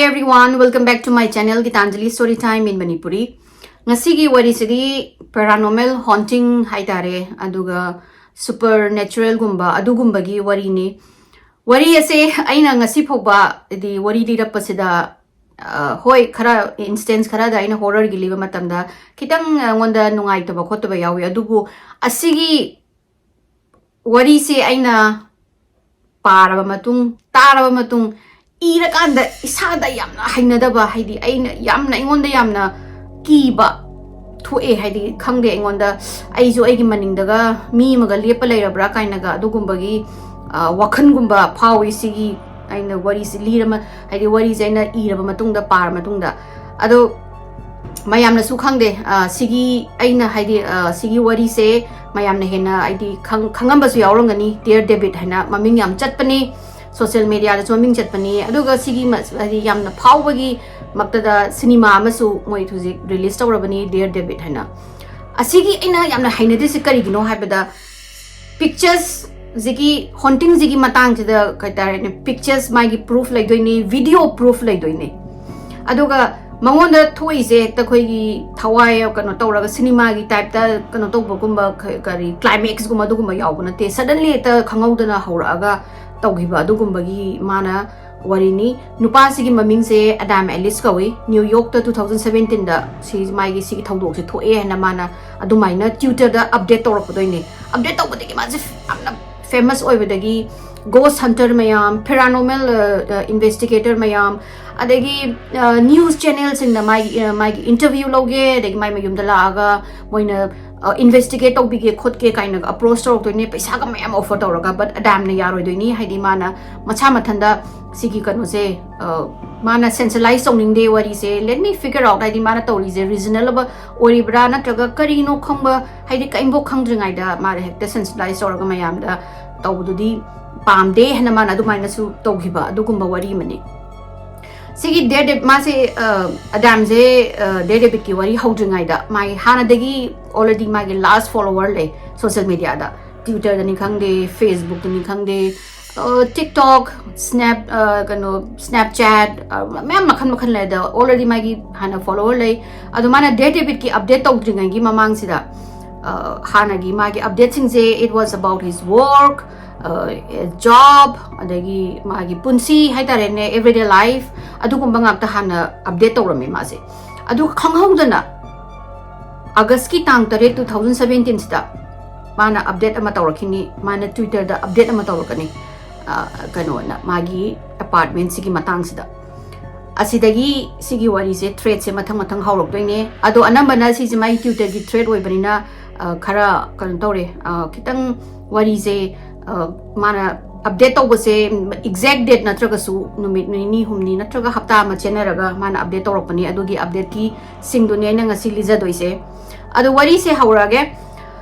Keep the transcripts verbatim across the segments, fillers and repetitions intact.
Hey everyone, welcome back to my channel Gitanjali Story Time in Manipuri. ꯉꯁꯤꯒꯤ ꯋꯥꯔꯤꯁꯤꯗꯤ paranormal haunting ꯍꯥꯏꯇꯥꯔꯦ, ꯑꯗꯨꯒ supernatural ꯒꯨꯝꯕ ꯑꯗꯨꯒꯨꯝꯕꯒꯤ ꯋꯥꯔꯤꯅꯤ꯫ ꯋꯥꯔꯤ ꯑꯁꯦ ꯑꯩꯅ ꯉꯁꯤ ꯐꯥꯎꯕ ꯍꯥꯏꯗꯤ ꯋꯥꯔꯤ ꯂꯤꯔꯛꯄꯁꯤꯗ, ꯑ, ꯍꯣꯏ, ꯈꯔ instance ꯈꯔꯗ ꯑꯩꯅ horror ꯒꯤ ꯂꯤꯕ ꯃꯇꯝꯗ ꯈꯤꯇꯪ ꯑꯩꯉꯣꯟꯗ ꯅꯨꯡꯉꯥꯏꯇꯕ ꯈꯣꯠꯇꯕ ꯌꯥꯎꯋꯤ, ꯑꯗꯨꯕꯨ ꯑꯁꯤꯒꯤ ꯋꯥꯔꯤꯁꯦ ꯑꯩꯅ ꯄꯥꯔꯕ ꯃꯇꯨꯡ, ꯇꯥꯔꯕ ꯃꯇꯨꯡ, ꯏꯔꯀꯥꯟꯗ ꯏꯁꯥꯗ ꯌꯥꯝꯅ ꯍꯩꯅꯗꯕ, ꯍꯥꯏꯗꯤ ꯑꯩꯅ ꯌꯥꯝꯅ, ꯑꯩꯉꯣꯟꯗ ꯌꯥꯝꯅ ꯀꯤꯕ ꯊꯣꯛꯑꯦ꯫ ꯍꯥꯏꯗꯤ ꯈꯪꯗꯦ, ꯑꯩꯉꯣꯟꯗ ꯑꯩꯁꯨ ꯑꯩꯒꯤ ꯃꯅꯤꯡꯗꯒ ꯃꯤ ꯑꯃꯒ ꯂꯦꯞꯄ ꯂꯩꯔꯕ꯭ꯔꯥ ꯀꯥꯏꯅꯒ ꯑꯗꯨꯒꯨꯝꯕꯒꯤ, ꯑ, ꯋꯥꯈꯜꯒꯨꯝꯕ ꯐꯥꯎꯏ꯫ ꯁꯤꯒꯤ ꯑꯩꯅ ꯋꯥꯔꯤꯁꯤ ꯂꯤꯔ ꯃ-, ꯍꯥꯏꯗꯤ ꯋꯥꯔꯤꯁꯦ ꯑꯩꯅ ꯏꯔꯕ ꯃꯇꯨꯡꯗ, ꯄꯥꯔ ꯃꯇꯨꯡꯗ꯫ ꯑꯗꯣ ꯃꯌꯥꯝꯅꯁꯨ ꯈꯪꯗꯦ, ꯑ, ꯁꯤꯒꯤ ꯑꯩꯅ ꯍꯥꯏꯗꯤ, ꯑ, ꯁꯤꯒꯤ ꯋꯥꯔꯤꯁꯦ ꯃꯌꯥꯝꯅ ꯍꯦꯟꯅ ꯍꯥꯏꯗꯤ ꯈꯪ-, ꯈꯪꯉꯝꯕꯁꯨ ꯌꯥꯎꯔꯝꯒꯅꯤ꯫ Daredevil ꯍꯥꯏꯅ ꯃꯃꯤꯡ ꯌꯥꯝ ꯆꯠꯄꯅꯤ, social media ꯗꯁꯨ ꯃꯃꯤꯡ ꯆꯠꯄꯅꯤ꯫ ꯑꯗꯨꯒ ꯁꯤꯒꯤ ꯃ-, ꯍꯥꯏꯗꯤ ꯌꯥꯝꯅ ꯐꯥꯎꯕꯒꯤ ꯃꯛꯇꯗ ꯁꯤꯅꯦꯃꯥ ꯑꯃꯁꯨ ꯃꯣꯏ ꯍꯧꯖꯤꯛ release ꯇꯧꯔꯕꯅꯤ, Daredevil ꯍꯥꯏꯅ꯫ ꯑꯁꯤꯒꯤ ꯑꯩꯅ ꯌꯥꯝꯅ ꯍꯩꯅꯗ꯭ꯔꯤꯁꯦ ꯀꯔꯤꯒꯤꯅꯣ ꯍꯥꯏꯕꯗ, pictures ꯁꯤꯒꯤ haunting ꯁꯤꯒꯤ ꯃꯇꯥꯡꯁꯤꯗ ꯀꯩ ꯍꯥꯏꯇꯥꯔꯦꯅꯦ, pictures ꯃꯥꯒꯤ proof ꯂꯩꯗꯣꯏꯅꯤ, video proof ꯂꯩꯗꯣꯏꯅꯤ꯫ ꯑꯗꯨꯒ ꯃꯉꯣꯟꯗ ꯊꯣꯛꯏꯁꯦ ꯍꯦꯛꯇ ꯑꯩꯈꯣꯏꯒꯤ ꯊꯋꯥꯏ ꯀꯩꯅꯣ ꯇꯧꯔꯒ ꯁꯤꯅꯦꯃꯥꯒꯤ type ꯇ ꯀꯩꯅꯣ ꯇꯧꯕꯒꯨꯝꯕ, ꯈ-, ꯀꯔꯤ, climax ꯀꯨꯝꯕ ꯑꯗꯨꯒꯨꯝꯕ ꯌꯥꯎꯕ ꯅꯠꯇꯦ꯫ Suddenly ꯍꯦꯛꯇ ꯈꯪꯍꯧꯗꯅ ꯍꯧꯔꯛꯑꯒ ꯇꯧꯈꯤꯕ ꯑꯗꯨꯒꯨꯝꯕꯒꯤ ꯃꯥꯅ ꯋꯥꯔꯤꯅꯤ꯫ ꯅꯨꯄꯥꯁꯤꯒꯤ ꯃꯃꯤꯡꯁꯦ Adam Ellis ꯀꯧꯏ꯫ New York ꯇ two thousand seventeen ꯗ ꯁꯤ ꯃꯥꯒꯤ ꯁꯤꯒꯤ ꯊꯧꯗꯣꯛꯁꯦ ꯊꯣꯛꯑꯦ ꯍꯥꯏꯅ ꯃꯥꯅ ꯑꯗꯨꯃꯥꯏꯅ Twitter ꯗ update ꯇꯧꯔꯛꯄꯗꯣꯏꯅꯦ꯫ Update ꯇꯧꯕꯗꯒꯤ ꯃꯥꯁꯦ ꯌꯥꯝꯅ famous ꯑꯣꯏꯕꯗꯒꯤ ghost hunter ꯃꯌꯥꯝ, paranormal, ꯑ, ꯑ, investigator ꯃꯌꯥꯝ, ꯑꯗꯒꯤ, ꯑ, news channel ꯁꯤꯡꯅ ꯃꯥꯒꯤ, ꯑ, ꯃꯥꯒꯤ interview ꯂꯧꯒꯦ, ꯑꯗꯒꯤ ꯃꯥꯏ ꯃꯌꯨꯝꯗ ꯂꯥꯛꯑꯒ ꯃꯣꯏꯅ, ꯑ, investigate ꯇꯧꯕꯤꯒꯦ ꯈꯣꯠꯀꯦ ꯀꯥꯏꯅꯒ approach ꯇꯧꯔꯛꯇꯣꯏꯅꯦ, ꯄꯩꯁꯥꯒ ꯃꯌꯥꯝ offer ꯇꯧꯔꯒ꯫ But Adam ꯅ ꯌꯥꯔꯣꯏꯗꯣꯏꯅꯤ, ꯍꯥꯏꯗꯤ ꯃꯥꯅ ꯃꯁꯥ ꯃꯊꯟꯗ ꯁꯤꯒꯤ ꯀꯩꯅꯣꯁꯦ, ꯑ, ꯃꯥꯅ sensationalize ꯇꯧꯅꯤꯡꯗꯦ ꯋꯥꯔꯤꯁꯦ, let me figure out, ꯍꯥꯏꯗꯤ ꯃꯥꯅ ꯇꯧꯔꯤꯁꯦ reasonable ꯑꯣꯏꯔꯤꯕ꯭ꯔꯥ ꯅꯠꯇ꯭ꯔꯒ ꯀꯔꯤꯅꯣ ꯈꯪꯕ, ꯍꯥꯏꯗꯤ ꯀꯔꯤꯝꯐꯥꯎ ꯈꯪꯗ꯭ꯔꯤꯉꯩꯗ ꯃꯥꯅ ꯍꯦꯛꯇ sensationalize ꯇꯧꯔꯒ ꯃꯌꯥꯝꯗ ꯇꯧꯕꯗꯨꯗꯤ ꯄꯥꯝꯗꯦ ꯍꯥꯏꯅ ꯃꯥꯅ ꯑꯗꯨꯃꯥꯏꯅꯁꯨ ꯇꯧꯈꯤꯕ ꯑꯗꯨꯒꯨꯝꯕ ꯋꯥꯔꯤ ꯑꯃꯅꯤ꯫ ꯁꯤꯒꯤ Daredevil, ꯃꯥꯁꯦ, ꯑ, Adam ꯁꯦ, ꯑ, Daredevil ꯀꯤ ꯋꯥꯔꯤ ꯍꯧꯗ꯭ꯔꯤꯉꯩꯗ ꯃꯥꯒꯤ ꯍꯥꯟꯅꯗꯒꯤ already ꯃꯥꯒꯤ large follower ꯂꯩ social media ꯗ, Twitter ꯗꯅꯤ ꯈꯪꯗꯦ, Facebook ꯇꯅꯤ ꯈꯪꯗꯦ, ꯇꯤꯛꯇꯣꯛ, ꯁ꯭ꯅꯦꯞ, ꯀꯩꯅꯣ, ꯁ꯭ꯅꯦꯞꯆꯦꯠ, ꯃꯌꯥꯝ ꯃꯈꯜ ꯃꯈꯜ ꯂꯩ꯫ ꯑꯗ already ꯃꯥꯒꯤ ꯍꯥꯟꯅ ꯐꯣꯂꯣꯋꯔ ꯂꯩ꯫ ꯑꯗꯣ ꯃꯥꯅ ꯗꯦꯠ ꯗꯦꯕꯤꯠꯀꯤ ꯑꯞꯗꯦꯠ ꯇꯧꯗ꯭ꯔꯤꯉꯩꯒꯤ ꯃꯃꯥꯡꯁꯤꯗ ꯍꯥꯟꯅꯒꯤ ꯃꯥꯒꯤ ꯑꯞꯗꯦꯠꯁꯤꯡꯁꯦ, it was about his work, job, ꯑꯗꯒꯤ ꯃꯥꯒꯤ ꯄꯨꯟꯁꯤ ꯍꯥꯏꯇꯥꯔꯦꯅꯦ, everyday life, ꯑꯗꯨꯒꯨꯝꯕ ꯉꯥꯛꯇ ꯍꯥꯟꯅ ꯑꯞꯗꯦꯠ ꯇꯧꯔꯝꯃꯤ ꯃꯥꯁꯦ꯫ ꯑꯗꯨ ꯈꯪꯍꯧꯗꯅ ꯑꯥꯒꯁꯀꯤ ꯇꯥꯡ ꯇꯔꯦꯠ, two thousand seventeen ꯁꯤꯗ ꯃꯥꯅ ꯑꯞꯗꯦꯠ ꯑꯃ ꯇꯧꯔꯛꯈꯤꯅꯤ꯫ ꯃꯥꯅ ꯇ꯭ꯋꯤꯇꯔꯗ ꯑꯞꯗꯦꯠ ꯑꯃ ꯇꯧꯔꯛꯀꯅꯤ꯫ ꯀꯩꯅꯣꯅ ꯃꯥꯒꯤ ꯑꯦꯄꯥꯔꯠꯃꯦꯟꯁꯤꯒꯤ ꯃꯇꯥꯡꯁꯤꯗ꯫ ꯑꯁꯤꯗꯒꯤ ꯁꯤꯒꯤ ꯋꯥꯔꯤꯁꯦ, ꯊ꯭ꯔꯦꯠꯁꯦ ꯃꯊꯪ ꯃꯊꯪ ꯍꯧꯔꯛꯇꯣꯏꯅꯦ꯫ ꯑꯗꯣ ꯑꯅꯝꯕꯅ ꯁꯤꯁꯦ ꯃꯥꯒꯤ ꯇ꯭ꯋꯤꯇꯔꯒꯤ ꯊ꯭ꯔꯦꯠ ꯑꯣꯏꯕꯅꯤꯅ ꯈꯔ ꯀꯩꯅꯣ ꯇꯧꯔꯦ꯫ ꯈꯤꯇꯪ ꯋꯥꯔꯤꯁꯦ ꯃꯥꯅ ꯑꯞꯗꯦꯠ ꯇꯧꯕꯁꯦ, ꯑꯦꯛꯖꯦꯛ ꯗꯦꯠ ꯅꯠꯇ꯭ꯔꯒꯁꯨ ꯅꯨꯃꯤꯠ ꯅꯤꯅꯤ ꯍꯨꯝꯅꯤ ꯅꯠꯇ꯭ꯔꯒ ꯍꯞꯇꯥ ꯑꯃ ꯆꯦꯟꯅꯔꯒ ꯃꯥꯅ ꯑꯞꯗꯦꯠ ꯇꯧꯔꯛꯄꯅꯤ꯫ ꯑꯗꯨꯒꯤ ꯑꯞꯗꯦꯠꯀꯤ ꯁꯤꯡꯗꯨꯅꯦ ꯑꯩꯅ ꯉꯁꯤ ꯂꯤꯖꯗꯣꯏꯁꯦ꯫ ꯑꯗꯣ ꯋꯥꯔꯤꯁꯦ ꯍꯧꯔꯛꯑꯒꯦ꯫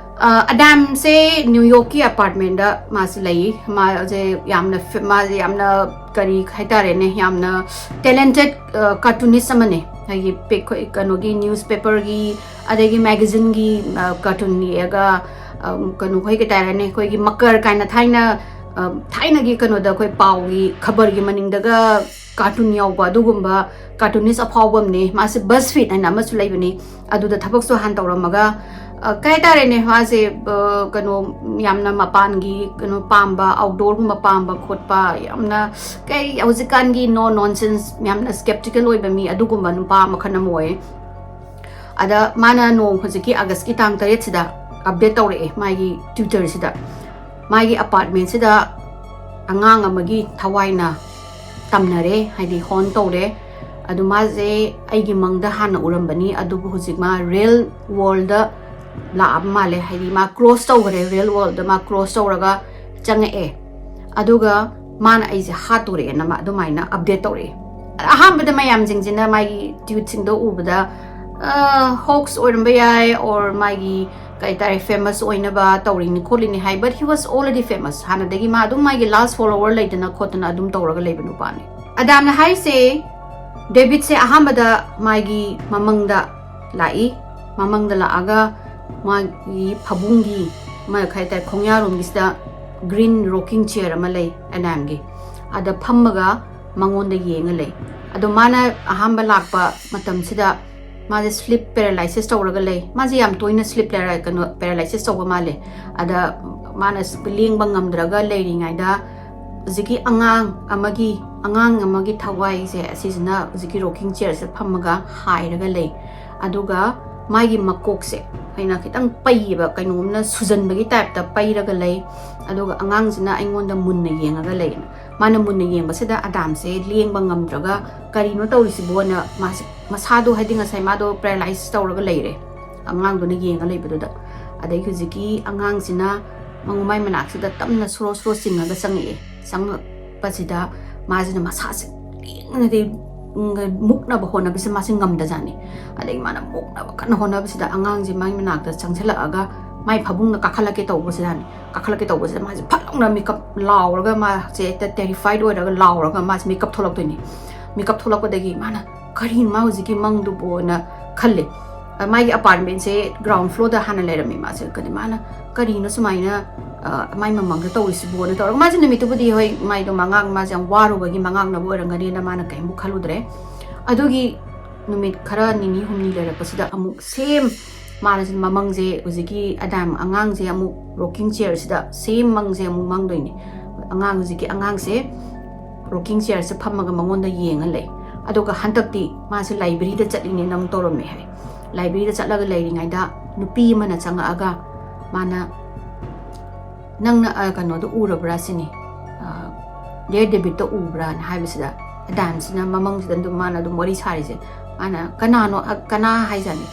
ꯑꯗꯥꯝꯁꯦ ꯅ꯭ꯌꯨ ꯌꯣꯔꯛꯀꯤ ꯑꯦꯄꯥꯔꯠꯃꯦꯟꯗ ꯃꯥꯁꯦ ꯂꯩ꯫ ꯃꯥꯁꯦ ꯌꯥꯝꯅ ꯃꯥꯁꯦ ꯌꯥꯝꯅ ꯀꯔꯤ ꯍꯥꯏꯇꯥꯔꯦꯅꯦ, ꯌꯥꯝꯅ ꯇꯦꯂꯦꯟꯇꯦꯠ ꯀꯥꯔꯇꯨꯅꯤꯁ ꯑꯃꯅꯦ꯫ ꯑꯩꯒꯤ ꯀꯩꯅꯣꯒꯤ ꯅ꯭ꯌꯨꯁꯄꯦꯄꯔꯒꯤ, ꯑꯗꯒꯤ ꯃꯦꯒꯥꯖꯤꯟꯒꯤ ꯀꯥꯔꯇꯨꯟ ꯌꯦꯛꯑꯒ, ꯀꯩꯅꯣ, ꯑꯩꯈꯣꯏ ꯀꯩ ꯍꯥꯏꯇꯥꯔꯦꯅꯦ, ꯑꯩꯈꯣꯏꯒꯤ ꯃꯀꯔ ꯀꯥꯏꯅ ꯊꯥꯏꯅ ꯊꯥꯏꯅꯒꯤ ꯀꯩꯅꯣꯗ ꯑꯩꯈꯣꯏ ꯄꯥꯎꯒꯤ ꯈꯕꯔꯒꯤ ꯃꯅꯤꯡꯗꯒ ꯀꯥꯔꯇꯨꯟ ꯌꯥꯎꯕ ꯑꯗꯨꯒꯨꯝꯕ ꯀꯥꯔꯇꯨꯅꯤꯁ ꯑꯐꯥꯎꯕ ꯑꯃꯅꯦ꯫ ꯃꯥꯁꯦ ꯕꯖ ꯐꯤꯠ ꯍꯥꯏꯅ ꯑꯃꯁꯨ ꯂꯩꯕꯅꯤ, ꯑꯗꯨꯗ ꯊꯕꯛꯁꯨ ꯍꯥꯟꯅ ꯇꯧꯔꯝꯃꯒ, ꯀꯩ ꯍꯥꯏꯇꯥꯔꯦꯅꯦ, ꯃꯥꯁꯦ ꯀꯩꯅꯣ, ꯌꯥꯝꯅ ꯃꯄꯥꯟꯒꯤ ꯀꯩꯅꯣ ꯄꯥꯝꯕ, ꯑꯥꯎꯠꯗꯣꯔꯒꯨꯝꯕ ꯄꯥꯝꯕ ꯈꯣꯠꯄ, ꯌꯥꯝꯅ ꯀꯩ ꯍꯧꯖꯤꯛꯀꯥꯟꯒꯤ ꯅꯣ ꯅꯣꯟꯁꯦꯟꯁ, ꯌꯥꯝꯅ ꯁ꯭ꯀꯦꯞꯇꯤꯀꯦꯜ ꯑꯣꯏꯕ ꯃꯤ ꯑꯗꯨꯒꯨꯝꯕ ꯅꯨꯄꯥ ꯃꯈꯜ ꯑꯃ ꯑꯣꯏ꯫ ꯑꯗ ꯃꯥꯅ ꯅꯣꯡ ꯍꯧꯖꯤꯛꯀꯤ ꯑꯥꯒꯁꯀꯤ ꯇꯥꯡ ꯇꯔꯦꯠꯁꯤꯗ ꯑꯞꯗꯦꯠ ꯇꯧꯔꯛꯑꯦ ꯃꯥꯒꯤ ꯇ꯭ꯋꯤꯇꯔꯁꯤꯗ꯫ ꯃꯥꯒꯤ ꯑꯄꯥꯔꯠꯃꯦꯟꯁꯤꯗ ꯑꯉꯥꯡ ꯑꯃꯒꯤ ꯊꯋꯥꯏꯅ ꯇꯝꯅꯔꯦ, ꯍꯥꯏꯗꯤ ꯍꯣꯟ ꯇꯧꯔꯦ꯫ ꯑꯗꯨ ꯃꯥꯁꯦ ꯑꯩꯒꯤ ꯃꯪꯗ ꯍꯥꯟꯅ ꯎꯔꯝꯕꯅꯤ, ꯑꯗꯨꯕꯨ ꯍꯧꯖꯤꯛ ꯃꯥ ꯔꯤꯌꯦꯜ ꯋꯥꯔꯜꯗ ꯂꯥꯛꯑꯕ ꯃꯥꯜꯂꯦ, ꯍꯥꯏꯗꯤ ꯃꯥ ꯀ꯭ꯔꯣꯁ ꯇꯧꯈ꯭ꯔꯦ, ꯔꯤꯌꯦꯜ ꯋꯥꯔꯜꯗ ꯃꯥ ꯀ꯭ꯔꯣꯁ ꯇꯧꯔꯒ ꯆꯪꯉꯛꯑꯦ꯫ ꯑꯗꯨꯒ ꯃꯥꯅ ꯑꯩꯁꯦ ꯍꯥꯠꯇꯣꯔꯛꯑꯦꯅ ꯃꯥ ꯑꯗꯨꯃꯥꯏꯅ ꯑꯞꯗꯦꯠ ꯇꯧꯔꯛꯑꯦ꯫ ꯑꯍꯥꯟꯕꯗ ꯃꯌꯥꯝꯁꯤꯡꯁꯤꯅ ꯃꯥꯒꯤ ꯇ꯭ꯋꯤꯠꯁꯤꯡꯗꯣ ꯎꯕꯗ ꯍꯣꯛꯁ ꯑꯣꯏꯔꯝꯕ ꯌꯥꯏ, ꯑꯣꯔ ꯃꯥꯒꯤ ꯀꯩ ꯍꯥꯏꯇꯥꯔꯦ, ꯐꯦꯃꯁ ꯑꯣꯏꯅꯕ ꯇꯧꯔꯤꯅꯤ ꯈꯣꯠꯂꯤꯅꯤ ꯍꯥꯏ꯫ But he was already famous, ꯍꯥꯟꯅꯗꯒꯤ ꯃꯥ ꯑꯗꯨꯝ ꯃꯥꯒꯤ ꯂꯥꯁ ꯐꯣꯂꯣꯋꯔ ꯂꯩꯗꯅ ꯈꯣꯠꯇꯅ ꯑꯗꯨꯝ ꯇꯧꯔꯒ ꯂꯩꯕ ꯅꯨꯄꯥꯅꯤ꯫ ꯑꯗꯥꯝꯅ ꯍꯥꯏꯔꯤꯁꯦ, ꯗꯦꯕꯤꯠꯁꯦ ꯑꯍꯥꯟꯕꯗ ꯃꯥꯒꯤ ꯃꯃꯪꯗ ꯂꯥꯛꯏ꯫ ꯃꯃꯪꯗ ꯂꯥꯛꯑꯒ ꯃꯥꯒꯤ ꯐꯕꯨꯡꯒꯤ, ꯃꯥ ꯀꯩ ꯍꯥꯏꯇꯥꯔꯦ, ꯈꯣꯡꯌꯥꯔꯣꯝꯒꯤꯁꯤꯗ ꯒ꯭ꯔꯤꯟ ꯔꯣꯀꯤꯡ ꯆꯤꯌꯔ ꯑꯃ ꯂꯩ ꯑꯦꯗꯥꯝꯒꯤ꯫ ꯑꯗ ꯐꯝꯃꯒ ꯃꯉꯣꯟꯗ ꯌꯦꯡꯉ ꯂꯩ꯫ ꯑꯗꯣ ꯃꯥꯅ ꯑꯍꯥꯟꯕ ꯂꯥꯛꯄ ꯃꯇꯝꯁꯤꯗ ꯃꯥꯁꯦ ꯁ꯭ꯂꯤꯞ ꯄꯦꯔꯥꯂꯥꯏꯁꯤꯁ ꯇꯧꯔꯒ ꯂꯩ꯫ ꯃꯥꯁꯦ ꯌꯥꯝ ꯇꯣꯏꯅ ꯁ꯭ꯂꯤꯞ ꯀꯩꯅꯣ ꯄꯦꯔꯥꯂꯥꯏꯁꯤꯁ ꯇꯧꯕ ꯃꯥꯜꯂꯦ꯫ ꯑꯗ ꯃꯥꯅ ꯂꯦꯡꯕ ꯉꯝꯗ꯭ꯔꯒ ꯂꯩꯔꯤꯉꯩꯗ ꯍꯧꯖꯤꯛꯀꯤ ꯑꯉꯥꯡ ꯑꯃꯒꯤ ꯑꯉꯥꯡ ꯑꯃꯒꯤ ꯊꯋꯥꯏꯁꯦ ꯑꯁꯤꯁꯤꯅ ꯍꯧꯖꯤꯛꯀꯤ ꯔꯣꯀꯤꯡ ꯆꯤꯌꯔꯁꯤꯗ ꯐꯝꯃꯒ ꯍꯥꯏꯔꯒ ꯂꯩ꯫ ꯑꯗꯨꯒ ꯃꯥꯒꯤ ꯃꯀꯣꯛꯁꯦ ꯑꯩꯅ ꯈꯤꯇꯪ ꯄꯩꯌꯦꯕ, ꯀꯩꯅꯣꯝꯅ ꯁꯨꯖꯟꯕꯒꯤ ꯇꯥꯏꯞꯇ ꯄꯩꯔꯒ ꯂꯩ꯫ ꯑꯗꯨꯒ ꯑꯉꯥꯡꯁꯤꯅ ꯑꯩꯉꯣꯟꯗ ꯃꯨꯟꯅ ꯌꯦꯡꯉꯒ ꯂꯩ꯫ ꯃꯥꯅ ꯃꯨꯟꯅ ꯌꯦꯡꯕꯁꯤꯗ ꯑꯗꯥꯝꯁꯦ ꯂꯦꯡꯕ ꯉꯝꯗ꯭ꯔꯒ ꯀꯔꯤꯅꯣ ꯇꯧꯔꯤꯁꯤꯕꯣꯅ ꯃꯥꯁꯦ, ꯃꯁꯥꯗꯣ ꯍꯥꯏꯗꯤ ꯉꯁꯥꯏ ꯃꯥꯗꯣ ꯄꯦꯔꯥꯂꯥꯏꯁ ꯇꯧꯔꯒ ꯂꯩꯔꯦ, ꯑꯉꯥꯡꯗꯨꯅ ꯌꯦꯡꯉ ꯂꯩꯕꯗꯨꯗ꯫ ꯑꯗꯩ ꯍꯧꯖꯤꯛꯀꯤ ꯑꯉꯥꯡꯁꯤꯅ ꯃꯉꯣꯟ ꯃꯥꯏ ꯃꯅꯥꯛꯁꯤꯗ ꯇꯞꯅ ꯁꯣꯔꯣ ꯁꯣꯔꯣ ꯆꯤꯡꯉꯒ ꯆꯪꯉꯛꯑꯦ꯫ ꯆꯪꯉꯛꯄꯁꯤꯗ ꯃꯥꯁꯤꯅ ꯃꯁꯥꯁꯦ ꯂꯦꯡꯉꯗꯤ ꯃꯨꯛꯅꯕ ꯍꯣꯠꯅꯕꯁꯦ ꯃꯥꯁꯦ ꯉꯝꯗꯖꯥꯠꯅꯤ꯫ ꯑꯗꯒꯤ ꯃꯥꯅ ꯃꯨꯛꯅꯕ ꯀꯟꯅ ꯍꯣꯠꯅꯕꯁꯤꯗ ꯑꯉꯥꯡꯁꯦ ꯃꯥꯏ ꯃꯅꯥꯛꯇ ꯆꯪꯁꯤꯜꯂꯛꯑꯒ ꯃꯥꯏ ꯐꯃꯨꯡꯗ ꯀꯥꯈꯠꯂꯛꯀꯦ ꯇꯧꯕꯁꯤꯗꯅꯤ꯫ ꯀꯥꯈꯠꯂꯛꯀꯦ ꯇꯧꯕꯁꯤꯗ ꯃꯥꯁꯦ ꯐꯠ ꯂꯥꯎꯅ ꯃꯤꯀꯞ ꯂꯥꯎꯔꯒ ꯃꯥꯁꯦ ꯍꯦꯛꯇ ꯇꯦꯔꯤꯐꯥꯏꯠ ꯑꯣꯏꯔꯒ ꯂꯥꯎꯔꯒ ꯃꯥꯁꯦ ꯃꯤꯀꯞ ꯊꯣꯛꯂꯛꯇꯣꯏꯅꯤ꯫ ꯃꯤꯀꯞ ꯊꯣꯛꯂꯛꯄꯗꯒꯤ ꯃꯥꯅ ꯀꯔꯤꯅꯣ ꯃꯥ ꯍꯧꯖꯤꯛꯀꯤ ꯃꯪꯗꯨꯕꯨꯅ ꯈꯜꯂꯦ꯫ ꯑ, ꯃꯥꯒꯤ ꯑꯄꯥꯔꯠꯃꯦꯟꯁꯦ ꯒ꯭ꯔꯥꯎꯟ ꯐ꯭ꯂꯣꯔꯗ ꯍꯥꯟꯅ ꯂꯩꯔꯝꯃꯤ꯫ ꯃꯥꯁꯦ ꯀꯗꯤ ꯃꯥꯅ ꯀꯔꯤꯅꯣ ꯁꯨꯃꯥꯏꯅ, ꯑ, ꯃꯥꯏ ꯃꯃꯥꯡꯗ ꯇꯧꯔꯤꯁꯤꯕꯣꯅ ꯇꯧꯔꯒ ꯃꯥꯁꯦ ꯅꯨꯃꯤꯠꯇꯨꯕꯨꯗꯤ ꯍꯣꯏ ꯃꯥꯏꯗꯣ ꯃꯉꯥꯡ ꯃꯥꯁꯦ ꯌꯥꯝ ꯋꯥꯔꯨꯕꯒꯤ ꯃꯉꯥꯡꯅꯕ ꯑꯣꯏꯔꯝꯒꯅꯤꯅ ꯃꯥꯅ ꯀꯔꯤꯝꯕꯨ ꯈꯜꯂꯨꯗ꯭ꯔꯦ꯫ ꯑꯗꯨꯒꯤ ꯅꯨꯃꯤꯠ ꯈꯔ ꯅꯤꯅꯤ ꯍꯨꯝꯅꯤ ꯂꯩꯔꯛꯄꯁꯤꯗ ꯑꯃꯨꯛ ꯁꯦꯝ ꯃꯥꯅ ꯃꯃꯪꯁꯦ ꯍꯧꯖꯤꯛꯀꯤ ꯑꯗꯥꯝ ꯑꯉꯥꯡꯁꯦ ꯑꯃꯨꯛ ꯔꯣꯀꯤꯡ ꯆꯤꯌꯔꯁꯤꯗ ꯁꯦꯝ ꯃꯪꯁꯦ ꯑꯃꯨꯛ ꯃꯪꯗꯣꯏꯅꯦ꯫ ꯑꯉꯥꯡ ꯍꯧꯖꯤꯛꯀꯤ ꯑꯉꯥꯡꯁꯦ ꯔꯣꯀꯤꯡ ꯆꯤꯌꯔꯁꯦ ꯐꯝꯃꯒ ꯃꯉꯣꯟꯗ ꯌꯦꯡꯉ ꯂꯩ꯫ ꯑꯗꯨꯒ ꯍꯟꯗꯛꯇꯤ ꯃꯥꯁꯦ ꯂꯥꯏꯕ꯭ꯔꯦꯔꯤꯗ ꯆꯠꯂꯤꯅꯦꯅ ꯑꯃꯨꯛ ꯇꯧꯔꯝꯃꯦ ꯍꯥꯏ꯫ ꯂꯥꯏꯕ꯭ꯔꯦꯔꯤꯗ ꯆꯠꯂꯒ ꯂꯩꯔꯤꯉꯩꯗ ꯅꯨꯄꯤ ꯑꯃꯅ ꯆꯪꯉꯛꯑꯒ ꯃꯥꯅ ꯅꯪꯅ, ꯑ, ꯀꯩꯅꯣꯗꯣ ꯎꯔꯕ꯭ꯔꯥ ꯁꯤꯅꯤ, ꯑ, ꯗꯦꯌꯔ ꯗꯦꯕꯤꯠꯇꯣ ꯎꯕ꯭ꯔꯥꯅ ꯍꯥꯏꯕꯁꯤꯗ ꯑꯗꯥꯝꯁꯤꯅ ꯃꯃꯪꯁꯤꯗ ꯑꯗꯨꯝ ꯃꯥꯅ ꯑꯗꯨꯝ ꯋꯥꯔꯤ ꯁꯥꯔꯤꯁꯦ꯫ ꯃꯥꯅ ꯀꯅꯥꯅꯣ, ꯑ, ꯀꯅꯥ ꯍꯥꯏꯖꯥꯠꯅꯤ,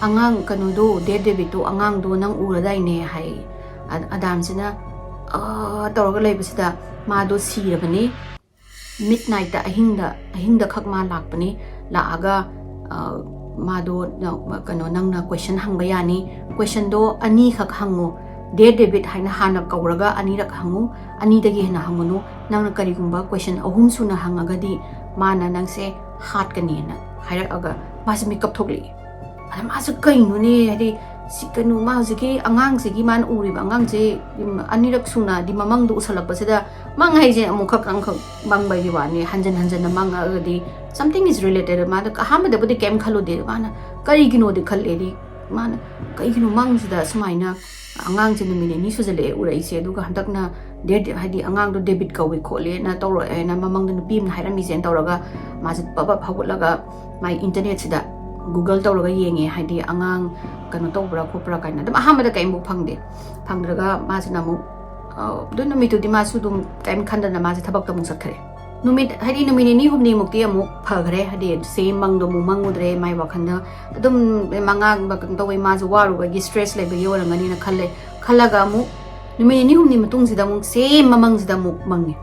ꯑꯉꯥꯡ ꯀꯩꯅꯣꯗꯣ ꯗꯦꯌꯔ ꯗꯦꯕꯤꯠꯇꯣ ꯑꯉꯥꯡꯗꯣ ꯅꯪ ꯎꯔꯗꯥꯏꯅꯦ ꯍꯥꯏ꯫ ꯑ-, ꯑꯗꯥꯝꯁꯤꯅ, "ꯑ," ꯇꯧꯔꯒ ꯂꯩꯕꯁꯤꯗ ꯃꯥꯗꯣ ꯁꯤꯔꯕꯅꯤ꯫ ꯃꯤꯠ ꯅꯥꯏꯠꯇ ꯑꯍꯤꯡꯗ, ꯑꯍꯤꯡꯗ ꯈꯛ ꯃꯥ ꯂꯥꯛꯄꯅꯤ꯫ ꯂꯥꯛꯑꯒ, ꯑ, ꯃꯥꯗꯣ ꯅ-, ꯀꯩꯅꯣ ꯅꯪꯅ ꯀꯣꯏꯁꯟ ꯍꯪꯕ ꯌꯥꯅꯤ꯫ ꯀꯣꯏꯁꯟꯗꯣ ꯑꯅꯤꯈꯛ ꯍꯪꯉꯨ꯫ ꯗꯦꯌꯔ ꯗꯦꯕꯤꯠ ꯍꯥꯏꯅ ꯍꯥꯟꯅ ꯀꯧꯔꯒ ꯑꯅꯤꯔꯛ ꯍꯪꯉꯨ꯫ ꯑꯅꯤꯗꯒꯤ ꯍꯦꯟꯅ ꯍꯪꯉꯨꯅꯨ꯫ ꯅꯪꯅ ꯀꯔꯤꯒꯨꯝꯕ ꯀꯣꯏꯁꯟ ꯑꯍꯨꯝ ꯁꯨꯅ ꯍꯪꯉꯒꯗꯤ ꯃꯥꯅ ꯅꯪꯁꯦ ꯍꯥꯠꯀꯅꯤꯅ ꯍꯥꯏꯔꯛꯑꯒ ꯃꯥꯁꯦ ꯃꯤꯀꯞ ꯊꯣꯛꯂꯛꯏ꯫ ꯑꯗ ꯃꯥꯁꯦ ꯀꯩꯅꯣꯅꯦ, ꯍꯥꯏꯗꯤ ꯁꯤ ꯀꯩꯅꯣ, ꯃꯥ ꯍꯧꯖꯤꯛꯀꯤ ꯑꯉꯥꯡꯁꯤꯒꯤ, ꯃꯥꯅ ꯎꯔꯤꯕ ꯑꯉꯥꯡꯁꯦ, ꯎꯝ, ꯑꯅꯤꯔꯛ ꯁꯨꯅꯗꯤ ꯃꯃꯪꯗꯣ ꯎꯁꯜꯂꯛꯄꯁꯤꯗ, ꯃꯪ ꯍꯥꯏꯁꯦ ꯑꯃꯨꯛꯈꯛ ꯑꯃꯈꯛ ꯃꯪꯕꯒꯤ ꯋꯥꯅꯤ, ꯍꯟꯖꯟ ꯍꯟꯖꯟꯅ ꯃꯪꯉꯒꯗꯤ something is related. ꯃꯥꯗ ꯑꯍꯥꯟꯕꯗꯕꯨꯗꯤ ꯀꯩꯝ ꯈꯜꯂꯨꯗꯦ, ꯃꯥꯅ ꯀꯔꯤꯒꯤꯅꯣꯗꯤ ꯈꯜꯂꯦꯗꯤ, ꯃꯥꯅ ꯀꯩꯒꯤꯅꯣ ꯃꯪꯁꯤꯗ ꯁꯨꯃꯥꯏꯅ ꯑꯉꯥꯡꯁꯦ ꯅꯨꯃꯤꯠ ꯅꯤꯅꯤ ꯁꯨꯖꯜꯂꯛꯑꯦ ꯎꯔꯛꯏꯁꯦ, ꯑꯗꯨꯒ ꯍꯟꯗꯛꯅ ꯗꯦꯠ, ꯍꯥꯏꯗꯤ ꯑꯉꯥꯡꯗꯣ ꯗꯦꯕꯤꯠ ꯀꯧꯏ ꯈꯣꯠꯂꯦꯅ ꯇꯧꯔꯛꯑꯦꯅ ꯃꯃꯪꯗ ꯅꯨꯄꯤ ꯑꯃꯅ ꯍꯥꯏꯔꯝꯃꯤꯁꯦꯅ ꯇꯧꯔꯒ, ꯃꯥꯁꯦ ꯄꯕꯞ ꯍꯧꯒꯠꯂꯒ ꯃꯥꯏ ꯏꯟꯇꯔꯅꯦꯠꯁꯤꯗ Google ꯇꯧꯔꯒ ꯌꯦꯡꯉꯦ, ꯍꯥꯏꯗꯤ ꯑꯉꯥꯡ ꯀꯩꯅꯣ ꯇꯧꯕ꯭ꯔꯥ ꯈꯣꯠꯄ꯭ꯔꯥ ꯀꯥꯏꯅ꯫ ꯑꯗꯨꯝ ꯑꯍꯥꯟꯕꯗ ꯀꯔꯤꯝꯐꯥꯎ ꯐꯪꯗꯦ꯫ ꯐꯪꯗ꯭ꯔꯒ ꯃꯥꯁꯤꯅ ꯑꯃꯨꯛ, ꯑ, ꯑꯗꯨ ꯅꯨꯃꯤꯠꯇꯨꯗꯤ ꯃꯥꯁꯨ ꯑꯗꯨꯝ ꯀꯔꯤꯝ ꯈꯟꯗꯅ ꯃꯥꯁꯦ ꯊꯕꯛꯇ ꯑꯃꯨꯛ ꯆꯠꯈ꯭ꯔꯦ꯫ ꯅꯨꯃꯤꯠ, ꯍꯥꯏꯗꯤ ꯅꯨꯃꯤꯠ ꯅꯤꯅꯤ ꯍꯨꯝꯅꯤꯃꯨꯛꯇꯤ ꯑꯃꯨꯛ ꯐꯈ꯭ꯔꯦ, ꯍꯥꯏꯗꯤ ꯁꯦꯝ ꯃꯪꯗꯣ ꯑꯃꯨꯛ ꯃꯪꯉꯨꯗ꯭ꯔꯦ꯫ ꯃꯥꯏ ꯋꯥꯈꯜꯗ ꯑꯗꯨꯝ ꯃꯉꯥꯡꯕ ꯀꯩꯅꯣ ꯇꯧꯕꯩ, ꯃꯥꯁꯨ ꯋꯥꯔꯨꯕꯒꯤ, ꯁ꯭ꯇ꯭ꯔꯦꯁ ꯂꯩꯕꯒꯤ ꯑꯣꯏꯔꯝꯒꯅꯤꯅ ꯈꯜꯂꯦ꯫ ꯈꯜꯂꯒ ꯑꯃꯨꯛ ꯅꯨꯃꯤꯠ ꯅꯤꯅꯤ ꯍꯨꯝꯅꯤ ꯃꯇꯨꯡꯁꯤꯗ ꯑꯃꯨꯛ ꯁꯦꯝ ꯃꯃꯪꯁꯤꯗ ꯑꯃꯨꯛ ꯃꯪꯉꯦ꯫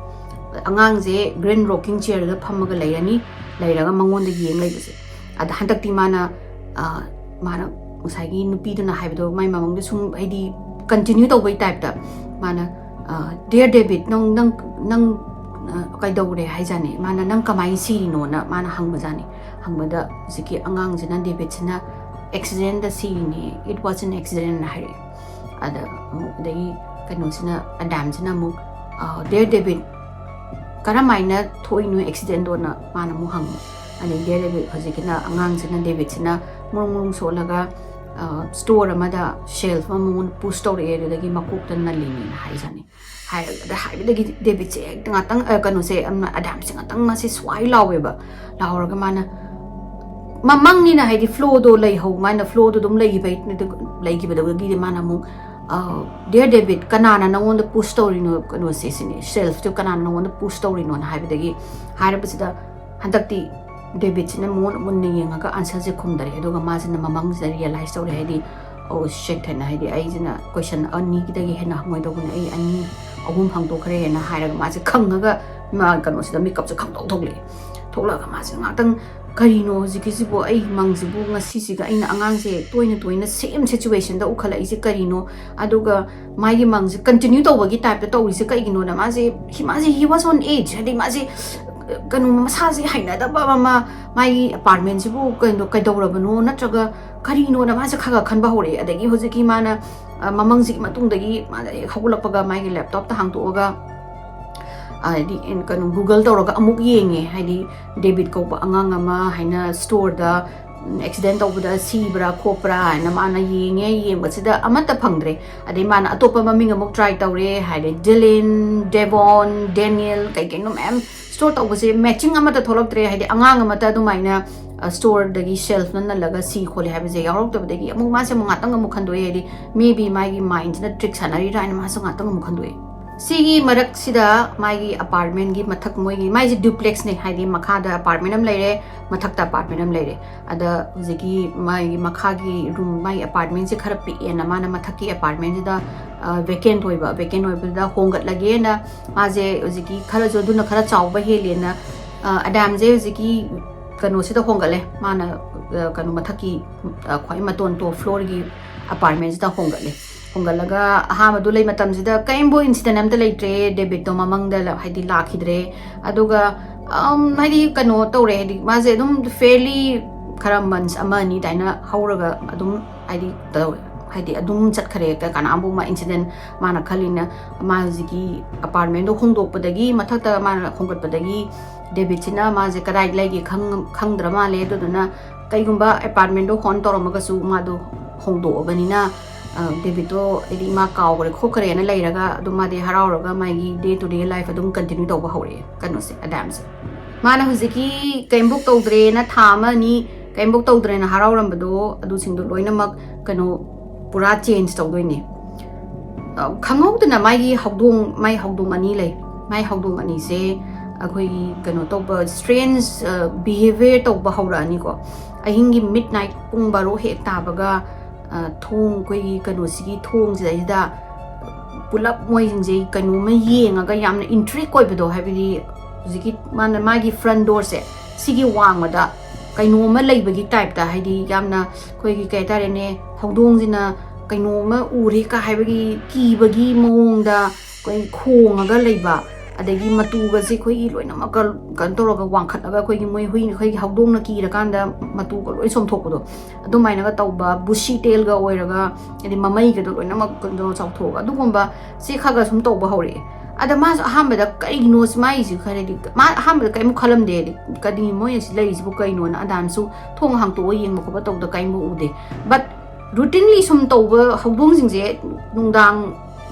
ꯑꯉꯥꯡꯁꯦ ꯒ꯭ꯔꯤꯟ ꯔꯣꯀꯤꯡ ꯆꯤꯌꯔꯗ ꯐꯝꯃꯒ ꯂꯩꯔꯅꯤ, ꯂꯩꯔꯒ ꯃꯉꯣꯟꯗ ꯌꯦꯡ ꯂꯩꯕꯁꯦ꯫ ꯑꯗ ꯍꯟꯗꯛꯇꯤ ꯃꯥꯅ, ꯑ, ꯃꯥꯅ ꯉꯁꯥꯏꯒꯤ ꯅꯨꯄꯤꯗꯨꯅ ꯍꯥꯏꯕꯗꯣ ꯃꯥꯏ ꯃꯃꯪꯗ ꯁꯨꯝ, ꯍꯥꯏꯗꯤ, ꯀꯟꯇꯤꯅ꯭ꯌꯨ ꯇꯧꯕꯩ ꯇꯥꯏꯞꯇ ꯃꯥꯅ, "ꯗꯤꯌꯔ ꯗꯦꯕꯤꯠ, ꯅꯪ, ꯅꯪ, ꯅꯪ, ꯑ, ꯀꯩꯗꯧꯔꯦ?" ꯍꯥꯏꯖꯥꯅꯤ꯫ ꯃꯥꯅ, "ꯅꯪ ꯀꯃꯥꯏꯅ ꯁꯤꯔꯤꯅꯣꯅ?" ꯃꯥꯅ ꯍꯪꯕꯖꯥꯅꯤ꯫ ꯍꯪꯕꯗ ꯍꯧꯖꯤꯛꯀꯤ ꯑꯉꯥꯡꯁꯤꯅ, ꯗꯦꯕꯤꯠꯁꯤꯅ, "ꯑꯦꯛꯁꯤꯗꯦꯟꯗ ꯁꯤꯔꯤꯅꯦ, it was an accident" ꯍꯥꯏꯔꯛꯑꯦ꯫ ꯑꯗ ꯑꯃꯨꯛ ꯑꯗꯒꯤ ꯀꯩꯅꯣꯁꯤꯅ, ꯑꯗꯥꯝꯁꯤꯅ ꯑꯃꯨꯛ, "ꯑ, ꯗꯤꯌꯔ ꯗꯦꯕꯤꯠ, ꯀꯔꯝꯍꯥꯏꯅ ꯊꯣꯛꯏꯅꯣ ꯑꯦꯛꯁꯤꯗꯦꯟꯗꯣꯅ?" ꯃꯥꯅ ꯑꯃꯨꯛ ꯍꯪꯕ꯫ ꯑꯗꯩ ꯗꯤꯌꯔ ꯗꯦꯕꯤꯠ, ꯍꯧꯖꯤꯛꯀꯤꯅ ꯑꯉꯥꯡꯁꯤꯅ, ꯗꯦꯕꯤꯠꯁꯤꯅ ꯃꯔꯨꯝ ꯃꯔꯨꯝ ꯁꯣꯜꯂꯒ, ꯑ, ꯁ꯭ꯇꯣꯔ ꯑꯃꯗ ꯁꯦꯜꯐ ꯑꯃ ꯃꯉꯣꯟꯗ ꯄꯨꯁ ꯇꯧꯔꯛꯑꯦ, ꯑꯗꯨꯗꯒꯤ ꯃꯀꯣꯛꯇ ꯅꯜꯂꯤꯅꯦꯅ ꯍꯥꯏꯖꯥꯅꯤ꯫ ꯍꯥꯏꯔꯒ, ꯑꯗ ꯍꯥꯏꯕꯗꯒꯤ ꯗꯦꯕꯤꯠꯁꯦ ꯍꯦꯛꯇ ꯉꯥꯛꯇꯪ, ꯑ, ꯀꯩꯅꯣꯁꯦ, ꯑꯝ, ꯑꯗꯥꯝꯁꯦ ꯉꯥꯛꯇꯪ ꯃꯥꯁꯦ ꯁ꯭ꯋꯥꯏ ꯂꯥꯎꯋꯦꯕ꯫ ꯂꯥꯎꯔꯒ ꯃꯥꯅ ꯃꯃꯪꯅꯤꯅ, ꯍꯥꯏꯗꯤ ꯐ꯭ꯂꯣꯗꯣ ꯂꯩꯍꯧ, ꯃꯥꯅ ꯐ꯭ꯂꯣꯗꯣ ꯑꯗꯨꯝ ꯂꯩꯈꯤꯕꯩ, ꯂꯩꯈꯤꯕꯗꯒꯤꯗꯤ ꯃꯥꯅ ꯑꯃꯨꯛ, "ꯑ, ꯗꯤꯌꯔ ꯗꯦꯕꯤꯠ, ꯀꯅꯥꯅ ꯅꯪꯉꯣꯟꯗ ꯄꯨꯁ ꯇꯧꯔꯤꯅꯣ ꯀꯩꯅꯣꯁꯦ, ꯁꯤꯅꯤ, ꯁꯦꯜꯐꯇꯣ ꯀꯅꯥꯅ ꯅꯪꯉꯣꯟꯗ ꯄꯨꯁ ꯇꯧꯔꯤꯅꯣꯅ?" ꯍꯥꯏꯕꯗꯒꯤ, ꯍꯥꯏꯔꯕꯁꯤꯗ ꯍꯟꯗꯛꯇꯤ ꯗꯦꯕꯤꯠꯁꯤꯅ ꯃꯉꯣꯟꯗ ꯃꯨꯟꯅ ꯌꯦꯡꯉꯒ ꯑꯟꯁꯔꯁꯦ ꯈꯨꯝꯗꯔꯦ꯫ ꯑꯗꯨꯒ ꯃꯥꯁꯤꯅ ꯃꯃꯪꯁꯤꯗ ꯔꯤꯌꯦꯂꯥꯏꯁ ꯇꯧꯔꯦ, ꯍꯥꯏꯗꯤ, "ꯑꯣ ꯁꯦꯛꯊꯦꯅ, ꯍꯥꯏꯗꯤ ꯑꯩꯁꯤꯅ ꯀꯣꯏꯁꯟ ꯑꯅꯤꯗꯒꯤ ꯍꯦꯟꯅ ꯍꯪꯉꯣꯏꯗꯧꯕꯅꯦ, ꯑꯩ ꯑꯅꯤ ꯑꯍꯨꯝ ꯍꯪꯗꯣꯛꯈ꯭ꯔꯦꯅ" ꯍꯥꯏꯔꯒ ꯃꯥꯁꯦ ꯈꯪꯉꯒ ꯃꯥ ꯀꯩꯅꯣꯁꯤꯗ ꯃꯤꯀꯞꯁꯦ ꯈꯪꯊꯣꯛ ꯊꯣꯛꯂꯛꯑꯦ꯫ ꯊꯣꯛꯂꯛꯑꯒ ꯃꯥꯁꯦ ꯉꯥꯛꯇꯪ, "ꯀꯔꯤꯅꯣ ꯍꯧꯖꯤꯛꯀꯤꯁꯤꯕꯨ? ꯑꯩ ꯃꯪꯁꯤꯕꯨ, ꯉꯁꯤꯁꯤꯒ ꯑꯩꯅ ꯑꯉꯥꯡꯁꯦ ꯇꯣꯏꯅ ꯇꯣꯏꯅ ꯁꯦꯝ ꯁꯤꯆꯨꯋꯦꯁꯟꯗ ꯎꯈꯠꯂꯛꯏꯁꯦ ꯀꯔꯤꯅꯣ? ꯑꯗꯨꯒ ꯃꯥꯒꯤ ꯃꯪꯁꯦ ꯀꯟꯇꯤꯅ꯭ꯌꯨ ꯇꯧꯕꯒꯤ ꯇꯥꯏꯞꯇ ꯇꯧꯔꯤꯁꯦ ꯀꯩꯒꯤꯅꯣꯅ?" ꯃꯥꯁꯦ, he, ꯃꯥꯁꯦ, he was on edge, ꯍꯥꯏꯗꯤ ꯃꯥꯁꯦ ꯀꯩꯅꯣ, ꯃꯁꯥꯁꯦ ꯍꯩꯅꯗꯕ ꯑꯃ, ꯃꯥꯒꯤ ꯑꯦꯄꯥꯔꯠꯃꯦꯟꯁꯤꯕꯨ ꯀꯩꯅꯣ, ꯀꯩꯗꯧꯔꯕꯅꯣ, ꯅꯠꯇ꯭ꯔꯒ ꯀꯔꯤꯅꯣꯅ ꯃꯥꯁꯦ ꯈꯔ ꯈꯔ ꯈꯟꯕ ꯍꯧꯔꯛꯑꯦ꯫ ꯑꯗꯒꯤ ꯍꯧꯖꯤꯛꯀꯤ ꯃꯥꯅ, ꯑ, ꯃꯃꯪꯁꯤꯒꯤ ꯃꯇꯨꯡꯗꯒꯤ ꯃꯥꯅ ꯍꯦꯛ ꯍꯧꯒꯠꯂꯛꯄꯒ ꯃꯥꯒꯤ ꯂꯦꯞꯇꯣꯞꯇ ꯍꯥꯡꯇꯣꯛꯑꯒ, ꯑ, ꯍꯥꯏꯗꯤ, ꯑꯦꯟ-, ꯀꯩꯅꯣ, Google ꯇꯧꯔꯒ ꯑꯃꯨꯛ ꯌꯦꯡꯉꯦ꯫ ꯍꯥꯏꯗꯤ, ꯗꯦꯕꯤꯠ ꯀꯧꯕ ꯑꯉꯥꯡ ꯑꯃ ꯍꯥꯏꯅ ꯁ꯭ꯇꯣꯔꯗ, ꯎꯝ, ꯑꯦꯛꯁꯤꯗꯦꯟ ꯇꯧꯕꯗ ꯁꯤꯕ꯭ꯔꯥ ꯈꯣꯠꯄ꯭ꯔꯥ ꯍꯥꯏꯅ ꯃꯥꯅ ꯌꯦꯡꯉꯦ꯫ ꯌꯦꯡꯕꯁꯤꯗ ꯑꯃꯠꯇ ꯐꯪꯗ꯭ꯔꯦ꯫ ꯑꯗꯩ ꯃꯥꯅ ꯑꯇꯣꯞꯄ ꯃꯃꯤꯡ ꯑꯃꯨꯛ ꯇ꯭ꯔꯥꯏ ꯇꯧꯔꯦ꯫ ꯍꯥꯏꯗꯤ, ꯗꯤꯂꯤꯟ, ꯗꯦꯕꯣꯟ, ꯗꯦꯅꯤꯌꯦꯜ, ꯀꯩ ꯀꯩꯅꯣ ꯃꯌꯥꯝ ꯁ꯭ꯇꯣꯔ ꯇꯧꯕꯁꯦ ꯃꯦꯆꯤꯡ ꯑꯃꯠꯇ ꯊꯣꯛꯂꯛꯇ꯭ꯔꯦ꯫ ꯍꯥꯏꯗꯤ, ꯑꯉꯥꯡ ꯑꯃꯠꯇ ꯑꯗꯨꯃꯥꯏꯅ, ꯑ, ꯁ꯭ꯇꯣꯔꯗꯒꯤ ꯁꯦꯜꯐꯅ ꯅꯜꯂꯒ ꯁꯤ ꯈꯣꯠꯂꯦ ꯍꯥꯏꯕꯁꯦ ꯌꯥꯎꯔꯛꯇꯕꯗꯒꯤ ꯑꯃꯨꯛ ꯃꯥꯁꯦ ꯑꯃꯨꯛ ꯉꯥꯛꯇꯪ ꯑꯃꯨꯛ ꯈꯟꯗꯣꯛꯑꯦ꯫ ꯍꯥꯏꯗꯤ, maybe ꯃꯥꯒꯤ ꯃꯥꯏꯟꯁꯤꯅ ꯇ꯭ꯔꯤꯛ ꯁꯥꯟꯅꯔꯤꯔꯥ ꯍꯥꯏꯅ ꯃꯥꯁꯨ ꯉꯥꯛꯇꯪ ꯑꯃꯨꯛ ꯈꯟꯗꯣꯛꯑꯦ꯫ ꯁꯤꯒꯤ ꯃꯔꯛꯁꯤꯗ ꯃꯥꯒꯤ ꯑꯦꯄꯥꯔꯠꯃꯦꯟꯒꯤ ꯃꯊꯛ, ꯃꯣꯏꯒꯤ, ꯃꯥꯏꯁꯦ ꯗ꯭ꯌꯨꯄ꯭ꯂꯦꯛꯁꯅꯦ, ꯍꯥꯏꯗꯤ, ꯃꯈꯥꯗ ꯑꯦꯄꯥꯔꯠꯃꯦꯟ ꯑꯃ ꯂꯩꯔꯦ, ꯃꯊꯛꯇ ꯑꯦꯄꯥꯔꯠꯃꯦꯟ ꯑꯃ ꯂꯩꯔꯦ꯫ ꯑꯗ ꯍꯧꯖꯤꯛꯀꯤ ꯃꯥꯒꯤ ꯃꯈꯥꯒꯤ ꯔꯨꯝ, ꯃꯥꯒꯤ ꯑꯦꯄꯥꯔꯠꯃꯦꯟꯁꯦ ꯈꯔ ꯄꯤꯛꯑꯦꯅ ꯃꯥꯅ ꯃꯊꯛꯀꯤ ꯑꯦꯄꯥꯔꯠꯃꯦꯟꯁꯤꯗ, ꯑ, ꯚꯦꯀꯦꯟ ꯑꯣꯏꯕ, ꯚꯦꯀꯦꯟ ꯑꯣꯏꯕꯗꯨꯗ ꯍꯣꯡꯒꯠꯂꯒꯦꯅ ꯃꯥꯁꯦ ꯍꯧꯖꯤꯛꯀꯤ ꯈꯔꯁꯨ ꯑꯗꯨꯅ ꯈꯔ ꯆꯥꯎꯕ ꯍꯦꯜꯂꯦꯅ, ꯑ, ꯑꯦꯗꯥꯝꯁꯦ ꯍꯧꯖꯤꯛꯀꯤ ꯀꯩꯅꯣꯁꯤꯗ ꯍꯣꯡꯒꯠꯂꯦ꯫ ꯃꯥꯅ, ꯑ, ꯀꯩꯅꯣ, ꯃꯊꯛꯀꯤ, ꯑ, ꯈ꯭ꯋꯥꯏ ꯃꯇꯣꯟ ꯇꯣꯞ ꯐ꯭ꯂꯣꯔꯒꯤ ꯑꯦꯄꯥꯔꯠꯃꯦꯟꯁꯤꯗ ꯍꯣꯡꯒꯠꯂꯦ꯫ ꯍꯣꯡꯒꯠꯂꯒ ꯑꯍꯥꯟꯕꯗꯣ ꯂꯩ ꯃꯇꯝꯁꯤꯗ ꯀꯔꯤꯝꯕꯨ ꯏꯟꯁꯤꯗꯦꯟ ꯑꯝꯇ ꯂꯩꯇ꯭ꯔꯦ꯫ ꯗꯦꯕꯤꯠꯇꯣ ꯃꯃꯪꯗ ꯂ-, ꯍꯥꯏꯗꯤ, ꯂꯥꯛꯈꯤꯗ꯭ꯔꯦ꯫ ꯑꯗꯨꯒ, ꯑꯝ, ꯍꯥꯏꯗꯤ, ꯀꯩꯅꯣ ꯇꯧꯔꯦ, ꯍꯥꯏꯗꯤ, ꯃꯥꯁꯦ ꯑꯗꯨꯝ ꯐꯦꯔꯂꯤ ꯈꯔ ꯃꯟꯁ ꯑꯃ ꯑꯅꯤ ꯑꯗꯨꯃꯥꯏꯅ ꯍꯧꯔꯒ ꯑꯗꯨꯝ, ꯍꯥꯏꯗꯤ, ꯇꯧ-, ꯍꯥꯏꯗꯤ, ꯑꯗꯨꯝ ꯆꯠꯈ꯭ꯔꯦ꯫ ꯀ-, ꯀꯅꯥꯝꯕꯨ ꯃꯥ ꯏꯟꯁꯤꯗꯦꯟ, ꯃꯥꯅ ꯈꯜꯂꯤꯅ, ꯃꯥ ꯍꯧꯖꯤꯛꯀꯤ ꯑꯦꯄꯥꯔꯠꯃꯦꯟꯗꯣ ꯍꯣꯡꯗꯣꯛꯄꯗꯒꯤ, ꯃꯊꯛꯇ ꯃꯥꯅ ꯍꯣꯡꯒꯠꯄꯗꯒꯤ, ꯗꯦꯕꯤꯠꯁꯤꯅ ꯃꯥꯁꯦ ꯀꯗꯥꯏ ꯂꯩꯒꯦ ꯈꯪ-, ꯈꯪꯗ꯭ꯔ ꯃꯥꯜꯂꯦ꯫ ꯑꯗꯨꯗꯨꯅ ꯀꯩꯒꯨꯝꯕ ꯑꯦꯄꯥꯔꯠꯃꯦꯟꯗꯣ ꯍꯣꯟ ꯇꯧꯔꯝꯃꯒꯁꯨ ꯃꯥꯗꯣ ꯍꯣꯡꯗꯣꯛꯑꯕꯅꯤꯅ, ꯑ, ꯗꯦꯕꯤꯠꯇꯣ, ꯍꯥꯏꯗꯤ, ꯃꯥ ꯀꯥꯎꯈ꯭ꯔꯦ ꯈꯣꯠꯈ꯭ꯔꯦꯅ ꯂꯩꯔꯒ ꯑꯗꯨꯝ ꯃꯥꯗꯤ ꯍꯔꯥꯎꯔꯒ ꯃꯥꯒꯤ day to day life ꯑꯗꯨꯝ continue ꯇꯧꯕ ꯍꯧꯔꯛꯑꯦ, ꯀꯩꯅꯣꯁꯦ, ꯑꯦꯗꯥꯝꯁꯦ꯫ ꯃꯥꯅ ꯍꯧꯖꯤꯛꯀꯤ ꯀꯩꯝꯕꯨꯛ ꯇꯧꯗ꯭ꯔꯦꯅ, ꯊꯥ ꯑꯃ ꯑꯅꯤ ꯀꯩꯝꯕꯨꯛ ꯇꯧꯗ꯭ꯔꯦꯅ ꯍꯔꯥꯎꯔꯝꯕꯗꯣ, ꯑꯗꯨꯁꯤꯡꯗꯣ ꯂꯣꯏꯅꯃꯛ, ꯀꯩꯅꯣ, ꯄꯨꯔꯥ ꯆꯦꯟꯖ ꯇꯧꯗꯣꯏꯅꯦ꯫ ꯑ, ꯈꯪꯍꯧꯗꯅ ꯃꯥꯒꯤ ꯍꯧꯗꯣꯡ, ꯃꯥꯏ ꯍꯧꯗꯣꯡ ꯑꯅꯤ ꯂꯩ꯫ ꯃꯥꯏ ꯍꯧꯗꯣꯡ ꯑꯅꯤꯁꯦ ꯑꯩꯈꯣꯏꯒꯤ ꯀꯩꯅꯣ ꯇꯧꯕ, ꯁ꯭ꯇ꯭ꯔꯦꯟꯖ, ꯑ, ꯕꯤꯍꯦꯕꯤꯌꯔ ꯇꯧꯕ ꯍꯧꯔꯛꯑꯅꯤꯀꯣ꯫ ꯑꯍꯤꯡꯒꯤ ꯃꯤꯗ ꯅꯥꯏꯠ ꯄꯨꯡ ꯕꯥꯔꯣ ꯍꯦꯛ ꯇꯥꯕꯒ, ꯑ, ꯊꯣꯡ, ꯑꯩꯈꯣꯏꯒꯤ ꯀꯩꯅꯣꯁꯤꯒꯤ ꯊꯣꯡꯁꯤꯗꯩꯗ ꯄꯨꯂꯞ ꯃꯣꯏꯁꯤꯡꯁꯦ ꯀꯩꯅꯣꯝꯃ ꯌꯦꯡꯉꯒ ꯌꯥꯝꯅ ꯏꯟꯇ꯭ꯔꯤꯛ ꯑꯣꯏꯕꯗꯣ, ꯍꯥꯏꯕꯗꯤ ꯍꯧꯖꯤꯛꯀꯤ ꯃꯥꯅ, ꯃꯥꯒꯤ ꯐ꯭ꯔꯟ ꯗꯣꯔꯁꯦ ꯁꯤꯒꯤ ꯋꯥꯡꯃꯗ ꯀꯩꯅꯣꯝꯃ ꯂꯩꯕꯒꯤ ꯇꯥꯏꯞꯇ, ꯍꯥꯏꯗꯤ ꯌꯥꯝꯅ ꯑꯩꯈꯣꯏꯒꯤ, ꯀꯩ ꯍꯥꯏꯇꯥꯔꯦꯅꯦ, ꯍꯧꯗꯣꯡꯁꯤꯅ ꯀꯩꯅꯣꯝꯃ ꯎꯔꯦ ꯀ ꯍꯥꯏꯕꯒꯤ ꯀꯤꯕꯒꯤ ꯃꯑꯣꯡꯗ ꯑꯩꯈꯣꯏ ꯈꯣꯡꯉꯒ ꯂꯩꯕ, ꯑꯗꯒꯤ ꯃꯇꯨꯒꯁꯦ ꯑꯩꯈꯣꯏꯒꯤ ꯂꯣꯏꯅꯃꯛꯀ ꯀꯩꯅꯣ ꯇꯧꯔꯒ ꯋꯥꯡꯈꯠꯂꯒ ꯑꯩꯈꯣꯏꯒꯤ ꯃꯣꯏ ꯍꯨꯏ, ꯑꯩꯈꯣꯏꯒꯤ ꯍꯧꯗꯣꯡꯅ ꯀꯤꯔꯀꯥꯟꯗ ꯃꯇꯨꯒ ꯂꯣꯏ ꯆꯣꯡꯊꯣꯛꯄꯗꯣ, ꯑꯗꯨꯃꯥꯏꯅꯒ ꯇꯧꯕ, ꯕꯨꯁꯤ ꯇꯦꯜꯒ ꯑꯣꯏꯔꯒ, ꯍꯥꯏꯗꯤ ꯃꯃꯩꯒꯗꯣ ꯂꯣꯏꯅꯃꯛ ꯀꯩꯅꯣ ꯆꯥꯎꯊꯣꯛꯑꯒ ꯑꯗꯨꯒꯨꯝꯕ ꯁꯤ ꯈꯔ ꯈꯔ ꯁꯨꯝ ꯇꯧꯕ ꯍꯧꯔꯛꯑꯦ꯫ ꯑꯗ ꯃꯥꯁꯨ ꯑꯍꯥꯟꯕꯗ ꯀꯩꯅꯣ ꯁꯤ ꯃꯥꯏꯁꯤ ꯈꯔꯗꯤ, ꯃꯥ ꯑꯍꯥꯟꯕꯗ ꯀꯔꯤꯝ ꯈꯜꯂꯝꯗꯦ, ꯍꯥꯏꯗꯤ ꯀꯔꯤ ꯃꯣꯏꯅ ꯁꯤ ꯂꯩꯔꯤꯁꯤꯕꯨ ꯀꯩꯅꯣꯅ꯫ ꯑꯗꯥꯝꯁꯨ ꯊꯣꯡ ꯍꯥꯡꯇꯣꯛꯑ ꯌꯦꯡꯕ ꯈꯣꯠꯄ ꯇꯧꯕꯗ ꯀꯔꯤꯝꯕꯨ ꯎꯗꯦ꯫ But routinely ꯁꯨꯝ ꯇꯧꯕ ꯍꯧꯗꯣꯡꯁꯤꯡꯁꯦ ꯅꯨꯡꯗꯥꯡ,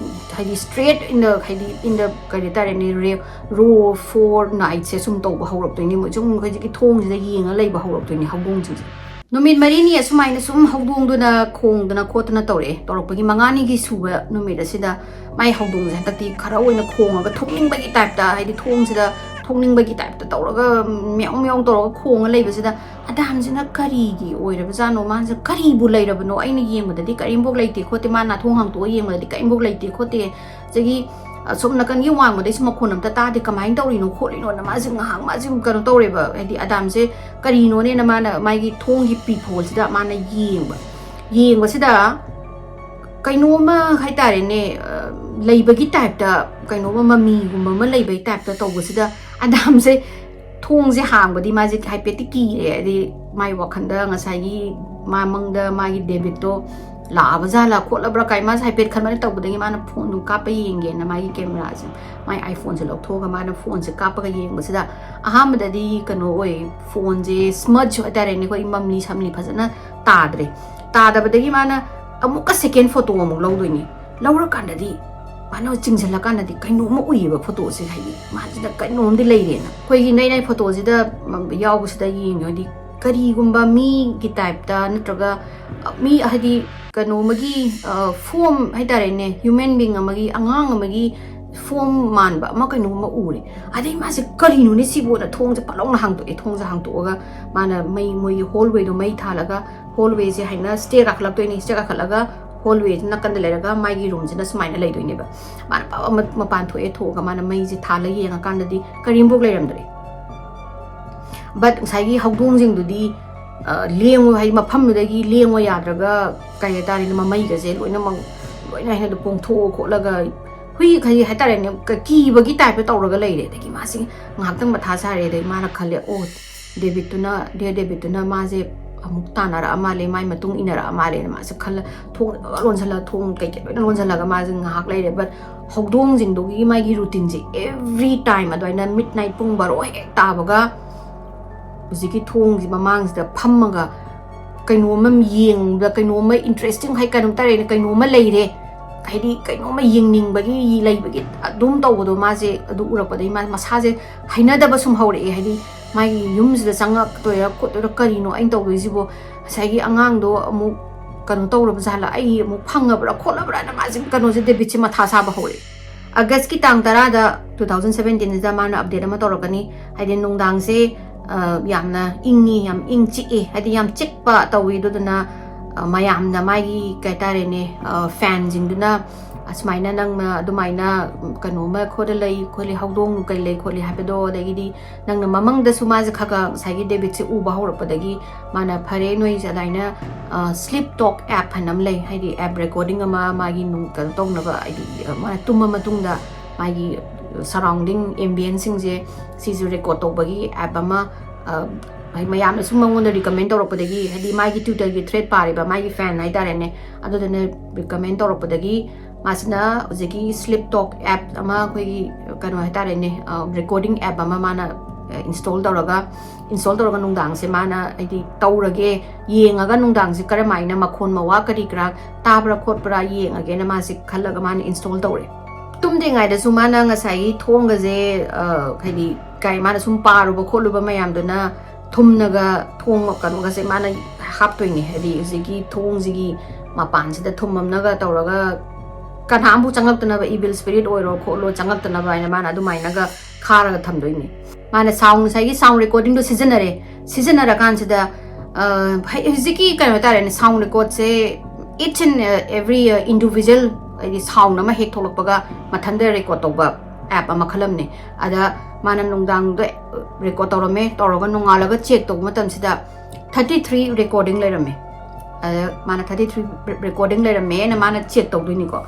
ꯍꯥꯏꯗꯤ straight in the, ꯍꯥꯏꯗꯤ in the ꯀꯔꯤ ꯍꯥꯏꯇꯥꯔꯦꯅꯦ, ꯔꯦ ꯔꯣ ꯐꯣꯔ ꯅꯥꯏꯠꯁꯦ ꯁꯨꯝ ꯇꯧꯕ ꯍꯧꯔꯛꯇꯣꯏꯅꯤ꯫ ꯃꯣꯏ ꯁꯨꯝ ꯍꯧꯖꯤꯛꯀꯤ ꯊꯣꯡꯁꯤꯗ ꯌꯦꯡꯉ ꯂꯩꯕ ꯍꯧꯔꯛꯇꯣꯏꯅꯤ ꯍꯧꯗꯣꯡꯁꯤꯡꯁꯦ꯫ ꯅꯨꯃꯤꯠ ꯃꯔꯤꯅꯤ ꯑꯁꯨꯃꯥꯏꯅ ꯁꯨꯝ ꯍꯧꯗꯣꯡꯗꯨꯅ ꯈꯣꯡꯗꯅ ꯈꯣꯠꯇꯅ ꯇꯧꯔꯛꯑꯦ꯫ ꯇꯧꯔꯛꯄꯒꯤ ꯃꯉꯥꯅꯤꯒꯤ ꯁꯨꯕ ꯅꯨꯃꯤꯠ ꯑꯁꯤꯗ ꯃꯥꯏ ꯍꯧꯗꯣꯡꯁꯦ ꯍꯟꯗꯛꯇꯤ ꯈꯔ ꯑꯣꯏꯅ ꯈꯣꯡꯉꯒ ꯊꯣꯛꯅꯤꯡꯕꯒꯤ ꯇꯥꯏꯞꯇ, ꯍꯥꯏꯗꯤ ꯊꯣꯡꯁꯤꯗ ꯊꯣꯛꯅꯤꯡꯕꯒꯤ ꯇꯥꯏꯞꯇ ꯇꯧꯔꯒ ꯃ꯭ꯌꯥꯎ ꯃ꯭ꯌꯥꯎ ꯇꯧꯔꯒ ꯈꯣꯡꯉ ꯂꯩꯕꯁꯤꯗ ꯑꯗꯥꯝꯁꯤꯅ ꯀꯔꯤꯒꯤ ꯑꯣꯏꯔꯕꯖꯥꯠꯅꯣ? ꯃꯥꯁꯦ ꯀꯔꯤꯕꯨ ꯂꯩꯔꯕꯅꯣ? ꯑꯩꯅ ꯌꯦꯡꯕꯗꯗꯤ ꯀꯔꯤꯝꯐꯥꯎ ꯂꯩꯇꯦ ꯈꯣꯠꯇꯦ, ꯃꯥ ꯅꯥꯊꯣꯡ ꯍꯥꯡꯇꯣꯛꯑ ꯌꯦꯡꯕꯗꯗꯤ ꯀꯔꯤꯝꯐꯥꯎ ꯂꯩꯇꯦ ꯈꯣꯠꯇꯦ꯫ ꯑꯗꯒꯤ ꯑꯁꯣꯝ ꯅꯥꯀꯟꯒꯤ ꯋꯥꯡꯃꯗꯩꯁꯨ ꯃꯈꯣꯟ ꯑꯝꯇ ꯇꯥꯗꯦ, ꯀꯃꯥꯏꯅ ꯇꯧꯔꯤꯅꯣ ꯈꯣꯠꯂꯤꯅꯣꯅ ꯃꯥꯁꯦ ꯉꯥꯏꯍꯥꯛ ꯃꯥꯁꯦ ꯀꯩꯅꯣ ꯇꯧꯔꯦꯕ꯫ ꯍꯥꯏꯗꯤ ꯑꯗꯥꯝꯁꯦ ꯀꯔꯤꯅꯣꯅꯦꯅ ꯃꯥꯅ ꯃꯥꯒꯤ ꯊꯣꯡꯒꯤ ꯄꯤꯐꯣꯜꯁꯤꯗ ꯃꯥꯅ ꯌꯦꯡꯕ, ꯌꯦꯡꯕꯁꯤꯗ ꯀꯩꯅꯣꯝꯃ ꯍꯥꯏꯇꯥꯔꯦꯅꯦ, ꯑ, ꯂꯩꯕꯒꯤ ꯇꯥꯏꯞꯇ, ꯀꯩꯅꯣꯝꯃ ꯃꯃꯤꯒꯨꯝꯕ ꯑꯃ ꯂꯩꯕꯒꯤ ꯇꯥꯏꯞꯇ ꯇꯧꯕꯁꯤꯗ ꯑꯗꯥꯝꯁꯦ ꯊꯣꯡꯁꯦ ꯍꯥꯡꯕꯗꯤ ꯃꯥꯁꯦ ꯍꯥꯏꯐꯦꯠꯇꯤ ꯀꯤꯔꯦ꯫ ꯍꯥꯏꯗꯤ ꯃꯥꯏ ꯋꯥꯈꯜꯗ ꯉꯁꯥꯏꯒꯤ ꯃꯥ ꯃꯪꯗ ꯃꯥꯒꯤ ꯗꯦꯕꯤꯠꯇꯣ ꯂꯥꯛꯑꯕ ꯖꯥꯠꯂꯥ ꯈꯣꯠꯂꯕ꯭ꯔꯥ ꯀꯥꯏ ꯃꯥꯁꯦ ꯍꯥꯏꯐꯦꯠ ꯈꯟꯕꯅ ꯇꯧꯕꯗꯒꯤ ꯃꯥꯅ ꯐꯣꯟꯗꯨ ꯀꯥꯞꯄ ꯌꯦꯡꯒꯦꯅ ꯃꯥꯒꯤ ꯀꯦꯃꯦꯔꯥꯁꯦ, ꯃꯥꯏ ꯑꯥꯏꯐꯣꯟꯁꯦ ꯂꯧꯊꯣꯛꯑꯒ ꯃꯥꯅ ꯐꯣꯟꯁꯦ ꯀꯥꯞꯄꯒ ꯌꯦꯡꯕꯁꯤꯗ ꯑꯍꯥꯟꯕꯗꯗꯤ ꯀꯩꯅꯣ ꯑꯣꯏ, ꯐꯣꯟꯁꯦ smudge ꯍꯥꯏꯇꯥꯔꯦꯅꯦ, ꯑꯩꯈꯣꯏ ꯃꯝꯂꯤ ꯁꯝꯂꯤ ꯐꯖꯅ ꯇꯥꯗ꯭ꯔꯦ꯫ ꯇꯥꯗꯕꯗꯒꯤ ꯃꯥꯅ ꯑꯃꯨꯛꯀ second photo ꯑꯃꯨꯛ ꯂꯧꯗꯣꯏꯅꯤ꯫ ꯂꯧꯔꯀꯥꯟꯗꯗꯤ ꯃꯥꯅ ꯆꯤꯡꯁꯤꯜꯂꯀꯥꯟꯗꯗꯤ ꯀꯩꯅꯣꯝꯃ ꯎꯏꯌꯦꯕ ꯐꯣꯇꯣꯁꯦ, ꯍꯥꯏꯗꯤ ꯃꯥꯁꯤꯗ ꯀꯩꯅꯣꯝꯗꯤ ꯂꯩꯔꯦꯅ꯫ ꯑꯩꯈꯣꯏꯒꯤ ꯅꯩꯅꯩ ꯐꯣꯇꯣꯁꯤꯗ ꯌꯥꯎꯕꯁꯤꯗ ꯌꯦꯡꯉꯗꯤ ꯀꯔꯤꯒꯨꯝꯕ ꯃꯤꯒꯤ ꯇꯥꯏꯞꯇ ꯅꯠꯇ꯭ꯔꯒ ꯃꯤ ꯍꯥꯏꯗꯤ ꯀꯩꯅꯣ ꯑꯃꯒꯤ ꯐꯣꯝ ꯍꯥꯏꯇꯥꯔꯦꯅꯦ, human being ꯑꯃꯒꯤ, ꯑꯉꯥꯡ ꯑꯃꯒꯤ ꯐꯣꯝ ꯃꯥꯟꯕ ꯑꯃ ꯀꯩꯅꯣꯝꯃ ꯎꯔꯦ꯫ ꯑꯗꯩ ꯃꯥꯁꯦ ꯀꯔꯤꯅꯣꯅꯦ ꯁꯤꯕꯨꯅ ꯊꯣꯡꯁꯦ ꯄꯠ ꯂꯥꯎꯅ ꯍꯥꯡꯗꯣꯛꯑꯦ꯫ ꯊꯣꯡꯁꯦ ꯍꯥꯡꯗꯣꯛꯑꯒ ꯃꯥꯅ ꯃꯩ, ꯃꯣꯏꯒꯤ ꯍꯣꯜꯋꯦꯗꯣ ꯃꯩ ꯊꯥꯜꯂꯒ ꯍꯣꯜꯋꯦꯁꯦ ꯍꯥꯏꯅ ꯁ꯭ꯇꯦꯌꯔ ꯀꯥꯈꯠꯂꯛꯇꯣꯏꯅꯤ꯫ ꯁ꯭ꯇꯦꯌꯔ ꯀꯥꯈꯠꯂꯒ ꯍꯣꯜꯋꯦꯁꯤ ꯅꯥꯀꯟꯗ ꯂꯩꯔꯒ ꯃꯥꯒꯤ ꯔꯨꯝꯁꯤꯅ ꯁꯨꯃꯥꯏꯅ ꯂꯩꯗꯣꯏꯅꯦꯕ꯫ ꯃꯥꯅ ꯄ-, ꯃ-, ꯃꯄꯥꯟ ꯊꯣꯛꯑꯦ, ꯊꯣꯛꯑꯒ ꯃꯥꯅ ꯃꯩꯁꯦ ꯊꯥꯜꯂ ꯌꯦꯡꯉꯀꯥꯟꯗꯗꯤ ꯀꯔꯤꯝꯐꯥꯎ ꯂꯩꯔꯝꯗ꯭ꯔꯦ꯫ But ꯉꯁꯥꯏꯒꯤ ꯍꯧꯗꯣꯡꯁꯤꯡꯗꯨꯗꯤ, ꯑ, ꯂꯦꯡꯉꯨ ꯍꯥꯏꯗꯤ ꯃꯐꯝꯗꯨꯗꯒꯤ ꯂꯦꯡꯉꯨ ꯌꯥꯗ꯭ꯔꯒ ꯀꯩ ꯍꯥꯏꯇꯥꯔꯦꯅꯦ, ꯃꯃꯩꯒꯁꯦ ꯂꯣꯏꯅꯃꯛ, ꯂꯣꯏꯅ ꯍꯦꯟꯅ ꯄꯣꯡꯊꯣꯛꯑ ꯈꯣꯠꯂꯒ ꯍꯨꯏ ꯈꯩ ꯍꯥꯏꯇꯥꯔꯦꯅꯦ, ꯀ-, ꯀꯤꯕꯒꯤ type ꯇꯧꯔꯒ ꯂꯩꯔꯦ꯫ ꯑꯗꯒꯤ ꯃꯥꯁꯤ ꯉꯥꯏꯍꯥꯛꯇꯪ ꯃꯊꯥ ꯁꯥꯔꯦ꯫ ꯑꯗꯩ ꯃꯥꯅ ꯈꯜꯂꯦ, "ꯑꯣ, ꯗꯦꯕꯤꯠꯇꯨꯅ, ꯗꯤꯌꯔ ꯗꯦꯕꯤꯠꯇꯨꯅ ꯃꯥꯁꯦ ꯑꯃꯨꯛ ꯇꯥꯟꯅꯔꯛꯑ ꯃꯥꯜꯂꯦ, ꯃꯥꯏ ꯃꯇꯨꯡ ꯏꯟꯅꯔꯛꯑ ꯃꯥꯜꯂꯦꯅ" ꯃꯥꯁꯦ ꯈꯜꯂ, ꯊꯣꯡ ꯂꯣꯏ ꯂꯣꯟꯁꯤꯜꯂ, ꯊꯣꯡ ꯀꯩꯀꯩ ꯂꯣꯏꯅ ꯂꯣꯟꯁꯤꯜꯂꯒ ꯃꯥꯁꯦ ꯉꯥꯏꯍꯥꯛ ꯂꯩꯔꯦ꯫ But ꯍꯧꯗꯣꯡꯁꯤꯡꯗꯨꯒꯤ ꯃꯥꯒꯤ routineꯁꯦ every time ꯑꯗꯨꯃꯥꯏꯅ midnight ꯄꯨꯡ ꯕꯥꯔꯣ ꯍꯦꯛ ꯇꯥꯕꯒ ꯍꯧꯖꯤꯛꯀꯤ ꯊꯣꯡꯁꯤ ꯃꯃꯥꯡꯁꯤꯗ ꯐꯝꯃꯒ ꯀꯩꯅꯣꯝꯃ ꯌꯦꯡꯕ, ꯀꯩꯅꯣꯝꯃ interesting ꯍꯥꯏ, ꯀꯩꯅꯣꯝ ꯇꯧꯔꯦꯅ, ꯀꯩꯅꯣꯝꯃ ꯂꯩꯔꯦ, ꯍꯥꯏꯗꯤ ꯀꯩꯅꯣꯝꯃ ꯌꯦꯡꯅꯤꯡꯕꯒꯤ ꯂꯩꯕꯒꯤ ꯑꯗꯨꯝ ꯇꯧꯕꯗꯣ, ꯃꯥꯁꯦ ꯑꯗꯨ ꯎꯔꯛꯄꯗꯒꯤ ꯃꯥ ꯃꯁꯥꯁꯦ ꯍꯩꯅꯗꯕ ꯁꯨꯝ ꯍꯧꯔꯛꯑꯦ꯫ ꯍꯥꯏꯗꯤ ꯃꯥꯒꯤ ꯌꯨꯝꯁꯤꯗ ꯆꯪꯉꯛꯇꯣꯏꯔꯥ ꯈꯣꯠꯇꯣꯏꯔꯥ, ꯀꯔꯤꯅꯣ ꯑꯩꯅ ꯇꯧꯗꯣꯏꯁꯤꯕꯣ? ꯉꯁꯥꯏꯒꯤ ꯑꯉꯥꯡꯗꯣ ꯑꯃꯨꯛ ꯀꯩꯅꯣ ꯇꯧꯔꯕ ꯖꯥꯠꯂꯥ, ꯑꯩ ꯑꯃꯨꯛ ꯐꯪꯉꯕ꯭ꯔꯥ ꯈꯣꯠꯂꯕ꯭ꯔꯥꯅ ꯃꯥꯁꯦ, ꯀꯩꯅꯣꯁꯦ, ꯗꯦꯕꯤꯠꯁꯦ ꯃꯊꯥ ꯁꯥꯕ ꯍꯧꯔꯛꯑꯦ꯫ ꯑꯥꯒꯁꯀꯤ ꯇꯥꯡ ꯇꯔꯥꯗ, two thousand seventeenꯁꯤꯗ ꯃꯥꯅ update ꯑꯃ ꯇꯧꯔꯛꯀꯅꯤ꯫ ꯍꯥꯏꯗꯤ ꯅꯨꯡꯗꯥꯡꯁꯦ, ꯑ, ꯌꯥꯝꯅ ꯏꯪꯉꯤ, ꯌꯥꯝ ꯏꯪ ꯆꯤꯛꯏ, ꯍꯥꯏꯗꯤ ꯌꯥꯝ ꯆꯤꯛꯄ ꯇꯧꯏ꯫ ꯑꯗꯨꯗꯨꯅ, ꯑ, ꯃꯌꯥꯝꯅ, ꯃꯥꯒꯤ ꯀꯩ ꯍꯥꯏꯇꯥꯔꯦꯅꯦ, ꯑ, fanꯁꯤꯡꯗꯨꯅ ꯑꯁꯨꯃꯥꯏꯅ ꯅꯪꯅ ꯑꯗꯨꯃꯥꯏꯅ, ꯎꯝ, ꯀꯩꯅꯣꯝꯃ ꯈꯣꯠꯂ ꯂꯩ ꯈꯣꯠꯂꯤ, ꯍꯧꯗꯣꯡ ꯀꯩ ꯂꯩ ꯈꯣꯠꯂꯤ ꯍꯥꯏꯕꯗꯣ, ꯑꯗꯒꯤꯗꯤ ꯅꯪꯅ ꯃꯃꯪꯗꯁꯨ ꯃꯥꯁꯦ ꯈꯔ ꯈꯔ ꯉꯁꯥꯏꯒꯤ ꯗꯦꯕꯤꯠꯁꯦ ꯎꯕ ꯍꯧꯔꯛꯄꯗꯒꯤ ꯃꯥꯅ, "ꯐꯔꯦ, ꯅꯣꯏꯁꯦ ꯑꯗꯨꯃꯥꯏꯅ, ꯑ, Sleep Talk app ꯍꯥꯏꯅ ꯑꯃ ꯂꯩ", ꯍꯥꯏꯗꯤ app recording ꯑꯃ, ꯃꯥꯒꯤ ꯅꯨꯡ-, ꯀꯩꯅꯣ ꯇꯧꯅꯕ, ꯍꯥꯏꯗꯤ, ꯑ, ꯃꯥꯅ ꯇꯨꯝꯃ ꯃꯇꯨꯡꯗ ꯃꯥꯒꯤ surrounding ambienceꯁꯤꯡꯁꯦ ꯁꯤꯁꯨ record ꯇꯧꯕꯒꯤ app ꯑꯃ, ꯑ, ꯍꯥꯏ-, ꯃꯌꯥꯝꯅ ꯁꯨꯝ ꯃꯉꯣꯟꯗ recommend ꯇꯧꯔꯛꯄꯗꯒꯤ, ꯍꯥꯏꯗꯤ ꯃꯥꯒꯤ Twitterꯒꯤ thread ꯄꯥꯔꯤꯕ ꯃꯥꯒꯤ fan ꯍꯥꯏꯇꯥꯔꯦꯅꯦ, ꯑꯗꯨꯗꯨꯅ recommend ꯇꯧꯔꯛꯄꯗꯒꯤ ꯃꯥꯁꯤꯅ ꯍꯧꯖꯤꯛꯀꯤ Sleep Talk app ꯑꯃ, ꯑꯩꯈꯣꯏꯒꯤ ꯀꯩꯅꯣ ꯍꯥꯏꯇꯥꯔꯦꯅꯦ, ꯑ, recording app ꯑꯃ ꯃꯥꯅ, ꯑ, install ꯇꯧꯔꯒ, install ꯇꯧꯔꯒ ꯅꯨꯡꯗꯥꯡꯁꯦ ꯃꯥꯅ, ꯍꯥꯏꯗꯤ, ꯇꯧꯔꯒꯦ, ꯌꯦꯡꯉꯒ ꯅꯨꯡꯗꯥꯡꯁꯦ ꯀꯔꯝꯍꯥꯏꯅ ꯃꯈꯣꯟ ꯃꯋꯥ ꯀꯔꯤ ꯀꯔꯥ ꯇꯥꯕ꯭ꯔꯥ ꯈꯣꯠꯄ꯭ꯔꯥ ꯌꯦꯡꯉꯒꯦꯅ ꯃꯥꯁꯦ ꯈꯜꯂꯒ ꯃꯥꯅ install ꯇꯧꯔꯦ꯫ ꯇꯨꯝꯗ꯭ꯔꯤꯉꯩꯗꯁꯨ ꯃꯥꯅ ꯉꯁꯥꯏꯒꯤ ꯊꯣꯡꯒꯁꯦ, ꯑ, ꯍꯥꯏꯗꯤ, ꯀꯥꯏ, ꯃꯥꯅ ꯁꯨꯝ ꯄꯥꯔꯨꯕ ꯈꯣꯠꯂꯨꯕ ꯃꯌꯥꯝꯗꯨꯅ ꯊꯨꯝꯅꯒ ꯊꯣꯡ ꯀꯩꯅꯣꯒꯁꯦ ꯃꯥꯅ ꯍꯥꯞꯇꯣꯏꯅꯦ꯫ ꯍꯥꯏꯗꯤ ꯍꯧꯖꯤꯛꯀꯤ ꯊꯣꯡꯁꯤꯒꯤ ꯃꯄꯥꯟꯁꯤꯗ ꯊꯨꯝ ꯑꯃꯅꯒ ꯇꯧꯔꯒ ꯀꯅꯥꯝꯕꯨ ꯆꯪꯉꯛꯇꯅꯕ, evil spirit ꯑꯣꯏꯔꯣ ꯈꯣꯠꯂꯣ ꯆꯪꯉꯛꯇꯅꯕ ꯍꯥꯏꯅ ꯃꯥꯅ ꯑꯗꯨꯃꯥꯏꯅꯒ ꯈꯥꯔꯒ ꯊꯝꯗꯣꯏꯅꯦ꯫ ꯃꯥꯅ sound, ꯉꯁꯥꯏꯒꯤ sound recordingꯗꯣ ꯁꯤꯖꯤꯟꯅꯔꯦ꯫ ꯁꯤꯖꯤꯟꯅꯔꯀꯥꯟꯁꯤꯗ, ꯑ, ꯍꯩ-, ꯍꯧꯖꯤꯛꯀꯤ ꯀꯩꯅꯣ ꯍꯥꯏꯇꯥꯔꯦꯅꯦ, sound recordꯁꯦ each and every, uh, individual, ꯍꯥꯏꯗꯤ sound ꯑꯃ ꯍꯦꯛ ꯊꯣꯛꯂꯛꯄꯒ ꯃꯊꯟꯇ record ꯇꯧꯕ app ꯑꯃ ꯃꯈꯜ ꯑꯃꯅꯦ꯫ ꯑꯗ ꯃꯥꯅ ꯅꯨꯡꯗꯥꯡꯗ record ꯇꯧꯔꯝꯃꯦ, ꯇꯧꯔꯒ ꯅꯣꯡꯉꯥꯜꯂꯒ check ꯇꯧꯕ ꯃꯇꯝꯁꯤꯗ thirty three recording ꯂꯩꯔꯝꯃꯦ꯫ ꯑꯗ ꯃꯥꯅ ꯊꯥꯔꯇꯤ ꯊ꯭ꯔꯤ ꯔꯦꯀꯣꯔꯗꯤꯡ ꯂꯩꯔꯝꯃꯦꯅ ꯃꯥꯅ ꯆꯦꯛ ꯇꯧꯗꯣꯏꯅꯤꯀꯣ꯫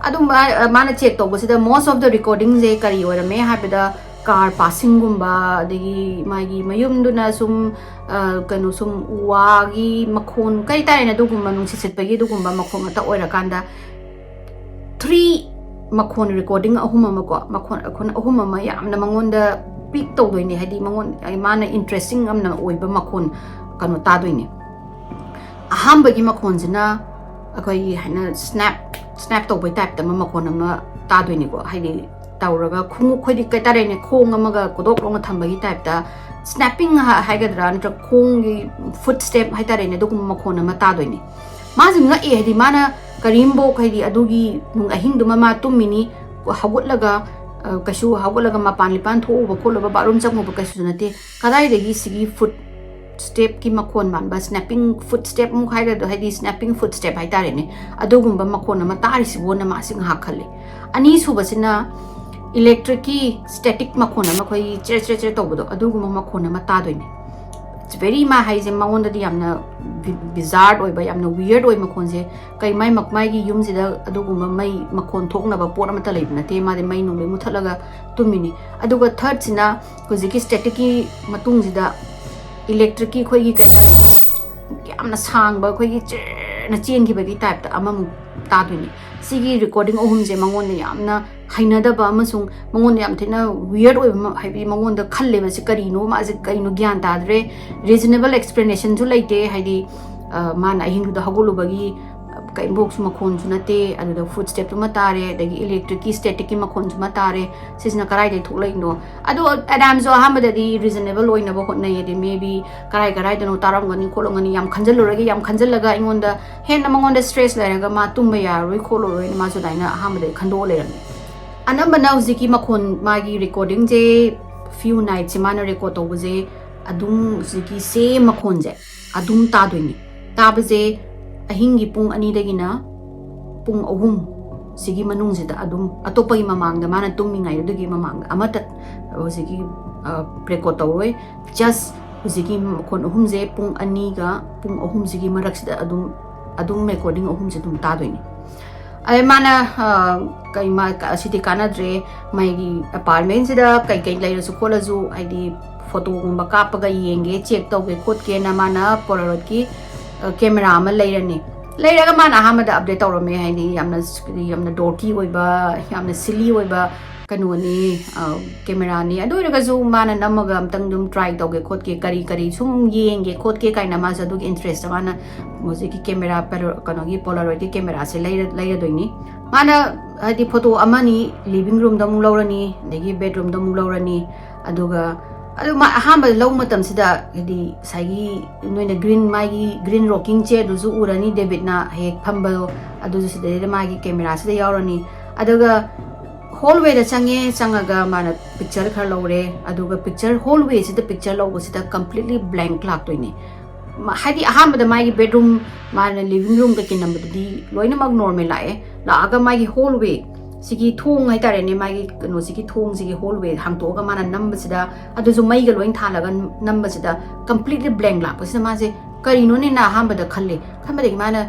ꯑꯗꯨꯝꯕ ꯃꯥꯅ ꯆꯦꯛ ꯇꯧꯕꯁꯤꯗ most of the recordingꯁꯦ ꯀꯔꯤ ꯑꯣꯏꯔꯝꯃꯦ ꯍꯥꯏꯕꯗ car passingꯒꯨꯝꯕ, ꯑꯗꯒꯤ ꯃꯥꯒꯤ ꯃꯌꯨꯝꯗꯨꯅ ꯁꯨꯝ ꯀꯩꯅꯣ ꯁꯨꯝ ꯎ ꯋꯥꯒꯤ ꯃꯈꯣꯟ ꯀꯩ ꯇꯥꯔꯦꯅꯦ, ꯑꯗꯨꯒꯨꯝꯕ ꯅꯨꯡꯁꯤꯠ ꯁꯤꯠꯄꯒꯤ ꯑꯗꯨꯒꯨꯝꯕ ꯃꯈꯣꯟ ꯉꯥꯛꯇ ꯑꯣꯏꯔꯀꯥꯟꯗ ꯊ꯭ꯔꯤ ꯃꯈꯣꯟ ꯔꯦꯀꯣꯔꯗꯤꯡ ꯑꯍꯨꯝ ꯑꯃꯀꯣ, ꯃꯈꯣꯟ ꯑꯩꯈꯣꯏꯅ ꯑꯍꯨꯝ ꯑꯃ ꯌꯥꯝꯅ ꯃꯉꯣꯟꯗ ꯄꯤꯛ ꯇꯧꯗꯣꯏꯅꯦ, ꯍꯥꯏꯗꯤ ꯃꯉꯣꯟ ꯃꯥꯅ ꯏꯟꯇꯔꯦꯁꯇꯤꯡ ꯌꯥꯝꯅ ꯑꯣꯏꯕ ꯃꯈꯣꯟ ꯀꯩꯅꯣ ꯇꯥꯗꯣꯏꯅꯦ꯫ ꯑꯍꯥꯟꯕꯒꯤ ꯃꯈꯣꯟꯁꯤꯅ ꯑꯩꯈꯣꯏꯒꯤ ꯍꯥꯏꯅ ꯁ꯭ꯅꯦꯞ ꯁ꯭ꯅꯦꯞ ꯇꯧꯕꯩ ꯇꯥꯏꯞꯇ ꯑꯃ ꯃꯈꯣꯟ ꯑꯃ ꯇꯥꯗꯣꯏꯅꯤꯀꯣ, ꯍꯥꯏꯗꯤ ꯇꯧꯔꯒ ꯈꯣꯡꯎꯞ ꯑꯩꯈꯣꯏꯗꯤ ꯀꯩ ꯇꯥꯔꯦꯅꯦ, ꯈꯣꯡ ꯑꯃꯒ ꯀꯣꯗꯣꯛ ꯂꯣꯡꯅ ꯊꯝꯕꯒꯤ ꯇꯥꯏꯞꯇ ꯁ꯭ꯅꯦꯞꯄꯤꯡ ꯍꯥꯏꯒꯗ꯭ꯔꯥ ꯅꯠꯇ꯭ꯔꯒ ꯈꯣꯡꯒꯤ ꯐꯨꯠ ꯁ꯭ꯇꯦꯞ ꯍꯥꯏꯇꯥꯔꯦꯅꯦ, ꯑꯗꯨꯒꯨꯝꯕ ꯃꯈꯣꯟ ꯑꯃ ꯇꯥꯗꯣꯏꯅꯤ꯫ ꯃꯥꯁꯦ ꯉꯛꯑꯦ, ꯍꯥꯏꯗꯤ ꯃꯥꯅ ꯀꯔꯤꯝꯐꯧ ꯍꯥꯏꯗꯤ ꯑꯗꯨꯒꯤ ꯑꯍꯤꯡꯗꯨꯃ ꯃꯥ ꯇꯨꯝꯃꯤꯅꯤ, ꯍꯧꯒꯠꯂꯒ ꯀꯩꯁꯨ ꯍꯧꯒꯠꯂꯒ ꯃꯄꯥꯟ ꯂꯤꯄꯥꯟ ꯊꯣꯛꯎꯕ ꯈꯣꯠꯂꯨꯕ ꯕꯥꯠꯔꯨꯝ ꯆꯪꯉꯨꯕ ꯀꯩꯁꯨ ꯅꯠꯇꯦ, ꯀꯗꯥꯏꯗꯒꯤ ꯁꯤꯒꯤ ꯐꯨꯠ ꯁ꯭ꯇꯦꯞꯀꯤ ꯃꯈꯣꯟ ꯃꯥꯟꯕ ꯁ꯭ꯅꯦꯞꯄꯤꯡ ꯐꯨꯠ ꯁ꯭ꯇꯦꯞ ꯑꯃꯨꯛ ꯍꯥꯏꯒꯗ꯭ꯔꯥ, ꯍꯥꯏꯗꯤ ꯁ꯭ꯅꯦꯞꯄꯤꯡ ꯐꯨꯠ ꯁ꯭ꯇꯦꯞ ꯍꯥꯏꯇꯥꯔꯦꯅꯦ, ꯑꯗꯨꯒꯨꯝꯕ ꯃꯈꯣꯟ ꯑꯃ ꯇꯥꯔꯤꯁꯤꯕꯣꯅ ꯃꯥꯁꯤ ꯉꯥꯏꯍꯥꯛ ꯈꯜꯂꯤ꯫ ꯑꯅꯤꯁꯨꯕꯁꯤꯅ ꯏꯂꯦꯛꯇ꯭ꯔꯤꯛꯀꯤ ꯁ꯭ꯇꯦꯇꯤꯛ ꯃꯈꯣꯟ ꯑꯃ, ꯑꯩꯈꯣꯏꯒꯤ ꯆꯦꯔ ꯆꯦꯔ ꯆꯦꯔ ꯇꯧꯕꯗꯣ, ꯑꯗꯨꯒꯨꯝꯕ ꯃꯈꯣꯟ ꯑꯃ ꯇꯥꯗꯣꯏꯅꯦ꯫ It's very, ꯃꯥ ꯍꯥꯏꯁꯦ ꯃꯉꯣꯟꯗꯗꯤ ꯌꯥꯝꯅ ꯕꯤꯖꯥꯔꯠ ꯑꯣꯏꯕ, ꯌꯥꯝꯅ ꯋꯤꯌꯔꯗ ꯑꯣꯏꯕ ꯃꯈꯣꯟꯁꯦ꯫ ꯀꯩ ꯃꯥꯏ ꯃꯥꯏꯒꯤ ꯌꯨꯝꯁꯤꯗ ꯑꯗꯨꯒꯨꯝꯕ ꯃꯩ ꯃꯈꯣꯟ ꯊꯣꯛꯅꯕ ꯄꯣꯠ ꯑꯃꯠꯇ ꯂꯩꯕ ꯅꯠꯇꯦ, ꯃꯥꯗꯤ ꯃꯩ ꯅꯨꯡ ꯂꯣꯏ ꯃꯨꯠꯊꯠꯂꯒ ꯇꯨꯝꯃꯤꯅꯤ꯫ ꯑꯗꯨꯒ ꯊꯥꯔꯠꯁꯤꯅ ꯍꯧꯖꯤꯛꯀꯤ ꯁ꯭ꯇꯦꯇꯤꯛꯀꯤ ꯃꯇꯨꯡꯁꯤꯗ ꯏꯂꯦꯛꯇ꯭ꯔꯤꯛꯀꯤ ꯑꯩꯈꯣꯏꯒꯤ ꯀꯩ ꯍꯥꯏꯇꯥꯔꯦ, ꯌꯥꯝꯅ ꯁꯥꯡꯕ ꯑꯩꯈꯣꯏꯒꯤ ꯆꯦꯔꯅ ꯆꯦꯟꯈꯤꯕꯒꯤ ꯇꯥꯏꯞꯇ ꯑꯃꯃꯨꯛ ꯇꯥꯗꯣꯏꯅꯤ꯫ ꯁꯤꯒꯤ ꯔꯦꯀꯣꯔꯗꯤꯡ ꯑꯍꯨꯝꯁꯦ ꯃꯉꯣꯟꯗ ꯌꯥꯝꯅ ꯍꯩꯅꯗꯕ ꯑꯃꯁꯨꯡ ꯃꯉꯣꯟꯗ ꯌꯥꯝ ꯊꯤꯅ ꯋꯤꯌꯔꯗ ꯑꯣꯏꯕ ꯑꯃ, ꯍꯥꯏꯕꯗꯤ ꯃꯉꯣꯟꯗ ꯈꯜꯂꯦꯕ, ꯁꯤ ꯀꯔꯤꯅꯣ, ꯃꯥꯁꯦ ꯀꯩꯅꯣ ꯒ꯭ꯌꯥꯟ ꯇꯥꯗ꯭ꯔꯦ꯫ ꯔꯤꯖꯅꯦꯕꯜ ꯑꯦꯛꯁꯄ꯭ꯂꯦꯅꯦꯁꯟꯁꯨ ꯂꯩꯇꯦ, ꯍꯥꯏꯗꯤ ꯃꯥꯅ ꯑꯍꯤꯡꯗꯨꯗ ꯍꯧꯒꯠꯂꯨꯕꯒꯤ ꯀꯩꯝꯐꯣꯛꯁꯨ ꯃꯈꯣꯟꯁꯨ ꯅꯠꯇꯦ, ꯑꯗꯨꯗ ꯐꯨꯠ ꯁ꯭ꯇꯦꯞꯇꯨꯃ ꯇꯥꯔꯦ, ꯑꯗꯒꯤ ꯏꯂꯦꯛꯇ꯭ꯔꯤꯛꯀꯤ ꯁ꯭ꯇꯦꯇꯤꯛꯀꯤ ꯃꯈꯣꯟꯁꯨꯃ ꯇꯥꯔꯦ, ꯁꯤꯁꯤꯅ ꯀꯗꯥꯏꯗꯒꯤ ꯊꯣꯛꯂꯛꯏꯅꯣ? ꯑꯗꯣ ꯑꯦꯗꯥꯝꯁꯨ ꯑꯍꯥꯟꯕꯗꯗꯤ ꯔꯤꯖꯅꯦꯕꯜ ꯑꯣꯏꯅꯕ ꯍꯣꯠꯅꯩ, ꯍꯥꯏꯗꯤ maybe ꯀꯔꯥꯏ ꯀꯔꯥꯏꯗꯅꯣ ꯇꯥꯔꯝꯒꯅꯤ ꯈꯣꯠꯂꯝꯒꯅꯤ ꯌꯥꯝ ꯈꯟꯖꯜꯂꯨꯔꯒ, ꯌꯥꯝ ꯈꯟꯖꯜꯂꯒ ꯑꯩꯉꯣꯟꯗ ꯍꯦꯟꯅ ꯃꯉꯣꯟꯗ ꯁ꯭ꯇ꯭ꯔꯦꯁ ꯂꯩꯔꯒ ꯃꯥ ꯇꯨꯝꯕ ꯌꯥꯔꯔꯣꯏ ꯈꯣꯠꯂꯔꯣꯏꯅ ꯃꯥꯁꯨ ꯑꯗꯨꯃꯥꯏꯅ ꯑꯍꯥꯟꯕꯗ ꯈꯟꯗꯣꯛꯑ ꯂꯩꯔꯝꯃꯤ꯫ ꯑꯅꯝꯕꯅ ꯍꯧꯖꯤꯛꯀꯤ ꯃꯈꯣꯟ, ꯃꯥꯒꯤ ꯔꯦꯀꯣꯔꯗꯤꯡꯁꯦ ꯐ꯭ꯌꯨ ꯅꯥꯏꯠꯁꯦ ꯃꯥꯅ ꯔꯦꯀꯣꯔꯗ ꯇꯧꯕꯁꯦ ꯑꯗꯨꯝ ꯍꯧꯖꯤꯛꯀꯤ ꯁꯦꯝ ꯃꯈꯣꯟꯁꯦ ꯑꯗꯨꯝ ꯇꯥꯗꯣꯏꯅꯤ꯫ ꯇꯥꯕꯁꯦ ꯑꯍꯤꯡꯒꯤ ꯄꯨꯡ ꯑꯅꯤꯗꯒꯤꯅ ꯄꯨꯡ ꯑꯍꯨꯝ ꯁꯤꯒꯤ ꯃꯅꯨꯡꯁꯤꯗ ꯑꯗꯨꯝ, ꯑꯇꯣꯞꯄꯒꯤ ꯃꯃꯥꯡꯗ, ꯃꯥꯅ ꯇꯨꯝꯃꯤꯉꯩꯗꯨꯒꯤ ꯃꯃꯥꯡꯗ ꯑꯃꯠꯇ ꯍꯧꯖꯤꯛꯀꯤ ꯔꯦꯀꯣꯔꯗ ꯇꯧꯔꯣꯏ꯫ ꯖꯁ ꯍꯧꯖꯤꯛꯀꯤ ꯃꯈꯣꯟ ꯑꯍꯨꯝꯁꯦ ꯄꯨꯡ ꯑꯅꯤꯒ ꯄꯨꯡ ꯑꯍꯨꯝꯁꯤꯒꯤ ꯃꯔꯛꯁꯤꯗ ꯑꯗꯨꯝ ꯑꯗꯨꯝ ꯔꯦꯀꯣꯔꯗꯤꯡ ꯑꯍꯨꯝꯁꯦ ꯑꯗꯨꯝ ꯇꯥꯗꯣꯏꯅꯤ꯫ ꯑꯗꯩ ꯃꯥꯅ ꯑ, ꯀꯩ ꯃꯥ ꯑꯁꯤꯗꯤ ꯀꯥꯟꯅꯗ꯭ꯔꯦ, ꯃꯥꯒꯤ ꯑꯦꯄꯥꯔꯠꯃꯦꯟꯁꯤꯗ ꯀꯩꯀꯩ ꯂꯩꯔꯁꯨ ꯈꯣꯠꯂꯁꯨ, ꯍꯥꯏꯗꯤ ꯐꯣꯇꯣꯒꯨꯝꯕ ꯀꯥꯞꯄꯒ ꯌꯦꯡꯒꯦ, ꯆꯦꯛ ꯇꯧꯒꯦ ꯈꯣꯠꯀꯦꯅ ꯃꯥꯅ ꯄꯣꯂꯥꯔꯣꯏꯗꯀꯤ ꯀꯦꯃꯦꯔꯥ ꯑꯃ ꯂꯩꯔꯅꯤ꯫ ꯂꯩꯔꯒ ꯃꯥꯅ ꯑꯍꯥꯟꯕꯗ ꯑꯞꯗꯦꯠ ꯇꯧꯔꯝꯃꯦ, ꯍꯥꯏꯗꯤ ꯌꯥꯝꯅ ꯌꯥꯝꯅ ꯗꯣꯔꯀꯤ ꯑꯣꯏꯕ, ꯌꯥꯝꯅ ꯁꯤꯂꯤ ꯑꯣꯏꯕ ꯀꯩꯅꯣꯅꯤ, ꯀꯦꯃꯦꯔꯥꯅꯤ꯫ ꯑꯗꯨ ꯑꯣꯏꯔꯒꯁꯨ ꯃꯥꯅ ꯅꯝꯃꯒ ꯑꯝꯇꯪ ꯑꯗꯨꯝ ꯇ꯭ꯔꯥꯏ ꯇꯧꯒꯦ ꯈꯣꯠꯀꯦ, ꯀꯔꯤ ꯀꯔꯤ ꯁꯨꯝ ꯌꯦꯡꯒꯦ ꯈꯣꯠꯀꯦ ꯀꯥꯏꯅ ꯃꯥꯁꯦ ꯑꯗꯨꯒꯤ ꯏꯟꯇꯔꯦꯁꯇ ꯃꯥꯅ ꯍꯧꯖꯤꯛꯀꯤ ꯀꯦꯃꯦꯔꯥ ꯀꯩꯅꯣꯒꯤ ꯄꯣꯂꯥꯔꯣꯏꯗꯀꯤ ꯀꯦꯃꯦꯔꯥꯁꯦ ꯂꯩꯔ ꯂꯩꯔꯗꯣꯏꯅꯤ꯫ ꯃꯥꯅ ꯍꯥꯏꯗꯤ ꯐꯣꯇꯣ ꯑꯃꯅꯤ ꯂꯤꯚꯤꯡ ꯔꯨꯝꯗ ꯑꯃꯨꯛ ꯂꯧꯔꯅꯤ, ꯑꯗꯒꯤ ꯕꯦꯗꯔꯨꯝꯗ ꯑꯃꯨꯛ ꯂꯧꯔꯅꯤ꯫ ꯑꯗꯨꯒ ꯑꯗꯨ ꯃꯥ ꯑꯍꯥꯟꯕꯗ ꯂꯧꯕ ꯃꯇꯝꯁꯤꯗ ꯍꯥꯏꯗꯤ ꯉꯁꯥꯏꯒꯤ ꯅꯣꯏꯅ ꯒ꯭ꯔꯤꯟ, ꯃꯥꯒꯤ ꯒ꯭ꯔꯤꯟ ꯔꯣꯀꯤꯡ ꯆꯦꯌꯔꯗꯨꯁꯨ ꯎꯔꯅꯤ, ꯗꯦꯕꯤꯠꯅ ꯍꯦꯛ ꯐꯝꯕꯗꯣ, ꯑꯗꯨꯁꯨ ꯁꯤꯗꯩꯗ ꯃꯥꯒꯤ ꯀꯦꯃꯦꯔꯥꯁꯤꯗ ꯌꯥꯎꯔꯅꯤ꯫ ꯑꯗꯨꯒ ꯍꯣꯜꯋꯦꯗ ꯆꯪꯉꯦ, ꯆꯪꯉꯒ ꯃꯥꯅ ꯄꯤꯛꯆꯔ ꯈꯔ ꯂꯧꯔꯦ꯫ ꯑꯗꯨꯒ ꯄꯤꯛꯆꯔ, ꯍꯣꯜꯋꯦꯁꯤꯗ ꯄꯤꯛꯆꯔ ꯂꯧꯕꯁꯤꯗ ꯀꯝꯄ꯭ꯂꯤꯠꯂꯤ ꯕ꯭ꯂꯦꯡꯛ ꯂꯥꯛꯇꯣꯏꯅꯦ꯫ ꯃ-, ꯍꯥꯏꯗꯤ ꯑꯍꯥꯟꯕꯗ ꯃꯥꯒꯤ ꯕꯦꯗꯔꯨꯝ, ꯃꯥꯅ ꯂꯤꯚꯤꯡ ꯔꯨꯝ ꯀꯩꯀꯩ ꯅꯝꯕꯗꯨꯗꯤ ꯂꯣꯏꯅꯃꯛ ꯅꯣꯔꯃꯦꯜ ꯂꯥꯛꯑꯦ꯫ ꯂꯥꯛꯑꯒ ꯃꯥꯒꯤ ꯍꯣꯜꯋꯦ, ꯁꯤꯒꯤ ꯊꯣꯡ ꯍꯥꯏꯇꯥꯔꯦꯅꯦ, ꯃꯥꯒꯤ ꯀꯩꯅꯣꯁꯤꯒꯤ ꯊꯣꯡꯁꯤꯒꯤ ꯍꯣꯜꯋꯦ ꯍꯥꯡꯇꯣꯛꯑꯒ ꯃꯥꯅ ꯅꯝꯕꯁꯤꯗ, ꯑꯗꯨꯁꯨ ꯃꯩꯒ ꯂꯣꯏ ꯊꯥꯜꯂꯒ ꯅꯝꯕꯁꯤꯗ ꯀꯝꯄ꯭ꯂꯤꯠꯂꯤ ꯕ꯭ꯂꯦꯡꯛ ꯂꯥꯛꯄꯁꯤꯗ ꯃꯥꯁꯦ ꯀꯔꯤꯅꯣꯅꯦꯅ ꯑꯍꯥꯟꯕꯗ ꯈꯜꯂꯦ꯫ ꯈꯟꯕꯗꯒꯤ ꯃꯥꯅ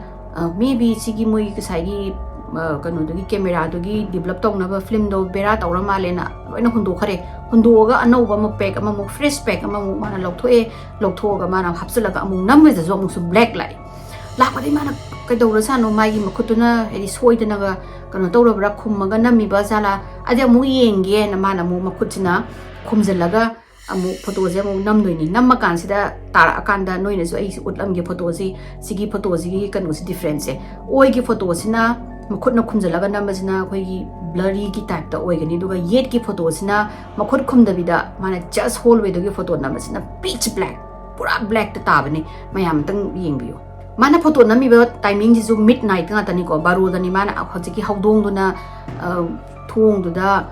ꯃꯦꯕꯤ ꯁꯤꯒꯤ ꯃꯣꯏ ꯉꯁꯥꯏꯒꯤ ꯑ, ꯀꯩꯅꯣꯗꯨꯒꯤ ꯀꯦꯃꯦꯔꯥꯗꯨꯒꯤ ꯗꯤꯕꯂꯞ ꯇꯧꯅꯕ ꯐꯤꯂꯝꯗꯣ ꯕꯦꯔꯥ ꯇꯧꯔ ꯃꯥꯜꯂꯦꯅ ꯂꯣꯏꯅ ꯍꯨꯟꯗꯣꯛꯈ꯭ꯔꯦ꯫ ꯍꯨꯟꯗꯣꯛꯑꯒ ꯑꯅꯧꯕ ꯑꯃ ꯄꯦꯛ ꯑꯃꯃꯨꯛ, ꯐ꯭ꯔꯦꯁ ꯄꯦꯛ ꯑꯃꯃꯨꯛ ꯃꯥꯅ ꯂꯧꯊꯣꯛꯑꯦ꯫ ꯂꯧꯊꯣꯛꯑꯒ ꯃꯥꯅ ꯍꯥꯞꯆꯤꯜꯂꯒ ꯑꯃꯨꯛ ꯅꯝꯕꯁꯤꯗꯁꯨ ꯑꯃꯨꯛꯁꯨ ꯕ꯭ꯂꯦꯛ ꯂꯥꯛꯑꯦ꯫ ꯂꯥꯛꯄꯗꯒꯤ ꯃꯥꯅ ꯀꯩꯗꯧꯔꯖꯥꯠꯅꯣ, ꯃꯥꯒꯤ ꯃꯈꯨꯠꯇꯨꯅ ꯍꯥꯏꯗꯤ ꯁꯣꯏꯗꯅꯒ ꯀꯩꯅꯣ ꯇꯧꯔꯕ꯭ꯔꯥ, ꯈꯨꯝꯃꯒ ꯅꯝꯃꯤꯕ ꯖꯥꯠꯂꯥ? ꯑꯗꯩ ꯑꯃꯨꯛ ꯌꯦꯡꯒꯦꯅ ꯃꯥꯅ ꯑꯃꯨꯛ ꯃꯈꯨꯠꯁꯤꯅ ꯈꯨꯝꯖꯤꯜꯂꯒ ꯑꯃꯨꯛ ꯐꯣꯇꯣꯁꯦ ꯑꯃꯨꯛ ꯅꯝꯗꯣꯏꯅꯤ꯫ ꯅꯝꯃꯀꯥꯟꯁꯤꯗ ꯇꯥꯔꯛꯑꯀꯥꯟꯗ ꯅꯣꯏꯅꯁꯨ ꯑꯩꯁꯦ ꯎꯠꯂꯝꯒꯦ ꯐꯣꯇꯣꯁꯤ, ꯁꯤꯒꯤ ꯐꯣꯇꯣꯁꯤꯒꯤ ꯀꯩꯅꯣꯁꯤ, ꯗꯤꯐ꯭ꯔꯦꯟꯁꯁꯦ꯫ ꯑꯣꯏꯒꯤ ꯐꯣꯇꯣꯁꯤꯅ ꯃꯈꯨꯠꯅ ꯈꯨꯝꯖꯤꯜꯂꯒ ꯅꯝꯕꯁꯤꯅ ꯑꯩꯈꯣꯏꯒꯤ ꯕ꯭ꯂꯔꯤꯒꯤ ꯇꯥꯏꯞꯇ ꯑꯣꯏꯒꯅꯤ, ꯑꯗꯨꯒ ꯌꯦꯠꯀꯤ ꯐꯣꯇꯣꯁꯤꯅ ꯃꯈꯨꯠ ꯈꯨꯝꯗꯕꯤꯗ ꯃꯥꯅ ꯖꯁ ꯍꯣꯜꯋꯦꯗꯨꯒꯤ ꯐꯣꯇꯣ ꯅꯝꯕꯁꯤꯅ ꯄꯤꯠꯆ ꯕ꯭ꯂꯦꯛ, ꯄꯨꯔꯥ ꯕ꯭ꯂꯦꯛꯇ ꯇꯥꯕꯅꯤ꯫ ꯃꯌꯥꯝ ꯑꯝꯇꯪ ꯌꯦꯡꯕꯤꯌꯨ꯫ ꯃꯥꯅ ꯐꯣꯇꯣ ꯅꯝꯃꯤꯕ ꯇꯥꯏꯃꯤꯡꯁꯤꯁꯨ ꯃꯤꯗ ꯅꯥꯏꯠ ꯉꯥꯛꯇꯅꯤꯀꯣ, ꯕꯥꯔꯣꯗꯅꯤ꯫ ꯃꯥꯅ ꯍꯧꯖꯤꯛꯀꯤ ꯍꯧꯗꯣꯡꯗꯨꯅ, ꯑ, ꯊꯣꯡꯗꯨꯗ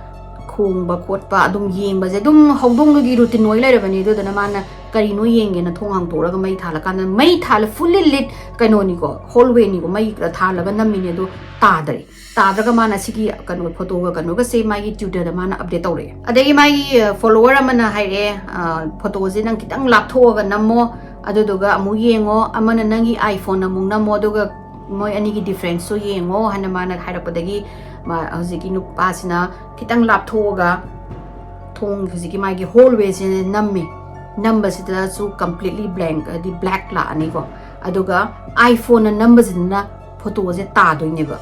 ꯈꯣꯡꯕ ꯈꯣꯠꯄ ꯑꯗꯨꯝ ꯌꯦꯡꯕꯁꯦ ꯑꯗꯨꯝ ꯍꯧꯗꯣꯡꯗꯨꯒꯤ routine ꯑꯣꯏ ꯂꯩꯔꯕꯅꯤ꯫ ꯑꯗꯨꯗꯨꯅ ꯃꯥꯅ ꯀꯔꯤꯅꯣ ꯌꯦꯡꯒꯦꯅ ꯊꯣꯡ ꯍꯥꯡꯇꯣꯛꯑꯒ ꯃꯩ ꯊꯥꯜꯂꯀꯥꯟꯗ, ꯃꯩ ꯊꯥꯜꯂ fully lit ꯀꯩꯅꯣꯅꯤꯀꯣ, hallwayꯅꯤꯀꯣ, ꯃꯩ ꯊꯥꯜꯂꯒ ꯅꯝꯃꯤꯅꯦ, ꯑꯗꯣ ꯇꯥꯗꯔꯦ꯫ ꯇꯥꯗ꯭ꯔꯒ ꯃꯥꯅ ꯁꯤꯒꯤ ꯀꯩꯅꯣ, photoꯒ ꯀꯩꯅꯣꯒꯁꯦ ꯃꯥꯒꯤ Twitterꯗ ꯃꯥꯅ update ꯇꯧꯔꯛꯑꯦ꯫ ꯑꯗꯒꯤ ꯃꯥꯒꯤ, ꯑ, follower ꯑꯃꯅ ꯍꯥꯏꯔꯛꯑꯦ, ꯑ, "Photoꯁꯦ ꯅꯪ ꯈꯤꯇꯪ ꯂꯥꯞꯊꯣꯛꯑꯒ ꯅꯝꯃꯣ, ꯑꯗꯨꯗꯨꯒ ꯑꯃꯨꯛ ꯌꯦꯡꯉꯣ, ꯑꯃꯅ ꯅꯪꯒꯤ iPhone ꯑꯃꯨꯛ ꯅꯝꯃꯣ, ꯑꯗꯨꯒ ꯃꯣꯏ ꯑꯅꯤꯒꯤ differenceꯇꯣ ꯌꯦꯡꯉꯣ" ꯍꯥꯏꯅ ꯃꯥꯅ ꯍꯥꯏꯔꯛꯄꯗꯒꯤ, ꯃꯥ, ꯍꯧꯖꯤꯛꯀꯤ ꯅꯨꯄꯥꯁꯤꯅ ꯈꯤꯇꯪ ꯂꯥꯞꯊꯣꯛꯑꯒ ꯊꯣꯡ, ꯍꯧꯖꯤꯛꯀꯤ ꯃꯥꯒꯤ hallwayꯁꯦ ꯅꯝꯃꯦ꯫ ꯅꯝꯕꯁꯤꯗꯁꯨ completely blank, ꯍꯥꯏꯗꯤ black ꯂꯥꯛꯑꯅꯤꯀꯣ꯫ ꯑꯗꯨꯒ iPhoneꯅ ꯅꯝꯕꯁꯤꯗꯅ photoꯁꯦ ꯇꯥꯗꯣꯏꯅꯦꯕ꯫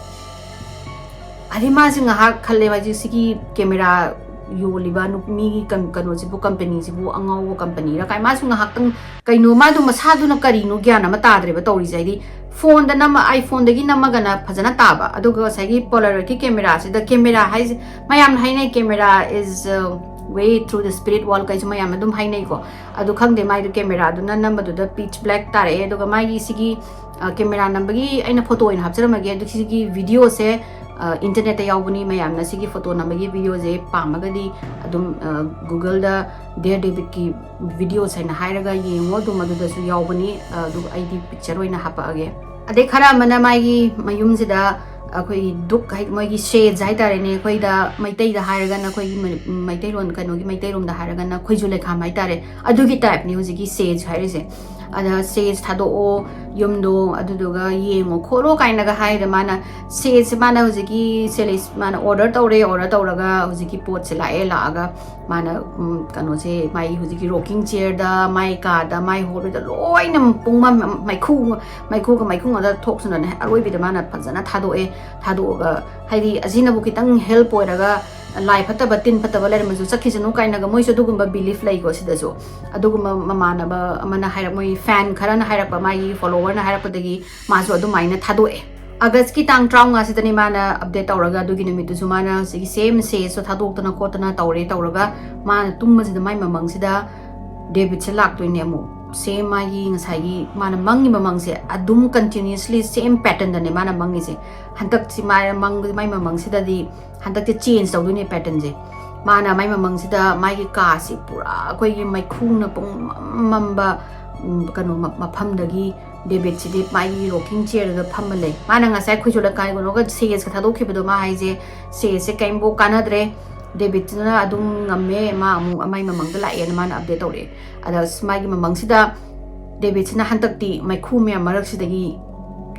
ꯑꯗꯩ ꯃꯥꯁꯦ ꯉꯥꯏꯍꯥꯛ ꯈꯜꯂꯦ, ꯍꯧꯖꯤꯛ ꯁꯤꯒꯤ camera ꯌꯣꯜꯂꯤꯕ ꯅꯨ-, ꯃꯤꯒꯤ ꯀꯝ-, ꯀꯩꯅꯣꯁꯤꯕꯨ, companyꯁꯤꯕꯨ ꯑꯉꯥꯎꯕ companyꯔ ꯀꯥꯏ꯫ ꯃꯥꯁꯨ ꯉꯥꯏꯍꯥꯛꯇꯪ ꯀꯩꯅꯣ, ꯃꯥꯗꯣ ꯃꯁꯥꯗꯨꯅ ꯀꯔꯤꯅꯣ ꯒ꯭ꯌꯥꯟ ꯑꯃ ꯇꯥꯗ꯭ꯔꯦꯕ ꯇꯧꯔꯤꯁꯦ꯫ ꯍꯥꯏꯗꯤ phoneꯗ ꯅꯝꯃ, iPhoneꯗꯒꯤ ꯅꯝꯃꯒꯅ ꯐꯖꯅ ꯇꯥꯕ, ꯑꯗꯨꯒ ꯉꯁꯥꯏꯒꯤ Polaroidꯀꯤ cameraꯁꯤꯗ, camera ꯍꯥꯏꯁꯦ ꯃꯌꯥꯝꯅ ꯍꯥꯏꯅꯩ, camera is, uh, way through the spirit world ꯀꯩꯁꯨ ꯃꯌꯥꯝ ꯑꯗꯨꯝ ꯍꯥꯏꯅꯩꯀꯣ꯫ ꯑꯗꯨ ꯈꯪꯗꯦ, ꯃꯥꯏꯗꯣ cameraꯗꯨꯅ ꯅꯝꯕꯗꯨꯗ pitch black ꯇꯥꯔꯛꯑꯦ꯫ ꯑꯗꯨꯒ ꯃꯥꯒꯤ ꯁꯤꯒꯤ, ꯑ, camera ꯅꯝꯕꯒꯤ ꯑꯩꯅ photo ꯑꯣꯏꯅ ꯍꯥꯞꯆꯔꯝꯃꯒꯦ꯫ ꯑꯗꯨ ꯁꯤꯒꯤ videoꯁꯦ, ꯑ, internetꯇ ꯌꯥꯎꯕꯅꯤ꯫ ꯃꯌꯥꯝꯅ ꯁꯤꯒꯤ photo ꯅꯝꯕꯒꯤ videoꯁꯦ ꯄꯥꯝꯃꯒꯗꯤ ꯑꯗꯨꯝ, ꯑ, Googleꯗ Daredevil ꯀꯤ videos ꯍꯥꯏꯅ ꯍꯥꯏꯔꯒ ꯌꯦꯡꯉꯣ, ꯑꯗꯨꯝ ꯑꯗꯨꯗꯁꯨ ꯌꯥꯎꯕꯅꯤ꯫ ꯑ, ꯑꯗꯨꯒ ꯑꯩꯗꯤ picture ꯑꯣꯏꯅ ꯍꯥꯞꯄꯛꯑꯒꯦ꯫ ꯑꯗꯩ ꯈꯔ ꯑꯃꯅ ꯃꯥꯒꯤ ꯃꯌꯨꯝꯁꯤꯗ ꯑꯩꯈꯣꯏ ꯗꯨꯛ ꯍꯥꯏ-, ꯃꯣꯏꯒꯤ shades ꯍꯥꯏꯇꯥꯔꯦꯅꯦ, ꯑꯩꯈꯣꯏꯗ ꯃꯩꯇꯩꯗ ꯍꯥꯏꯔꯒꯅ, ꯑꯩꯈꯣꯏꯒꯤ ꯃꯅꯤ-, ꯃꯩꯇꯩꯂꯣꯟ, ꯀꯩꯅꯣꯒꯤ ꯃꯩꯇꯩꯔꯣꯝꯗ ꯍꯥꯏꯔꯒꯅ ꯈꯣꯏꯖꯨ ꯂꯩꯈꯥꯝ ꯍꯥꯏꯇꯥꯔꯦ, ꯑꯗꯨꯒꯤ typeꯅꯤ ꯍꯧꯖꯤꯛꯀꯤ shades ꯍꯥꯏꯔꯤꯁꯦ꯫ ꯑꯗ shades ꯊꯥꯗꯣꯛꯑꯣ ꯌꯨꯝꯗꯣ, ꯑꯗꯨꯗꯨꯒ ꯌꯦꯡꯉꯣ ꯈꯣꯠꯂꯣ ꯀꯥꯏꯅꯒ ꯍꯥꯏꯗ, ꯃꯥꯅ shades ꯃꯥꯅ ꯍꯧꯖꯤꯛꯀꯤ ꯁꯦꯂꯤꯁ ꯃꯥꯅ order ꯇꯧꯔꯦ, order ꯇꯧꯔꯒ ꯍꯧꯖꯤꯛꯀꯤ ꯄꯣꯠꯁꯦ ꯂꯥꯛꯑꯦ, ꯂꯥꯛꯑꯒ ꯃꯥꯅ, ꯎꯝ, ꯀꯩꯅꯣꯁꯦ, ꯃꯥꯒꯤ ꯍꯧꯖꯤꯛꯀꯤ rocking chairꯗ, ꯃꯥꯏ ꯀꯥꯗ, ꯃꯥꯏ hallwayꯗ ꯂꯣꯏꯅ ꯄꯨꯡꯃꯝ, ꯃꯩꯈꯨ, ꯃꯩꯈꯨꯒ ꯃꯩꯈꯨ ꯉꯥꯛꯇ ꯊꯣꯛꯁꯅꯨꯅꯦ, ꯑꯔꯣꯏꯕꯤꯗ ꯃꯥꯅ ꯐꯖꯅ ꯊꯥꯗꯣꯛꯑꯦ꯫ ꯊꯥꯗꯣꯛꯑꯒ, ꯍꯥꯏꯗꯤ, ꯑꯁꯤꯅꯕꯨ ꯈꯤꯇꯪ help ꯑꯣꯏꯔꯒ, ꯂꯥꯏ ꯐꯠꯇꯕ, ꯇꯤꯟ ꯐꯠꯇꯕ ꯂꯩꯔꯝꯃꯁꯨ ꯆꯠꯈꯤꯁꯅꯨ ꯀꯥꯏꯅꯒ, ꯃꯣꯏꯁꯨ ꯑꯗꯨꯒꯨꯝꯕ belief ꯂꯩꯀꯣ ꯁꯤꯗꯁꯨ꯫ ꯑꯗꯨꯒꯨꯝꯕ ꯃꯃꯥꯟꯅꯕ ꯑꯃꯅ ꯍꯥꯏꯔꯛ-, ꯃꯣꯏ fan ꯈꯔꯅ ꯍꯥꯏꯔꯛꯄ, ꯃꯥꯒꯤ followerꯅ ꯍꯥꯏꯔꯛꯄꯗꯒꯤ ꯃꯥꯁꯨ ꯑꯗꯨꯃꯥꯏꯅ ꯊꯥꯗꯣꯛꯑꯦ꯫ Augustꯀꯤ ꯇꯥꯡ ꯇꯔꯥꯃꯉꯥꯁꯤꯗꯅꯤ ꯃꯥꯅ update ꯇꯧꯔꯒ, ꯑꯗꯨꯒꯤ ꯅꯨꯃꯤꯠꯇꯨꯁꯨ ꯃꯥꯅ ꯍꯧꯖꯤꯛꯀꯤ same shadeꯁꯨ ꯊꯥꯗꯣꯛꯇꯅ ꯈꯣꯠꯇꯅ ꯇꯧꯔꯦ꯫ ꯇꯧꯔꯒ ꯃꯥꯅ ꯇꯨꯝꯕꯁꯤꯗ ꯃꯥꯏ ꯃꯃꯪꯁꯤꯗ Davidꯁꯦ ꯂꯥꯛꯇꯣꯏꯅꯦ ꯑꯃꯨꯛ꯫ ꯁꯦꯝ ꯃꯥꯒꯤ ꯉꯁꯥꯏꯒꯤ ꯃꯥꯅ ꯃꯪꯉꯤꯕ ꯃꯪꯁꯦ ꯑꯗꯨꯝ continuously same patternꯗꯅꯦ ꯃꯥꯅ ꯃꯪꯉꯤꯁꯦ꯫ ꯍꯟꯗꯛꯁꯤ ꯃꯥꯅ ꯃꯪ ꯃꯥꯏ ꯃꯃꯪꯁꯤꯗꯗꯤ ꯍꯟꯗꯛꯇꯤ change ꯇꯧꯗꯣꯏꯅꯦ patternꯁꯦ꯫ ꯃꯥꯅ ꯃꯥꯏ ꯃꯃꯪꯁꯤꯗ ꯃꯥꯒꯤ ꯀꯥꯁꯤ ꯄꯨꯔꯥ ꯑꯩꯈꯣꯏꯒꯤ ꯃꯩꯈꯨꯅ ꯄꯨꯡ ꯃꯝꯕ, ꯎꯝ, ꯀꯩꯅꯣ ꯃ- ꯃꯐꯝꯗꯒꯤ ꯗꯦꯕꯤꯠꯁꯤꯗꯤ ꯃꯥꯒꯤ rocking chairꯗꯨꯗ ꯐꯝꯃ ꯂꯩ꯫ ꯃꯥꯅ ꯉꯁꯥꯏ ꯑꯩꯈꯣꯏꯁꯨ ꯂꯩꯀꯥꯏ ꯀꯩꯅꯣꯒ ꯁꯦꯁꯀ ꯊꯥꯗꯣꯛꯈꯤꯕꯗꯣ ꯃꯥ ꯍꯥꯏꯁꯦ ꯁꯦꯁꯁꯦ ꯀꯔꯤꯝꯐꯥꯎ ꯀꯥꯟꯅꯗ꯭ꯔꯦ, ꯗꯦꯕꯤꯠꯁꯤꯅ ꯑꯗꯨꯝ ꯉꯝꯃꯦ, ꯃꯥ ꯑꯃꯨꯛ ꯃꯥꯏ ꯃꯃꯪꯗ ꯂꯥꯛꯑꯦꯅ ꯃꯥꯅ update ꯇꯧꯔꯛꯑꯦ꯫ ꯑꯗ ꯃꯥꯒꯤ ꯃꯃꯪꯁꯤꯗ ꯗꯦꯕꯤꯠꯁꯤꯅ ꯍꯟꯗꯛꯇꯤ ꯃꯩꯈꯨ ꯃꯌꯥꯝ ꯃꯔꯛꯁꯤꯗꯒꯤ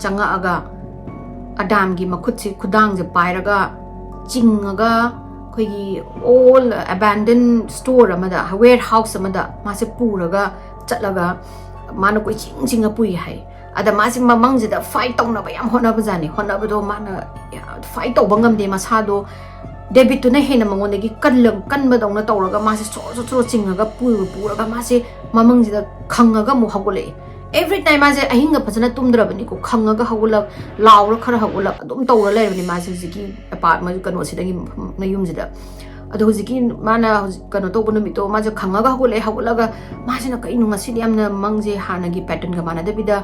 ꯆꯪꯉꯛꯑꯒ ꯑꯗꯥꯝꯒꯤ ꯃꯈꯨꯠꯁꯤ ꯈꯨꯗꯥꯡꯁꯦ ꯄꯥꯏꯔꯒ ꯆꯤꯡꯉꯒ ꯑꯩꯈꯣꯏꯒꯤ old abandoned store ꯑꯃꯗ, warehouse ꯑꯃꯗ ꯃꯥꯁꯦ ꯄꯨꯔꯒ ꯆꯠꯂꯒ ꯃꯥꯅ ꯀꯣꯏꯆꯤꯡ ꯆꯤꯡꯉ ꯄꯨꯏ ꯍꯥꯏ꯫ ꯑꯗ ꯃꯥꯁꯦ ꯃꯃꯪꯁꯤꯗ fight ꯇꯧꯅꯕ ꯌꯥꯝ ꯍꯣꯠꯅꯕꯖꯥꯠꯅꯤ꯫ ꯍꯣꯠꯅꯕꯗꯣ ꯃꯥꯅ fight ꯇꯧꯕ ꯉꯝꯗꯦ, ꯃꯁꯥꯗꯣ ꯗꯦꯕꯤꯠꯇꯨꯅ ꯍꯦꯟꯅ ꯃꯉꯣꯟꯗꯒꯤ ꯀꯜꯂ- ꯀꯟꯕꯗꯧꯅ ꯇꯧꯔꯒ ꯃꯥꯁꯦ ꯁꯣꯔ ꯁꯣꯔ ꯁꯣꯔ ꯆꯤꯡꯉꯒ ꯄꯨꯔ ꯄꯨꯔꯒ ꯃꯥꯁꯦ ꯃꯃꯪꯁꯤꯗ ꯈꯪꯉꯒ ꯑꯃꯨꯛ ꯍꯧꯒꯠꯂꯛꯑꯦ꯫ Every time ꯃꯥꯁꯦ ꯑꯍꯤꯡꯒ ꯐꯖꯅ ꯇꯨꯝꯗ꯭ꯔꯕꯅꯤꯀꯣ, ꯈꯪꯉꯒ ꯍꯧꯒꯠꯂꯛ, ꯂꯥꯎꯔ ꯈꯔ ꯍꯧꯒꯠꯂꯛ ꯑꯗꯨꯝ ꯇꯧꯔ ꯂꯩꯔꯕꯅꯤ ꯃꯥꯁꯦ ꯍꯧꯖꯤꯛꯀꯤ ꯑꯦꯄꯥꯔꯠ ꯃꯌꯨꯝꯁꯤꯗ꯫ ꯑꯗꯣ ꯍꯧꯖꯤꯛꯀꯤ ꯃꯥꯅ ꯍꯧꯖꯤꯛ ꯀꯩꯅꯣ ꯇꯧꯕ ꯅꯨꯃꯤꯠꯇꯣ ꯃꯥꯁꯦ ꯈꯪꯉꯒ ꯍꯧꯒꯠꯂꯛꯑꯦ꯫ ꯍꯧꯒꯠꯂꯒ ꯃꯥꯁꯤꯅ ꯀꯩꯅꯣ ꯉꯁꯤꯗꯤ ꯌꯥꯝꯅ ꯃꯪꯁꯦ ꯍꯥꯟꯅꯒꯤ patternꯒ ꯃꯥꯟꯅꯗꯕꯤꯗ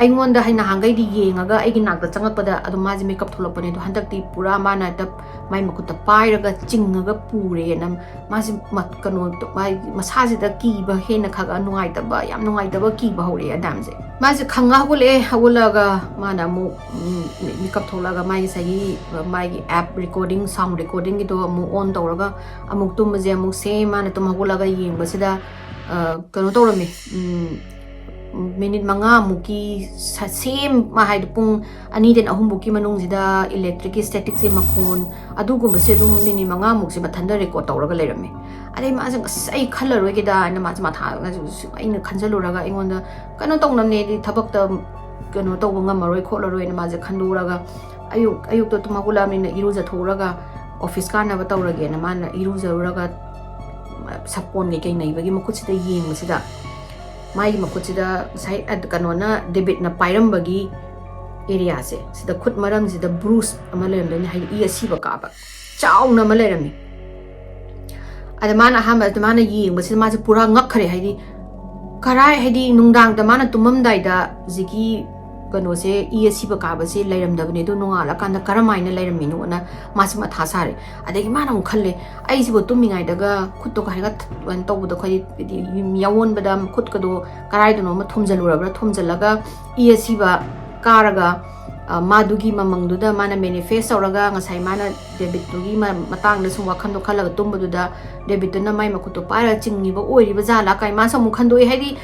ꯑꯩꯉꯣꯟꯗ ꯍꯥꯏ ꯅꯍꯥꯟꯈꯩꯗꯤ ꯌꯦꯡꯉꯒ ꯑꯩꯒꯤ ꯅꯥꯛꯇ ꯆꯪꯉꯛꯄꯗ ꯑꯗꯨꯝ ꯃꯥꯁꯦ ꯃꯤꯀꯞ ꯊꯣꯛꯂꯛꯄꯅꯦ꯫ ꯑꯗꯣ ꯍꯟꯗꯛꯇꯤ ꯄꯨꯔꯥ ꯃꯥꯅ ꯍꯦꯛꯇ ꯃꯥꯏ ꯃꯈꯨꯠꯇ ꯄꯥꯏꯔꯒ ꯆꯤꯡꯉꯒ ꯄꯨꯔꯦꯅ ꯃꯥꯁꯦ ꯃ- ꯀꯩꯅꯣ ꯃꯥꯒꯤ ꯃꯁꯥꯁꯤꯗ ꯀꯤꯕ ꯍꯦꯟꯅ ꯈꯔ ꯅꯨꯡꯉꯥꯏꯇꯕ, ꯌꯥꯝ ꯅꯨꯡꯉꯥꯏꯇꯕ ꯀꯤꯕ ꯍꯧꯔꯛꯑꯦ ꯑꯗꯥꯝꯁꯦ꯫ ꯃꯥꯁꯦ ꯈꯪꯉ ꯍꯧꯒꯠꯂꯛꯑꯦ꯫ ꯍꯧꯒꯠꯂꯛꯑꯒ ꯃꯥꯅ ꯑꯃꯨꯛ, ꯎꯝ, ꯃꯤ- ꯃꯤꯀꯞ ꯊꯣꯛꯂꯛꯑꯒ ꯃꯥꯒꯤ ꯉꯁꯥꯏꯒꯤ, ꯑ, ꯃꯥꯒꯤ app recording, sound recordingꯒꯤꯗꯣ ꯑꯃꯨꯛ on ꯇꯧꯔꯒ ꯑꯃꯨꯛ ꯇꯨꯝꯕꯁꯦ ꯑꯃꯨꯛ same ꯃꯥꯅ ꯇꯨꯝ ꯍꯧꯒꯠꯂꯒ ꯌꯦꯡꯕꯁꯤꯗ, ꯑ, ꯀꯩꯅꯣ ꯇꯧꯔꯝꯃꯦ꯫ ꯎꯝ, minute ꯃꯉꯥꯃꯨꯛꯀꯤ ꯁ- same ꯃꯥ ꯍꯥꯏꯗꯤ ꯄꯨꯡ ꯑꯅꯤꯗꯩꯅ ꯑꯍꯨꯝꯐꯧꯀꯤ ꯃꯅꯨꯡꯁꯤꯗ electricꯀꯤ staticꯁꯦ ꯃꯈꯣꯟ ꯑꯗꯨꯒꯨꯝꯕꯁꯦ ꯑꯗꯨꯝ minute ꯃꯉꯥꯃꯨꯛꯁꯦ ꯃꯊꯟꯇ record ꯇꯧꯔꯒ ꯂꯩꯔꯝꯃꯦ꯫ ꯑꯗꯩ ꯃꯥꯁꯦ ꯑꯁ ꯑꯩ ꯈꯜꯂꯔꯣꯏꯒꯦꯗ ꯍꯥꯏꯅ ꯃꯥꯁꯦ ꯃꯊꯥ ꯑꯩꯅ ꯈꯟꯖꯜꯂꯨꯔꯒ ꯑꯩꯉꯣꯟꯗ ꯀꯩꯅꯣ ꯇꯧꯅꯕꯅꯦꯗꯤ ꯊꯕꯛꯇ ꯀꯩꯅꯣ ꯇꯧꯕ ꯉꯝꯃꯔꯣꯏ ꯈꯣꯠꯂꯔꯣꯏꯅ ꯃꯥꯁꯦ ꯈꯟꯗꯣꯛꯎꯔꯒ ꯑꯌꯨꯛ ꯑꯌꯨꯛꯇ ꯇꯨꯝ ꯍꯧꯒꯠꯂꯛꯑꯕꯅꯤꯅ ꯏꯔꯨꯖꯊꯣꯛꯎꯔꯒ office ꯀꯥꯟꯅꯕ ꯇꯧꯔꯒꯦꯅ ꯃꯥꯅ ꯏꯔꯨꯖꯔꯨꯔꯒ ꯁꯥꯄꯣꯟ ꯀꯩꯀꯩ ꯅꯩꯕꯒꯤ ꯃꯈꯨꯠꯁꯤꯗ ꯌꯦꯡꯕꯁꯤꯗ ꯃꯥꯒꯤ ꯃꯈꯨꯠꯁꯤꯗ ꯉꯁꯥꯏ ꯑ- ꯀꯩꯅꯣꯅ ꯗꯦꯕꯤꯠꯅ ꯄꯥꯏꯔꯝꯕꯒꯤ areaꯁꯦ ꯁꯤꯗ ꯈꯨꯠ ꯃꯔꯝꯁꯤꯗ bruise ꯑꯃ ꯂꯩꯔꯝꯗꯣꯏꯅꯤ, ꯍꯥꯏꯗꯤ ꯏ ꯑꯁꯤꯕ ꯀꯥꯕ ꯆꯥꯎꯅ ꯑꯃ ꯂꯩꯔꯝꯃꯤ꯫ ꯑꯗ ꯃꯥꯅ ꯑꯍꯥꯟꯕ ꯑꯗ ꯃꯥꯅ ꯌꯦꯡꯕꯁꯤꯗ ꯃꯥꯁꯦ ꯄꯨꯔꯥ ꯉꯛꯈ꯭ꯔꯦ, ꯍꯥꯏꯗꯤ ꯀꯔꯥꯏ, ꯍꯥꯏꯗꯤ ꯅꯨꯡꯗꯥꯡꯗ ꯃꯥꯅ ꯇꯨꯝꯃꯝꯗꯥꯏꯗ ꯍꯧꯖꯤꯛꯀꯤ ꯀꯩꯅꯣꯁꯦ, ꯏ ꯑꯁꯤꯕ ꯀꯥꯕꯁꯦ ꯂꯩꯔꯝꯗꯕꯅꯦ, ꯑꯗꯨ ꯅꯣꯡꯉꯥꯜꯂꯀꯥꯟꯗ ꯀꯔꯝꯍꯥꯏꯅ ꯂꯩꯔꯝꯃꯤꯅꯣꯅ ꯃꯥꯁꯦ ꯃꯊꯥ ꯁꯥꯔꯦ꯫ ꯑꯗꯒꯤ ꯃꯥꯅ ꯑꯃꯨꯛ ꯈꯜꯂꯦ, "ꯑꯩꯁꯤꯕꯨ ꯇꯨꯝꯃꯤꯉꯩꯗꯒ ꯈꯨꯠꯇꯣ ꯀꯥꯏꯅ ꯀꯩꯅꯣ ꯇꯧꯕꯗꯣ, ꯑꯩꯈꯣꯏꯗꯤ ꯍꯥꯏꯗꯤ ꯌꯥꯑꯣꯟꯕꯗ ꯈꯨꯠꯀꯗꯣ ꯀꯔꯥꯏꯗꯅꯣ ꯑꯃ ꯊꯣꯝꯖꯜꯂꯨꯔꯕ꯭ꯔꯥ, ꯊꯣꯝꯖꯜꯂꯒ ꯏ ꯑꯁꯤꯕ ꯀꯥꯔꯒ, ꯑ, ꯃꯥꯗꯨꯒꯤ ꯃꯃꯪꯗꯨꯗ ꯃꯥꯅ ꯃꯦꯅꯤꯐꯦꯁ ꯇꯧꯔꯒ ꯉꯁꯥꯏ ꯃꯥꯅ ꯗꯦꯕꯤꯠꯇꯨꯒꯤ ꯃ-, ꯃꯇꯥꯡꯗ ꯁꯨꯝ ꯋꯥꯈꯜꯗꯣ ꯈꯜꯂꯒ ꯇꯨꯝꯕꯗꯨꯗ ꯗꯦꯕꯤꯠꯇꯨꯅ ꯃꯥꯏ ꯃꯈꯨꯠꯇꯣ ꯄꯥꯏꯔꯒ ꯆꯤꯡꯉꯤꯕ ꯑꯣꯏꯔꯤꯕ ꯖꯥꯠꯂꯥ?" ꯀꯥꯏ ꯃꯥꯁꯨ ꯑꯃꯨꯛ ꯈꯟꯗꯣꯛꯑꯦ꯫ ꯍꯥꯏꯗꯤ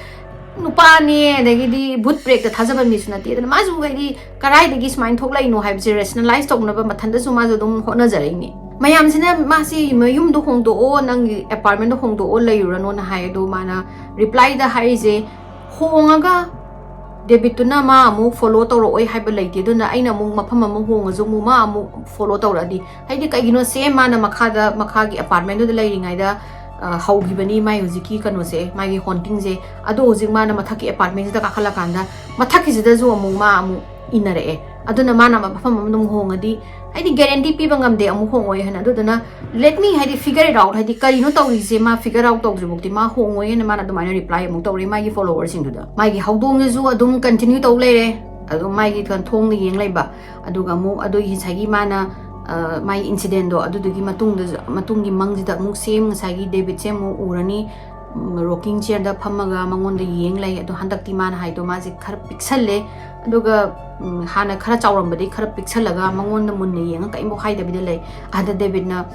ꯅꯨꯄꯥꯅꯦ, ꯑꯗꯒꯤꯗꯤ ꯚꯨꯠ ꯄ꯭ꯔꯦꯠꯇ ꯊꯥꯖꯕ ꯃꯤꯁꯨ ꯅꯠꯇꯦ꯫ ꯑꯗꯨꯅ ꯃꯥꯁꯨ ꯍꯥꯏꯗꯤ ꯀꯔꯥꯏꯗꯒꯤ ꯁꯨꯃꯥꯏꯅ ꯊꯣꯛꯂꯛꯏꯅꯣ ꯍꯥꯏꯕꯁꯦ ꯔꯦꯁꯅꯦꯂꯥꯏꯁ ꯇꯧꯅꯕ ꯃꯊꯟꯇꯁꯨ ꯃꯥꯁꯨ ꯑꯗꯨꯝ ꯍꯣꯠꯅꯖꯔꯛꯏꯅꯦ꯫ ꯃꯌꯥꯝꯁꯤꯅ ꯃꯥꯁꯤ ꯃꯌꯨꯝꯗꯣ ꯍꯣꯡꯗꯣꯛꯑꯣ, ꯅꯪꯒꯤ ꯑꯦꯄꯥꯔꯠꯃꯦꯟꯗꯣ ꯍꯣꯡꯗꯣꯛꯑꯣ ꯂꯩꯔꯨꯔꯅꯣꯅ ꯍꯥꯏ꯫ ꯑꯗꯣ ꯃꯥꯅ ꯔꯤꯄ꯭ꯂꯥꯏꯗ ꯍꯥꯏꯔꯤꯁꯦ, ꯍꯣꯡꯉꯒ ꯗꯦꯕꯤꯠꯇꯨꯅ ꯃꯥ ꯑꯃꯨꯛ ꯐꯣꯂꯣ ꯇꯧꯔꯛꯑꯣꯏ ꯍꯥꯏꯕ ꯂꯩꯇꯦ, ꯑꯗꯨꯅ ꯑꯩꯅ ꯑꯃꯨꯛ ꯃꯐꯝ ꯑꯃ ꯍꯣꯡꯉꯁꯨ ꯑꯃꯨꯛ ꯃꯥ ꯑꯃꯨꯛ ꯐꯣꯂꯣ ꯇꯧꯔꯛꯑꯗꯤ, ꯍꯥꯏꯗꯤ ꯀꯩꯒꯤꯅꯣ, ꯁꯦꯝ ꯃꯥꯅ ꯃꯈꯥꯗ, ꯃꯈꯥꯒꯤ ꯑꯦꯄꯥꯔꯠꯃꯦꯟꯗꯨꯗ ꯂꯩꯔꯤꯉꯩꯗ, ꯑ, ꯍꯧꯈꯤꯕꯅꯤ ꯃꯥꯏ ꯍꯧꯖꯤꯛꯀꯤ ꯀꯩꯅꯣꯁꯦ, ꯃꯥꯒꯤ ꯍꯣꯟꯇꯤꯡꯁꯦ꯫ ꯑꯗꯣ ꯍꯧꯖꯤꯛ ꯃꯥꯅ ꯃꯊꯛꯀꯤ ꯑꯦꯄꯥꯔꯠꯃꯦꯟꯁꯤꯗ ꯀꯥꯈꯠꯂꯀꯥꯟꯗ ꯃꯊꯛꯀꯤꯁꯤꯗꯁꯨ ꯑꯃꯨꯛ ꯃꯥ ꯑꯃꯨꯛ ꯏꯟꯅꯔꯛꯑꯦ꯫ ꯑꯗꯨꯅ ꯃꯥꯅ ꯃꯐꯝ ꯑꯃꯗ ꯑꯃꯨꯛ ꯍꯣꯡꯉꯗꯤ, ꯍꯥꯏꯗꯤ ꯒꯦꯔꯦꯟꯇꯤ ꯄꯤꯕ ꯉꯝꯗꯦ ꯑꯃꯨꯛ ꯍꯣꯡꯉꯣꯏ ꯍꯥꯏꯅ꯫ ꯑꯗꯨꯗꯨꯅ let me, ꯍꯥꯏꯗꯤ figure it out, ꯍꯥꯏꯗꯤ ꯀꯔꯤꯅꯣ ꯇꯧꯔꯤꯁꯦ, ꯃꯥ figure out ꯇꯧꯗ꯭ꯔꯤꯐꯥꯎꯗꯤ ꯃꯥ ꯍꯣꯡꯉꯣꯏꯅ ꯃꯥꯅ ꯑꯗꯨꯃꯥꯏꯅ ꯔꯤꯄ꯭ꯂꯥꯏ ꯑꯃꯨꯛ ꯇꯧꯔꯦ ꯃꯥꯒꯤ ꯐꯣꯂꯣꯋꯔꯁꯤꯡꯗꯨꯗ꯫ ꯃꯥꯒꯤ ꯍꯧꯗꯣꯡꯗꯨꯁꯨ ꯑꯗꯨꯝ ꯀꯟꯇꯤꯅ꯭ꯌꯨ ꯇꯧ ꯂꯩꯔꯦ, ꯑꯗꯨꯝ ꯃꯥꯒꯤ ꯊꯣꯡꯗ ꯌꯦꯡ ꯂꯩꯕ꯫ ꯑꯗꯨꯒ ꯑꯃꯨꯛ ꯑꯗꯨꯒꯤ ꯉꯁꯥꯏꯒꯤ ꯃꯥꯅ, ꯑ, ꯃꯥꯒꯤ ꯏꯟꯁꯤꯗꯦꯟꯗꯣ, ꯑꯗꯨꯗꯨꯒꯤ ꯃꯇꯨꯡꯗ, ꯃꯇꯨꯡꯒꯤ ꯃꯪꯁꯤꯗ ꯑꯃꯨꯛ ꯁꯦꯝ ꯉꯁꯥꯏꯒꯤ ꯗꯦꯕꯤꯠꯁꯦ ꯑꯃꯨꯛ ꯎꯔꯅꯤ, ꯔꯣꯀꯤꯡ ꯆꯤꯌꯔꯗ ꯐꯝꯃꯒ ꯃꯉꯣꯟꯗ ꯌꯦꯡ ꯂꯩ꯫ ꯑꯗꯣ ꯍꯟꯗꯛꯇꯤ ꯃꯥꯅ ꯍꯥꯏꯗꯣ ꯃꯥꯁꯦ ꯈꯔ ꯄꯤꯛꯁꯜꯂꯦ, ꯑꯗꯨꯒ, ꯎꯝ, ꯍꯥꯟꯅ ꯈꯔ ꯆꯥꯎꯔꯝꯕꯗꯤ ꯈꯔ ꯄꯤꯛꯁꯜꯂꯒ ꯃꯉꯣꯟꯗ ꯃꯨꯟꯅ ꯌꯦꯡꯉ ꯀꯔꯤꯝꯐꯥꯎ ꯍꯥꯏꯗꯕꯤꯗ ꯂꯩ꯫ ꯑꯗ ꯗꯦꯕꯤꯠꯅ,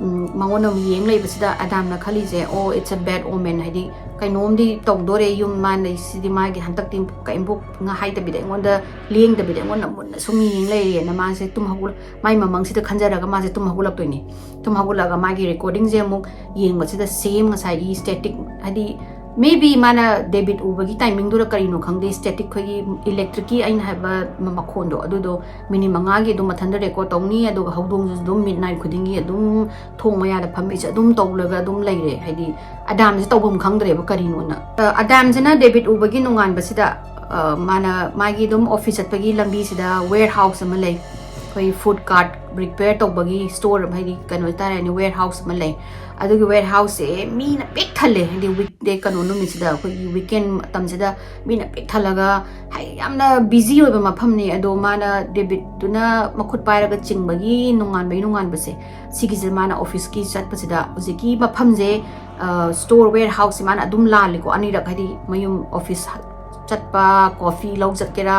ꯎꯝ, ꯃꯉꯣꯟꯗ ꯑꯃꯨꯛ ꯌꯦꯡ ꯂꯩꯕꯁꯤꯗ ꯑꯗꯥꯝꯅ ꯈꯜꯂꯤꯁꯦ, "ꯑꯣ, it's a bad omen", ꯍꯥꯏꯗꯤ ꯀꯩꯅꯣꯝꯗꯤ ꯇꯧꯗꯣꯔꯦ, ꯌꯨꯝ ꯃꯥꯅ ꯁꯤꯗꯤ ꯃꯥꯒꯤ ꯍꯟꯗꯛꯇꯤ ꯀꯔꯤꯝꯐꯥꯎ ꯉꯥ ꯍꯥꯏꯗꯕꯤꯗ, ꯑꯩꯉꯣꯟꯗ ꯂꯦꯡꯗꯕꯤꯗ ꯑꯩꯉꯣꯟꯗ ꯃꯨꯟꯅ ꯁꯨꯝ ꯌꯦꯡ ꯂꯩꯔꯦꯅ ꯃꯥꯁꯦ ꯇꯨꯝ ꯍꯧꯒꯠ-, ꯃꯥꯏ ꯃꯃꯪꯁꯤꯗ ꯈꯟꯖꯔꯒ ꯃꯥꯁꯦ ꯇꯨꯝ ꯍꯧꯒꯠꯂꯛꯇꯣꯏꯅꯤ꯫ ꯇꯨꯝ ꯍꯧꯒꯠꯂꯛꯑꯒ ꯃꯥꯒꯤ ꯔꯦꯀꯣꯔꯗꯤꯡꯁꯦ ꯑꯃꯨꯛ ꯌꯦꯡꯕꯁꯤꯗ ꯁꯦꯝ ꯉꯁꯥꯏꯒꯤ ꯁ꯭ꯇꯦꯇꯤꯛ, ꯍꯥꯏꯗꯤ maybe ꯃꯥꯅ ꯗꯦꯕꯤꯠ ꯎꯕꯒꯤ ꯇꯥꯏꯃꯤꯡꯗꯨꯔ ꯀꯔꯤꯅꯣ ꯈꯪꯗꯦ, ꯁ꯭ꯇꯦꯇꯤꯛ ꯑꯩꯈꯣꯏꯒꯤ ꯏꯂꯦꯛꯇ꯭ꯔꯤꯛꯀꯤ ꯑꯩꯅ ꯍꯥꯏꯕ ꯃ-, ꯃꯈꯣꯟꯗꯣ, ꯑꯗꯨꯗꯣ ꯃꯤꯅꯤꯠ ꯃꯉꯥꯒꯤ ꯑꯗꯨꯝ ꯃꯊꯟꯇ ꯔꯦꯀꯣꯔꯗ ꯇꯧꯅꯤ꯫ ꯑꯗꯨꯒ ꯍꯧꯗꯣꯡꯁꯨ ꯑꯗꯨꯝ ꯃꯤꯠ ꯅꯥꯏꯠ ꯈꯨꯗꯤꯡꯒꯤ ꯑꯗꯨꯝ ꯊꯣꯡ ꯃꯌꯥꯗ ꯐꯝꯃꯤꯁꯦ ꯑꯗꯨꯝ ꯇꯧꯔꯒ ꯑꯗꯨꯝ ꯂꯩꯔꯦ꯫ ꯍꯥꯏꯗꯤ ꯑꯗꯥꯝꯁꯦ ꯇꯧꯐꯝ ꯈꯪꯗ꯭ꯔꯦꯕ ꯀꯔꯤꯅꯣꯅ꯫ ꯑ, ꯑꯗꯥꯝꯁꯤꯅ ꯗꯦꯕꯤꯠ ꯎꯕꯒꯤ ꯅꯣꯡꯉꯥꯟꯕꯁꯤꯗ, ꯑ, ꯃꯥꯅ ꯃꯥꯒꯤ ꯑꯗꯨꯝ ꯑꯣꯐꯤꯁ ꯆꯠꯄꯒꯤ ꯂꯝꯕꯤꯁꯤꯗ ꯋꯦꯌꯔ ꯍꯥꯎꯁ ꯑꯃ ꯂꯩ꯫ ꯑꯩꯈꯣꯏ ꯐꯨꯗ ꯀꯥꯔꯠ ꯔꯤꯄꯦꯌꯔ ꯇꯧꯕꯒꯤ ꯁ꯭ꯇꯣꯔ, ꯍꯥꯏꯗꯤ ꯀꯩꯅꯣ ꯍꯥꯏꯇꯥꯔꯦꯅꯦ, ꯋꯦꯌꯔ ꯍꯥꯎꯁ ꯑꯃ ꯂꯩ꯫ ꯑꯗꯨꯒꯤ ꯋꯦꯌꯔ ꯍꯥꯎꯁꯁꯦ ꯃꯤꯅ ꯄꯤꯛ ꯊꯜꯂꯦ, ꯍꯥꯏꯗꯤ ꯋꯤꯛ ꯗꯦ, ꯀꯩꯅꯣ ꯅꯨꯃꯤꯠꯁꯤꯗ, ꯑꯩꯈꯣꯏꯒꯤ ꯋꯤꯀꯦꯟ ꯃꯇꯝꯁꯤꯗ ꯃꯤꯅ ꯄꯤꯛ ꯊꯜꯂꯒ, ꯍꯥꯏꯗꯤ ꯌꯥꯝꯅ ꯕꯤꯖꯤ ꯑꯣꯏꯕ ꯃꯐꯝꯅꯤ꯫ ꯑꯗꯣ ꯃꯥꯅ, ꯗꯦꯕꯤꯠꯇꯨꯅ ꯃꯈꯨꯠ ꯄꯥꯏꯔꯒ ꯆꯤꯡꯕꯒꯤ ꯅꯣꯡꯉꯥꯟꯕꯒꯤ ꯅꯣꯡꯉꯥꯟꯕꯁꯦ, ꯁꯤꯒꯤꯁꯦ ꯃꯥꯅ ꯑꯣꯐꯤꯁꯀꯤ ꯆꯠꯄꯁꯤꯗ, ꯍꯧꯖꯤꯛꯀꯤ ꯃꯐꯝꯁꯦ, ꯁ꯭ꯇꯣꯔ ꯋꯦꯌꯔ ꯍꯥꯎꯁꯁꯦ ꯃꯥꯅ ꯑꯗꯨꯝ ꯂꯥꯜꯂꯤꯀꯣ, ꯑꯅꯤꯔꯛ, ꯍꯥꯏꯗꯤ ꯃꯌꯨꯝ ꯑꯣꯐꯤꯁ ꯆꯠꯄ, ꯀꯣꯐꯤ ꯂꯧ ꯆꯠꯀꯦꯔꯥ,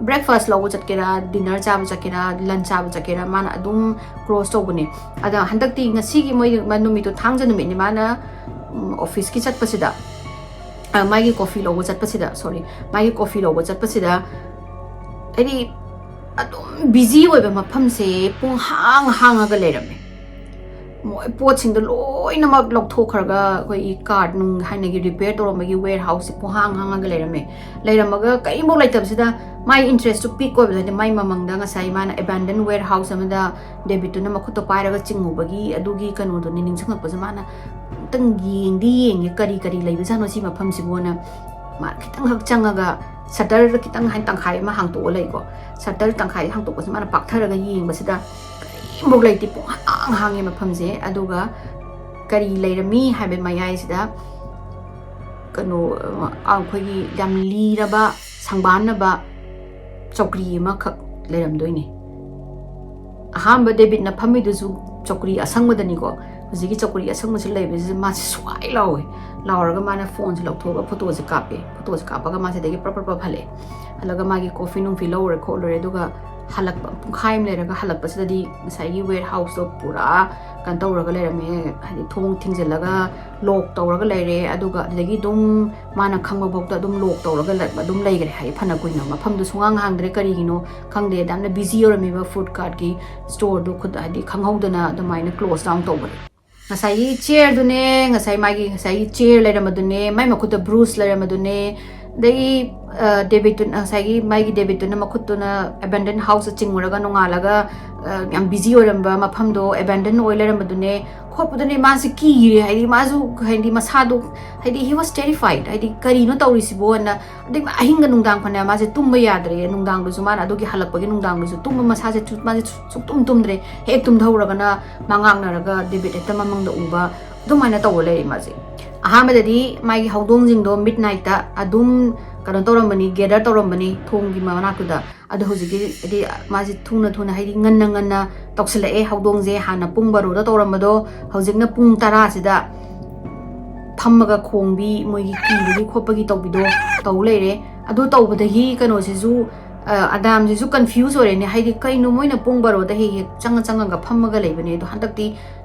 ꯕ꯭ꯔꯦꯛꯐꯥꯁ ꯂꯧꯕ ꯆꯠꯀꯦꯔꯥ, ꯗꯤꯟꯅꯔ ꯆꯥꯕ ꯆꯠꯀꯦꯔꯥ, ꯂꯟꯆ ꯆꯥꯕ ꯆꯠꯀꯦꯔꯥ, ꯃꯥꯅ ꯑꯗꯨꯝ ꯀ꯭ꯂꯣꯖ ꯇꯧꯕꯅꯦ꯫ ꯑꯗ ꯍꯟꯗꯛꯇꯤ, ꯉꯁꯤꯒꯤ ꯃꯣꯏ ꯅꯨꯃꯤꯠꯇꯣ ꯊꯥꯡꯖ ꯅꯨꯃꯤꯠꯅꯤ, ꯃꯥꯅ, ꯎꯝ, ꯑꯣꯐꯤꯁꯀꯤ ꯆꯠꯄꯁꯤꯗ, ꯑ, ꯃꯥꯒꯤ ꯀꯣꯐꯤ ꯂꯧꯕ ꯆꯠꯄꯁꯤꯗ, ꯁꯣꯔꯤ, ꯃꯥꯒꯤ ꯀꯣꯐꯤ ꯂꯧꯕ ꯆꯠꯄꯁꯤꯗ, ꯍꯥꯏꯗꯤ, ꯑꯗꯨꯝ ꯕꯤꯖꯤ ꯑꯣꯏꯕ ꯃꯐꯝꯁꯦ ꯄꯨꯡ ꯍꯥꯡ ꯍꯥꯡꯉꯒ ꯂꯩꯔꯝꯃꯦ꯫ ꯃꯣꯏ ꯄꯣꯠꯁꯤꯡꯗꯣ ꯂꯣꯏꯅꯃꯛ ꯂꯧꯊꯣꯛꯈ꯭ꯔꯒ, ꯑꯩꯈꯣꯏꯒꯤ ꯀꯥꯔꯠ ꯅꯨꯡ ꯍꯥꯟꯅꯒꯤ ꯔꯤꯄꯦꯌꯔ ꯇꯧꯔꯝꯕꯒꯤ ꯋꯦꯌꯔ ꯍꯥꯎꯁꯁꯦ ꯄꯨꯡꯍꯥꯡ ꯍꯥꯡꯉꯒ ꯂꯩꯔꯝꯃꯦ꯫ ꯂꯩꯔꯝꯃꯒ ꯀꯔꯤꯝꯐꯥꯎ ꯂꯩꯇꯕꯁꯤꯗ, ꯃꯥꯏ ꯏꯟꯇꯔꯦꯁꯇꯨ ꯄꯤꯛ ꯑꯣꯏꯕꯗꯣ, ꯍꯥꯏꯗꯤ ꯃꯥꯏ ꯃꯃꯥꯡꯗ ꯉꯁꯥꯏ ꯃꯥꯅ ꯑꯦꯕꯦꯟꯗꯟ ꯋꯦꯌꯔ ꯍꯥꯎꯁ ꯑꯃꯗ ꯗꯦꯕꯤꯠꯇꯨꯅ ꯃꯈꯨꯠꯇꯣ ꯄꯥꯏꯔꯒ ꯆꯤꯡꯉꯨꯕꯒꯤ ꯑꯗꯨꯒꯤ ꯀꯩꯅꯣꯗꯨꯅꯤ ꯅꯤꯡꯁꯤꯡꯉꯛꯄꯁꯦ, ꯃꯥꯅ ꯑꯝꯇꯪ ꯌꯦꯡꯗꯤ ꯌꯦꯡꯒꯦ, ꯀꯔꯤ ꯀꯔꯤ ꯂꯩꯕꯖꯥꯠꯅꯣ ꯁꯤ ꯃꯐꯝꯁꯤꯕꯨꯅ꯫ ꯃꯥ ꯈꯤꯇꯪꯈꯛ ꯆꯪꯉꯒ, ꯁꯇꯔꯗ ꯈꯤꯇꯪ, ꯍꯥꯏꯅ ꯇꯪꯈꯥꯏ ꯑꯃ ꯍꯥꯡꯇꯣꯛꯑ ꯂꯩꯀꯣ, ꯁꯇꯔ ꯇꯪꯈꯥꯏ ꯍꯥꯡꯇꯣꯛꯄꯁꯦ ꯃꯥꯅ ꯄꯥꯛꯊꯔꯒ ꯌꯦꯡꯕꯁꯤꯗ ꯀꯔꯤꯝꯐꯥꯎ ꯂꯩꯇꯦ, ꯄꯨꯡꯍꯥꯡ ꯍꯥꯡꯉꯦ ꯃꯐꯝꯁꯦ꯫ ꯑꯗꯨꯒ ꯀꯔꯤ ꯂꯩꯔꯝꯃꯤ ꯍꯥꯏꯕ ꯃꯌꯥꯏꯁꯤꯗ, ꯀꯩꯅꯣ, ꯑ, ꯑꯩꯈꯣꯏꯒꯤ ꯌꯥꯝ ꯂꯤꯔꯕ, ꯁꯪꯕꯥꯟꯅꯕ ꯆꯧꯀ꯭ꯔꯤ ꯑꯃꯈꯛ ꯂꯩꯔꯝꯗꯣꯏꯅꯦ꯫ ꯑꯍꯥꯟꯕ ꯗꯦꯕꯤꯠꯅ ꯐꯝꯃꯤꯗꯨꯁꯨ ꯆꯧꯀ꯭ꯔꯤ ꯑꯁꯪꯕꯗꯅꯤꯀꯣ꯫ ꯍꯧꯖꯤꯛꯀꯤ ꯆꯧꯀ꯭ꯔꯤ ꯑꯁꯪꯕꯁꯤ ꯂꯩꯕꯁꯤꯗ ꯃꯥꯁꯦ ꯁ꯭ꯋꯥꯏ ꯂꯥꯎꯋꯦ꯫ ꯂꯥꯎꯔꯒ ꯃꯥꯅ ꯐꯣꯟꯁꯦ ꯂꯧꯊꯣꯛꯑꯒ ꯐꯣꯇꯣꯁꯦ ꯀꯥꯞꯄꯦ꯫ ꯐꯣꯇꯣꯁꯦ ꯀꯥꯞꯄꯒ ꯃꯥꯁꯤꯗꯒꯤ ꯄ꯭ꯔꯞ ꯄ꯭ꯔꯞ ꯄ꯭ꯔꯞ ꯍꯜꯂꯛꯑꯦ꯫ ꯍꯜꯂꯒ ꯃꯥꯒꯤ ꯀꯣꯐꯤ ꯅꯨꯡꯐꯤ ꯂꯧꯔꯨꯔꯦ ꯈꯣꯠꯂꯨꯔꯦ꯫ ꯑꯗꯨꯒ ꯍꯜꯂꯛꯄ, ꯄꯨꯡꯈꯥꯏ ꯑꯃ ꯂꯩꯔꯒ ꯍꯜꯂꯛꯄꯁꯤꯗꯗꯤ ꯉꯁꯥꯏꯒꯤ ꯋꯦꯌꯔ ꯍꯥꯎꯁꯇꯣ ꯄꯨꯔꯥ ꯀꯩꯅꯣ ꯇꯧꯔꯒ ꯂꯩꯔꯝꯃꯦ, ꯍꯥꯏꯗꯤ ꯊꯣꯡ ꯊꯤꯡꯖꯤꯜꯂꯒ ꯂꯣꯛ ꯇꯧꯔꯒ ꯂꯩꯔꯦ꯫ ꯑꯗꯨꯒ ꯑꯗꯨꯗꯒꯤ ꯑꯗꯨꯝ ꯃꯥꯅ ꯈꯪꯕ ꯐꯥꯎꯗ ꯑꯗꯨꯝ ꯂꯣꯛ ꯇꯧꯔꯒ ꯂꯩ-, ꯑꯗꯨꯝ ꯂꯩꯈ꯭ꯔꯦ ꯍꯥꯏꯌꯦ꯫ ꯐꯅ ꯀꯨꯏꯅ ꯃꯐꯝꯗꯨ ꯁꯨꯡꯍꯥꯡ ꯍꯥꯡꯗ꯭ꯔꯦ꯫ ꯀꯔꯤꯒꯤꯅꯣ ꯈꯪꯗꯦ, ꯌꯥꯝꯅ ꯕꯤꯖꯤ ꯑꯣꯏꯔꯝꯃꯤꯕ ꯐꯨꯗ ꯀꯥꯔꯠꯀꯤ ꯁ꯭ꯇꯣꯔꯗꯨ ꯈꯨꯠ, ꯍꯥꯏꯗꯤ ꯈꯪꯍꯧꯗꯅ ꯑꯗꯨꯃꯥꯏꯅ ꯀ꯭ꯂꯣꯖ ꯗꯥꯎꯟ ꯇꯧꯕꯅꯦ꯫ ꯉꯁꯥꯏꯒꯤ ꯆꯤꯌꯔꯗꯨꯅꯦ, ꯉꯁꯥꯏ ꯃꯥꯒꯤ ꯉꯁꯥꯏꯒꯤ ꯆꯤꯌꯔ ꯂꯩꯔꯝꯕꯗꯨꯅꯦ, ꯃꯥꯏ ꯃꯈꯨꯠꯇ ꯕ꯭ꯔꯨꯁ ꯂꯩꯔꯝꯕꯗꯨꯅꯦ, ꯑꯗꯒꯤ ꯗꯦꯕꯤꯠꯇꯨꯅ, ꯉꯁꯥꯏꯒꯤ ꯃꯥꯒꯤ ꯗꯦꯕꯤꯠꯇꯨꯅ ꯃꯈꯨꯠꯇꯨꯅ ꯑꯦꯕꯦꯟꯗꯟ ꯍꯥꯎꯁꯇ ꯆꯤꯡꯉꯨꯔꯒ ꯅꯣꯡꯉꯥꯜꯂꯒ ꯌꯥꯝ ꯕꯤꯖꯤ ꯑꯣꯏꯔꯝꯕ ꯃꯐꯝꯗꯣ ꯑꯦꯕꯦꯟꯗꯟ ꯑꯣꯏ ꯂꯩꯔꯝꯕꯗꯨꯅꯦ꯫ ꯈꯣꯠꯄꯗꯨꯅꯦ ꯃꯥꯁꯦ ꯀꯤꯔꯦ꯫ ꯍꯥꯏꯗꯤ ꯃꯥꯁꯨ, ꯍꯥꯏꯗꯤ ꯃꯁꯥꯗꯣ, ꯍꯥꯏꯗꯤ he was terrified, ꯍꯥꯏꯗꯤ ꯀꯔꯤꯅꯣ ꯇꯧꯔꯤꯁꯤꯕꯣꯅ꯫ ꯑꯗꯩ ꯑꯍꯤꯡꯒ ꯅꯨꯡꯗꯥꯡ ꯐꯅꯌꯥꯝ ꯃꯥꯁꯦ ꯇꯨꯝꯕ ꯌꯥꯗ꯭ꯔꯦ꯫ ꯅꯨꯡꯗꯥꯡꯗꯨꯁꯨ ꯃꯥꯅ ꯑꯗꯨꯒꯤ ꯍꯜꯂꯛꯄꯒꯤ ꯅꯨꯡꯗꯥꯡꯗꯨꯁꯨ ꯇꯨꯝꯕ ꯃꯁꯥꯁꯦ ꯁꯨ-, ꯃꯥꯁꯦ ꯁꯨ-, ꯁꯨꯛꯇꯨꯝ ꯇꯨꯝꯗ꯭ꯔꯦ꯫ ꯍꯦꯛ ꯇꯨꯝꯊꯍꯧꯔꯒꯅ ꯃꯥ ꯉꯥꯡꯅꯔꯒ ꯗꯦꯕꯤꯠ ꯍꯦꯛꯇ ꯃꯃꯪꯗ ꯎꯕ, ꯑꯗꯨꯃꯥꯏꯅ ꯇꯧꯔ ꯂꯩꯔꯦ ꯃꯥꯁꯦ꯫ ꯑꯍꯥꯟꯕꯗꯗꯤ ꯃꯥꯒꯤ ꯍꯧꯗꯣꯡꯁꯤꯡꯗꯣ ꯃꯤꯠ ꯅꯥꯏꯠꯇ ꯑꯗꯨꯝ ꯀꯩꯅꯣ ꯇꯧꯔꯝꯕꯅꯤ, ꯒꯦꯗꯔ ꯇꯧꯔꯝꯕꯅꯤ ꯊꯣꯡꯒꯤ ꯃꯅꯥꯛꯇꯨꯗ꯫ ꯑꯗꯣ ꯍꯧꯖꯤꯛꯀꯤ ꯍꯥꯏꯗꯤ ꯃꯥꯁꯦ ꯊꯨꯅ ꯊꯨꯅ, ꯍꯥꯏꯗꯤ ꯉꯟꯅ ꯉꯟꯅ ꯇꯧꯁꯤꯜꯂꯛꯑꯦ꯫ ꯍꯧꯗꯣꯡꯁꯦ ꯍꯥꯟꯅ ꯄꯨꯡ ꯕꯥꯔꯣꯗ ꯇꯧꯔꯝꯕꯗꯣ ꯍꯧꯖꯤꯛꯅ ꯄꯨꯡ ꯇꯔꯥꯁꯤꯗ ꯐꯝꯃꯒ ꯈꯣꯡꯕꯤ, ꯃꯣꯏꯒꯤ ꯀꯤꯕꯒꯤ ꯈꯣꯠꯄꯒꯤ ꯇꯧꯕꯤꯗꯣ ꯇꯧ ꯂꯩꯔꯦ꯫ ꯑꯗꯨ ꯇꯧꯕꯗꯒꯤ ꯀꯩꯅꯣꯁꯤꯁꯨ, ꯑ, ꯑꯗꯥꯝꯁꯤꯁꯨ ꯀꯟꯐ꯭ꯌꯨꯁ ꯑꯣꯏꯔꯦꯅꯦ꯫ ꯍꯥꯏꯗꯤ ꯀꯩꯅꯣ ꯃꯣꯏꯅ ꯄꯨꯡ ꯕꯥꯔꯣꯗ ꯍꯦꯛ ꯍꯦꯛ ꯆꯪꯉ ꯆꯪꯉꯒ ꯐꯝꯃꯒ ꯂꯩꯕꯅꯦ, ꯑꯗꯣ ꯍꯟꯗꯛꯇꯤ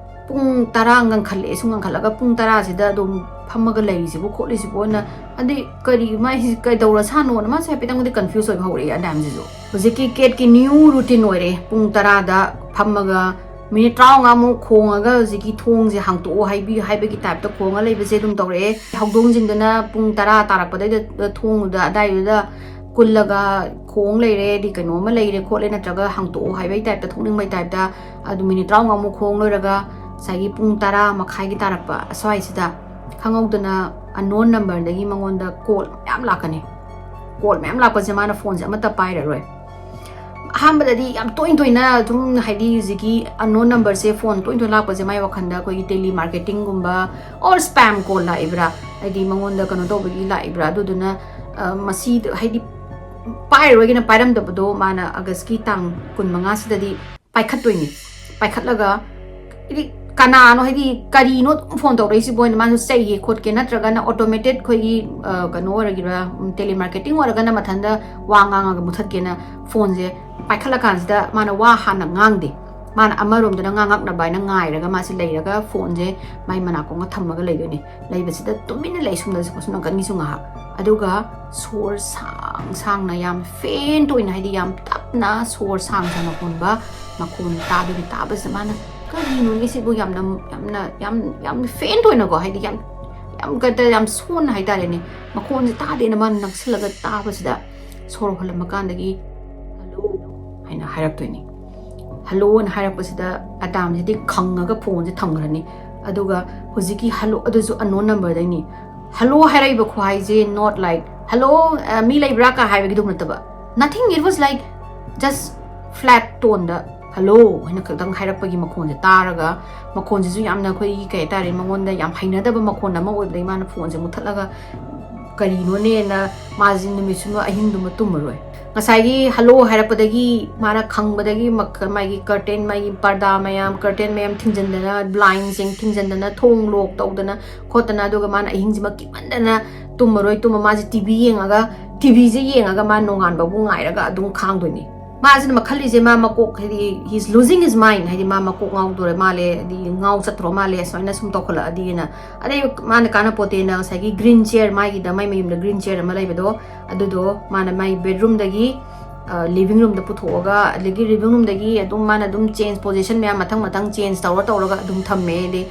ꯄꯨꯡ ꯇꯔꯥ ꯉꯟꯈꯠꯂꯛꯑꯦ꯫ ꯁꯨꯝ ꯉꯟꯈꯠꯂꯒ ꯄꯨꯡ ꯇꯔꯥꯁꯤꯗ ꯑꯗꯨꯝ ꯐꯝꯃꯒ ꯂꯩꯔꯤꯁꯤꯕꯨ ꯈꯣꯠꯂꯤꯁꯤꯕꯨꯅ, ꯑꯗꯩ ꯀꯔꯤ ꯃꯥꯏꯁꯤ ꯀꯩꯗꯧꯔ ꯁꯥꯅꯣꯅ ꯃꯥꯁꯦ ꯍꯥꯏꯐꯦꯠꯇꯪꯕꯨꯗꯤ ꯀꯟꯐ꯭ꯌꯨꯁ ꯑꯣꯏꯕ ꯍꯧꯔꯛꯑꯦ ꯑꯗꯥꯝꯁꯤꯁꯨ꯫ ꯍꯧꯖꯤꯛꯀꯤ ꯀꯦꯠꯀꯤ ꯅ꯭ꯌꯨ ꯔꯨꯇꯤꯟ ꯑꯣꯏꯔꯦ꯫ ꯄꯨꯡ ꯇꯔꯥꯗ ꯐꯝꯃꯒ ꯃꯤꯅꯤꯠ ꯇꯔꯥꯃꯉꯥꯃꯨꯛ ꯈꯣꯡꯉꯒ ꯍꯧꯖꯤꯛꯀꯤ ꯊꯣꯡꯁꯦ ꯍꯥꯡꯇꯣꯛꯑꯣ ꯍꯥꯏꯕꯤ-, ꯍꯥꯏꯕꯒꯤ ꯇꯥꯏꯞꯇ ꯈꯣꯡꯉ ꯂꯩꯕꯁꯦ ꯑꯗꯨꯝ ꯇꯧꯔꯛꯑꯦ꯫ ꯍꯧꯗꯣꯡꯁꯤꯡꯗꯨꯅ ꯄꯨꯡ ꯇꯔꯥ ꯇꯥꯔꯛꯄꯗꯩꯗ ꯊꯣꯡꯗꯨꯗ ꯑꯗꯥꯏꯗꯨꯗ ꯀꯨꯜꯂꯒ ꯈꯣꯡ ꯂꯩꯔꯦ, ꯍꯥꯏꯗꯤ ꯀꯩꯅꯣꯝꯃ ꯂꯩꯔꯦ ꯈꯣꯠꯂꯦ, ꯅꯠꯇ꯭ꯔꯒ ꯍꯥꯡꯇꯣꯛꯑꯣ ꯍꯥꯏꯕꯒꯤ ꯇꯥꯏꯞꯇ, ꯊꯣꯛꯅꯤꯡꯕꯒꯤ ꯇꯥꯏꯞꯇ꯫ ꯑꯗꯨ ꯃꯤꯅꯤꯠ ꯇꯔꯥꯃꯉꯥꯃꯨꯛ ꯈꯣꯡ ꯂꯣꯏꯔꯒ ꯉꯁꯥꯏꯒꯤ ꯄꯨꯡ ꯇꯔꯥ ꯃꯈꯥꯏꯒꯤ ꯇꯥꯔꯛꯄ ꯑꯁ꯭ꯋꯥꯏꯁꯤꯗ ꯈꯪꯍꯧꯗꯅ unknown numberꯗꯒꯤ ꯃꯉꯣꯟꯗ ꯀꯣꯜ ꯃꯌꯥꯝ ꯂꯥꯛꯀꯅꯤ꯫ ꯀꯣꯜ ꯃꯌꯥꯝ ꯂꯥꯛꯄꯁꯦ ꯃꯥꯅ ꯐꯣꯟꯁꯦ ꯑꯃꯠꯇ ꯄꯥꯏꯔꯔꯣꯏ꯫ ꯑꯍꯥꯟꯕꯗꯗꯤ ꯌꯥꯝ ꯇꯣꯏ ꯇꯣꯏꯅ ꯑꯗꯨꯝ, ꯍꯥꯏꯗꯤ ꯍꯧꯖꯤꯛꯀꯤ unknown numberꯁꯦ ꯐꯣꯟ ꯇꯣꯏ ꯇꯣꯏꯅ ꯂꯥꯛꯄꯁꯦ ꯃꯥꯏ ꯋꯥꯈꯜꯗ ꯑꯩꯈꯣꯏꯒꯤ telemarketingꯒꯨꯝꯕ or spam call ꯂꯥꯛꯏꯕ꯭ꯔꯥ, ꯍꯥꯏꯗꯤ ꯃꯉꯣꯟꯗ ꯀꯩꯅꯣ ꯇꯧꯕꯒꯤ ꯂꯥꯛꯏꯕ꯭ꯔꯥ, ꯑꯗꯨꯗꯨꯅ, ꯑ, ꯃꯁꯤ ꯍꯥꯏꯗꯤ ꯄꯥꯏꯔꯔꯣꯏꯒꯦꯅ ꯄꯥꯏꯔꯝꯗꯕꯗꯣ ꯃꯥꯅ ꯑꯥꯒꯁꯀꯤ ꯇꯥꯡ ꯀꯨꯟꯃꯉꯥꯁꯤꯗꯗꯤ ꯄꯥꯏꯈꯠꯇꯣꯏꯅꯤ꯫ ꯄꯥꯏꯈꯠꯂꯒ ꯍꯥꯏꯗꯤ ꯀꯅꯥꯅꯣ, ꯍꯥꯏꯗꯤ ꯀꯔꯤꯅꯣ ꯑꯗꯨꯝ ꯐꯣꯟ ꯇꯧꯔꯛꯏꯁꯤꯕꯣ ꯍꯥꯏꯅ ꯃꯥꯁꯨ ꯆꯩꯒꯦ ꯈꯣꯠꯀꯦ, ꯅꯠꯇ꯭ꯔꯒꯅ automated ꯑꯩꯈꯣꯏꯒꯤ, ꯑ, ꯀꯩꯅꯣ ꯑꯣꯏꯔꯒꯦꯔꯥ, ꯎꯝ, telemarketing ꯑꯣꯏꯔꯒꯅ ꯃꯊꯟꯇ ꯋꯥ ꯉꯥꯡꯉꯒ ꯃꯨꯊꯠꯀꯦꯅ ꯐꯣꯟꯁꯦ ꯄꯥꯏꯈꯠꯂꯀꯥꯟꯁꯤꯗ ꯃꯥꯅ ꯋꯥ ꯍꯥꯟꯅ ꯉꯥꯡꯗꯦ꯫ ꯃꯥꯅ ꯑꯃꯔꯣꯝꯗꯅ ꯉꯥꯡꯉꯛꯅꯕ ꯍꯥꯏꯅ ꯉꯥꯏꯔꯒ ꯃꯥꯁꯦ ꯂꯩꯔꯒ ꯐꯣꯟꯁꯦ ꯃꯥꯏ ꯃꯅꯥꯀꯣꯡꯒ ꯊꯝꯃꯒ ꯂꯩꯗꯣꯏꯅꯦ꯫ ꯂꯩꯕꯁꯤꯗ ꯇꯨꯃꯤꯟꯅ ꯂꯩ ꯁꯣꯝꯗꯁꯨ, ꯁꯣꯝ ꯅꯥꯀꯟꯒꯤꯁꯨ ꯉꯥꯏꯍꯥꯛ꯫ ꯑꯗꯨꯒ ꯁꯣꯔ ꯁꯥꯡ ꯁꯥꯡꯅ, ꯌꯥꯝ faint ꯑꯣꯏꯅ, ꯍꯥꯏꯗꯤ ꯌꯥꯝ ꯇꯞꯅ ꯁꯣꯔ ꯁꯥꯡ ꯁꯥꯡꯅ ꯍꯣꯟꯕ ꯃꯈꯣꯟ ꯇꯥꯗꯣꯏꯅꯦ꯫ ꯇꯥꯕꯁꯤꯗ ꯃꯥꯅ, "ꯀꯔꯤꯅꯣꯅꯦ ꯁꯤꯕꯨ?" ꯌꯥꯝꯅ, ꯌꯥꯝꯅ, ꯌꯥꯝ, ꯌꯥꯝ faint ꯑꯣꯏꯅꯀꯣ, ꯍꯥꯏꯗꯤ ꯌꯥꯝ ꯌꯥꯝ ꯀꯩ ꯍꯥꯏꯇꯥꯔꯦ, ꯌꯥꯝ ꯁꯣꯟꯅ ꯍꯥꯏꯇꯥꯔꯦꯅꯦ, ꯃꯈꯣꯟꯁꯦ ꯇꯥꯗꯦꯅ ꯃꯥꯅ ꯅꯛꯁꯤꯜꯂꯒ ꯇꯥꯕꯁꯤꯗ ꯁꯣꯔ ꯍꯣꯜꯂꯝꯕ ꯀꯥꯟꯗꯒꯤ "ꯍꯜꯂꯣ" ꯍꯥꯏꯅ ꯍꯥꯏꯔꯛꯇꯣꯏꯅꯤ꯫ "ꯍꯜꯂꯣ" ꯍꯥꯏꯅ ꯍꯥꯏꯔꯛꯄꯁꯤꯗ ꯑꯗꯥꯝꯁꯤꯗꯤ ꯈꯪꯉꯒ ꯐꯣꯟꯁꯦ ꯊꯝꯈ꯭ꯔꯅꯤ꯫ ꯑꯗꯨꯒ ꯍꯧꯖꯤꯛꯀꯤ "ꯍꯜꯂꯣ" ꯑꯗꯨꯁꯨ unknown numberꯗꯩꯅꯤ꯫ "ꯍꯜꯂꯣ" ꯍꯥꯏꯔꯛꯏꯕ ꯈꯨꯍꯥꯏꯁꯦ not like "ꯍꯜꯂꯣ, ꯑ, ꯃꯤ ꯂꯩꯕ꯭ꯔꯥ?" ꯀ ꯍꯥꯏꯕꯒꯤꯗꯨ ꯅꯠꯇꯕ, nothing, it was like just flat toneꯗ "ꯍꯜꯂꯣ" ꯍꯥꯏꯅ ꯈꯛꯇꯪ ꯍꯥꯏꯔꯛꯄꯒꯤ ꯃꯈꯣꯟꯁꯦ ꯇꯥꯔꯒ, ꯃꯈꯣꯟꯁꯤꯁꯨ ꯌꯥꯝꯅ ꯑꯩꯈꯣꯏꯒꯤ ꯀꯩ ꯍꯥꯏꯇꯥꯔꯦ, ꯃꯉꯣꯟꯗ ꯌꯥꯝ ꯍꯩꯅꯗꯕ ꯃꯈꯣꯟ ꯑꯃ ꯑꯣꯏꯕꯗꯒꯤ ꯃꯥꯅ ꯐꯣꯟꯁꯦ ꯃꯨꯠꯊꯠꯂꯒ ꯀꯔꯤꯅꯣꯅꯦꯅ ꯃꯥꯁꯤ ꯅꯨꯃꯤꯠꯁꯤꯃ ꯑꯍꯤꯡꯗꯨꯃ ꯇꯨꯝꯃꯔꯣꯏ꯫ ꯉꯁꯥꯏꯒꯤ "ꯍꯜꯂꯣ" ꯍꯥꯏꯔꯛꯄꯗꯒꯤ ꯃꯥꯅ ꯈꯪꯕꯗꯒꯤ ꯃꯛ-, ꯃꯥꯒꯤ curtain, ꯃꯥꯒꯤ ꯄꯔꯗꯥ ꯃꯌꯥꯝ, curtain ꯃꯌꯥꯝ ꯊꯤꯡꯖꯤꯟꯗꯅ, blindsꯁꯤꯡ ꯊꯤꯡꯖꯤꯟꯗꯅ, ꯊꯣꯡ lock ꯇꯧꯗꯅ ꯈꯣꯠꯇꯅ, ꯑꯗꯨꯒ ꯃꯥꯅ ꯑꯍꯤꯡꯁꯤꯃ ꯀꯤꯃꯟꯗꯅ ꯇꯨꯝꯃꯔꯣꯏ꯫ ꯇꯨꯝꯃ ꯃꯥꯁꯦ TV ꯌꯦꯡꯉꯒ, TVꯁꯦ ꯌꯦꯡꯉꯒ ꯃꯥ ꯅꯣꯡꯉꯥꯟꯕꯕꯨ ꯉꯥꯏꯔꯒ ꯑꯗꯨꯝ ꯈꯥꯡꯗꯣꯏꯅꯤ꯫ ꯃꯥꯁꯤꯅ ꯃꯈꯜꯂꯤꯁꯦ, ꯃꯥ ꯃꯀꯣꯛ, ꯍꯥꯏꯗꯤ, he's losing his mind, ꯍꯥꯏꯗꯤ ꯃꯥ ꯃꯀꯣꯛ ꯉꯥꯎꯗꯣꯔꯦ ꯃꯥꯜꯂꯦ, ꯍꯥꯏꯗꯤ ꯉꯥꯎ ꯆꯠꯇ꯭ꯔꯣ ꯃꯥꯜꯂꯦ, ꯁꯨꯃꯥꯏꯅ ꯁꯨꯝ ꯇꯧꯈꯠꯂꯛꯑꯗꯤꯅ꯫ ꯑꯗꯩ ꯃꯥꯅ ꯀꯥꯟꯅꯄꯣꯠꯇꯦꯅ ꯉꯁꯥꯏꯒꯤ green chair, ꯃꯥꯒꯤꯗ, ꯃꯥꯏ ꯃꯌꯨꯝꯗ green chair ꯑꯃ ꯂꯩꯕꯗꯣ, ꯑꯗꯨꯗꯣ ꯃꯥꯅ ꯃꯥꯏ bedroomꯗꯒꯤ, ꯑ, living roomꯗ ꯄꯨꯊꯣꯛꯑꯒ, ꯑꯗꯒꯤ living roomꯗꯒꯤ ꯑꯗꯨꯝ ꯃꯥꯅ ꯑꯗꯨꯝ change position ꯃꯌꯥꯝ ꯃꯊꯪ ꯃꯊꯪ change ꯇꯧꯔ ꯇꯧꯔꯒ ꯑꯗꯨꯝ ꯊꯝꯃꯦ꯫ ꯑꯗꯩ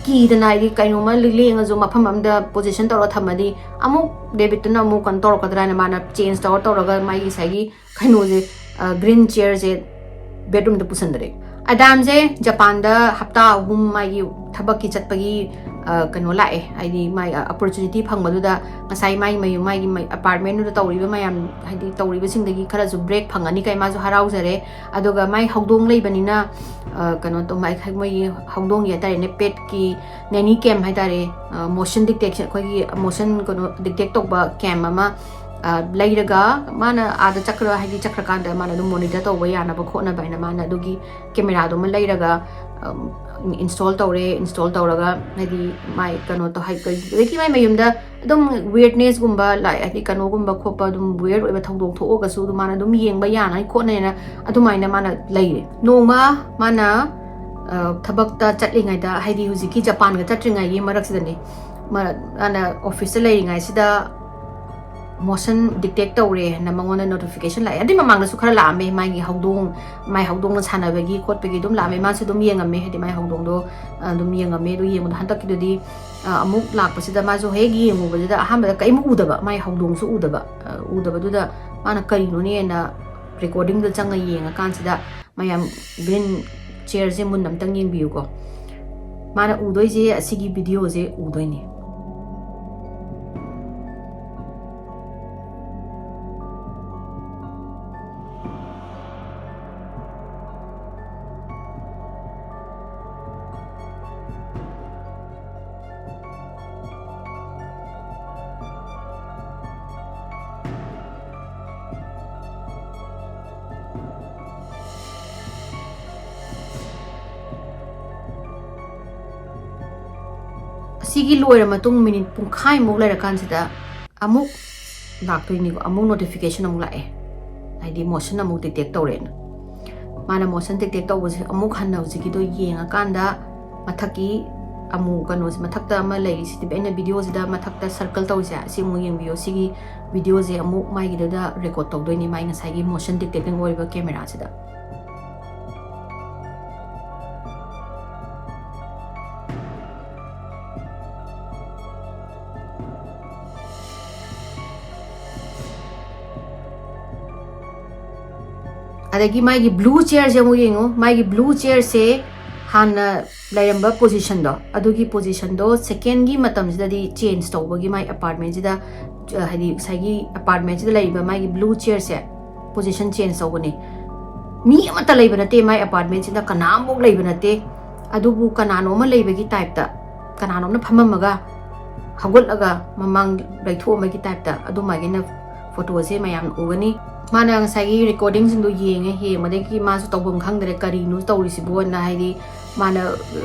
ꯀꯤꯗꯅ, ꯍꯥꯏꯗꯤ ꯀꯩꯅꯣꯝꯃ ꯂꯦꯡꯉꯁꯨ ꯃꯐꯝ ꯑꯃꯗ position ꯇꯧꯔ ꯊꯝꯃꯗꯤ ꯑꯃꯨꯛ ꯗꯦꯕꯤꯠꯇꯨꯅ ꯑꯃꯨꯛ ꯀꯩꯅꯣ ꯇꯧꯔꯛꯀꯗ꯭ꯔꯥꯅ ꯃꯥꯅ change ꯇꯧꯔ ꯇꯧꯔꯒ ꯃꯥꯒꯤ ꯉꯁꯥꯏꯒꯤ ꯀꯩꯅꯣꯁꯦ, ꯑ, green chairꯁꯦ bedroomꯗ ꯄꯨꯁꯟꯗꯔꯦ꯫ ꯑꯗꯥꯝꯁꯦ ꯖꯄꯥꯟꯗ ꯍꯞꯇꯥ ꯑꯍꯨꯝ ꯃꯥꯒꯤ ꯊꯕꯛꯀꯤ ꯆꯠꯄꯒꯤ, ꯑ, ꯀꯩꯅꯣ ꯂꯥꯛꯑꯦ, ꯍꯥꯏꯗꯤ ꯃꯥꯏ, ꯑ, opportunity ꯐꯪꯕꯗꯨꯗ ꯉꯁꯥꯏ ꯃꯥꯒꯤ ꯃꯌꯨꯝ, ꯃꯥꯒꯤ ꯃꯩ-, apartmentꯗꯨꯗ ꯇꯧꯔꯤꯕ ꯃꯌꯥꯝ, ꯍꯥꯏꯗꯤ ꯇꯧꯔꯤꯕꯁꯤꯡꯗꯒꯤ ꯈꯔꯁꯨ break ꯐꯪꯉꯅꯤ ꯀꯩ ꯃꯥꯁꯨ ꯍꯔꯥꯎꯖꯔꯦ꯫ ꯑꯗꯨꯒ ꯃꯥꯏ ꯍꯧꯗꯣꯡ ꯂꯩꯕꯅꯤꯅ, ꯑ, ꯀꯩꯅꯣ ꯇꯧ-, ꯃꯥꯏ-, ꯃꯣꯏꯒꯤ ꯍꯧꯗꯣꯡꯒꯤ ꯍꯥꯏꯇꯥꯔꯦꯅꯦ, petꯀꯤ nanny cam ꯍꯥꯏꯇꯥꯔꯦ, ꯑ, motion detection, ꯑꯩꯈꯣꯏꯒꯤ motion ꯀꯩꯅꯣ detect ꯇꯧꯕ cam ꯑꯃ, ꯑ, ꯂꯩꯔꯒ ꯃꯥꯅ ꯑꯥꯗ ꯆꯠꯈ꯭ꯔ, ꯍꯥꯏꯗꯤ ꯆꯠꯈ꯭ꯔꯀꯥꯟꯗ ꯃꯥꯅ ꯑꯗꯨꯝ monitor ꯇꯧꯕ ꯌꯥꯅꯕ ꯈꯣꯠꯅꯕ ꯍꯥꯏꯅ ꯃꯥꯅ ꯑꯗꯨꯒꯤ cameraꯗꯨꯃ ꯂꯩꯔꯒ, ꯑꯝ, install ꯇꯧꯔꯦ꯫ Install ꯇꯧꯔꯒ ꯍꯥꯏꯗꯤ ꯃꯥꯏ ꯀꯩꯅꯣ ꯇꯧ-, ꯍꯥꯏ-, ꯑꯗꯒꯤ ꯃꯥꯏ ꯃꯌꯨꯝꯗ ꯑꯗꯨꯝ weirdnessꯒꯨꯝꯕ ꯂꯥꯛꯑꯦ, ꯍꯥꯏꯗꯤ ꯀꯩꯅꯣꯒꯨꯝꯕ ꯈꯣꯠꯄ, ꯑꯗꯨꯝ weird ꯑꯣꯏꯕ ꯊꯧꯗꯣꯛ ꯊꯣꯛꯑꯒꯁꯨ ꯑꯗꯨꯝ ꯃꯥꯅ ꯑꯗꯨꯝ ꯌꯦꯡꯕ ꯌꯥꯅꯉꯥꯏ ꯈꯣꯠꯅꯩꯅ ꯑꯗꯨꯃꯥꯏꯅ ꯃꯥꯅ ꯂꯩꯔꯦ꯫ ꯅꯣꯡꯃ ꯃꯥꯅ, ꯑ, ꯊꯕꯛꯇ ꯆꯠꯂꯤꯉꯩꯗ, ꯍꯥꯏꯗꯤ ꯍꯧꯖꯤꯛꯀꯤ ꯖꯄꯥꯟꯒ ꯆꯠꯇ꯭ꯔꯤꯉꯩꯒꯤ ꯃꯔꯛꯁꯤꯗꯅꯦ, ꯃꯥ-, ꯃꯥꯅ officeꯇ ꯂꯩꯔꯤꯉꯩꯁꯤꯗ motion detect ꯇꯧꯔꯦ ꯍꯥꯏꯅ ꯃꯉꯣꯟꯗ notification ꯂꯥꯛꯑꯦ꯫ ꯑꯗꯨꯏ ꯃꯃꯥꯡꯗꯁꯨ ꯈꯔ ꯂꯥꯛꯑꯝꯃꯦ, ꯃꯥꯒꯤ ꯍꯧꯗꯣꯡ, ꯃꯥꯏ ꯍꯧꯗꯣꯡꯅ ꯁꯥꯟꯅꯕꯒꯤ ꯈꯣꯠꯄꯒꯤ ꯑꯗꯨꯝ ꯂꯥꯛꯑꯝꯃꯦ꯫ ꯃꯥꯁꯨ ꯑꯗꯨꯝ ꯌꯦꯡꯉꯝꯃꯦ, ꯍꯥꯏꯗꯤ ꯃꯥꯏ ꯍꯧꯗꯣꯡꯗꯣ, ꯑ, ꯑꯗꯨꯝ ꯌꯦꯡꯉꯝꯃꯦ꯫ ꯑꯗꯨ ꯌꯦꯡꯕꯗ ꯍꯟꯗꯛꯀꯤꯗꯨꯗꯤ, ꯑ, ꯑꯃꯨꯛ ꯂꯥꯛꯄꯁꯤꯗ ꯃꯥꯁꯨ ꯍꯦꯛ ꯌꯦꯡꯉꯨꯕꯁꯤꯗ ꯑꯍꯥꯟꯕꯗ ꯀꯔꯤꯝ ꯎꯗꯕ, ꯃꯥꯏ ꯍꯧꯗꯣꯡꯁꯨ ꯎꯗꯕ, ꯑ, ꯎꯗꯕꯗꯨꯗ ꯃꯥꯅ ꯀꯔꯤꯅꯣꯅꯦꯅ recordingꯗ ꯆꯪꯉ ꯌꯦꯡꯉꯀꯥꯟꯁꯤꯗ, ꯃꯌꯥꯝ green chairꯁꯦ ꯃꯨꯟꯅ ꯑꯝꯇꯪ ꯌꯦꯡꯕꯤꯌꯨꯀꯣ꯫ ꯃꯥꯅ ꯎꯗꯣꯏꯁꯦ ꯑꯁꯤꯒꯤ videoꯁꯦ ꯎꯗꯣꯏꯅꯦ꯫ ꯑꯁꯤꯒꯤ ꯂꯣꯏꯔ ꯃꯇꯨꯡ minute ꯄꯨꯡꯈꯥꯏꯃꯨꯛ ꯂꯩꯔꯀꯥꯟꯁꯤꯗ ꯑꯃꯨꯛ ꯂꯥꯛꯇꯣꯏꯅꯤꯀꯣ, ꯑꯃꯨꯛ notification ꯑꯃꯨꯛ ꯂꯥꯛꯑꯦ, ꯍꯥꯏꯗꯤ motion ꯑꯃꯨꯛ detect ꯇꯧꯔꯦꯅ꯫ ꯃꯥꯅ motion detect ꯇꯧꯕꯁꯦ ꯑꯃꯨꯛ ꯍꯟꯅ ꯍꯧꯖꯤꯛꯀꯤꯗꯣ ꯌꯦꯡꯉꯀꯥꯟꯗ ꯃꯊꯛꯀꯤ ꯑꯃꯨꯛ ꯀꯩꯅꯣꯁꯦ, ꯃꯊꯛꯇ ꯑꯃ ꯂꯩꯔꯤꯁꯤꯗꯤ, ꯑꯩꯅ videoꯁꯤꯗ ꯃꯊꯛꯇ circle ꯇꯧꯔꯤꯁꯦ, ꯑꯁꯤ ꯑꯃꯨꯛ ꯌꯦꯡꯕꯤꯌꯣ꯫ ꯁꯤꯒꯤ videoꯁꯦ ꯑꯃꯨꯛ ꯃꯥꯒꯤꯗꯨꯗ record ꯇꯧꯗꯣꯏꯅꯤ, ꯃꯥꯒꯤ ꯉꯁꯥꯏꯒꯤ motion detecting ꯑꯣꯏꯔꯤꯕ cameraꯁꯤꯗ꯫ ꯑꯗꯒꯤ ꯃꯥꯒꯤ blue chairꯁꯦ ꯑꯃꯨꯛ ꯌꯦꯡꯉꯨ꯫ ꯃꯥꯒꯤ blue chairꯁꯦ ꯍꯥꯟꯅ ꯂꯩꯔꯝꯕ positionꯗꯣ, ꯑꯗꯨꯒꯤ positionꯗꯣ secondꯒꯤ ꯃꯇꯝꯁꯤꯗꯗꯤ change ꯇꯧꯕꯒꯤ ꯃꯥꯏ apartmentꯁꯤꯗ, ꯑ, ꯍꯥꯏꯗꯤ ꯉꯁꯥꯏꯒꯤ apartmentꯁꯤꯗ ꯂꯩꯔꯤꯕ ꯃꯥꯒꯤ blue chairꯁꯦ position change ꯇꯧꯕꯅꯤ꯫ ꯃꯤ ꯑꯃꯠꯇ ꯂꯩꯕ ꯅꯠꯇꯦ ꯃꯥꯏ apartmentꯁꯤꯗ, ꯀꯅꯥꯝꯐꯥꯎ ꯂꯩꯕ ꯅꯠꯇꯦ꯫ ꯑꯗꯨꯕꯨ ꯀꯅꯥꯅꯣꯝꯃ ꯂꯩꯕꯒꯤ typeꯇ, ꯀꯅꯥꯅꯣꯝꯅ ꯐꯝꯃꯝꯃꯒ ꯍꯧꯒꯠꯂꯒ ꯃꯃꯥꯡ ꯂꯩꯊꯣꯛꯑꯝꯕꯒꯤ typeꯇ ꯑꯗꯨꯃꯥꯏꯅ photoꯁꯦ ꯃꯌꯥꯝꯅ ꯎꯒꯅꯤ꯫ ꯃꯥꯅ ꯉꯁꯥꯏꯒꯤ recordingꯁꯤꯡꯗꯣ ꯌꯦꯡꯉꯦ, ꯌꯦꯡꯕꯗꯒꯤ ꯃꯥꯁꯨ ꯇꯧꯐꯝ ꯈꯪꯗ꯭ꯔꯦ, ꯀꯔꯤꯅꯣ ꯇꯧꯔꯤꯁꯤꯕꯣꯅ, ꯍꯥꯏꯗꯤ ꯃꯥꯅ, ꯑ,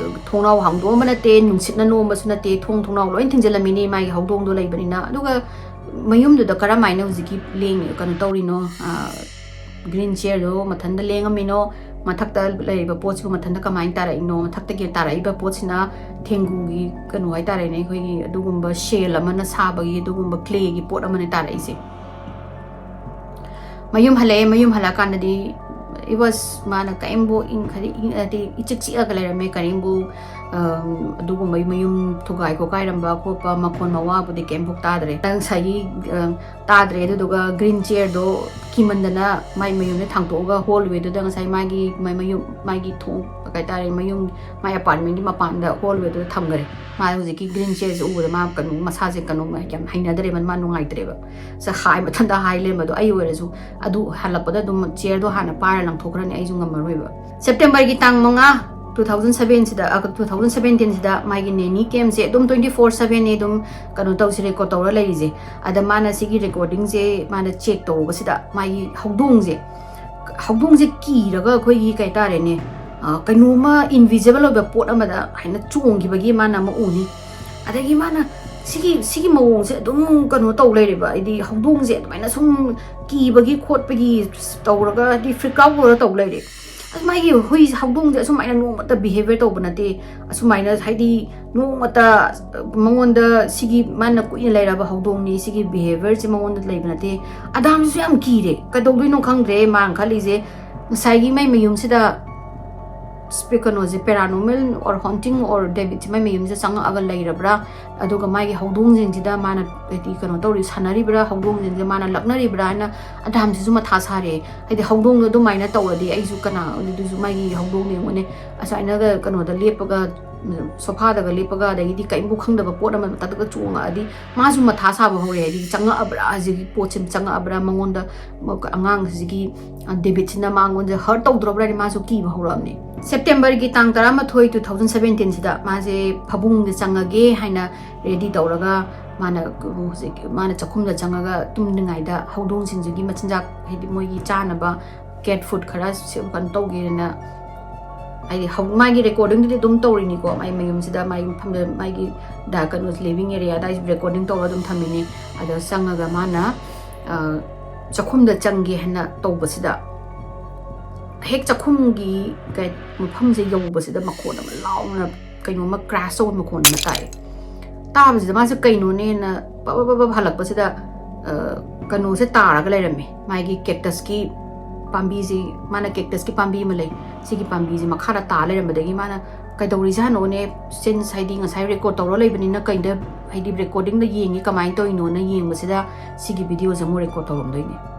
ꯊꯣꯡꯅꯥꯎ ꯍꯥꯡꯗꯣꯛꯑꯝꯕ ꯅꯠꯇꯦ, ꯅꯨꯡꯁꯤꯠꯅ ꯅꯣꯝꯕꯁꯨ ꯅꯠꯇꯦ, ꯊꯣꯡ ꯊꯣꯡꯅꯥꯎ ꯂꯣꯏ ꯊꯤꯡꯖꯤꯜꯂꯝꯃꯤꯅꯦ ꯃꯥꯒꯤ ꯍꯧꯗꯣꯡꯗꯣ ꯂꯩꯕꯅꯤꯅ꯫ ꯑꯗꯨꯒ ꯃꯌꯨꯝꯗꯨꯗ ꯀꯔꯝꯍꯥꯏꯅ ꯍꯧꯖꯤꯛꯀꯤ ꯂꯦꯡ-, ꯀꯩꯅꯣ ꯇꯧꯔꯤꯅꯣ, ꯑ, green chairꯗꯣ ꯃꯊꯟꯇ ꯂꯦꯡꯉꯝꯃꯤꯅꯣ, ꯃꯊꯛꯇ ꯂꯩꯔꯤꯕ ꯄꯣꯠꯁꯤꯕꯨ ꯃꯊꯟꯇ ꯀꯃꯥꯏꯅ ꯇꯥꯔꯛꯏꯅꯣ, ꯃꯊꯛꯇꯒꯤ ꯇꯥꯔꯛꯏꯕ ꯄꯣꯠꯁꯤꯅ ꯊꯦꯡꯒꯨꯒꯤ ꯀꯩꯅꯣ ꯍꯥꯏꯇꯥꯔꯦꯅꯦ, ꯑꯩꯈꯣꯏꯒꯤ ꯑꯗꯨꯒꯨꯝꯕ shell ꯑꯃꯅ ꯁꯥꯕꯒꯤ ꯑꯗꯨꯒꯨꯝꯕ clayꯒꯤ ꯄꯣꯠ ꯑꯃꯅ ꯇꯥꯔꯛꯏꯁꯦ꯫ ꯃꯌꯨꯝ ꯍꯜꯂꯛꯑꯦ꯫ ꯃꯌꯨꯝ ꯍꯜꯂꯛꯑꯀꯥꯟꯗꯗꯤ it was, ꯃꯥꯅ ꯀꯔꯤꯝꯕꯨ ꯏꯪ-, ꯍꯥꯏꯗꯤ ꯏꯪ-, ꯍꯥꯏꯗꯤ ꯏꯆꯤꯛ ꯆꯤꯛꯑꯒ ꯂꯩꯔꯝꯃꯦ꯫ ꯀꯔꯤꯝꯕꯨ, ꯑꯝ, ꯑꯗꯨꯒꯨꯝꯕꯒꯤ ꯃꯌꯨꯝ ꯊꯨꯒꯥꯏ ꯈꯣꯠꯀꯥꯏꯔꯝꯕ ꯈꯣꯠꯄ ꯃꯈꯣꯟ ꯃꯋꯥꯕꯨꯗꯤ ꯀꯔꯤꯝꯐꯥꯎ ꯇꯥꯗ꯭ꯔꯦ꯫ ꯉꯁꯥꯏꯒꯤ, ꯑꯝ, ꯇꯥꯗ꯭ꯔꯦ꯫ ꯑꯗꯨꯗꯨꯒ green chairꯗꯣ ꯀꯤꯃꯟꯗꯅ ꯃꯥꯏ ꯃꯌꯨꯝꯗ ꯊꯥꯡꯇꯣꯛꯑꯒ hallwayꯗꯨꯗ ꯉꯁꯥꯏ ꯃꯥꯒꯤ ꯃꯥꯏ ꯃꯌꯨꯝ, ꯃꯥꯒꯤ ꯊꯣꯡ, ꯀꯩ ꯍꯥꯏꯇꯥꯔꯦ, ꯃꯌꯨꯝ, ꯃꯥꯏ apartmentꯀꯤ ꯃꯄꯥꯟꯗ hallwayꯗꯨꯗ ꯊꯝꯈꯔꯦ꯫ ꯃꯥ ꯍꯧꯖꯤꯛꯀꯤ green chairꯁꯦ ꯎꯕꯗ ꯃꯥ ꯀꯩꯅꯣ, ꯃꯁꯥꯁꯦ ꯀꯩꯅꯣ ꯌꯥꯝ ꯍꯩꯅꯗ꯭ꯔꯦꯕ, ꯃꯥ ꯅꯨꯡꯉꯥꯏꯇ꯭ꯔꯦꯕ꯫ ꯁ-, ꯍꯥꯏ ꯃꯊꯟꯇ ꯍꯥꯏ ꯂꯩꯔꯝꯕꯗꯣ꯫ ꯑꯩ ꯑꯣꯏꯔꯁꯨ ꯑꯗꯨ ꯍꯜꯂꯛꯄꯗ ꯑꯗꯨꯝ chairꯗꯣ ꯍꯥꯟꯅ ꯄꯥꯏꯔ ꯂꯪꯊꯣꯛꯈ꯭ꯔꯅꯤ, ꯑꯩꯁꯨ ꯉꯝꯃꯔꯣꯏꯕ꯫ Septemberꯒꯤ ꯇꯥꯡ ꯃꯉꯥ, two thousand sevenꯁꯤꯗ, ꯑ, two thousand seventeenꯁꯤꯗ ꯃꯥꯒꯤ nanny camꯁꯦ ꯑꯗꯨꯝ twenty four sevenꯅꯤ ꯑꯗꯨꯝ ꯀꯩꯅꯣ ꯇꯧꯁꯦ, record ꯇꯧꯔ ꯂꯩꯔꯤꯁꯦ꯫ ꯑꯗ ꯃꯥꯅ ꯁꯤꯒꯤ recordingꯁꯦ ꯃꯥꯅ check ꯇꯧꯕꯁꯤꯗ ꯃꯥꯒꯤ ꯍꯧꯗꯣꯡꯁꯦ, ꯍꯧꯗꯣꯡꯁꯦ ꯀꯤꯔꯒ ꯑꯩꯈꯣꯏꯒꯤ ꯀꯩ ꯍꯥꯏꯇꯥꯔꯦꯅꯦ, ꯑ, ꯀꯩꯅꯣꯝꯃ invisible ꯑꯣꯏꯕ ꯄꯣꯠ ꯑꯃꯗ ꯍꯥꯏꯅ ꯆꯣꯡꯈꯤꯕꯒꯤ ꯃꯥꯅ ꯑꯃ ꯎꯅꯤ꯫ ꯑꯗꯒꯤ ꯃꯥꯅ ꯁꯤꯒꯤ, ꯁꯤꯒꯤ ꯃꯑꯣꯡꯁꯦ ꯑꯗꯨꯝ ꯀꯩꯅꯣ ꯇꯧ ꯂꯩꯔꯦꯕ, ꯍꯥꯏꯗꯤ ꯍꯧꯗꯣꯡꯁꯦ ꯑꯗꯨꯃꯥꯏꯅ ꯁꯨꯝ ꯀꯤꯕꯒꯤ ꯈꯣꯠꯄꯒꯤ ꯇꯧꯔꯒ, ꯍꯥꯏꯗꯤ freak out ꯑꯣꯏꯔ ꯇꯧ ꯂꯩꯔꯦ꯫ ꯑꯁ, ꯃꯥꯒꯤ ꯍꯨꯏ, ꯍꯧꯗꯣꯡꯁꯦ ꯑꯁꯨꯃꯥꯏꯅ ꯅꯣꯡꯃꯇ behavior ꯇꯧꯕ ꯅꯠꯇꯦ, ꯑꯁꯨꯃꯥꯏꯅ ꯍꯥꯏꯗꯤ ꯅꯣꯡꯃꯇ ꯃꯉꯣꯟꯗ ꯁꯤꯒꯤ ꯃꯥꯅ ꯀꯨꯏꯅ ꯂꯩꯔꯕ ꯍꯧꯗꯣꯡꯅꯤ, ꯁꯤꯒꯤ behaviorꯁꯦ ꯃꯉꯣꯟꯗ ꯂꯩꯕ ꯅꯠꯇꯦ꯫ ꯑꯗꯥꯝꯁꯨ ꯌꯥꯝ ꯀꯤꯔꯦ, ꯀꯩꯗꯧꯗꯣꯏꯅꯣ ꯈꯪꯗ꯭ꯔꯦ ꯃꯥꯅ ꯈꯜꯂꯤꯁꯦ꯫ ꯉꯁꯥꯏꯒꯤ ꯃꯥꯏ ꯃꯌꯨꯝꯁꯤꯗ ꯁ꯭ꯄꯤ-, ꯀꯩꯅꯣꯁꯦ, paranormal or haunting or devilꯁꯦ ꯃꯥꯏ ꯃꯌꯨꯝꯁꯤꯗ ꯆꯪꯉꯛꯑꯒ ꯂꯩꯔꯕ꯭ꯔꯥ? ꯑꯗꯨꯒ ꯃꯥꯒꯤ ꯍꯧꯗꯣꯡꯁꯤꯡꯁꯤꯗ ꯃꯥꯅ ꯍꯥꯏꯗꯤ ꯀꯩꯅꯣ ꯇꯧꯔꯤ, ꯁꯥꯟꯅꯔꯤꯕ꯭ꯔꯥ? ꯍꯧꯗꯣꯡꯁꯤꯡꯁꯦ ꯃꯥꯅ ꯂꯛꯅꯔꯤꯕ꯭ꯔꯥ ꯍꯥꯏꯅ ꯑꯗꯥꯝꯁꯤꯁꯨ ꯃꯊꯥ ꯁꯥꯔꯦ꯫ ꯍꯥꯏꯗꯤ ꯍꯧꯗꯣꯡꯗꯣ ꯑꯗꯨꯃꯥꯏꯅ ꯇꯧꯔꯗꯤ ꯑꯩꯁꯨ ꯀꯅꯥ, ꯑꯗꯨꯁꯨ ꯃꯥꯒꯤ ꯍꯧꯗꯣꯡꯗꯣ ꯌꯦꯡꯉꯨꯅꯦ, ꯑꯁꯨꯃꯥꯏꯅꯒ ꯀꯩꯅꯣꯗ ꯂꯦꯞꯄꯒ, ꯁꯣꯐꯥꯗꯒ ꯂꯦꯞꯄꯒ, ꯑꯗꯒꯤꯗꯤ ꯀꯔꯤꯝꯐꯥꯎ ꯈꯪꯗꯕ ꯄꯣꯠ ꯑꯃ ꯃꯊꯛꯇꯒ ꯆꯣꯡꯉꯛꯑꯗꯤ ꯃꯥꯁꯨ ꯃꯊꯥ ꯁꯥꯕ ꯍꯧꯔꯦ꯫ ꯍꯥꯏꯗꯤ ꯆꯪꯉꯛꯑꯕ꯭ꯔꯥ, ꯍꯧꯖꯤꯛꯀꯤ ꯄꯣꯠꯁꯦ ꯆꯪꯉꯛꯑꯕ꯭ꯔꯥ ꯃꯉꯣꯟꯗ, ꯑꯉꯥꯡꯁꯤꯒꯤ, ꯗꯦꯕꯤꯠꯁꯤꯅ ꯃꯉꯣꯟꯁꯦ hurt ꯇꯧꯗ꯭ꯔꯕ꯭ꯔꯥ ꯍꯥꯏꯗꯤ ꯃꯥꯁꯨ ꯀꯤꯕ ꯍꯧꯔꯛꯑꯕꯅꯦ꯫ Septemberꯒꯤ ꯇꯥꯡ ꯇꯔꯥꯃꯥꯊꯣꯏ, two thousand seventeenꯁꯤꯗ ꯃꯥꯁꯦ ꯐꯃꯨꯡꯗ ꯆꯪꯉꯒꯦ ꯍꯥꯏꯅ ready ꯇꯧꯔꯒ ꯃꯥꯅ ꯍꯧꯖꯤꯛ ꯃꯥꯅ ꯆꯥꯛꯈꯨꯝꯗ ꯆꯪꯉꯒ ꯇꯨꯝꯗ꯭ꯔꯤꯉꯩꯗ ꯍꯧꯗꯣꯡꯁꯤꯡꯁꯤꯒꯤ ꯃꯆꯤꯟꯖꯥꯛ, ꯍꯥꯏꯗꯤ ꯃꯣꯏꯒꯤ ꯆꯥꯅꯕ cat food ꯈꯔ ꯁꯦ-, ꯀꯩꯅꯣ ꯇꯧꯒꯦꯅ, ꯍꯥꯏꯗꯤ ꯍꯧ-, ꯃꯥꯒꯤ recordingꯗꯨꯗꯤ ꯑꯗꯨꯝ ꯇꯧꯔꯤꯅꯤꯀꯣ, ꯃꯥꯒꯤ ꯃꯌꯨꯝꯁꯤꯗ, ꯃꯥꯒꯤ ꯃꯐꯝꯗ, ꯃꯥꯒꯤ ꯗ-, ꯀꯩꯅꯣ, living areaꯗ ꯑꯩꯁꯨ recording ꯇꯧꯔꯒ ꯑꯗꯨꯝ ꯊꯝꯃꯤꯅꯤ꯫ ꯑꯗ ꯆꯪꯉꯒ ꯃꯥꯅ, ꯑ, ꯆꯥꯛꯈꯨꯝꯗ ꯆꯪꯒꯦ ꯍꯥꯏꯅ ꯇꯧꯕꯁꯤꯗ ꯍꯦꯛ ꯆꯥꯛꯈꯨꯝꯒꯤ ꯀꯩ ꯃꯐꯝꯁꯦ ꯌꯧꯕꯁꯤꯗ ꯃꯈꯣꯟ ꯑꯃ ꯂꯥꯎꯅ ꯀꯩꯅꯣꯝꯃ crash ꯇꯧꯕ ꯃꯈꯣꯟ ꯑꯃ ꯇꯥꯏ꯫ ꯇꯥꯕꯁꯤꯗ ꯃꯥꯁꯦ ꯀꯩꯅꯣꯅꯦꯅ ꯄꯕ ꯄꯕ ꯍꯜꯂꯛꯄꯁꯤꯗ, ꯑ, ꯀꯩꯅꯣꯁꯦ ꯇꯥꯔꯒ ꯂꯩꯔꯝꯃꯦ꯫ ꯃꯥꯒꯤ cactus ꯀꯤ ꯄꯥꯝꯕꯤꯁꯤ, ꯃꯥꯅ cactus ꯀꯤ ꯄꯥꯝꯕꯤ ꯑꯃ ꯂꯩ, ꯁꯤꯒꯤ ꯄꯥꯝꯕꯤꯁꯤ ꯃꯈꯥꯗ ꯇꯥ ꯂꯩꯔꯝꯕꯗꯒꯤ ꯃꯥꯅ ꯀꯩꯗꯧꯔꯤꯖꯥꯠꯅꯣꯅꯦ, since ꯍꯥꯏꯗꯤ ꯉꯁꯥꯏ record ꯇꯧꯔ ꯂꯩꯕꯅꯤꯅ ꯀꯩꯗ, ꯍꯥꯏꯗꯤ recording ꯗ ꯌꯦꯡꯉꯤ, ꯀꯃꯥꯏꯅ ꯇꯧꯔꯤꯅꯣꯅ ꯌꯦꯡꯕꯁꯤꯗ ꯁꯤꯒꯤ video ꯁꯦ ꯑꯃꯨꯛ record ꯇꯧꯔꯝꯗꯣꯏꯅꯦ꯫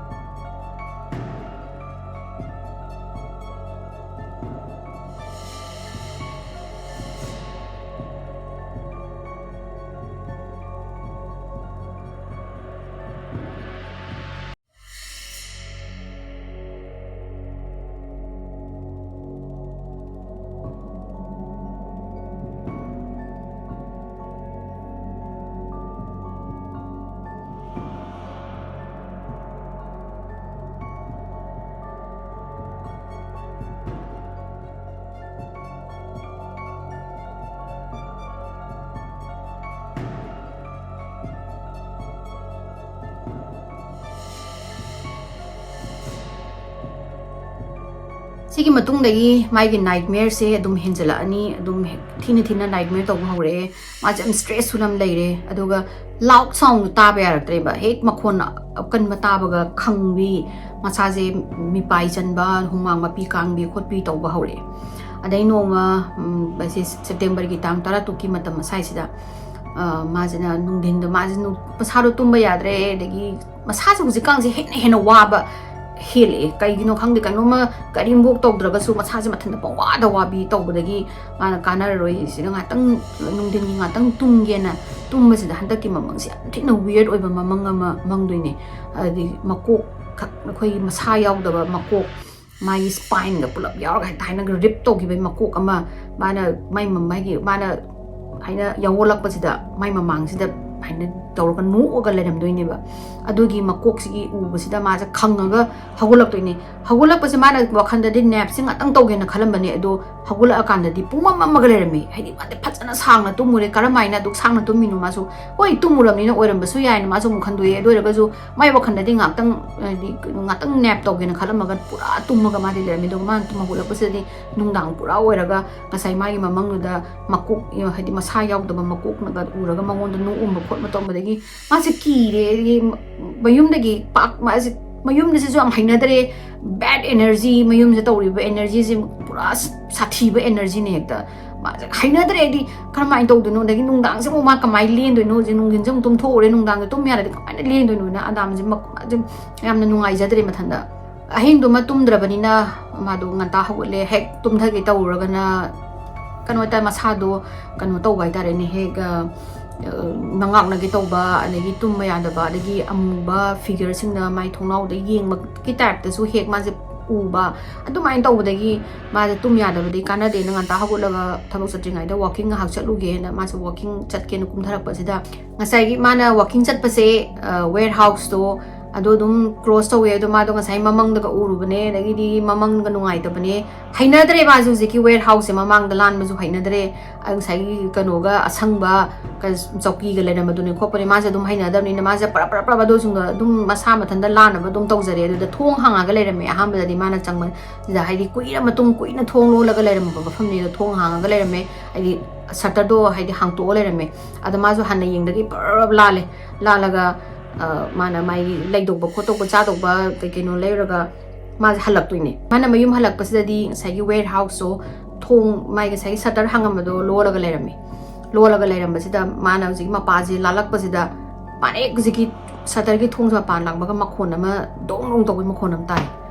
ꯁꯤꯒꯤ ꯃꯇꯨꯡꯗꯒꯤ ꯃꯥꯒꯤ nightmare ꯁꯦ ꯑꯗꯨꯝ ꯍꯦꯟꯖꯜꯂꯛꯑꯅꯤ, ꯑꯗꯨꯝ ꯍꯦꯛ ꯊꯤꯅ ꯊꯤꯅ nightmare ꯇꯧꯕ ꯍꯧꯔꯛꯑꯦ꯫ ꯃꯥꯁꯦ ꯌꯥꯝ stress ꯁꯨ ꯌꯥꯝ ꯂꯩꯔꯦ꯫ ꯑꯗꯨꯒ loud sound ꯇꯥꯕ ꯌꯥꯔꯛꯇ꯭ꯔꯦꯕ꯫ ꯍꯦꯛ ꯃꯈꯣꯟ ꯑꯀꯟꯕ ꯇꯥꯕꯒ ꯈꯪꯕꯤ, ꯃꯁꯥꯁꯦ ꯃꯤꯄꯥꯏ ꯆꯟꯕ, ꯍꯨꯃꯥꯡ ꯃꯄꯤ ꯀꯥꯡꯕꯤ ꯈꯣꯠꯄꯤ ꯇꯧꯕ ꯍꯧꯔꯛꯑꯦ꯫ ꯑꯗꯩ ꯅꯣꯡꯃ, ꯎꯝ, ꯃꯁꯤ September ꯒꯤ ꯇꯥꯡ ꯇꯔꯥ ꯇꯔꯨꯛꯀꯤ ꯃꯇꯝ ꯑꯁ꯭ꯋꯥꯏꯁꯤꯗ, ꯑ, ꯃꯥꯁꯤꯅ ꯅꯨꯡꯊꯤꯟꯗ ꯃꯥꯁꯦ ꯅꯨ-, ꯃꯁꯥꯗꯣ ꯇꯨꯝꯕ ꯌꯥꯗ꯭ꯔꯦ, ꯑꯗꯒꯤ ꯃꯁꯥꯁꯦ ꯍꯧꯖꯤꯛꯀꯥꯟꯁꯦ ꯍꯦꯟꯅ ꯍꯦꯟꯅ ꯋꯥꯕ ꯍꯦꯜꯂꯛꯑꯦ꯫ ꯀꯩꯒꯤꯅꯣ ꯈꯪꯗꯦ, ꯀꯩꯅꯣꯝꯃ ꯀꯔꯤꯝꯐꯧ ꯇꯧꯗ꯭ꯔꯒꯁꯨ ꯃꯁꯥꯁꯦ ꯃꯊꯟꯇ ꯄꯪꯋꯥꯗ ꯋꯥꯕꯤ ꯇꯧꯕꯗꯒꯤ ꯃꯥꯅ ꯀꯥꯟꯅꯔꯔꯣꯏ, ꯁꯤꯗ ꯉꯥꯛꯇꯪ, ꯅꯨꯡꯊꯤꯟꯒꯤ ꯉꯥꯛꯇꯪ ꯇꯨꯝꯒꯦꯅ ꯇꯨꯝꯕꯁꯤꯗ ꯍꯟꯗꯛꯀꯤ ꯃꯃꯪꯁꯦ ꯌꯥꯝ ꯊꯤꯅ weird ꯑꯣꯏꯕ ꯃꯃꯪ ꯑꯃ ꯃꯪꯗꯣꯏꯅꯦ꯫ ꯍꯥꯏꯗꯤ ꯃꯀꯣꯛ ꯈꯛ, ꯑꯩꯈꯣꯏꯒꯤ ꯃꯁꯥ ꯌꯥꯎꯗꯕ ꯃꯀꯣꯛ, ꯃꯥꯒꯤ spine ꯒ ꯄꯨꯂꯞ ꯌꯥꯎꯔꯒ ꯍꯦꯛꯇ ꯍꯥꯏꯅ rip ꯇꯧꯈꯤꯕꯒꯤ ꯃꯀꯣꯛ ꯑꯃ ꯃꯥꯅ ꯃꯥꯏ ꯃ-, ꯃꯥꯒꯤ ꯃꯥꯅ ꯍꯥꯏꯅ ꯌꯥꯎꯍꯜꯂꯛꯄꯁꯤꯗ ꯃꯥꯏ ꯃꯃꯥꯡꯁꯤꯗ ꯍꯥꯏꯅ ꯇꯧꯔꯒ ꯅꯣꯛꯑꯒ ꯂꯩꯔꯝꯗꯣꯏꯅꯦꯕ꯫ ꯑꯗꯨꯒꯤ ꯃꯀꯣꯛꯁꯤꯒꯤ ꯎꯕꯁꯤꯗ ꯃꯥꯁꯦ ꯈꯪꯉꯒ ꯍꯧꯒꯠꯂꯛꯇꯣꯏꯅꯦ꯫ ꯍꯧꯒꯠꯂꯛꯄꯁꯦ ꯃꯥꯅ ꯋꯥꯈꯜꯗꯗꯤ ꯅꯦꯞꯁꯦ ꯉꯥꯛꯇꯪ ꯇꯧꯒꯦꯅ ꯈꯜꯂꯝꯕꯅꯦ, ꯑꯗꯣ ꯍꯧꯒꯠꯂꯛꯑꯀꯥꯟꯗꯗꯤ ꯄꯨꯡꯃꯝ ꯃꯝꯃꯒ ꯂꯩꯔꯝꯃꯦ꯫ ꯍꯥꯏꯗꯤ ꯃꯥꯗꯤ ꯐꯖꯅ ꯁꯥꯡꯅ ꯇꯨꯝꯃꯨꯔꯦ, ꯀꯔꯝꯍꯥꯏꯅ ꯑꯗꯨꯛ ꯁꯥꯡꯅ ꯇꯨꯝꯃꯤꯅꯣ? ꯃꯥꯁꯨ ꯍꯣꯏ ꯇꯨꯝꯃꯨꯔꯕꯅꯤꯅ ꯑꯣꯏꯔꯝꯕꯁꯨ ꯌꯥꯏꯅ ꯃꯥꯁꯨ ꯑꯃꯨꯛ ꯈꯟꯗꯣꯛꯑꯦ꯫ ꯑꯗꯨ ꯑꯣꯏꯔꯒꯁꯨ ꯃꯥꯏ ꯋꯥꯈꯜꯗꯗꯤ ꯉꯥꯛꯇꯪ, ꯍꯥꯏꯗꯤ ꯉꯥꯛꯇꯪ ꯅꯦꯞ ꯇꯧꯒꯦꯅ ꯈꯜꯂꯝꯃꯒ ꯄꯨꯔꯥ ꯇꯨꯝꯃꯒ ꯃꯥꯗꯤ ꯂꯩꯔꯝꯃꯦ꯫ ꯑꯗꯨꯒ ꯃꯥꯅ ꯇꯨꯝ ꯍꯧꯒꯠꯂꯛꯄꯁꯤꯗꯗꯤ ꯅꯨꯡꯗꯥꯡ ꯄꯨꯔꯥ ꯑꯣꯏꯔꯒ ꯉꯁꯥꯏ ꯃꯥꯒꯤ ꯃꯃꯪꯗꯨꯗ ꯃꯀꯣꯛ, ꯍꯥꯏꯗꯤ ꯃꯁꯥ ꯌꯥꯎꯗꯕ ꯃꯀꯣꯛꯅꯒ ꯎꯔꯒ ꯃꯉꯣꯟꯗ ꯅꯣꯛꯎꯝꯕ ꯈꯣꯠꯄ ꯇꯧꯕꯗꯒꯤ ꯃꯥꯁꯦ ꯀꯤꯔꯦ꯫ ꯑꯗꯒꯤ ꯃꯌꯨꯝꯗꯒꯤ ꯄꯥꯛ ꯃꯥꯁꯦ, ꯃꯌꯨꯝꯗꯁꯤꯁꯨ ꯌꯥꯝ ꯍꯩꯅꯗ꯭ꯔꯦ꯫ ꯕꯦꯗ ꯑꯦꯅꯔꯖꯤ, ꯃꯌꯨꯝꯁꯦ ꯇꯧꯔꯤꯕ ꯑꯦꯅꯔꯖꯤꯁꯦ ꯄꯨꯔꯥ ꯁꯥꯊꯤꯕ ꯑꯦꯅꯔꯖꯤꯅꯦ ꯍꯦꯛꯇ꯫ ꯃꯥꯁꯦ ꯍꯩꯅꯗ꯭ꯔꯦ꯫ ꯑꯩꯗꯤ ꯀꯔꯝꯍꯥꯏꯅ ꯇꯧꯗꯣꯏꯅꯣ? ꯑꯗꯒꯤ ꯅꯨꯡꯗꯥꯡꯁꯦ ꯑꯃꯨꯛ ꯃꯥ ꯀꯃꯥꯏꯅ ꯂꯦꯟꯗꯣꯏꯅꯣ? ꯍꯧꯖꯤꯛ ꯅꯨꯡꯊꯤꯟꯁꯦ ꯑꯃꯨꯛ ꯇꯨꯝꯊꯣꯛꯎꯔꯦ, ꯅꯨꯡꯗꯥꯡꯁꯦ ꯇꯨꯝ ꯌꯥꯗ꯭ꯔꯗꯤ ꯀꯃꯥꯏꯅ ꯂꯦꯟꯗꯣꯏꯅꯣꯅ ꯑꯗꯥꯝꯁꯦ ꯃ-, ꯃꯥꯁꯦ ꯌꯥꯝꯅ ꯅꯨꯡꯉꯥꯏꯖꯗ꯭ꯔꯦ ꯃꯊꯟꯗ꯫ ꯑꯍꯤꯡꯗꯨꯃ ꯇꯨꯝꯗ꯭ꯔꯕꯅꯤꯅ ꯃꯥꯗꯣ ꯉꯟꯇꯥ ꯍꯧꯒꯠꯂꯦ꯫ ꯍꯦꯛ ꯇꯨꯝꯊꯒꯦ ꯇꯧꯔꯒꯅ ꯀꯩꯅꯣ ꯍꯥꯏꯇꯥꯔꯦ, ꯃꯁꯥꯗꯣ ꯀꯩꯅꯣ ꯇꯧꯕ ꯍꯥꯏꯇꯥꯔꯦꯅꯦ, ꯍꯦꯛ, ꯑ, ꯑ, ꯃꯉꯥꯛꯅꯒꯦ ꯇꯧꯕ, ꯑꯗꯒꯤ ꯇꯨꯝꯕ ꯌꯥꯗꯕ, ꯑꯗꯒꯤ ꯑꯃꯨꯕ ꯐꯤꯒꯔꯁꯤꯡꯅ ꯃꯥꯏ ꯊꯣꯡꯅꯥꯎꯗ ꯌꯦꯡꯕꯒꯤ ꯇꯥꯏꯞꯇꯁꯨ ꯍꯦꯛ ꯃꯥꯁꯦ ꯎꯕ꯫ ꯑꯗꯨꯃꯥꯏꯅ ꯇꯧꯕꯗꯒꯤ ꯃꯥꯁꯦ ꯇꯨꯝ ꯌꯥꯗꯕꯗꯒꯤ ꯀꯥꯟꯅꯗꯦꯅ ꯉꯟꯇꯥ ꯍꯧꯒꯠꯂꯒ ꯊꯕꯛ ꯆꯠꯇ꯭ꯔꯤꯉꯩꯗ ꯋꯥꯀꯤꯡ ꯉꯥꯏꯍꯥꯛ ꯆꯠꯂꯨꯒꯦꯅ ꯃꯥꯁꯦ ꯋꯥꯀꯤꯡ ꯆꯠꯀꯦꯅ ꯀꯨꯝꯊꯔꯛꯄꯁꯤꯗ, ꯉꯁꯥꯏꯒꯤ ꯃꯥꯅ ꯋꯥꯀꯤꯡ ꯆꯠꯄꯁꯦ, ꯑ, ꯋꯦꯌꯔ ꯍꯥꯎꯁꯇꯣ ꯑꯗꯨ ꯑꯗꯨꯝ ꯀ꯭ꯔꯣꯁ ꯇꯧꯋꯦ꯫ ꯑꯗꯣ ꯃꯥꯗꯣ ꯉꯁꯥꯏ ꯃꯃꯪꯗꯒ ꯎꯔꯨꯕꯅꯦ, ꯑꯗꯒꯤꯗꯤ ꯃꯃꯪꯒ ꯅꯨꯡꯉꯥꯏꯇꯕꯅꯦ꯫ ꯍꯩꯅꯗ꯭ꯔꯦ ꯃꯥꯁꯨ ꯍꯧꯖꯤꯛꯀꯤ ꯋꯦꯌꯔ ꯍꯥꯎꯁꯁꯦ ꯃꯃꯥꯡꯗ ꯂꯥꯟꯕꯁꯨ ꯍꯩꯅꯗ꯭ꯔꯦ꯫ ꯑ, ꯉꯁꯥꯏꯒꯤ ꯀꯩꯅꯣꯒ ꯑꯁꯪꯕ ꯀ-, ꯆꯧꯀꯤꯒ ꯂꯩꯔꯝꯕꯗꯨꯅꯦ ꯈꯣꯠꯄꯅꯦ ꯃꯥꯁꯦ ꯑꯗꯨꯝ ꯍꯩꯅꯗꯕꯅꯤꯅ ꯃꯥꯁꯦ ꯄꯔꯞ ꯄꯔꯞ ꯄꯔꯞ ꯑꯗꯨꯁꯤꯡꯗꯣ ꯑꯗꯨꯝ ꯃꯁꯥ ꯃꯊꯟꯇ ꯂꯥꯟꯅꯕ ꯑꯗꯨꯝ ꯇꯧꯖꯔꯦ꯫ ꯑꯗꯨꯗ ꯊꯣꯡ ꯍꯥꯡꯉꯒ ꯂꯩꯔꯝꯃꯦ꯫ ꯑꯍꯥꯟꯕꯗꯗꯤ ꯃꯥꯅ ꯆꯪꯕ ꯁꯤꯗ ꯍꯥꯏꯗꯤ ꯀꯨꯏꯔ ꯃꯇꯨꯡ ꯀꯨꯏꯅ ꯊꯣꯡ ꯂꯣꯜꯂꯒ ꯂꯩꯔꯝꯕ ꯃꯐꯝꯅꯦ꯫ ꯑꯗꯣ ꯊꯣꯡ ꯍꯥꯡꯉꯒ ꯂꯩꯔꯝꯃꯦ, ꯍꯥꯏꯗꯤ ꯁꯇꯔꯗꯣ ꯍꯥꯏꯗꯤ ꯍꯥꯡꯇꯣꯛꯑ ꯂꯩꯔꯝꯃꯦ꯫ ꯑꯗꯣ ꯃꯥꯁꯨ ꯍꯥꯟꯅ ꯌꯦꯡꯗꯒꯤ ꯄꯔꯞ ꯂꯥꯜꯂꯦ꯫ ꯂꯥꯜꯂꯒ, ꯑ, ꯃꯥꯅ ꯃꯥꯒꯤ ꯂꯩꯗꯧꯕ ꯈꯣꯠꯇꯧꯕ ꯆꯥꯗꯧꯕ ꯀꯩ ꯀꯩꯅꯣ ꯂꯩꯔꯒ ꯃꯥꯁꯦ ꯍꯜꯂꯛꯇꯣꯏꯅꯦ꯫ ꯃꯥꯅ ꯃꯌꯨꯝ ꯍꯜꯂꯛꯄꯁꯤꯗꯗꯤ ꯉꯁꯥꯏꯒꯤ ꯋꯦꯌꯔ ꯍꯥꯎꯁꯇꯣ ꯊꯣꯡ, ꯃꯥꯒꯤ ꯉꯁꯥꯏꯒꯤ ꯁꯇꯔ ꯍꯥꯡꯉꯝꯕꯗꯣ ꯂꯣꯜꯂꯒ ꯂꯩꯔꯝꯃꯦ꯫ ꯂꯣꯜꯂꯒ ꯂꯩꯔꯝꯕꯁꯤꯗ ꯃꯥꯅ ꯍꯧꯖꯤꯛ ꯃꯄꯥꯁꯦ ꯂꯥꯜꯂꯛꯄꯁꯤꯗ ꯃꯥꯅ ꯍꯦꯛ ꯍꯧꯖꯤꯛꯀꯤ ꯁꯇꯔꯒꯤ ꯊꯣꯡꯁꯦ ꯃꯄꯥꯟ ꯂꯥꯡꯕꯒ ꯃꯈꯣꯟ ꯑꯃ ꯗꯣꯡ ꯗꯣꯡ ꯇꯧꯕꯒꯤ ꯃꯈꯣꯟ ꯑꯃ ꯇꯥꯏ꯫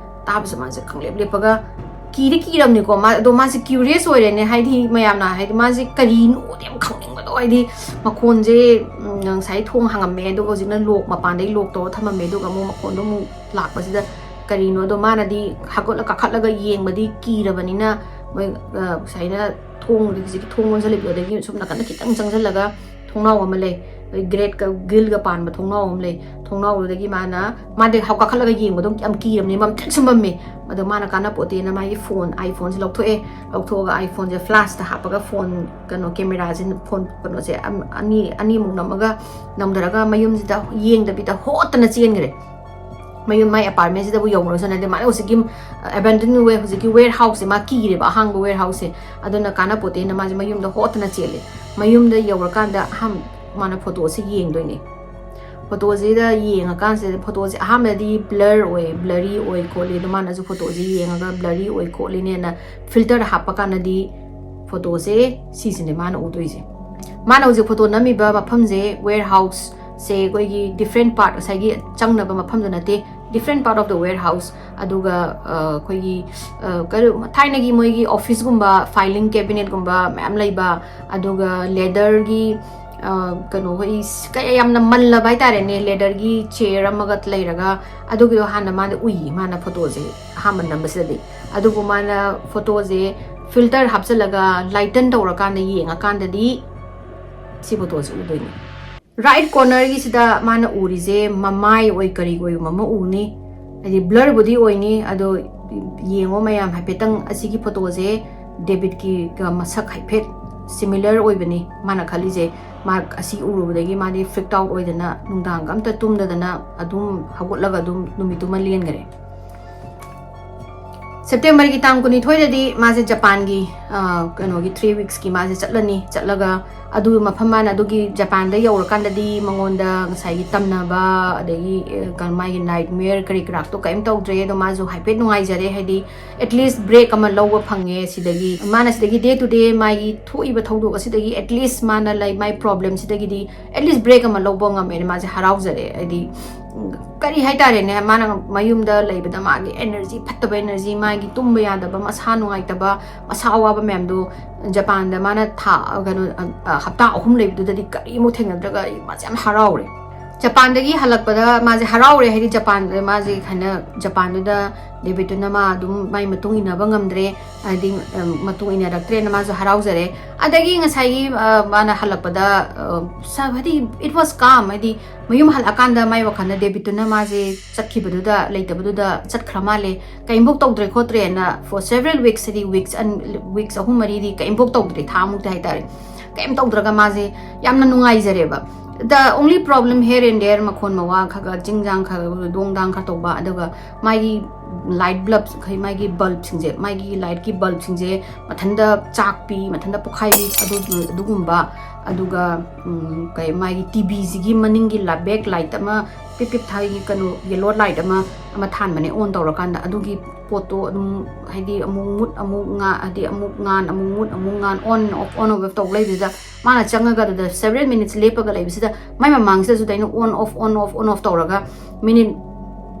ꯇꯥꯕꯁꯦ ꯃꯥꯁꯦ ꯈꯪꯂꯦꯞ ꯂꯦꯞꯄꯒ ꯀꯤꯗꯤ ꯀꯤꯔꯝꯅꯤꯀꯣ꯫ ꯃꯥ, ꯑꯗꯣ ꯃꯥꯁꯦ ꯀ꯭ꯌꯨꯔꯤꯌꯁ ꯑꯣꯏꯔꯦꯅꯦ, ꯍꯥꯏꯗꯤ ꯃꯌꯥꯝꯅ ꯍꯥꯏꯗꯤ ꯃꯥꯁꯦ ꯀꯔꯤꯅꯣꯗꯤ ꯌꯥꯝ ꯈꯪꯅꯤꯡꯕꯗꯣ, ꯍꯥꯏꯗꯤ ꯃꯈꯣꯟꯁꯦ, ꯎꯝ, ꯉꯁꯥꯏ ꯊꯣꯡ ꯍꯥꯡꯉꯝꯃꯦ, ꯑꯗꯨꯒ ꯍꯧꯖꯤꯛꯅ ꯂꯣꯛ ꯃꯄꯥꯟꯗꯩ ꯂꯣꯛ ꯇꯧꯔ ꯊꯝꯃꯝꯃꯦ, ꯑꯗꯨꯒ ꯑꯃꯨꯛ ꯃꯈꯣꯟꯗꯣ ꯑꯃꯨꯛ ꯂꯥꯛꯄꯁꯤꯗ ꯀꯔꯤꯅꯣ? ꯑꯗꯣ ꯃꯥꯅꯗꯤ ꯍꯥꯞꯀꯠꯂ ꯀꯥꯈꯠꯂꯒ ꯌꯦꯡꯕꯗꯤ ꯀꯤꯔꯕꯅꯤꯅ ꯃꯣꯏ, ꯑ, ꯉꯁꯥꯏꯅ ꯊꯣꯡ, ꯍꯧꯖꯤꯛꯀꯤ ꯊꯣꯡ ꯂꯣꯟꯁꯤꯜꯂꯤꯕꯗꯣ, ꯑꯗꯒꯤ ꯁꯨꯝ ꯅꯥꯀꯟꯗ ꯈꯤꯇꯪ ꯆꯪꯁꯤꯜꯂꯒ ꯊꯣꯡꯅꯥꯎ ꯑꯃ ꯂꯩ꯫ ꯒ꯭ꯔꯦꯠꯀ ꯒ꯭ꯔꯤꯜꯒ ꯄꯥꯟꯕ ꯊꯣꯡꯅꯥꯎ ꯑꯃ ꯂꯩ꯫ ꯊꯣꯡꯅꯥꯎꯗꯨꯗꯒꯤ ꯃꯥꯅ, ꯃꯥꯗꯤ ꯍꯧ-, ꯀꯥꯈꯠꯂꯒ ꯌꯦꯡꯕꯗꯣ ꯌꯥꯝ ꯀꯤꯔꯕꯅꯤ, ꯃꯝꯇ꯭ꯔꯤꯛꯁꯨ ꯃꯝꯃꯦ꯫ ꯑꯗꯣ ꯃꯥꯅ ꯀꯥꯟꯅꯄꯣꯠꯇꯦꯅ ꯃꯥꯒꯤ ꯐꯣꯟ, iPhone-ꯁꯦ ꯂꯧꯊꯣꯛꯑꯦ꯫ ꯂꯧꯊꯣꯛꯑꯒ iPhone-ꯁꯦ flash-ꯇ ꯍꯥꯞꯄꯒ ꯐꯣꯟ, ꯀꯩꯅꯣ, camera-ꯁꯦ, ꯐꯣꯟ ꯀꯩꯅꯣꯁꯦ ꯑꯝ-, ꯑꯅꯤ, ꯑꯅꯤꯃꯨꯛ ꯅꯝꯃꯒ, ꯅꯝꯊꯔꯒ ꯃꯌꯨꯝꯁꯤꯗ ꯌꯦꯡꯗꯕꯤꯗ ꯍꯣꯠꯇꯅ ꯆꯦꯟꯈ꯭ꯔꯦ꯫ ꯃꯌꯨꯝ, ꯃꯥꯏ apartment-ꯁꯤꯗꯕꯨ ꯌꯧꯔꯁꯨ ꯅꯠꯇꯦ, ꯃꯥꯅ ꯍꯧꯖꯤꯛꯀꯤ, ꯑ, abandoned way, ꯍꯧꯖꯤꯛꯀꯤ warehouse-ꯁꯦ ꯃꯥ ꯀꯤꯔꯦꯕ, ꯑꯍꯥꯡꯕ warehouse-ꯁꯦ꯫ ꯑꯗꯨꯅ ꯀꯥꯟꯅꯄꯣꯠꯇꯦꯅ ꯃꯥꯁꯦ ꯃꯌꯨꯝꯗ ꯍꯣꯠꯇꯅ ꯆꯦꯜꯂꯦ꯫ ꯃꯌꯨꯝꯗ ꯌꯧꯔꯀꯥꯟꯗ ꯑꯍꯥꯟ-, ꯃꯥꯅ photo-ꯁꯦ ꯌꯦꯡꯗꯣꯏꯅꯦ꯫ Photo-ꯁꯤꯗ ꯌꯦꯡꯉꯀꯥꯟꯁꯤꯗ photo-ꯁꯦ ꯑꯍꯥꯟꯕꯗꯗꯤ blur ꯑꯣꯏ, blurry ꯑꯣꯏ ꯈꯣꯠꯂꯤ, ꯑꯗꯣ ꯃꯥꯅꯁꯨ photo-ꯁꯦ ꯌꯦꯡꯉꯒ blurry ꯑꯣꯏ ꯈꯣꯠꯂꯤꯅꯦꯅ filter ꯍꯥꯞꯄ ꯀꯥꯟꯗꯗꯤ photo-ꯁꯦ ꯁꯤꯁꯤꯅꯦ ꯃꯥꯅ ꯎꯗꯣꯏꯁꯦ꯫ ꯃꯥꯅ ꯍꯧꯖꯤꯛ photo ꯅꯝꯃꯤꯕ ꯃꯐꯝꯁꯦ warehouse-ꯁꯦ ꯑꯩꯈꯣꯏꯒꯤ different part, ꯉꯁꯥꯏꯒꯤ ꯆꯪꯅꯕ ꯃꯐꯝꯗꯨ ꯅꯠꯇꯦ, different part of the warehouse꯫ ꯑꯗꯨꯒ, ꯑ, ꯑꯩꯈꯣꯏꯒꯤ, ꯑ, ꯀꯩꯅꯣ, ꯊꯥꯏꯅꯒꯤ ꯃꯣꯏꯒꯤ office-ꯀꯨꯝꯕ, filing cabinet-ꯀꯨꯝꯕ ꯃꯌꯥꯝ ꯂꯩꯕ, ꯑꯗꯨꯒ leather-ꯒꯤ, ꯑ, ꯀꯩꯅꯣ, ꯑꯩꯈꯣꯏ ꯀꯩ ꯌꯥꯝꯅ ꯃꯜꯂꯕ ꯍꯥꯏꯇꯥꯔꯦꯅꯦ, leather-ꯒꯤ chair ꯑꯃꯒ ꯂꯩꯔꯒ, ꯑꯗꯨꯒꯤꯗꯣ ꯍꯥꯟꯅ ꯃꯥꯅ ꯎꯏ, ꯃꯥꯅ photo-ꯁꯦ ꯑꯍꯥꯟꯕ ꯅꯝꯕꯁꯤꯗꯗꯤ꯫ ꯑꯗꯨꯕꯨ ꯃꯥꯅ photo-ꯁꯦ filter ꯍꯥꯞꯆꯤꯜꯂꯒ lighten ꯇꯧꯔꯀꯥꯟꯗ ꯌꯦꯡꯉꯀꯥꯟꯗꯗꯤ ꯁꯤ photo-ꯁꯦ ꯎꯗꯣꯏꯅꯤ꯫ Right corner-ꯒꯤꯁꯤꯗ ꯃꯥꯅ ꯎꯔꯤꯁꯦ ꯃꯃꯥꯏ ꯑꯣꯏ ꯀꯔꯤ ꯑꯣꯏꯒꯨꯝꯕ ꯑꯃ ꯎꯅꯤ꯫ ꯍꯥꯏꯗꯤ blur-ꯕꯨꯗꯤ ꯑꯣꯏꯅꯤ, ꯑꯗꯣ ꯌꯦꯡꯉꯣ ꯃꯌꯥꯝ, ꯍꯥꯏꯐꯦꯠꯇꯪ ꯑꯁꯤꯒꯤ photo-ꯁꯦ David-ꯀꯤꯒ ꯃꯁꯛ ꯍꯥꯏꯐꯦꯠ similar ꯑꯣꯏꯕꯅꯤ ꯃꯥꯅ ꯈꯜꯂꯤꯁꯦ꯫ ꯃꯥ ꯑꯁꯤ ꯎꯔꯨꯕꯗꯒꯤ ꯃꯥꯗꯤ freaked out ꯑꯣꯏꯗꯅ ꯅꯨꯡꯗꯥꯡꯒ ꯑꯝꯇ ꯇꯨꯝꯗꯗꯅ ꯑꯗꯨꯝ ꯍꯧꯒꯠꯂꯒ ꯑꯗꯨꯝ ꯅꯨꯃꯤꯠꯇꯨꯃ ꯂꯦꯟꯈꯔꯦ꯫ September-ꯒꯤ ꯇꯥꯡ ꯀꯨꯟꯅꯤꯊꯣꯏꯗꯗꯤ ꯃꯥꯁꯦ ꯖꯄꯥꯟꯒꯤ, ꯑ, ꯀꯩꯅꯣꯒꯤ three weeks-ꯀꯤ ꯃꯥꯁꯦ ꯆꯠꯂꯅꯤ꯫ ꯆꯠꯂꯒ ꯑꯗꯨ ꯃꯐꯝ ꯃꯥꯅ ꯑꯗꯨꯒꯤ ꯖꯄꯥꯟꯗ ꯌꯧꯔꯀꯥꯟꯗꯗꯤ ꯃꯉꯣꯟꯗ ꯉꯁꯥꯏꯒꯤ ꯇꯝꯅꯕ, ꯑꯗꯒꯤ, ꯑ, ꯀ-, ꯃꯥꯒꯤ nightmare ꯀꯔꯤ ꯀꯔꯥꯛꯇꯣ ꯀꯔꯤꯝ ꯇꯧꯗ꯭ꯔꯦ꯫ ꯑꯗꯣ ꯃꯥꯁꯨ ꯍꯥꯏꯐꯦꯠ ꯅꯨꯡꯉꯥꯏꯖꯔꯦ, ꯍꯥꯏꯗꯤ at least break ꯑꯃ ꯂꯧꯕ ꯐꯪꯉꯦ ꯁꯤꯗꯒꯤ꯫ ꯃꯥꯅ ꯁꯤꯗꯒꯤ day to day ꯃꯥꯒꯤ ꯊꯣꯛꯏꯕ ꯊꯧꯗꯣꯛ ꯑꯁꯤꯗꯒꯤ at least ꯃꯥꯅ ꯂꯩ-, ꯃꯥꯏ problem-ꯁꯤꯗꯒꯤꯗꯤ at least break ꯑꯃ ꯂꯧꯕ ꯉꯝꯃꯦꯅ ꯃꯥꯁꯦ ꯍꯔꯥꯎꯖꯔꯦ꯫ ꯍꯥꯏꯗꯤ, ꯎꯝ, ꯀꯔꯤ ꯍꯥꯏꯇꯥꯔꯦꯅꯦ, ꯃꯥꯅ ꯃꯌꯨꯝꯗ ꯂꯩꯕꯗ ꯃꯥꯒꯤ energy, ꯐꯠꯇꯕ energy, ꯃꯥꯒꯤ ꯇꯨꯝꯕ ꯌꯥꯗꯕ, ꯃꯁꯥ ꯅꯨꯡꯉꯥꯏꯇꯕ, ꯃꯁꯥ ꯑꯋꯥꯕ ꯃꯌꯥꯝꯗꯣ ꯖꯄꯥꯟꯗ ꯃꯥꯅ ꯊꯥ, ꯀꯩꯅꯣ, ꯑ, ꯍꯞꯇꯥ ꯑꯍꯨꯝ ꯂꯩꯕꯗꯨꯗꯗꯤ ꯀꯔꯤꯃꯨꯛ ꯊꯦꯡꯅꯗ꯭ꯔꯒ ꯑꯩ ꯃꯥꯁꯦ ꯌꯥꯝ ꯍꯔꯥꯎꯔꯦ꯫ ꯖꯄꯥꯟꯗꯒꯤ ꯍꯜꯂꯛꯄꯗ ꯃꯥꯁꯦ ꯍꯔꯥꯎꯔꯦ, ꯍꯥꯏꯗꯤ ꯖꯄꯥꯟꯗ ꯃꯥꯁꯦ ꯍꯥꯏꯅ ꯖꯄꯥꯟꯗꯨꯗ ꯗꯦꯕꯤꯠꯇꯨꯅ ꯃꯥ ꯑꯗꯨꯝ ꯃꯥꯏ ꯃꯇꯨꯡ ꯏꯟꯅꯕ ꯉꯝꯗ꯭ꯔꯦ, ꯍꯥꯏꯗꯤ, ꯎꯝ, ꯃꯇꯨꯡ ꯏꯟꯅꯔꯛꯇ꯭ꯔꯦꯅ ꯃꯥꯁꯨ ꯍꯔꯥꯎꯖꯔꯦ꯫ ꯑꯗꯒꯤ ꯉꯁꯥꯏꯒꯤ, ꯑ, ꯃꯥꯅ ꯍꯜꯂꯛꯄꯗ, ꯑ, ꯁ-, ꯍꯥꯏꯗꯤ, it was calm, ꯍꯥꯏꯗꯤ ꯃꯌꯨꯝ ꯍꯜꯂꯛꯑꯀꯥꯟꯗ ꯃꯥꯏ ꯋꯥꯈꯜꯗ ꯗꯦꯕꯤꯠꯇꯨꯅ ꯃꯥꯁꯦ ꯆꯠꯈꯤꯕꯗꯨꯗ, ꯂꯩꯇꯕꯗꯨꯗ ꯆꯠꯈ꯭ꯔ ꯃꯥꯜꯂꯦ, ꯀꯔꯤꯝꯐꯧ ꯇꯧꯗ꯭ꯔꯦ ꯈꯣꯠꯇ꯭ꯔꯦꯅ for several weeks, ꯍꯥꯏꯗꯤ weeks ꯑꯟ-, weeks ꯑꯍꯨꯝ ꯃꯔꯤꯗꯤ ꯀꯔꯤꯝꯐꯧ ꯇꯧꯗ꯭ꯔꯦ, ꯊꯥꯃꯨꯛꯇꯤ ꯍꯥꯏꯇꯥꯔꯦ, ꯀꯔꯤꯝ ꯇꯧꯗ꯭ꯔꯒ ꯃꯥꯁꯦ ꯌꯥꯝꯅ ꯅꯨꯡꯉꯥꯏꯖꯔꯦꯕ꯫ The only problem here and there, ꯃꯈꯣꯟ ꯃꯋꯥ ꯈꯔ ꯈꯔ, ꯖꯤꯡꯖꯥꯡ ꯈꯔ ꯈꯔ, ꯗꯣꯡ ꯗꯥꯡ ꯈꯔ ꯇꯧꯕ, ꯑꯗꯨꯒ ꯃꯥꯒꯤ light bulbs, ꯃꯥꯒꯤ ꯕꯜꯕꯁꯤꯡꯁꯦ, ꯃꯥꯒꯤ ꯂꯥꯏꯠꯀꯤ ꯕꯜꯕꯁꯤꯡꯁꯦ ꯃꯊꯟꯇ ꯆꯥꯛꯄꯤ, ꯃꯊꯟꯇ ꯄꯣꯛꯈꯥꯏꯕꯤ, ꯑꯗꯨ, ꯑꯗꯨꯒꯨꯝꯕ, ꯑꯗꯨꯒ, ꯎꯝ, ꯀꯩ, ꯃꯥꯒꯤ ꯇꯤꯚꯤꯁꯤꯒꯤ ꯃꯅꯤꯡꯒꯤ ꯂꯥ-, back light ꯑꯃ ꯄꯤꯞ ꯄꯤꯞ ꯊꯥꯏꯒꯤ ꯀꯩꯅꯣ, yellow light ꯑꯃ, ꯑꯃ ꯊꯥꯟꯕꯅꯦ on ꯇꯧꯔꯀꯥꯟꯗ, ꯑꯗꯨꯒꯤ ꯄꯣꯠꯇꯣ ꯑꯗꯨꯝ, ꯍꯥꯏꯗꯤ, ꯑꯃꯨꯛ ꯃꯨꯠ, ꯑꯃꯨꯛ ꯉꯥ-, ꯍꯥꯏꯗꯤ, ꯑꯃꯨꯛ ꯉꯥꯟ, ꯑꯃꯨꯛ ꯃꯨꯠ, ꯑꯃꯨꯛ ꯉꯥꯟ, on off, on off ꯇꯧ ꯂꯩꯕꯗꯨꯗ, ꯃꯥꯅ ꯆꯪꯉꯒ ꯑꯗꯨꯗ several minutes ꯂꯦꯞꯄꯒ ꯂꯩꯕꯁꯤꯗ, ꯃꯥꯏ ꯃꯃꯥꯡꯁꯤꯗꯁꯨ ꯑꯗꯨꯃꯥꯏꯅ on off, on off, on off ꯇꯧꯔꯒ minute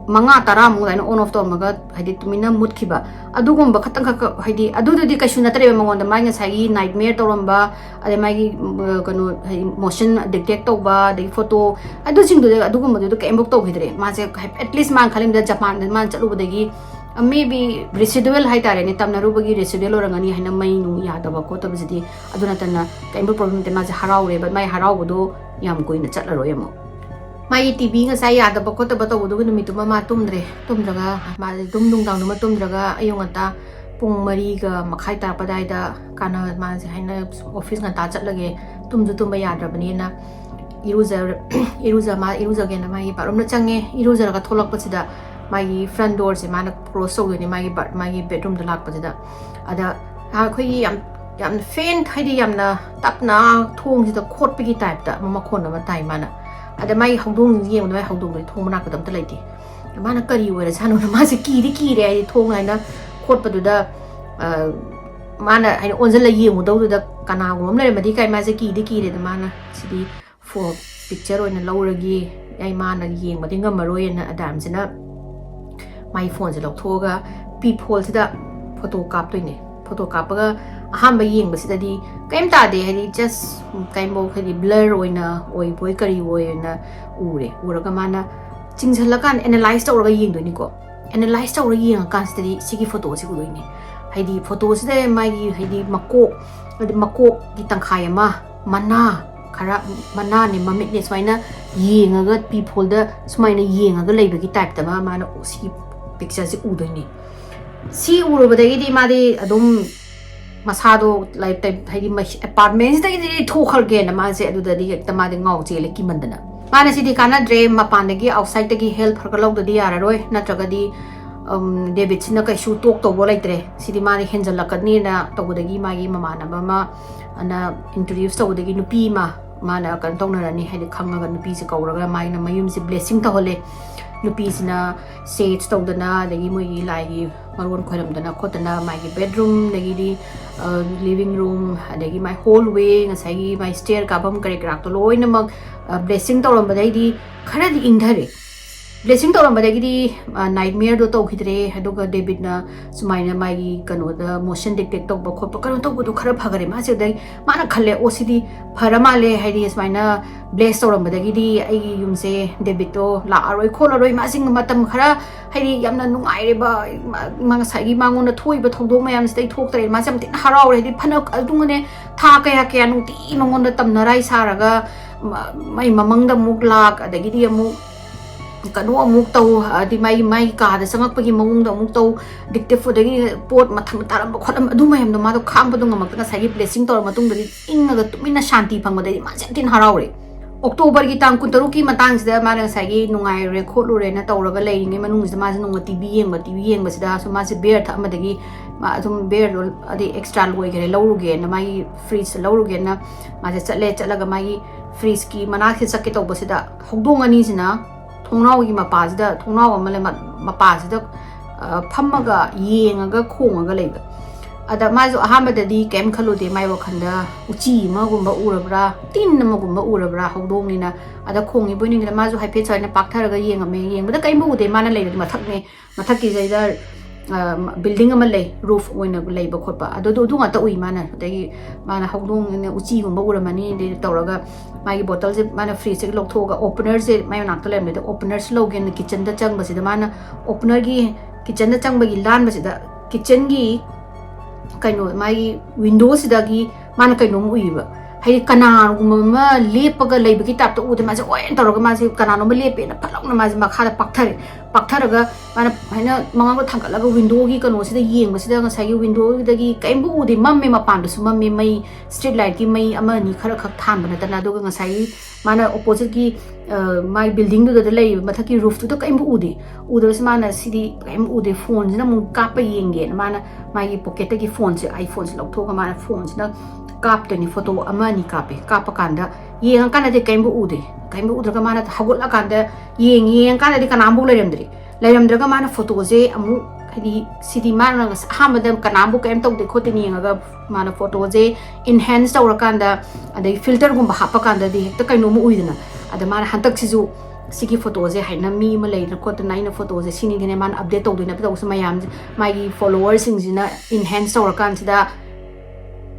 ꯃꯉꯥ ꯇꯔꯥꯃꯨꯛ ꯑꯗꯨꯃꯥꯏꯅ on off ꯇꯧꯔꯝꯃꯒ, ꯍꯥꯏꯗꯤ, ꯇꯨꯃꯤꯟꯅ ꯃꯨꯠꯈꯤꯕ, ꯑꯗꯨꯒꯨꯝꯕ ꯈꯇꯪ ꯈꯛ, ꯍꯥꯏꯗꯤ, ꯑꯗꯨꯗꯨꯗꯤ ꯀꯩꯁꯨ ꯅꯠꯇ꯭ꯔꯦꯕ ꯃꯉꯣꯟꯗ꯫ ꯃꯥꯏ ꯉꯁꯥꯏꯒꯤ nightmare ꯇꯧꯔꯝꯕ, ꯑꯗꯩ ꯃꯥꯒꯤ, ꯎꯝ, ꯀꯩꯅꯣ, ꯍꯥꯏꯗꯤ, motion detect ꯇꯧꯕ, ꯑꯗꯒꯤ photo, ꯑꯗꯨꯁꯤꯡꯗꯨꯗꯤ, ꯑꯗꯨꯒꯨꯝꯕꯗꯨꯗꯤ ꯀꯩꯝꯐꯧ ꯇꯧꯈꯤꯗ꯭ꯔꯦ꯫ ꯃꯥꯁꯦ at least ꯃꯥꯅ ꯈꯜꯂꯤꯕꯗ ꯖꯄꯥꯟꯗ ꯃꯥꯅ ꯆꯠꯂꯨꯕꯗꯒꯤ, maybe residual ꯍꯥꯏꯇꯥꯔꯦꯅꯦ, ꯇꯝꯅꯔꯨꯕꯒꯤ residual ꯑꯣꯏꯔꯝꯒꯅꯤ ꯍꯥꯏꯅ, ꯃꯩ ꯅꯨꯡ ꯌꯥꯗꯕ ꯈꯣꯠꯇꯕꯁꯤꯗꯤ꯫ ꯑꯗꯨ ꯅꯠꯇꯅ ꯀꯩꯝꯇ problem ꯂꯩꯇꯦ꯫ ꯃꯥꯁꯦ ꯍꯔꯥꯎꯔꯦ, but ꯃꯥꯏ ꯍꯔꯥꯎꯕꯗꯣ ꯌꯥꯝ ꯀꯨꯏꯅ ꯆꯠꯂꯔꯣꯏ ꯑꯃꯨꯛ꯫ ꯃꯥꯒꯤ ꯇꯤꯚꯤ ꯉꯁꯥꯏ ꯌꯥꯗꯕ ꯈꯣꯠꯇꯕ ꯇꯧꯕꯗꯨꯒꯤ ꯅꯨꯃꯤꯠꯇꯨꯃ ꯃꯥ ꯇꯨꯝꯗ꯭ꯔꯦ꯫ ꯇꯨꯝꯗ꯭ꯔꯒ ꯃꯥꯁꯦ ꯑꯗꯨꯝ ꯅꯨꯡꯗꯥꯡꯗꯨꯃ ꯇꯨꯝꯗ꯭ꯔꯒ ꯑꯌꯨꯛ ꯉꯟꯇꯥ ꯄꯨꯡ ꯃꯔꯤꯒ ꯃꯈꯥꯏ ꯇꯥꯔꯛꯄ ꯑꯗꯨꯋꯥꯏꯗ ꯀꯥꯟꯅ ꯃꯥꯁꯦ ꯍꯥꯏꯅ office ꯉꯟꯇꯥ ꯆꯠꯂꯒꯦ, ꯇꯨꯝꯁꯨ ꯇꯨꯝꯕ ꯌꯥꯗ꯭ꯔꯕꯅꯤꯅ ꯏꯔꯨꯖ-, ꯏꯔꯨꯖ-, ꯃꯥ ꯏꯔꯨꯖꯒꯦꯅ ꯃꯥꯒꯤ bathroomꯗ ꯆꯪꯉꯦ꯫ ꯏꯔꯨꯖꯔꯒ ꯊꯣꯛꯂꯛꯄꯁꯤꯗ ꯃꯥꯒꯤ front doorꯁꯦ ꯃꯥꯅ cross ꯇꯧꯗꯣꯏꯅꯦ, ꯃꯥꯒꯤ ꯕꯥꯠ-, ꯃꯥꯒꯤ bedroomꯗ ꯂꯥꯛꯄꯁꯤꯗ꯫ ꯑꯗ ꯑꯩꯈꯣꯏꯒꯤ ꯌꯥꯝ, ꯌꯥꯝꯅ faint, ꯍꯥꯏꯗꯤ ꯌꯥꯝꯅ ꯇꯞꯅ ꯊꯣꯡꯁꯤꯗ ꯈꯣꯠꯄꯒꯤ typeꯇ ꯑꯃ ꯃꯈꯣꯟ ꯑꯃ ꯇꯥꯏ ꯃꯥꯅ꯫ ꯑꯗ ꯃꯥꯒꯤ ꯍꯧꯗꯣꯡꯁꯤ ꯌꯦꯡꯕꯗ ꯃꯥꯒꯤ ꯍꯧꯗꯣꯡꯗꯨꯗꯤ ꯊꯣꯡ ꯃꯅꯥꯛꯇ ꯑꯝꯇ ꯂꯩꯇꯦ꯫ ꯃꯥꯅ ꯀꯔꯤ ꯑꯣꯏꯔꯖꯥꯠꯅꯣꯅ ꯃꯥꯁꯦ ꯀꯤꯗꯤ ꯀꯤꯔꯦ, ꯍꯥꯏꯗꯤ ꯊꯣꯡ ꯍꯥꯏꯅ ꯈꯣꯠꯄꯗꯨꯗ, ꯑ, ꯃꯥꯅ ꯍꯥꯏꯅ ꯑꯣꯟꯁꯤꯜꯂ ꯌꯦꯡꯉꯨꯗꯧꯗꯨꯗ ꯀꯅꯥꯒꯨꯝꯕ ꯑꯃ ꯂꯩꯔꯝꯃꯗꯤ ꯀꯥꯏ, ꯃꯥꯁꯦ ꯀꯤꯗꯤ ꯀꯤꯔꯦ꯫ ꯑꯗ ꯃꯥꯅ ꯁꯤꯗꯤ ꯐꯣ-, picture ꯑꯣꯏꯅ ꯂꯧꯔꯒꯦ, ꯑꯩ ꯃꯥꯅ ꯌꯦꯡꯕꯗꯤ ꯉꯝꯃꯔꯣꯏꯅ ꯑꯗꯥꯝꯁꯤꯅ ꯃꯥꯒꯤ phoneꯁꯦ ꯂꯧꯊꯣꯛꯑꯒ peep holeꯁꯤꯗ photo ꯀꯥꯞꯇꯣꯏꯅꯦ꯫ Photo ꯀꯥꯞꯄꯒ ꯑꯍꯥꯟꯕ ꯌꯦꯡꯕꯁꯤꯗꯗꯤ ꯀꯩꯝ ꯇꯥꯗꯦ, ꯍꯥꯏꯗꯤ just ꯀꯩꯝꯐꯧ, ꯍꯥꯏꯗꯤ blur ꯑꯣꯏꯅ ꯑꯣꯏꯕꯣꯏ ꯀꯔꯤ ꯑꯣꯏꯅ ꯎꯔꯦ꯫ ꯎꯔꯒ ꯃꯥꯅ ꯆꯤꯡꯁꯤꯜꯂꯀꯥꯟꯗ analyze ꯇꯧꯔꯒ ꯌꯦꯡꯗꯣꯏꯅꯤꯀꯣ꯫ Analyze ꯇꯧꯔꯒ ꯌꯦꯡꯉꯀꯥꯟꯁꯤꯗꯗꯤ ꯁꯤꯒꯤ photo ꯑꯁꯤ ꯎꯗꯣꯏꯅꯦ꯫ ꯍꯥꯏꯗꯤ photo ꯁꯤꯗ ꯃꯥꯒꯤ, ꯍꯥꯏꯗꯤ ꯃꯀꯣꯛ, ꯍꯥꯏꯗꯤ ꯃꯀꯣꯛꯀꯤ ꯇꯪꯈꯥꯏ ꯑꯃ, ꯃꯅꯥ ꯈꯔ, ꯃꯅꯥꯅꯦ ꯃꯃꯤꯠꯅꯦ ꯁꯨꯃꯥꯏꯅ ꯌꯦꯡꯉꯒ, ꯄꯤꯐꯣꯜꯗ ꯁꯨꯃꯥꯏꯅ ꯌꯦꯡꯉꯒ ꯂꯩꯕꯒꯤ type ꯇ ꯑꯃ ꯃꯥꯅ ꯁꯤꯒꯤ picture ꯁꯦ ꯎꯗꯣꯏꯅꯦ꯫ ꯁꯤ ꯎꯔꯨꯕꯗꯒꯤꯗꯤ ꯃꯥꯗꯤ ꯑꯗꯨꯝ ꯃꯁꯥꯗꯣ, like, ꯍꯥꯏꯗꯤ apartment ꯁꯤꯗꯒꯤꯗꯤ ꯊꯣꯛꯈ꯭ꯔꯒꯦꯅ ꯃꯥꯁꯦ ꯑꯗꯨꯗꯗꯤ ꯍꯦꯛꯇ ꯃꯥꯗꯤ ꯉꯥꯎ ꯆꯦꯜꯂꯦ ꯀꯤꯃꯟꯗꯅ꯫ ꯃꯥꯅ ꯁꯤꯗꯤ ꯀꯥꯟꯅꯗ꯭ꯔꯦ, ꯃꯄꯥꯟꯗꯒꯤ, outside ꯇꯒꯤ help ꯈꯔ ꯈꯔ ꯂꯧꯗꯗꯤ ꯌꯥꯔꯔꯣꯏ, ꯅꯠꯇ꯭ꯔꯒꯗꯤ, ꯎꯝ, ꯗꯦꯕꯤꯠꯁꯤꯅ ꯀꯩꯁꯨ talk ꯇꯧꯕ ꯂꯩꯇ꯭ꯔꯦ, ꯁꯤꯗꯤ ꯃꯥꯗꯤ ꯍꯦꯟꯖꯜꯂꯛꯀꯅꯤꯅ ꯇꯧꯕꯗꯒꯤ ꯃꯥꯒꯤ ꯃꯃꯥꯟꯅꯕ ꯑꯃ ꯑꯅ introduce ꯇꯧꯕꯗꯒꯤ ꯅꯨꯄꯤ ꯑꯃ ꯃꯥꯅ ꯀꯩꯅꯣ ꯇꯧꯅꯔꯅꯤ, ꯍꯥꯏꯗꯤ ꯈꯪꯉꯒ ꯅꯨꯄꯤꯁꯦ ꯀꯧꯔꯒ ꯃꯥꯒꯤꯅ ꯃꯌꯨꯝꯁꯦ blessing ꯇꯧꯍꯜꯂꯦ꯫ ꯅꯨꯄꯤꯁꯤꯅ sage ꯇꯧꯗꯅ, ꯑꯗꯒꯤ ꯃꯣꯏꯒꯤ ꯂꯥꯏꯒꯤ ꯃꯔꯣꯟ ꯈꯣꯏꯔꯝꯗꯅ ꯈꯣꯠꯇꯅ, ꯃꯥꯒꯤ bedroom, ꯑꯗꯒꯤꯗꯤ, ꯑ, living room, ꯑꯗꯒꯤ ꯃꯥꯏ hallway, ꯉꯁꯥꯏꯒꯤ ꯃꯥꯏ stair ꯀꯥꯐꯝ ꯀꯔꯤ ꯀꯔꯥꯛꯇꯣ ꯂꯣꯏꯅꯃꯛ, ꯑ, blessing ꯇꯧꯔꯝꯕꯗꯩꯗꯤ ꯈꯔꯗꯤ ꯏꯪꯊꯔꯦ꯫ Blessing ꯇꯧꯔꯝꯕꯗꯒꯤꯗꯤ, ꯑ, nightmare ꯗꯣ ꯇꯧꯈꯤꯗ꯭ꯔꯦ꯫ ꯑꯗꯨꯒ ꯗꯦꯕꯤꯠꯅ ꯁꯨꯃꯥꯏꯅ ꯃꯥꯒꯤ ꯀꯩꯅꯣꯗ motion detect ꯇꯧꯕ ꯈꯣꯠꯄ ꯀꯩꯅꯣ ꯇꯧꯕꯗꯣ ꯈꯔ ꯐꯈꯔꯦ꯫ ꯃꯥꯁꯦ ꯑꯗꯩ ꯃꯥꯅ ꯈꯜꯂꯦ, "ꯑꯣ, ꯁꯤꯗꯤ ꯐꯔ ꯃꯥꯜꯂꯦ, ꯍꯥꯏꯗꯤ ꯁꯨꯃꯥꯏꯅ bless ꯇꯧꯔꯝꯕꯗꯒꯤꯗꯤ ꯑꯩꯒꯤ ꯌꯨꯝꯁꯦ ꯗꯦꯕꯤꯠꯇꯣ ꯂꯥꯛꯑꯔꯣꯏ ꯈꯣꯠꯂꯔꯣꯏ", ꯃꯥꯁꯦ ꯃꯇꯝ ꯈꯔ, ꯍꯥꯏꯗꯤ ꯌꯥꯝꯅ ꯅꯨꯡꯉꯥꯏꯔꯦꯕ, ꯃꯥ, ꯃꯥ ꯉꯁꯥꯏꯒꯤ ꯃꯉꯣꯟꯗ ꯊꯣꯛꯏꯕ ꯊꯧꯗꯣꯛ ꯃꯌꯥꯝꯁꯤꯗꯩ ꯊꯣꯛꯇ꯭ꯔꯦ꯫ ꯃꯥꯁꯦ ꯌꯥꯝ ꯊꯤꯅ ꯍꯔꯥꯎꯔꯦ, ꯍꯥꯏꯗꯤ ꯐꯅ ꯑꯗꯨꯒꯅꯦ ꯊꯥ ꯀꯌꯥ ꯀꯌꯥ ꯅꯨꯡꯇꯤ ꯃꯉꯣꯟꯗ ꯇꯝꯅꯔꯥꯏ ꯁꯥꯔꯒ, ꯃ-, ꯃꯩ ꯃꯃꯪꯗ ꯑꯃꯨꯛ ꯂꯥꯛ, ꯑꯗꯒꯤꯗꯤ ꯑꯃꯨꯛ ꯀꯩꯅꯣ ꯑꯃꯨꯛ ꯇꯧ, ꯍꯥꯏꯗꯤ ꯃꯥꯒꯤ, ꯃꯥꯒꯤ ꯀꯥꯗ ꯆꯪꯉꯛꯄꯒꯤ ꯃꯑꯣꯡꯗ ꯑꯃꯨꯛ ꯇꯧ, detective ꯑꯗꯒꯤ ꯄꯣꯠ ꯃꯊꯪ ꯇꯥꯔꯝꯕ ꯈꯣꯠꯂꯝꯕ, ꯑꯗꯨ ꯃꯌꯥꯝꯗꯣ ꯃꯥꯗꯣ ꯈꯥꯡꯕꯗꯣ ꯉꯝꯃꯛꯇꯅ ꯉꯁꯥꯏꯒꯤ blessing ꯇꯧꯔ ꯃꯇꯨꯡꯗꯗꯤ ꯏꯪꯉꯒ ꯇꯨꯃꯤꯟꯅ ꯁꯥꯟꯇꯤ ꯐꯪꯕꯗꯩꯗꯤ ꯃꯥꯁꯦ ꯌꯥꯝ ꯊꯤꯅ ꯍꯔꯥꯎꯔꯦ꯫ October ꯒꯤ ꯇꯥꯡ ꯀꯨꯟꯇꯔꯨꯛꯀꯤ ꯃꯇꯥꯡꯁꯤꯗ ꯃꯥꯅ ꯉꯁꯥꯏꯒꯤ ꯅꯨꯡꯉꯥꯏꯔꯨꯔꯦ ꯈꯣꯠꯂꯨꯔꯦꯅ ꯇꯧꯔꯒ ꯂꯩꯔꯤꯉꯩ ꯃꯅꯨꯡꯁꯤꯗ ꯃꯥꯁꯦ ꯅꯣꯡꯃ TV ꯌꯦꯡꯕ, TV ꯌꯦꯡꯕꯁꯤꯗ ꯁꯨꯝ ꯃꯥꯁꯦ beer ꯊꯛꯑꯝꯕꯗꯒꯤ ꯃꯥ ꯑꯗꯨꯝ beer ꯗꯣ ꯑꯗꯩ extra ꯂꯣꯏꯈꯔꯦ, ꯂꯧꯔꯨꯒꯦꯅ ꯃꯥꯒꯤ fridge ꯇ ꯂꯧꯔꯨꯒꯦꯅ ꯃꯥꯁꯦ ꯆꯠꯂꯦ꯫ ꯆꯠꯂꯒ ꯃꯥꯒꯤ fridge ꯀꯤ ꯃꯅꯥꯛꯁꯤꯗ ꯆꯠꯀꯦ ꯇꯧꯕꯁꯤꯗ ꯍꯧꯗꯣꯡ ꯑꯅꯤꯁꯤꯅ ꯊꯣꯡꯅꯥꯎꯒꯤ ꯃꯄꯥꯁꯤꯗ, ꯊꯣꯡꯅꯥꯎ ꯑꯃ ꯂꯩ, ꯃ-, ꯃꯄꯥꯁꯤꯗ, ꯑ, ꯐꯝꯃꯒ ꯌꯦꯡꯉꯒ ꯈꯣꯡꯉꯒ ꯂꯩꯕ꯫ ꯑꯗ ꯃꯥꯁꯨ ꯑꯍꯥꯟꯕꯗꯗꯤ ꯀꯩꯝ ꯈꯜꯂꯨꯗꯦ, ꯃꯥꯏ ꯋꯥꯈꯜꯗ ꯎꯆꯤ ꯑꯃꯒꯨꯝꯕ ꯎꯔꯕ꯭ꯔꯥ, ꯇꯤꯟ ꯑꯃꯒꯨꯝꯕ ꯎꯔꯕ꯭ꯔꯥ, ꯍꯧꯗꯣꯡꯅꯤꯅ ꯑꯗ ꯈꯣꯡꯉꯤꯕꯣꯏ ꯅꯤꯡꯗꯅ ꯃꯥꯁꯨ ꯍꯥꯏꯐꯦꯠ ꯁꯨꯃꯥꯏꯅ ꯄꯥꯛꯊꯔꯒ ꯌꯦꯡꯉꯝꯃꯦ꯫ ꯌꯦꯡꯕꯗ ꯀꯔꯤꯝ ꯎꯗꯦ, ꯃꯥꯅ ꯂꯩꯕꯗꯤ ꯃꯊꯛꯅꯦ, ꯃꯊꯛꯀꯤꯁꯤꯗ ꯕꯤꯜꯗꯤꯡ ꯑꯃ ꯂꯩ, ꯔꯨꯐ ꯑꯣꯏꯅ ꯂꯩꯕ ꯈꯣꯠꯄ, ꯑꯗꯨꯗꯣ ꯑꯗꯨ ꯉꯥꯛꯇ ꯎꯏ ꯃꯥꯅ꯫ ꯑꯗꯒꯤ ꯃꯥꯅ ꯍꯧꯗꯣꯡꯅ ꯎꯆꯤꯒꯨꯝꯕ ꯎꯔꯝꯃꯅꯤ, ꯑꯗꯩ ꯇꯧꯔꯒ ꯃꯥꯒꯤ ꯕꯣꯇꯜꯁꯦ ꯃꯥꯅ ꯐ꯭ꯔꯤꯖꯇꯒꯤ ꯂꯧꯊꯣꯛꯑꯒ ꯑꯣꯄꯅꯔꯁꯦ ꯃꯥꯏ ꯃꯅꯥꯛꯇ ꯂꯩꯔꯝꯃꯦ꯫ ꯑꯗꯣ ꯑꯣꯄꯅꯔꯁꯦ ꯂꯧꯒꯦꯅ ꯀꯤꯠꯆꯟꯗ ꯆꯪꯕꯁꯤꯗ ꯃꯥꯅ ꯑꯣꯄꯅꯔꯒꯤ, ꯀꯤꯠꯆꯟꯗ ꯆꯪꯕꯒꯤ ꯂꯥꯟꯕꯁꯤꯗ ꯀꯤꯠꯆꯟꯒꯤ ꯀꯩꯅꯣ, ꯃꯥꯒꯤ ꯋꯤꯟꯗꯣꯁꯤꯗꯒꯤ ꯃꯥꯅ ꯀꯩꯅꯣꯝ ꯎꯏꯕ, ꯍꯥꯏꯗꯤ ꯀꯅꯥꯒꯨꯝꯕ ꯑꯃ ꯂꯦꯞꯄꯒ ꯂꯩꯕꯒꯤ ꯇꯥꯏꯞꯇ ꯎꯗꯦ꯫ ꯃꯥꯁꯦ ꯑꯣꯏꯅ ꯇꯧꯔꯒ ꯃꯥꯁꯦ ꯀꯅꯥꯅꯣꯝ ꯂꯦꯞꯄꯦꯅ ꯐꯠ ꯂꯥꯎꯅ ꯃꯥꯁꯦ ꯃꯈꯥꯗ ꯄꯥꯛꯊꯔꯦ꯫ ꯄꯥꯛꯊꯔꯒ ꯃꯥꯅ ꯍꯥꯏꯅ ꯃꯉꯛꯇꯣ ꯊꯥꯡꯒꯠꯂꯒ ꯋꯤꯟꯗꯣꯒꯤ ꯀꯩꯅꯣꯁꯤꯗ ꯌꯦꯡꯕꯁꯤꯗ ꯉꯁꯥꯏꯒꯤ ꯋꯤꯟꯗꯣꯒꯤꯗꯒꯤ ꯀꯔꯤꯝꯕꯨ ꯎꯗꯦ, ꯃꯝꯃꯦ, ꯃꯄꯥꯟꯗꯁꯨ ꯃꯝꯃꯦ, ꯃꯩ, ꯁ꯭ꯇ꯭ꯔꯤꯠ ꯂꯥꯏꯠꯀꯤ ꯃꯩ ꯑꯃ ꯑꯅꯤ ꯈꯔ ꯈꯛ ꯊꯥꯟꯕ ꯅꯠꯇꯅ꯫ ꯑꯗꯨꯒ ꯉꯁꯥꯏꯒꯤ ꯃꯥꯅ ꯑꯣꯄꯣꯖꯤꯠꯀꯤ ꯃꯥꯏ ꯕꯤꯜꯗꯤꯡꯗꯨꯗ ꯂꯩꯔꯤꯕ ꯃꯊꯛꯀꯤ ꯔꯨꯐꯇꯨꯗ ꯀꯔꯤꯝꯕꯨ ꯎꯗꯦ꯫ ꯎꯗꯕꯁꯤ ꯃꯥꯅ ꯁꯤꯗꯤ ꯀꯔꯤꯝ ꯎꯗꯦ, ꯐꯣꯟꯁꯤꯅ ꯑꯃꯨꯛ ꯀꯥꯞꯄ ꯌꯦꯡꯒꯦꯅ ꯃꯥꯅ ꯃꯥꯒꯤ ꯄꯣꯀꯦꯠꯇꯒꯤ ꯐꯣꯟꯁꯦ, ꯑꯥꯏꯐꯣꯟꯁꯦ ꯂꯧꯊꯣꯛꯑꯒ ꯃꯥꯅ ꯐꯣꯟꯁꯤꯅ ꯀꯥꯞꯇꯣꯏꯅꯤ꯫ ꯐꯣꯇꯣ ꯑꯃ ꯑꯅꯤ ꯀꯥꯞꯄꯦ꯫ ꯀꯥꯞꯄ ꯀꯥꯟꯗ ꯌꯦꯡꯉꯀꯥꯟꯗꯗꯤ ꯀꯔꯤꯝꯕꯨ ꯎꯗꯦ꯫ ꯀꯔꯤꯝꯕꯨ ꯎꯗ꯭ꯔꯒ ꯃꯥꯅ ꯍꯧꯒꯠꯂꯀꯥꯟꯗ ꯌꯦꯡ-, ꯌꯦꯡꯉꯀꯥꯟꯗꯗꯤ ꯀꯅꯥꯝꯐꯥꯎ ꯂꯩꯔꯝꯗ꯭ꯔꯤ꯫ ꯂꯩꯔꯝꯗ꯭ꯔꯒ ꯃꯥꯅ ꯐꯣꯇꯣꯁꯦ ꯑꯃꯨꯛ, ꯍꯥꯏꯗꯤ ꯁꯤꯗꯤ ꯃꯥꯅ ꯉꯁ-, ꯑꯍꯥꯟꯕꯗ ꯀꯅꯥꯝꯕꯨ ꯀꯔꯤꯝ ꯇꯧꯗꯦ ꯈꯣꯠꯇꯦꯅ ꯌꯦꯡꯉꯒ ꯃꯥꯅ ꯐꯣꯇꯣꯁꯦ ꯏꯟꯍꯦꯟꯁ ꯇꯧꯔꯀꯥꯟꯗ, ꯑꯗꯩ ꯐꯤꯜꯇꯔꯒꯨꯝꯕ ꯍꯥꯞꯄꯀꯥꯟꯗꯗꯤ ꯍꯦꯛꯇ ꯀꯩꯅꯣꯝꯃ ꯎꯏꯗꯅ꯫ ꯑꯗ ꯃꯥꯅ ꯍꯟꯗꯛꯁꯤꯁꯨ ꯁꯤꯒꯤ ꯐꯣꯇꯣꯁꯦ ꯍꯥꯏꯅ ꯃꯤ ꯑꯃ ꯂꯩꯗꯅ ꯈꯣꯠꯇꯅ ꯑꯩꯅ ꯐꯣꯇꯣꯁꯦ ꯁꯤꯅꯤꯗꯅꯦ ꯃꯥꯅ ꯑꯞꯗꯦꯠ ꯇꯧꯗꯣꯏꯅꯦ꯫ ꯑꯞꯗꯦꯠ ꯇꯧꯕꯁꯦ ꯃꯌꯥꯝꯁꯦ ꯃꯥꯒꯤ ꯐꯣꯂꯣꯋꯔꯁꯤꯡꯁꯤꯅ ꯏꯟꯍꯦꯟꯁ ꯇꯧꯔꯀꯥꯟꯁꯤꯗ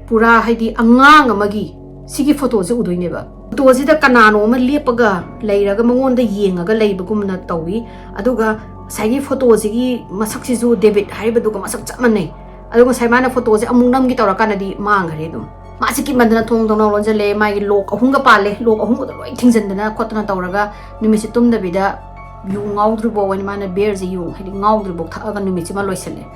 ꯄꯨꯔꯥ ꯍꯥꯏꯗꯤ ꯑꯉꯥꯡ ꯑꯃꯒꯤ ꯁꯤꯒꯤ ꯐꯣꯇꯣꯁꯦ ꯎꯗꯣꯏꯅꯦꯕ꯫ ꯐꯣꯇꯣꯁꯤꯗ ꯀꯅꯥꯅꯣ ꯑꯃ ꯂꯦꯞꯄꯒ ꯂꯩꯔꯒ ꯃꯉꯣꯟꯗ ꯌꯦꯡꯉꯒ ꯂꯩꯕꯒꯨꯝꯅ ꯇꯧꯏ꯫ ꯑꯗꯨꯒ ꯉꯁꯥꯏꯒꯤ ꯐꯣꯇꯣꯁꯤꯒꯤ ꯃꯁꯛꯁꯤꯁꯨ ꯗꯦꯕꯤꯠ ꯍꯥꯏꯔꯤꯕꯗꯨꯒ ꯃꯁꯛ ꯆꯞ ꯃꯥꯟꯅꯩ꯫ ꯑꯗꯣ ꯉꯁꯥꯏ ꯃꯥꯅ ꯐꯣꯇꯣꯁꯦ ꯑꯃꯨꯛ ꯅꯝꯒꯦ ꯇꯧꯔꯀꯥꯟꯗꯗꯤ ꯃꯥꯡꯈ꯭ꯔꯦ ꯑꯗꯨꯝ꯫ ꯃꯥꯁꯦ ꯀꯤꯃꯟꯗꯅ ꯊꯣꯡ ꯊꯣꯡꯅꯥꯎ ꯂꯣꯟꯁꯤꯜꯂꯦ, ꯃꯥꯒꯤ ꯂꯣꯛ ꯑꯍꯨꯝꯒ ꯄꯥꯜꯂꯦ, ꯂꯣꯛ ꯑꯍꯨꯝꯒꯗꯣ ꯂꯣꯏ ꯊꯤꯡꯖꯤꯟꯗꯅ ꯈꯣꯠꯇꯅ ꯇꯧꯔꯒ ꯅꯨꯃꯤꯠꯁꯦ ꯇꯨꯝꯗꯕꯤꯗ ꯌꯨ ꯉꯥꯎꯗ꯭ꯔꯤꯐꯥꯎ ꯑꯣꯏꯅ ꯃꯥꯅ ꯕꯤꯌꯔꯁꯦ, ꯌꯨ ꯍꯥꯏꯗꯤ ꯉꯥꯎꯗ꯭ꯔꯤꯐꯥꯎ ꯊꯛꯑꯒ ꯅꯨꯃꯤꯠꯁꯤꯃ ꯂꯣꯏꯁꯤꯜꯂꯦ꯫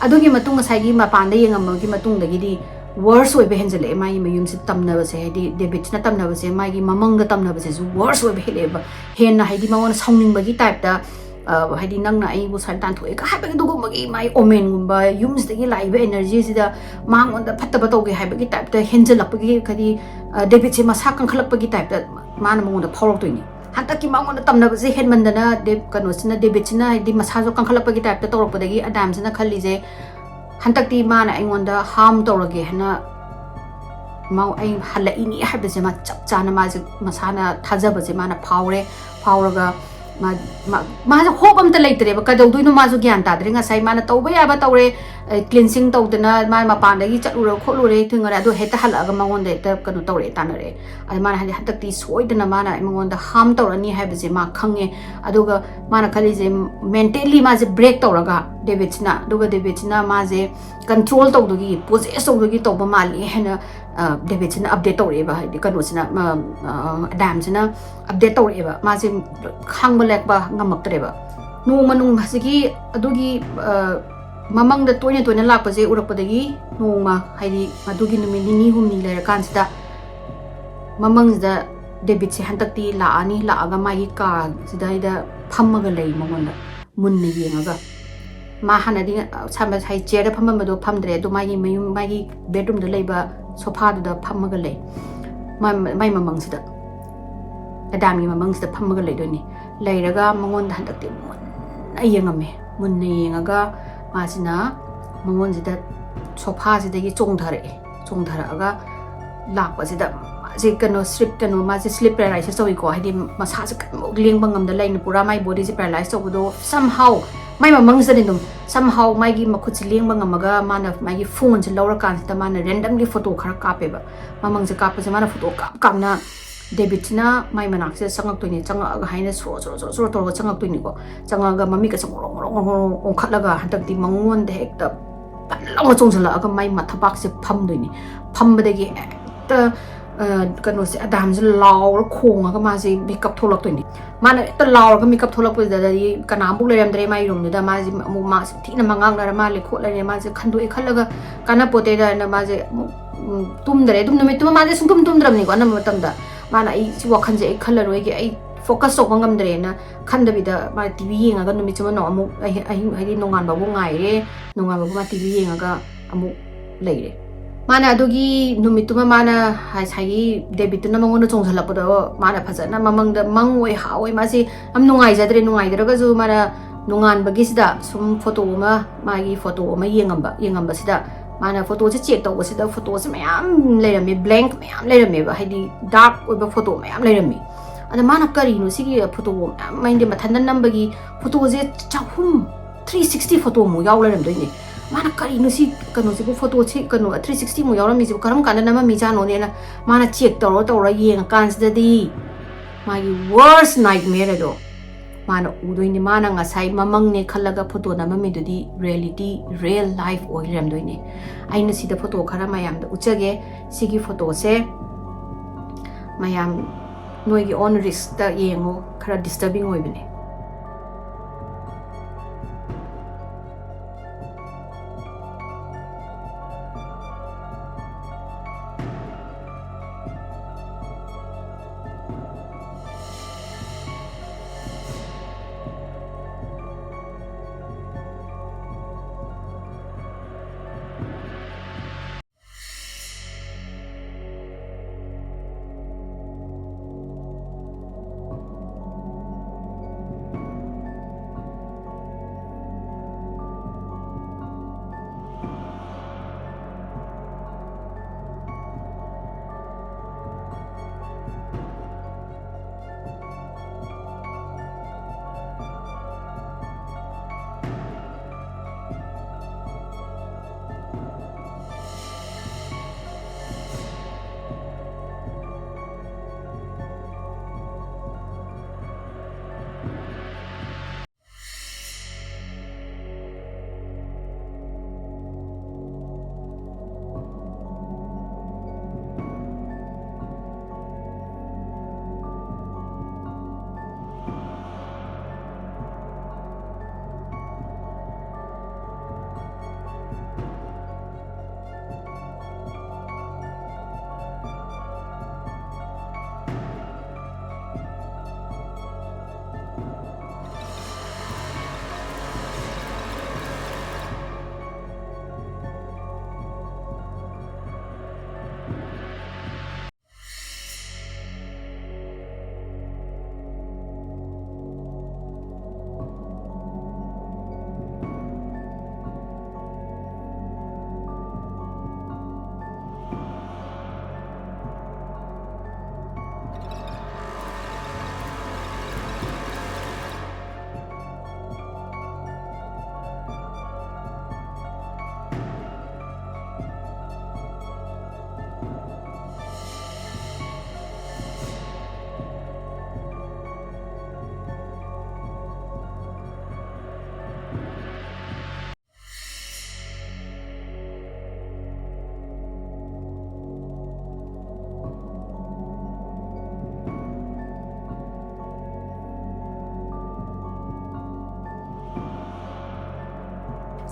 ꯑꯗꯨꯒꯤ ꯃꯇꯨꯡ ꯉꯁꯥꯏꯒꯤ ꯃꯄꯥꯟꯗ ꯌꯦꯡꯉꯝꯕꯒꯤ ꯃꯇꯨꯡꯗꯒꯤꯗꯤ ꯋꯔꯁ ꯑꯣꯏꯕ ꯍꯦꯟꯖꯜꯂꯛꯑꯦ꯫ ꯃꯥꯒꯤ ꯃꯌꯨꯝꯁꯦ ꯇꯝꯅꯕꯁꯦ, ꯍꯥꯏꯗꯤ ꯗꯦꯕꯤꯠꯁꯤꯅ ꯇꯝꯅꯕꯁꯦ, ꯃꯥꯒꯤ ꯃꯃꯪꯗ ꯇꯝꯅꯕꯁꯤꯁꯨ ꯋꯔꯁ ꯑꯣꯏꯕ ꯍꯦꯜꯂꯛꯑꯦꯕ꯫ ꯍꯦꯟꯅ ꯍꯥꯏꯗꯤ ꯃꯉꯣꯟꯗ ꯁꯥꯎꯅꯤꯡꯕꯒꯤ ꯇꯥꯏꯞꯇ, ꯑ, ꯍꯥꯏꯗꯤ ꯅꯪꯅ ꯑꯩꯕꯨ ꯁꯨꯃꯥꯏꯅ ꯇꯥꯟꯊꯣꯛꯑꯦꯒ ꯍꯥꯏꯕꯒꯤ ꯑꯗꯨꯒꯨꯝꯕꯒꯤ ꯃꯥꯒꯤ ꯑꯣꯃꯦꯟꯒꯨꯝꯕ ꯌꯨꯝꯁꯤꯗꯒꯤ ꯂꯥꯛꯏꯕ ꯑꯦꯅꯔꯖꯤꯁꯤꯗ ꯃꯉꯣꯟꯗ ꯐꯠꯇꯕ ꯇꯧꯒꯦ ꯍꯥꯏꯕꯒꯤ ꯇꯥꯏꯞꯇ ꯍꯦꯟꯖꯜꯂꯛꯄꯒꯤ, ꯍꯥꯏꯗꯤ, ꯑ, ꯗꯦꯕꯤꯠꯁꯦ ꯃꯁꯥ ꯀꯟꯈꯠꯂꯛꯄꯒꯤ ꯇꯥꯏꯞꯇ ꯃꯥꯅ ꯃꯉꯣꯟꯗ ꯐꯥꯎꯔꯛꯇꯣꯏꯅꯤ꯫ ꯍꯟꯗꯛꯀꯤ ꯃꯉꯣꯟꯗ ꯇꯝꯅꯕꯁꯦ ꯍꯦꯟꯃꯟꯗꯅ ꯗꯦ-, ꯀꯩꯅꯣꯁꯤꯅ, ꯗꯦꯕꯤꯠꯁꯤꯅ ꯍꯥꯏꯗꯤ ꯃꯁꯥꯁꯨ ꯀꯟꯈꯠꯂꯛꯄꯒꯤ ꯇꯥꯏꯞꯇ ꯇꯧꯔꯛꯄꯗꯒꯤ ꯑꯗꯥꯝꯁꯤꯅ ꯈꯜꯂꯤꯁꯦ, ꯍꯟꯗꯛꯇꯤ ꯃꯥꯅ ꯑꯩꯉꯣꯟꯗ ꯍꯥꯔꯝ ꯇꯧꯔꯒꯦ ꯍꯥꯏꯅ ꯃꯥ-, ꯑꯩ ꯍꯜꯂꯛꯏꯅꯤ ꯍꯥꯏꯕꯁꯦ ꯃꯥ ꯆꯞ ꯆꯥꯅ ꯃꯥꯁꯦ ꯃꯁꯥꯅ ꯊꯥꯖꯕꯁꯦ ꯃꯥꯅ ꯐꯥꯎꯔꯦ꯫ ꯐꯥꯎꯔꯒ ꯃꯥ- ꯃꯥ- ꯃꯥꯁꯦ ꯍꯣꯞ ꯑꯝꯇ ꯂꯩꯇ꯭ꯔꯦꯕ꯫ ꯀꯩꯗꯧꯗꯣꯏꯅꯣ ꯃꯥꯁꯨ ꯒ꯭ꯌꯥꯟ ꯇꯥꯗ꯭ꯔꯦ꯫ ꯉꯁꯥꯏ ꯃꯥꯅ ꯇꯧꯕ ꯌꯥꯕ ꯇꯧꯔꯦ, ꯀ꯭ꯂꯤꯟꯁꯤꯡ ꯇꯧꯗꯅ ꯃꯥ ꯃꯄꯥꯟꯗꯒꯤ ꯆꯠꯂꯨꯔ ꯈꯣꯠꯂꯨꯔꯦ ꯊꯨꯡꯉꯔꯦ, ꯑꯗꯣ ꯍꯦꯛꯇ ꯍꯜꯂꯛꯑꯒ ꯃꯉꯣꯟꯗ ꯍꯦꯛꯇ ꯀꯩꯅꯣ ꯇꯧꯔꯛꯑꯦ, ꯇꯥꯟꯅꯔꯛꯑꯦ꯫ ꯑꯗ ꯃꯥꯅ ꯍꯥꯏꯗꯤ ꯍꯟꯗꯛꯇꯤ ꯁꯣꯏꯗꯅ ꯃꯥꯅ ꯑꯩꯉꯣꯟꯗ ꯍꯥꯔꯝ ꯇꯧꯔꯅꯤ ꯍꯥꯏꯕꯁꯦ ꯃꯥ ꯈꯪꯉꯦ꯫ ꯑꯗꯨꯒ ꯃꯥꯅ ꯈꯜꯂꯤꯁꯦ ꯃꯦꯟꯇꯦꯜꯂꯤ ꯃꯥꯁꯦ ꯕ꯭ꯔꯦꯛ ꯇꯧꯔꯒ ꯗꯦꯕꯤꯠꯁꯤꯅ, ꯑꯗꯨꯒ ꯗꯦꯕꯤꯠꯁꯤꯅ ꯃꯥꯁꯦ ꯀꯟꯇ꯭ꯔꯣꯜ ꯇꯧꯗꯣꯏꯒꯤ, ꯄꯣꯖꯦꯁ ꯇꯧꯗꯣꯏꯒꯤ ꯇꯧꯕ ꯃꯥꯜꯂꯤ ꯍꯥꯏꯅ ꯗꯦꯕꯤꯠꯁꯤꯅ ꯑꯞꯗꯦꯠ ꯇꯧꯔꯛꯑꯦꯕ꯫ ꯍꯥꯏꯗꯤ ꯀꯩꯅꯣꯁꯤꯅ, ꯑꯗꯥꯝꯁꯤꯅ ꯑꯞꯗꯦꯠ ꯇꯧꯔꯛꯑꯦꯕ꯫ ꯃꯥꯁꯦ ꯈꯥꯡꯕ ꯂꯦꯛꯄ ꯉꯝꯃꯛꯇ꯭ꯔꯦꯕ꯫ ꯅꯣꯡꯃ ꯅꯣꯡꯃ ꯍꯧꯖꯤꯛꯀꯤ ꯑꯗꯨꯒꯤ ꯃꯃꯪꯗ ꯇꯣꯏꯅ ꯇꯣꯏꯅ ꯂꯥꯛꯄꯁꯦ ꯎꯔꯛꯄꯗꯒꯤ ꯅꯣꯡꯃ, ꯍꯥꯏꯗꯤ ꯑꯗꯨꯒꯤ ꯅꯨꯃꯤꯠ ꯅꯤꯅꯤ ꯍꯨꯝꯅꯤ ꯂꯩꯔꯀꯥꯟꯁꯤꯗ ꯃꯃꯪꯁꯤꯗ ꯗꯦꯕꯤꯠꯁꯦ ꯍꯟꯗꯛꯇꯤ ꯂꯥꯛꯑꯅꯤ, ꯂꯥꯛꯑꯒ ꯃꯥꯒꯤ ꯀꯥꯁꯤꯗꯩꯗ ꯐꯝꯃꯒ ꯂꯩ ꯃꯉꯣꯟꯗ ꯃꯨꯟꯅ ꯌꯦꯡꯉꯒ꯫ ꯃꯥ ꯍꯥꯟꯅꯗꯤ ꯉꯁꯥꯏ ꯆꯤꯌꯔꯗ ꯐꯝꯃꯝꯕꯗꯣ ꯐꯝꯗ꯭ꯔꯦ, ꯑꯗꯣ ꯃꯥꯒꯤ ꯃꯌꯨꯝ, ꯃꯥꯒꯤ ꯕꯦꯗꯔꯨꯝꯗ ꯂꯩꯕ ꯁꯣꯐꯥꯗꯨꯗ ꯐꯝꯃꯒ ꯂꯩ꯫ ꯃꯥ- ꯃꯥꯏ ꯃꯃꯪꯁꯤꯗ, ꯑꯗꯥꯝꯒꯤ ꯃꯃꯪꯁꯤꯗ ꯐꯝꯃꯒ ꯂꯩꯗꯣꯏꯅꯤ꯫ ꯂꯩꯔꯒ ꯃꯉꯣꯟꯗ ꯍꯟꯗꯛꯇꯤ ꯃꯨꯟꯅ ꯌꯦꯡꯉꯝꯃꯦ꯫ ꯃꯨꯟꯅ ꯌꯦꯡꯉꯒ ꯃꯥꯁꯤꯅ ꯃꯉꯣꯟꯁꯤꯗ ꯁꯣꯐꯥꯁꯤꯗꯒꯤ ꯆꯣꯡꯊꯔꯛꯑꯦ꯫ ꯆꯣꯡꯊꯔꯛꯑꯒ ꯂꯥꯛꯄꯁꯤꯗ ꯃꯥꯁꯦ ꯀꯩꯅꯣ ꯁ꯭ꯂꯤꯞ ꯀꯩꯅꯣ ꯃꯥꯁꯦ ꯁ꯭ꯂꯤꯞ ꯄꯦꯔꯥꯂꯥꯏꯁꯤꯁ ꯇꯧꯏꯀꯣ꯫ ꯍꯥꯏꯗꯤ ꯃꯁꯥꯁꯦ ꯀꯔꯤꯃꯨꯛ ꯂꯦꯡꯕ ꯉꯝꯗ ꯂꯩꯅ ꯄꯨꯔꯥ ꯃꯥꯏ ꯕꯣꯗꯤꯁꯦ ꯄꯦꯔꯥꯂꯥꯏꯁ ꯇꯧꯕꯗꯣ somehow ꯃꯥꯏ ꯃꯃꯪꯁꯤꯗꯅꯤ ꯑꯗꯨꯝ somehow ꯃꯥꯒꯤ ꯃꯈꯨꯠꯁꯦ ꯂꯦꯡꯕ ꯉꯝꯃꯒ ꯃꯥꯅ ꯃꯥꯒꯤ ꯐꯣꯟꯁꯦ ꯂꯧꯔꯀꯥꯟꯁꯤꯗ ꯃꯥꯅ ꯔꯦꯟꯗꯝꯂꯤ ꯐꯣꯇꯣ ꯈꯔ ꯀꯥꯞꯄꯦꯕ꯫ ꯃꯃꯪꯁꯦ ꯀꯥꯞꯄꯁꯦ ꯃꯥꯅ ꯐꯣꯇꯣ ꯀꯥꯞ ꯀꯥꯞꯅ ꯗꯦꯕꯤꯠꯁꯤꯅ ꯃꯥꯏ ꯃꯅꯥꯛꯁꯤꯗ ꯆꯪꯉꯛꯇꯣꯏꯅꯦ꯫ ꯆꯪꯉꯛꯑꯒ ꯍꯥꯏꯅ ꯁꯣꯔꯣ ꯁꯣꯔꯣ ꯁꯣꯔꯣ ꯁꯣꯔꯣ ꯇꯧꯔꯒ ꯆꯪꯉꯛꯇꯣꯏꯅꯤꯀꯣ꯫ ꯆꯪꯉꯛꯑꯒ ꯃꯃꯤꯠꯀꯁꯦ ꯉꯣꯔꯣ ꯉꯣꯔꯣ ꯉꯣꯔꯣ ꯑꯣꯟꯈꯠꯂꯒ ꯍꯟꯗꯛꯇꯤ ꯃꯉꯣꯟꯗ ꯍꯦꯛꯇ ꯄꯜ ꯂꯥꯎꯅ ꯆꯣꯡꯁꯤꯜꯂꯛꯑꯒ ꯃꯥꯏ ꯃꯊꯕꯥꯛꯁꯦ ꯐꯝꯗꯣꯏꯅꯤ꯫ ꯐꯝꯕꯗꯒꯤ ꯍꯦꯛꯇ ꯀꯩꯅꯣꯁꯦ ꯑꯗꯥꯝꯁꯦ ꯂꯥꯎꯔ ꯈꯣꯡꯉꯒ ꯃꯥꯁꯦ ꯃꯤꯀꯞ ꯊꯣꯛꯂꯛꯇꯣꯏꯅꯤ꯫ ꯃꯥꯅ ꯍꯦꯛꯇ ꯂꯥꯎꯔꯒ ꯃꯤꯀꯞ ꯊꯣꯛꯂꯛꯄꯗꯗꯤ ꯀꯅꯥꯝꯐꯥꯎ ꯂꯩꯔꯝꯗ꯭ꯔꯦ ꯃꯥꯏ ꯔꯨꯝꯗꯨꯗ꯫ ꯃꯥꯁꯦ ꯑꯃꯨꯛ ꯃꯥꯁꯦ ꯊꯤꯅ ꯃꯉꯥꯡꯅꯔ ꯃꯥꯜꯂꯦ ꯈꯣꯠꯂꯦꯅ ꯃꯥꯁꯦ ꯈꯟꯗꯣꯛꯑꯦ꯫ ꯈꯜꯂꯒ ꯀꯥꯟꯅꯄꯣꯠꯇꯦꯗꯅ ꯃꯥꯁꯦ ꯑꯃꯨꯛ ꯇꯨꯝꯗ꯭ꯔꯦ꯫ ꯑꯗꯨꯝ ꯅꯨꯃꯤꯠꯇꯨꯃ ꯃꯥꯁꯦ ꯁꯨꯡꯇꯨꯝ ꯇꯨꯝꯗ꯭ꯔꯕꯅꯤꯀꯣ꯫ ꯑꯅꯝꯕ ꯃꯇꯝꯗ ꯃꯥꯅ ꯑꯩ ꯁꯤ ꯋꯥꯈꯜꯁꯦ ꯑꯩ ꯈꯜꯂꯔꯣꯏꯒꯦ, ꯑꯩ ꯐꯣꯀꯁ ꯇꯧꯕ ꯉꯝꯗ꯭ꯔꯦꯅ ꯈꯟꯗꯕꯤꯗ ꯃꯥ ꯇꯤ ꯚꯤ ꯌꯦꯡꯉꯒ ꯅꯨꯃꯤꯠꯁꯤꯃ ꯑꯍꯤꯡ ꯍꯥꯏꯗꯤ ꯅꯣꯡꯉꯥꯟꯕꯕꯨ ꯉꯥꯏꯔꯦ꯫ ꯅꯣꯡꯉꯥꯟꯕꯕꯨ ꯃꯥ ꯇꯤ ꯚꯤ ꯌꯦꯡꯉꯒ ꯑꯃꯨꯛ ꯂꯩꯔꯦ꯫ ꯃꯥꯅ ꯑꯗꯨꯒꯤ ꯅꯨꯃꯤꯠꯇꯨꯃ ꯃꯥꯅ ꯉꯁꯥꯏꯒꯤ ꯗꯦꯕꯤꯠꯇꯨꯅ ꯃꯉꯣꯟꯗ ꯆꯣꯡꯁꯤꯜꯂꯛꯄꯗꯣ ꯃꯥꯅ ꯐꯖꯅ ꯃꯃꯪꯗ ꯃꯪ ꯑꯣꯏ ꯍꯥ ꯑꯣꯏ ꯃꯥꯁꯤ ꯌꯥꯝ ꯅꯨꯡꯉꯥꯏꯖꯗ꯭ꯔꯦ꯫ ꯅꯨꯡꯉꯥꯏꯗ꯭ꯔꯒꯁꯨ ꯃꯥꯅ ꯅꯣꯡꯉꯥꯟꯕꯒꯤꯁꯤꯗ ꯁꯨꯝ ꯐꯣꯇꯣ ꯑꯃ, ꯃꯥꯒꯤ ꯐꯣꯇꯣ ꯑꯃ ꯌꯦꯡꯉꯝꯕ ꯌꯦꯡꯉꯝꯕꯁꯤꯗ ꯃꯥꯅ ꯐꯣꯇꯣꯁꯦ ꯆꯦꯛ ꯇꯧꯕꯁꯤꯗ ꯐꯣꯇꯣꯁꯦ ꯃꯌꯥꯝ ꯂꯩꯔꯝꯃꯦ, ꯕ꯭ꯂꯦꯡꯛ ꯃꯌꯥꯝ ꯂꯩꯔꯝꯃꯦꯕ꯫ ꯍꯥꯏꯗꯤ ꯗꯥꯔꯛ ꯑꯣꯏꯕ ꯐꯣꯇꯣ ꯃꯌꯥꯝ ꯂꯩꯔꯝꯃꯤ꯫ ꯑꯗ ꯃꯥꯅ ꯀꯔꯤꯅꯣ ꯁꯤꯒꯤ ꯐꯣꯇꯣ ꯃꯌꯥꯝ ꯃꯥꯏꯗꯤ ꯃꯊꯟꯇ ꯅꯝꯕꯒꯤ ꯐꯣꯇꯣꯁꯦ ꯆꯍꯨꯝ, ꯊ꯭ꯔꯤ ꯁꯤꯛꯁꯇꯤ ꯐꯣꯇꯣꯃꯨꯛ ꯌꯥꯎ ꯂꯩꯔꯝꯗꯣꯏꯅꯦ꯫ ꯃꯥꯅ ꯀꯔꯤꯅꯣ ꯁꯤ ꯀꯩꯅꯣꯁꯤꯕꯨ, ꯐꯣꯇꯣꯁꯤ ꯀꯩꯅꯣ ꯊ꯭ꯔꯤ ꯁꯤꯛꯁꯇꯤꯃꯨꯛ ꯌꯥꯎꯔꯝꯃꯤꯁꯤꯕꯨ ꯀꯔꯝ ꯀꯥꯟꯗ ꯅꯝꯃꯝꯃꯤꯖꯥꯠꯅꯣꯅꯦꯅ ꯃꯥꯅ ꯆꯦꯛ ꯇꯧꯔ ꯇꯧꯔ ꯌꯦꯡꯉꯀꯥꯟꯁꯤꯗꯗꯤ ꯃꯥꯒꯤ worst nightmare ꯑꯗꯣ ꯃꯥꯅ ꯎꯗꯣꯏꯅꯦ꯫ ꯃꯥꯅ ꯉꯁꯥꯏ ꯃꯃꯪꯅꯦ ꯈꯜꯂꯒ ꯐꯣꯇꯣ ꯅꯝꯃꯝꯃꯤꯗꯨꯗꯤ reality, real life ꯑꯣꯏ ꯂꯩꯔꯝꯗꯣꯏꯅꯦ꯫ ꯑꯩꯅ ꯁꯤꯗ ꯐꯣꯇꯣ ꯈꯔ ꯃꯌꯥꯝꯗ ꯎꯠꯆꯒꯦ꯫ ꯁꯤꯒꯤ ꯐꯣꯇꯣꯁꯦ ꯃꯌꯥꯝ ꯅꯣꯏꯒꯤ own riskꯇ ꯌꯦꯡꯉꯣ, ꯈꯔ disturbing ꯑꯣꯏꯕꯅꯦ꯫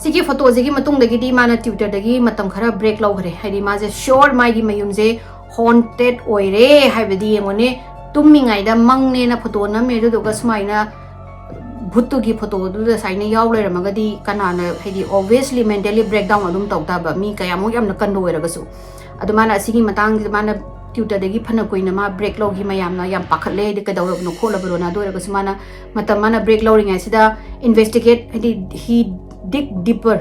ꯁꯤꯒꯤ ꯐꯣꯇꯣꯁꯤꯒꯤ ꯃꯇꯨꯡꯗꯒꯤꯗꯤ ꯃꯥꯅ Twitterꯗꯒꯤ ꯃꯇꯝ ꯈꯔ break ꯂꯧꯈ꯭ꯔꯦ꯫ ꯍꯥꯏꯗꯤ ꯃꯥꯁꯦ sure ꯃꯥꯒꯤ ꯃꯌꯨꯝꯁꯦ haunted ꯑꯣꯏꯔꯦ ꯍꯥꯏꯕꯗꯤ ꯌꯦꯡꯉꯨꯅꯦ꯫ ꯇꯨꯝꯃꯤꯉꯩꯗ ꯃꯪꯅꯦꯅ ꯐꯣꯇꯣ ꯅꯝꯃꯦ, ꯑꯗꯨꯗꯨꯒ ꯁꯨꯃꯥꯏꯅ ꯚꯨꯠꯇꯨꯒꯤ ꯐꯣꯇꯣꯗꯨꯗ ꯁꯨꯃꯥꯏꯅ ꯌꯥꯎ ꯂꯩꯔꯝꯃꯒꯗꯤ ꯀꯅꯥꯅ, ꯍꯥꯏꯗꯤ obviously mentally breakdown ꯑꯗꯨꯝ ꯇꯧ ꯇꯥꯕ, ꯃꯤ ꯀꯌꯥꯃꯨꯛ ꯌꯥꯝꯅ ꯀꯟꯕ ꯑꯣꯏꯔꯒꯁꯨ꯫ ꯑꯗꯨ ꯃꯥꯅ ꯑꯁꯤꯒꯤ ꯃꯇꯥꯡꯁꯤꯗ ꯃꯥꯅ Twitterꯗꯒꯤ ꯐꯅ ꯀꯨꯏꯅ ꯃꯥ break ꯂꯧꯈꯤ꯫ ꯃꯌꯥꯝꯅ ꯌꯥꯝ ꯄꯥꯈꯠꯂꯦ, ꯍꯥꯏꯗꯤ ꯀꯩꯗꯧꯔꯕꯅꯣ ꯈꯣꯠꯂꯕꯅꯣꯅ꯫ ꯑꯗꯨ ꯑꯣꯏꯔꯒꯁꯨ ꯃꯥꯅ ꯃꯇꯝ, ꯃꯥꯅ break ꯂꯧꯔꯤꯉꯩꯁꯤꯗ investigate, ꯍꯥꯏꯗꯤ he dig deeper,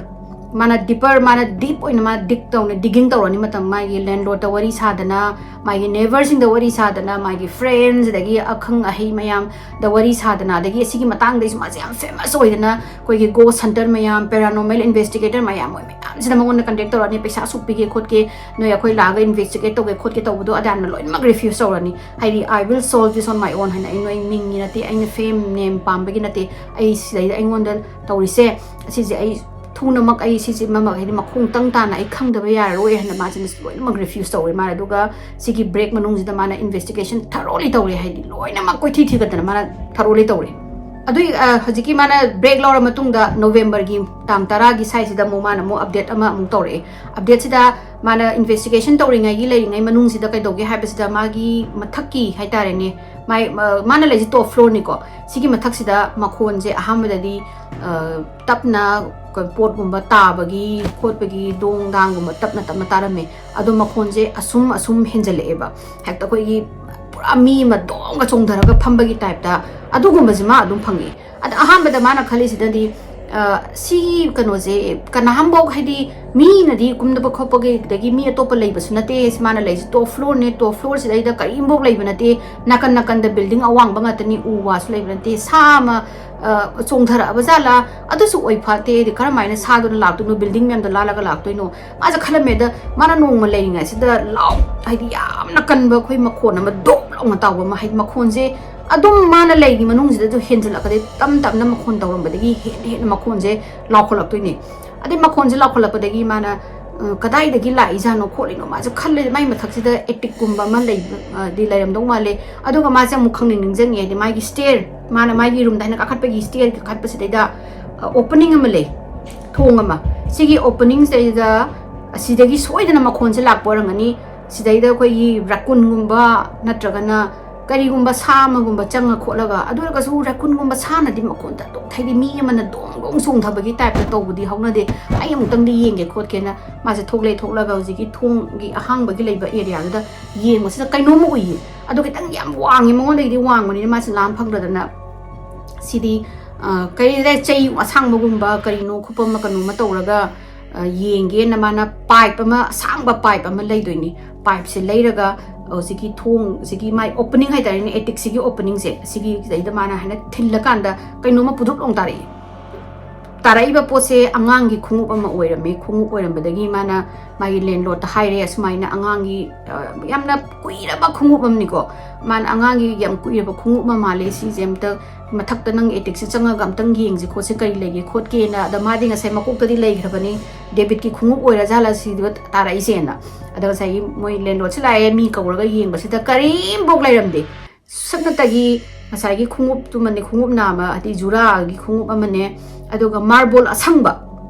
ꯃꯥꯅ deeper, ꯃꯥꯅ deep ꯑꯣꯏꯅ ꯃꯥ dig ꯇꯧꯅ, digging ꯇꯧꯔꯅꯤ꯫ ꯃꯇꯝ ꯃꯥꯒꯤ landlordꯇ ꯋꯥꯔꯤ ꯁꯥꯗꯅ, ꯃꯥꯒꯤ neighbourꯁꯤꯡꯗ ꯋꯥꯔꯤ ꯁꯥꯗꯅ, ꯃꯥꯒꯤ friends, ꯑꯗꯒꯤ ꯑꯈꯪ ꯑꯍꯩ ꯃꯌꯥꯝꯗ ꯋꯥꯔꯤ ꯁꯥꯗꯅ, ꯑꯗꯒꯤ ꯑꯁꯤꯒꯤ ꯃꯇꯥꯡꯗꯩꯁꯨ ꯃꯥꯁꯦ ꯌꯥꯝ famous ꯑꯣꯏꯗꯅ, ꯑꯩꯈꯣꯏꯒꯤ ghost hunter ꯃꯌꯥꯝ, paranormal investigator ꯃꯌꯥꯝ, ꯃꯣꯏ ꯃꯌꯥꯝꯁꯤꯅ ꯃꯉꯣꯟꯗ contact ꯇꯧꯔꯛꯑꯅꯤ, "ꯄꯩꯁꯥ ꯑꯁꯨꯛ ꯄꯤꯒꯦ ꯈꯣꯠꯀꯦ, ꯅꯣꯏ ꯑꯩꯈꯣꯏ ꯂꯥꯛꯑꯒ investigate ꯇꯧꯒꯦ ꯈꯣꯠꯀꯦ ꯇꯧꯕꯗꯣ", ꯑꯗꯥ ꯌꯥꯝꯅ ꯂꯣꯏꯅꯃꯛ refuse ꯇꯧꯔꯅꯤ꯫ ꯍꯥꯏꯗꯤ, "I will solve this on my own" ꯍꯥꯏꯅ, "ꯑꯩ ꯅꯣꯏ ꯃꯤꯡꯒꯤ ꯅꯠꯇꯦ, ꯑꯩꯅ fame name ꯄꯥꯝꯕꯒꯤ ꯅꯠꯇꯦ, ꯑꯩ ꯁꯤꯗꯩꯗ ꯑꯩꯉꯣꯟꯗ ꯇꯧꯔꯤꯁꯦ, ꯑꯁꯤꯁꯦ ꯑꯩ ꯊꯨꯅꯃꯛ, ꯑꯩ ꯁꯤꯁꯦ ꯃꯃꯛ, ꯍꯥꯏꯗꯤ ꯃꯈꯣꯡ ꯇꯪ ꯇꯥꯅ ꯑꯩ ꯈꯪꯗꯕ ꯌꯥꯔꯔꯣꯏ" ꯍꯥꯏꯅ ꯃꯥꯁꯦ ꯂꯣꯏꯅꯃꯛ refuse ꯇꯧꯔꯦ ꯃꯥꯅ꯫ ꯑꯗꯨꯒ ꯁꯤꯒꯤ break ꯃꯅꯨꯡꯁꯤꯗ ꯃꯥꯅ investigation thoroughly ꯇꯧꯔꯦ, ꯍꯥꯏꯗꯤ ꯂꯣꯏꯅꯃꯛ ꯀꯣꯏꯊꯤ ꯊꯤꯒꯠꯇꯅ ꯃꯥꯅ thoroughly ꯇꯧꯔꯦ꯫ ꯑꯗꯨꯏ, ꯑ, ꯍꯧꯖꯤꯛꯀꯤ ꯃꯥꯅ break ꯂꯧꯔ ꯃꯇꯨꯡꯗ Novemberꯒꯤ ꯇꯥꯡ ꯇꯔꯥꯒꯤ ꯁ꯭ꯋꯥꯏꯁꯤꯗ ꯑꯃꯨꯛ ꯃꯥꯅ ꯑꯃꯨꯛ update ꯑꯃ ꯑꯃꯨꯛ ꯇꯧꯔꯛꯑꯦ꯫ Updateꯁꯤꯗ ꯃꯥꯅ investigation ꯇꯧꯔꯤꯉꯩꯒꯤ ꯂꯩꯔꯤꯉꯩ ꯃꯅꯨꯡꯁꯤꯗ ꯀꯩꯗꯧꯒꯦ ꯍꯥꯏꯕꯁꯤꯗ ꯃꯥꯒꯤ ꯃꯊꯛꯀꯤ ꯍꯥꯏꯇꯥꯔꯦꯅꯦ, ꯃꯥꯏ, ꯑ, ꯃꯥꯅ ꯂꯩꯁꯤ top floorꯅꯤꯀꯣ꯫ ꯁꯤꯒꯤ ꯃꯊꯛꯁꯤꯗ ꯃꯈꯣꯟꯁꯦ ꯑꯍꯥꯟꯕꯗꯗꯤ, ꯑ, ꯇꯞꯅ ꯄꯣꯠꯀꯨꯝꯕ ꯇꯥꯕꯒꯤ ꯈꯣꯠꯄꯒꯤ ꯗꯣꯡ ꯗꯥꯡꯒꯨꯝꯕ ꯇꯞꯅ ꯇꯞꯅ ꯇꯥꯔꯝꯃꯦ꯫ ꯑꯗꯣ ꯃꯈꯣꯟꯁꯦ ꯑꯁꯨꯝ ꯑꯁꯨꯝ ꯍꯦꯟꯖꯜꯂꯛꯑꯦꯕ꯫ ꯍꯦꯛꯇ ꯑꯩꯈꯣꯏꯒꯤ ꯄꯨꯔꯥ ꯃꯤ ꯑꯃ ꯗꯣꯡꯒ ꯆꯣꯡꯊꯔꯒ ꯐꯝꯕꯒꯤ typeꯇ ꯑꯗꯨꯒꯨꯝꯕꯁꯦ ꯃꯥ ꯑꯗꯨꯝ ꯐꯪꯉꯛꯑꯦ꯫ ꯑꯗ ꯑꯍꯥꯟꯕꯗ ꯃꯥꯅ ꯈꯜꯂꯤꯁꯤꯅꯗꯤ, ꯑ, ꯁꯤ ꯀꯩꯅꯣꯁꯦ ꯀꯅꯥꯝꯐꯥꯎ, ꯍꯥꯏꯗꯤ ꯃꯤꯅꯗꯤ ꯀꯨꯝꯗꯕ ꯈꯣꯠꯄꯒꯤ, ꯑꯗꯒꯤ ꯃꯤ ꯑꯇꯣꯞꯄ ꯂꯩꯕꯁꯨ ꯅꯠꯇꯦ, ꯁꯤ ꯃꯥꯅ ꯂꯩꯔꯤꯁꯦ top floorꯅꯦ, top floorꯁꯤꯗꯩꯗ ꯀꯔꯤꯝꯐꯥꯎ ꯂꯩꯕ ꯅꯠꯇꯦ, ꯅꯥꯀꯟ ꯅꯥꯀꯟꯗ building ꯑꯋꯥꯡꯕ ꯉꯥꯛꯇꯅꯤ, ꯎ ꯋꯥꯁꯨ ꯂꯩꯕ ꯅꯠꯇꯦ, ꯁꯥ ꯑꯃ, ꯑ, ꯆꯣꯡꯊꯔꯛꯑꯕ ꯖꯥꯠꯂꯥ? ꯑꯗꯨꯁꯨ ꯑꯣꯏ ꯐꯥꯠꯇꯦ, ꯍꯥꯏꯗꯤ ꯀꯔꯝꯍꯥꯏꯅ ꯁꯥꯗꯨꯅ ꯂꯥꯛꯇꯣꯏꯅꯣ, building ꯃꯌꯥꯝꯗꯣ ꯂꯥꯜꯂꯒ ꯂꯥꯛꯇꯣꯏꯅꯣ? ꯃꯥꯁꯦ ꯈꯜꯂꯝꯃꯦ꯫ ꯑꯗ ꯃꯥꯅ ꯅꯣꯡꯃ ꯂꯩꯔꯤꯉꯩꯁꯤꯗ ꯂꯥꯎ, ꯍꯥꯏꯗꯤ ꯌꯥꯝꯅ ꯀꯟꯕ ꯑꯩꯈꯣꯏ ꯃꯈꯣꯟ ꯑꯃ ꯗꯣꯞ ꯂꯥꯎꯅ ꯇꯥꯎꯕ ꯑꯃ, ꯍꯥꯏꯗꯤ ꯃꯈꯣꯟꯁꯦ ꯑꯗꯨꯝ ꯃꯥꯅ ꯂꯩꯔꯤ ꯃꯅꯨꯡꯁꯤꯗꯁꯨ ꯍꯦꯟꯖꯜꯂꯛꯀꯗꯣꯏ, ꯇꯞ ꯇꯞꯅ ꯃꯈꯣꯟ ꯇꯧꯔꯝꯕꯗꯒꯤ ꯍꯦꯟꯅ ꯍꯦꯟꯅ ꯃꯈꯣꯟꯁꯦ ꯂꯥꯎꯈꯠꯂꯛꯇꯣꯏꯅꯦ꯫ ꯑꯗꯩ ꯃꯈꯣꯟꯁꯦ ꯂꯥꯎꯈꯠꯂꯛꯄꯗꯒꯤ ꯃꯥꯅ, ꯑ, ꯀꯗꯥꯏꯗꯒꯤ ꯂꯥꯛꯏꯖꯥꯠꯅꯣ ꯈꯣꯠꯂꯤꯅꯣ ꯃꯥꯁꯦ ꯈꯜꯂꯦ꯫ ꯃꯥꯏ ꯃꯊꯛꯁꯤꯗ atticꯀꯨꯝꯕ ꯑꯃ ꯂꯩꯕ, ꯑ, ꯗꯤ ꯂꯩꯔꯝꯗꯧ ꯃꯥꯜꯂꯦ꯫ ꯑꯗꯨꯒ ꯃꯥꯁꯦ ꯑꯃꯨꯛ ꯈꯪꯅꯤꯡ ꯅꯤꯡꯁꯤꯡꯉꯦ, ꯍꯥꯏꯗꯤ ꯃꯥꯒꯤ stair, ꯃꯥꯅ ꯃꯥꯒꯤ roomꯗ ꯍꯥꯏꯅ ꯀꯥꯈꯠꯄꯒꯤ stair ꯀꯥꯈꯠꯄꯁꯤꯗꯩꯗ, ꯑ, opening ꯑꯃ ꯂꯩ꯫ ꯊꯣꯡ ꯑꯃ, ꯁꯤꯒꯤ opening ꯁꯤꯗꯩꯗ, ꯑꯁꯤꯗꯒꯤ ꯁꯣꯏꯗꯅ ꯃꯈꯣꯟꯁꯦ ꯂꯥꯛꯄ ꯑꯣꯏꯔꯝꯒꯅꯤ꯫ ꯁꯤꯗꯩꯗ ꯑꯩꯈꯣꯏꯒꯤ raccoon ꯒꯨꯝꯕ ꯅꯠꯇ꯭ꯔꯒꯅ ꯀꯔꯤꯒꯨꯝꯕ ꯁꯥ ꯑꯃꯒꯨꯝꯕ ꯆꯪꯉ ꯈꯣꯠꯂꯒ, ꯑꯗꯨ ꯑꯣꯏꯔꯒꯁꯨ raccoon ꯒꯨꯝꯕ ꯁꯥꯅꯗꯤ ꯃꯈꯣꯟꯗ ꯑꯗꯨꯝ, ꯍꯥꯏꯗꯤ ꯃꯤ ꯑꯃꯅ ꯗꯣꯡ ꯗꯣꯡ ꯆꯣꯡꯊꯕꯒꯤ type ꯇ ꯇꯧꯕꯗꯤ ꯍꯧꯅꯗꯦ꯫ ꯑꯩ ꯑꯃꯨꯛꯇꯪꯗꯤ ꯌꯦꯡꯒꯦ ꯈꯣꯠꯀꯦꯅ ꯃꯥꯁꯦ ꯊꯣꯛꯂꯛꯑꯦ꯫ ꯊꯣꯛꯂꯒ ꯍꯧꯖꯤꯛꯀꯤ ꯊꯣꯡꯒꯤ ꯑꯍꯥꯡꯕꯒꯤ ꯂꯩꯕ area ꯗꯨꯗ ꯌꯦꯡꯕꯁꯤꯗ ꯀꯩꯅꯣꯝꯃ ꯎꯏꯌꯦ꯫ ꯑꯗꯣ ꯈꯤꯇꯪ ꯌꯥꯝ ꯋꯥꯡꯉꯦ, ꯃꯉꯣꯟꯗꯒꯤꯗꯤ ꯋꯥꯡꯕꯅꯤꯅ ꯃꯥꯁꯦ ꯂꯥꯝ ꯐꯪꯗꯗꯅ ꯁꯤꯗꯤ, ꯑ, ꯀꯔꯤ ꯍꯥꯏꯇꯥꯔꯦ, ꯆꯩ ꯑꯁꯥꯡꯕꯒꯨꯝꯕ ꯀꯔꯤꯅꯣ ꯈꯨꯄꯝ ꯑꯃ ꯀꯩꯅꯣꯝꯃ ꯇꯧꯔꯒ, ꯑ, ꯌꯦꯡꯒꯦꯅ ꯃꯥꯅ pipe ꯑꯃ, ꯑꯁꯥꯡꯕ pipe ꯑꯃ ꯂꯩꯗꯣꯏꯅꯤ꯫ Pipe ꯁꯦ ꯂꯩꯔꯒ ꯍꯧꯖꯤꯛꯀꯤ ꯊꯣꯡ, ꯍꯧꯖꯤꯛꯀꯤ ꯃꯥꯏ opening ꯍꯥꯏꯇꯥꯔꯦꯅꯦ, attic ꯁꯤꯒꯤ opening ꯁꯦ, ꯁꯤꯒꯤ ꯁꯤꯗꯩꯗ ꯃꯥꯅ ꯍꯥꯏꯅ ꯊꯤꯜꯂꯀꯥꯟꯗ ꯀꯩꯅꯣꯝꯃ ꯄꯨꯗ꯭ꯔꯨꯞ ꯂꯣꯡ ꯇꯥꯔꯛꯏ꯫ ꯇꯥꯔꯛꯏꯕ ꯄꯣꯠꯁꯦ ꯑꯉꯥꯡꯒꯤ ꯈꯣꯡꯎꯞ ꯑꯃ ꯑꯣꯏꯔꯝꯃꯤ꯫ ꯈꯣꯡꯎꯞ ꯑꯣꯏꯔꯝꯕꯗꯒꯤ ꯃꯥꯅ ꯃꯥꯒꯤ landlord ꯇ ꯍꯥꯏꯔꯦ, ꯑꯁꯨꯃꯥꯏꯅ ꯑꯉꯥꯡꯒꯤ, ꯑ, ꯌꯥꯝꯅ ꯀꯨꯏꯔꯕ ꯈꯣꯡꯎꯞ ꯑꯃꯅꯤꯀꯣ꯫ ꯃꯥꯅ ꯑꯉꯥꯡꯒꯤ ꯌꯥꯝ ꯀꯨꯏꯔꯕ ꯈꯣꯡꯎꯞ ꯑꯃ ꯃꯥꯜꯂꯦ, ꯁꯤꯁꯦ ꯑꯝꯇ ꯃꯊꯛꯇ ꯅꯪ attic ꯁꯦ ꯆꯪꯉꯒ ꯑꯝꯇꯪ ꯌꯦꯡꯁꯤ ꯈꯣꯠꯁꯤ, ꯀꯔꯤ ꯂꯩꯒꯦ ꯈꯣꯠꯀꯦꯅ꯫ ꯑꯗ ꯃꯥꯗꯤ ꯉꯁꯥꯏ ꯃꯀꯣꯛꯇꯗꯤ ꯂꯩꯈ꯭ꯔꯕꯅꯤ, ꯗꯦꯕꯤꯠꯀꯤ ꯈꯣꯡꯎꯞ ꯑꯣꯏꯔ ꯖꯥꯠꯂ ꯁꯤꯗ ꯇꯥꯔꯛꯏꯁꯦꯅ꯫ ꯑꯗ ꯉꯁꯥꯏꯒꯤ ꯃꯣꯏ landlord ꯁꯦ ꯂꯥꯛꯑꯦ, ꯃꯤ ꯀꯧꯔꯒ ꯌꯦꯡꯕꯁꯤꯗ ꯀꯔꯤꯝꯐꯥꯎ ꯂꯩꯔꯝꯗꯦ꯫ ꯁꯨꯞꯅꯇꯒꯤ ꯉꯁꯥꯏꯒꯤ ꯈꯣꯡꯎꯞꯇꯨꯃꯅꯦ, ꯈꯣꯡꯎꯞ ꯅꯥꯝꯃ, ꯍꯥꯏꯗꯤ ꯖꯨꯔꯥꯒꯤ ꯈꯣꯡꯎꯞ ꯑꯃꯅꯦ, ꯑꯗꯨꯒ marble ꯑꯁꯪꯕ,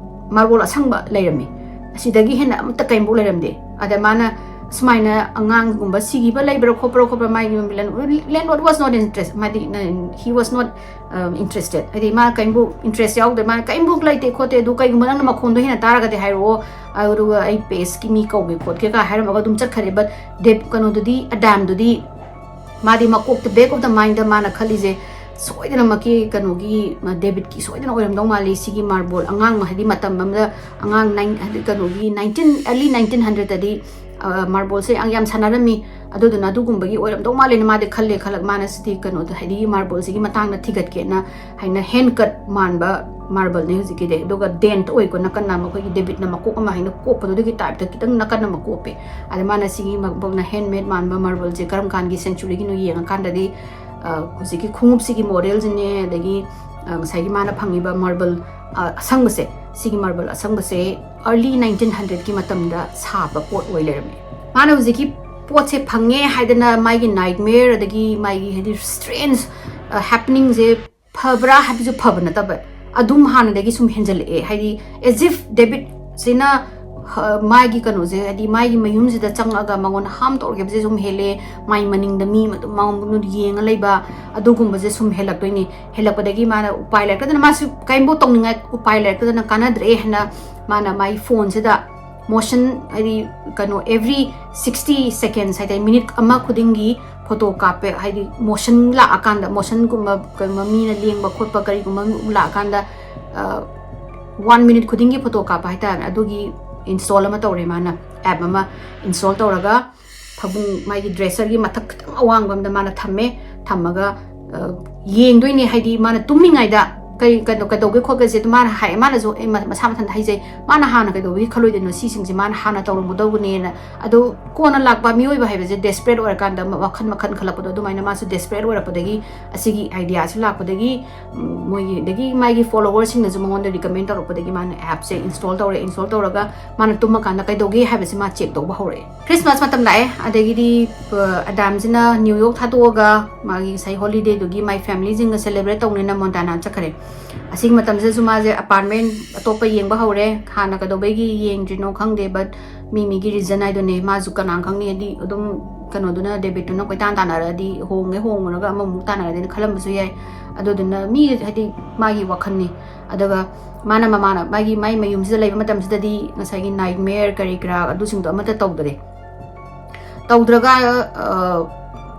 marble ꯑꯁꯪꯕ ꯂꯩꯔꯝꯃꯤ꯫ ꯑꯁꯤꯗꯒꯤ ꯍꯦꯟꯅ ꯑꯃꯠꯇ ꯀꯔꯤꯝꯐꯥꯎ ꯂꯩꯔꯝꯗꯦ꯫ ꯑꯗ ꯃꯥꯅ ꯁꯨꯃꯥꯏꯅ ꯑꯉꯥꯡꯒꯨꯝꯕ ꯁꯤꯈꯤꯕ ꯂꯩꯕ꯭ꯔꯥ ꯈꯣꯠꯄ꯭ꯔꯥ ꯈꯣꯠꯄ꯭ꯔꯥ, ꯃꯥꯒꯤ landlord was not interest, ꯃꯥꯗꯤ, he was not, um, interested, ꯍꯥꯏꯗꯤ ꯃꯥ ꯀꯔꯤꯝꯐꯥꯎ interest ꯌꯥꯎꯗꯦ, ꯃꯥꯅ ꯀꯔꯤꯝꯐꯥꯎ ꯂꯩꯇꯦ ꯈꯣꯠꯇꯦ, ꯑꯗꯨ ꯀꯩꯒꯨꯝꯕ ꯅꯪꯅ ꯃꯈꯣꯟꯗꯣ ꯍꯦꯟꯅ ꯇꯥꯔꯒꯗꯤ ꯍꯥꯏꯔꯛꯑꯣ, ꯑꯗꯨꯒ ꯑꯩ pest ꯀꯤ ꯃꯤ ꯀꯧꯒꯦ ꯈꯣꯠꯀꯦ ꯀꯥꯏ ꯍꯥꯏꯔꯝꯃꯒ ꯑꯗꯨꯝ ꯆꯠꯈ꯭ꯔꯦ꯫ But ꯗꯦꯕ-, ꯀꯩꯅꯣꯗꯨꯗꯤ, Adam ꯗꯨꯗꯤ ꯃꯥꯗꯤ ꯃꯀꯣꯛꯇ, back of the mind ꯗ ꯃꯥꯅ ꯈꯜꯂꯤꯁꯦ ꯁꯣꯏꯗꯅꯃꯛꯀꯤ ꯀꯩꯅꯣꯒꯤ, ꯃ-, ꯗꯦꯕꯤꯠꯀꯤ ꯁꯣꯏꯗꯅ ꯑꯣꯏꯔꯝꯗꯧ ꯃꯥꯜꯂꯤ꯫ ꯁꯤꯒꯤ marble, ꯑꯉꯥꯡ ꯍꯥꯏꯗꯤ ꯃꯇꯝ ꯑꯃꯗ ꯑꯉꯥꯡ nine, ꯍꯥꯏꯗꯤ ꯀꯩꯅꯣꯒꯤ nineteen, early nineteen hundred ꯇꯗꯤ, ꯑ, marble ꯁꯦ ꯌꯥꯝ, ꯌꯥꯝ ꯁꯥꯟꯅꯔꯝꯃꯤ꯫ ꯑꯗꯨꯗꯨꯅ ꯑꯗꯨꯒꯨꯝꯕꯒꯤ ꯑꯣꯏꯔꯝꯗꯧ ꯃꯥꯜꯂꯦꯅ ꯃꯥꯗꯤ ꯈꯜꯂꯦ꯫ ꯈꯜꯂꯛ-, ꯃꯥꯅ ꯁꯤꯗꯤ ꯀꯩꯅꯣꯗ, ꯍꯥꯏꯗꯤ marble ꯁꯤꯒꯤ ꯃꯇꯥꯡꯗ ꯊꯤꯒꯠꯀꯦꯅ ꯍꯥꯏꯅ hand cut ꯃꯥꯟꯕ marble ꯅꯦ ꯍꯧꯖꯤꯛꯀꯤꯗꯤ꯫ ꯑꯗꯨꯒ dent ꯑꯣꯏꯀꯣ, ꯅꯥꯀꯟ ꯑꯃ ꯑꯩꯈꯣꯏꯒꯤ ꯗꯦꯕꯤꯠꯅ ꯃꯀꯣꯛ ꯑꯃ ꯍꯥꯏꯅ ꯀꯣꯞꯄꯗꯣ, ꯑꯗꯨꯒꯤ type ꯇ ꯈꯤꯇꯪ ꯅꯥꯀꯟ ꯑꯃ ꯀꯣꯞꯄꯦ꯫ ꯑꯗ ꯃꯥꯅ ꯁꯤꯒꯤ ꯃꯕꯣꯛꯅ handmade ꯃꯥꯟꯕ marble ꯁꯦ ꯀꯔꯝ ꯀꯥꯟꯒꯤ century ꯒꯤꯅꯣ ꯌꯦꯡꯉꯀꯥꯟꯗꯗꯤ, ꯑ, ꯍꯧꯖꯤꯛꯀꯤ ꯈꯣꯡꯎꯞꯁꯤꯒꯤ model ꯁꯤꯅꯦ, ꯑꯗꯒꯤ, ꯑ, ꯉꯁꯥꯏꯒꯤ ꯃꯥꯅ ꯐꯪꯉꯤꯕ marble, ꯑ, ꯑꯁꯪꯕꯁꯦ, ꯁꯤꯒꯤ marble ꯑꯁꯪꯕꯁꯦ early nineteen hundred ꯀꯤ ꯃꯇꯝꯗ ꯁꯥꯕ ꯄꯣꯠ ꯑꯣꯏ ꯂꯩꯔꯝꯃꯦ꯫ ꯃꯥꯅ ꯍꯧꯖꯤꯛꯀꯤ ꯄꯣꯠꯁꯦ ꯐꯪꯉꯦ ꯍꯥꯏꯗꯅ ꯃꯥꯒꯤ nightmare, ꯑꯗꯒꯤ ꯃꯥꯒꯤ ꯍꯥꯏꯗꯤ strange, ꯑ, happening ꯁꯦ ꯐꯕ꯭ꯔꯥ ꯍꯥꯏꯕꯁꯨ ꯐꯕ ꯅꯠꯇꯕ, ꯑꯗꯨꯝ ꯍꯥꯟꯅꯗꯒꯤ ꯁꯨꯝ ꯍꯦꯟꯖꯜꯂꯛꯑꯦ, ꯍꯥꯏꯗꯤ as if ꯗꯦꯕꯤꯠꯁꯤꯅ ꯃꯥꯒꯤ ꯀꯩꯅꯣꯁꯦ, ꯍꯥꯏꯗꯤ ꯃꯥꯒꯤ ꯃꯌꯨꯝꯁꯤꯗ ꯆꯪꯉꯛꯑꯒ ꯃꯉꯣꯟꯗ ꯍꯥꯔꯝ ꯇꯧꯔꯛꯈꯤꯕꯁꯦ ꯁꯨꯝ ꯍꯦꯜꯂꯦ, ꯃꯥꯏ ꯃꯅꯤꯡꯗ ꯃꯤ ꯑꯗꯨꯝ ꯃꯉꯣꯟꯗ ꯌꯦꯡꯉ ꯂꯩꯕ, ꯑꯗꯨꯒꯨꯝꯕꯁꯦ ꯁꯨꯝ ꯍꯦꯜꯂꯛꯇꯣꯏꯅꯤ꯫ ꯍꯦꯜꯂꯛꯄꯗꯒꯤ ꯃꯥꯅ ꯎꯄꯥꯏ ꯂꯩꯔꯛꯇꯗꯅ, ꯃꯥꯁꯨ ꯀꯔꯤꯝꯐꯥꯎ ꯇꯧꯅꯤꯡꯉꯥꯏ ꯎꯄꯥꯏ ꯂꯩꯔꯛꯇꯗꯅ, ꯀꯥꯟꯅꯗ꯭ꯔꯦ ꯍꯥꯏꯅ ꯃꯥꯅ ꯃꯥꯒꯤ ꯐꯣꯟꯁꯤꯗ ꯃꯣꯁꯟ, ꯍꯥꯏꯗꯤ ꯀꯩꯅꯣ, every sixty seconds ꯍꯥꯏꯇꯥꯔꯦ, ꯃꯤꯅꯤꯠ ꯑꯃ ꯈꯨꯗꯤꯡꯒꯤ ꯐꯣꯇꯣ ꯀꯥꯞꯄꯦ꯫ ꯍꯥꯏꯗꯤ ꯃꯣꯁꯟ ꯂꯥꯛꯑꯀꯥꯟꯗ, ꯃꯣꯁꯟꯒꯨꯝꯕ ꯀꯩꯒꯨꯝꯕ ꯃꯤꯅ ꯂꯦꯡꯕ ꯈꯣꯠꯄ ꯀꯔꯤꯒꯨꯝꯕ ꯂꯥꯛꯑꯀꯥꯟꯗ ꯋꯥꯟ ꯃꯤꯅꯤꯠ ꯈꯨꯗꯤꯡꯒꯤ ꯐꯣꯇꯣ ꯀꯥꯞꯄ ꯍꯥꯏꯇꯥꯔꯦ꯫ ꯑꯗꯨꯒꯤ ꯏꯟꯁꯇꯣꯜ ꯑꯃ ꯇꯧꯔꯦ ꯃꯥꯅ, ꯑꯦꯞ ꯑꯃ ꯏꯟꯁꯇꯣꯜ ꯇꯧꯔꯒ ꯐꯃꯨꯡ, ꯃꯥꯒꯤ ꯗ꯭ꯔꯦꯁꯔꯒꯤ ꯃꯊꯛ ꯈꯤꯇꯪ ꯑꯋꯥꯡꯕ ꯑꯝꯗ ꯃꯥꯅ ꯊꯝꯃꯦ꯫ ꯊꯝꯃꯒ ꯌꯦꯡꯗꯣꯏꯅꯦ, ꯍꯥꯏꯗꯤ ꯃꯥꯅ ꯇꯨꯝꯃꯤꯉꯩꯗ ꯀꯩ, ꯀꯩꯅꯣ, ꯀꯩꯗꯧꯒꯦ ꯈꯣꯠꯀꯦꯁꯦ ꯑꯗꯨ ꯃꯥꯅ ꯍꯥꯏ, ꯃꯥꯅꯁꯨ ꯑꯩ ꯃ-, ꯃꯁꯥ ꯃꯊꯟꯇ ꯍꯥꯏꯖꯩ꯫ ꯃꯥꯅ ꯍꯥꯟꯅ ꯀꯩꯗꯧꯕꯒꯤ ꯈꯜꯂꯣꯏꯗꯣꯏꯅꯣ? ꯁꯤꯁꯤꯡꯁꯦ ꯃꯥꯅ ꯍꯥꯟꯅ ꯇꯧꯔꯝꯒꯗꯧꯕꯅꯦꯅ꯫ ꯑꯗꯣ ꯀꯣꯟꯅ ꯂꯥꯛꯄ ꯃꯤꯑꯣꯏꯕ ꯍꯥꯏꯕꯁꯦ desperate ꯑꯣꯏꯔꯀꯥꯟꯗ ꯃ-, ꯋꯥꯈꯜ ꯃꯈꯜ ꯈꯜꯂꯛꯄꯗꯣ, ꯑꯗꯨꯃꯥꯏꯅ ꯃꯥꯁꯨ desperate ꯑꯣꯏꯔꯛꯄꯗꯒꯤ ꯑꯁꯤꯒꯤ ꯑꯥꯏꯗꯤꯌꯥꯁꯤ ꯂꯥꯛꯄꯗꯒꯤ, ꯎꯝ, ꯃꯣꯏꯒꯤ, ꯑꯗꯒꯤ ꯃꯥꯒꯤ ꯐꯣꯂꯣꯋꯔꯁꯤꯡꯅꯁꯨ ꯃꯉꯣꯟꯗ ꯔꯤꯀꯃꯦꯟ ꯇꯧꯔꯛꯄꯗꯒꯤ ꯃꯥꯅ ꯑꯦꯞꯁꯦ ꯏꯟꯁꯇꯣꯜ ꯇꯧꯔꯦ꯫ ꯏꯟꯁꯇꯣꯜ ꯇꯧꯔꯒ ꯃꯥꯅ ꯇꯨꯝꯃꯀꯥꯟꯗ ꯀꯩꯗꯧꯒꯦ ꯍꯥꯏꯕꯁꯤ ꯃꯥ ꯆꯦꯛ ꯇꯧꯕ ꯍꯧꯔꯛꯑꯦ꯫ ꯈ꯭ꯔꯤꯁꯃꯥꯁ ꯃꯇꯝ ꯂꯥꯛꯑꯦ, ꯑꯗꯒꯤꯗꯤ, ꯑ, ꯑꯦꯗꯥꯝꯁꯤꯅ ꯅ꯭ꯌꯨ ꯌꯣꯔꯛ ꯊꯥꯗꯣꯛꯑꯒ ꯃꯥꯒꯤ ꯉꯁꯥꯏ ꯍꯣꯂꯤꯗꯦꯗꯨꯒꯤ ꯃꯥꯏ ꯐꯦꯃꯤꯂꯤꯁꯤꯡꯒ ꯁꯦꯂꯦꯕ꯭ꯔꯦꯠ ꯇꯧꯅꯦꯅ ꯃꯣꯟꯇꯥꯅꯥ ꯆꯠꯈ꯭ꯔꯦ꯫ ꯑꯁꯤꯒꯤ ꯃꯇꯝꯁꯤꯗꯁꯨ ꯃꯥꯁꯦ ꯑꯄꯥꯔꯠꯃꯦꯟ ꯑꯇꯣꯞꯄ ꯌꯦꯡꯕ ꯍꯧꯔꯦ꯫ ꯍꯥꯟꯅ ꯀꯩꯗꯧꯕꯒꯤ ꯌꯦꯡꯗ꯭ꯔꯤꯅꯣ ꯈꯪꯗꯦ, ꯕꯠ ꯃꯤ ꯃꯤꯒꯤ ꯔꯤꯖꯟ ꯍꯥꯏꯗꯨꯅꯦ꯫ ꯃꯥꯁꯨ ꯀꯅꯥ ꯈꯪꯅꯤ, ꯍꯥꯏꯗꯤ ꯑꯗꯨꯝ ꯀꯩꯅꯣꯗꯨꯅ, ꯗꯦꯕꯤꯠꯇꯨꯅ ꯀꯣꯏꯇꯥꯟ ꯇꯥꯟꯅꯔꯗꯤ, ꯍꯣꯡꯉꯦ ꯍꯣꯡꯉꯨꯔꯒ ꯑꯃꯃꯨꯛ ꯇꯥꯟꯅꯔꯗꯤꯅ ꯈꯜꯂꯝꯕꯁꯨ ꯌꯥꯏ꯫ ꯑꯗꯨꯗꯨꯅ ꯃꯤ, ꯍꯥꯏꯗꯤ ꯃꯥꯒꯤ ꯋꯥꯈꯜꯅꯤ꯫ ꯑꯗꯨꯒ ꯃꯥꯅ ꯃꯃꯥꯅ ꯃꯥꯒꯤ, ꯃꯥꯏ ꯃꯌꯨꯝꯁꯤꯗ ꯂꯩꯕ ꯃꯇꯝꯁꯤꯗꯗꯤ ꯉꯁꯥꯏꯒꯤ ꯅꯥꯏꯠꯃꯦꯌꯔ ꯀꯔꯤ ꯀꯔꯥ ꯑꯗꯨꯁꯤꯡꯗꯣ ꯑꯃꯠꯇ ꯇꯧꯗ꯭ꯔꯦ꯫ ꯇꯧꯗ꯭ꯔꯒ, ꯑ,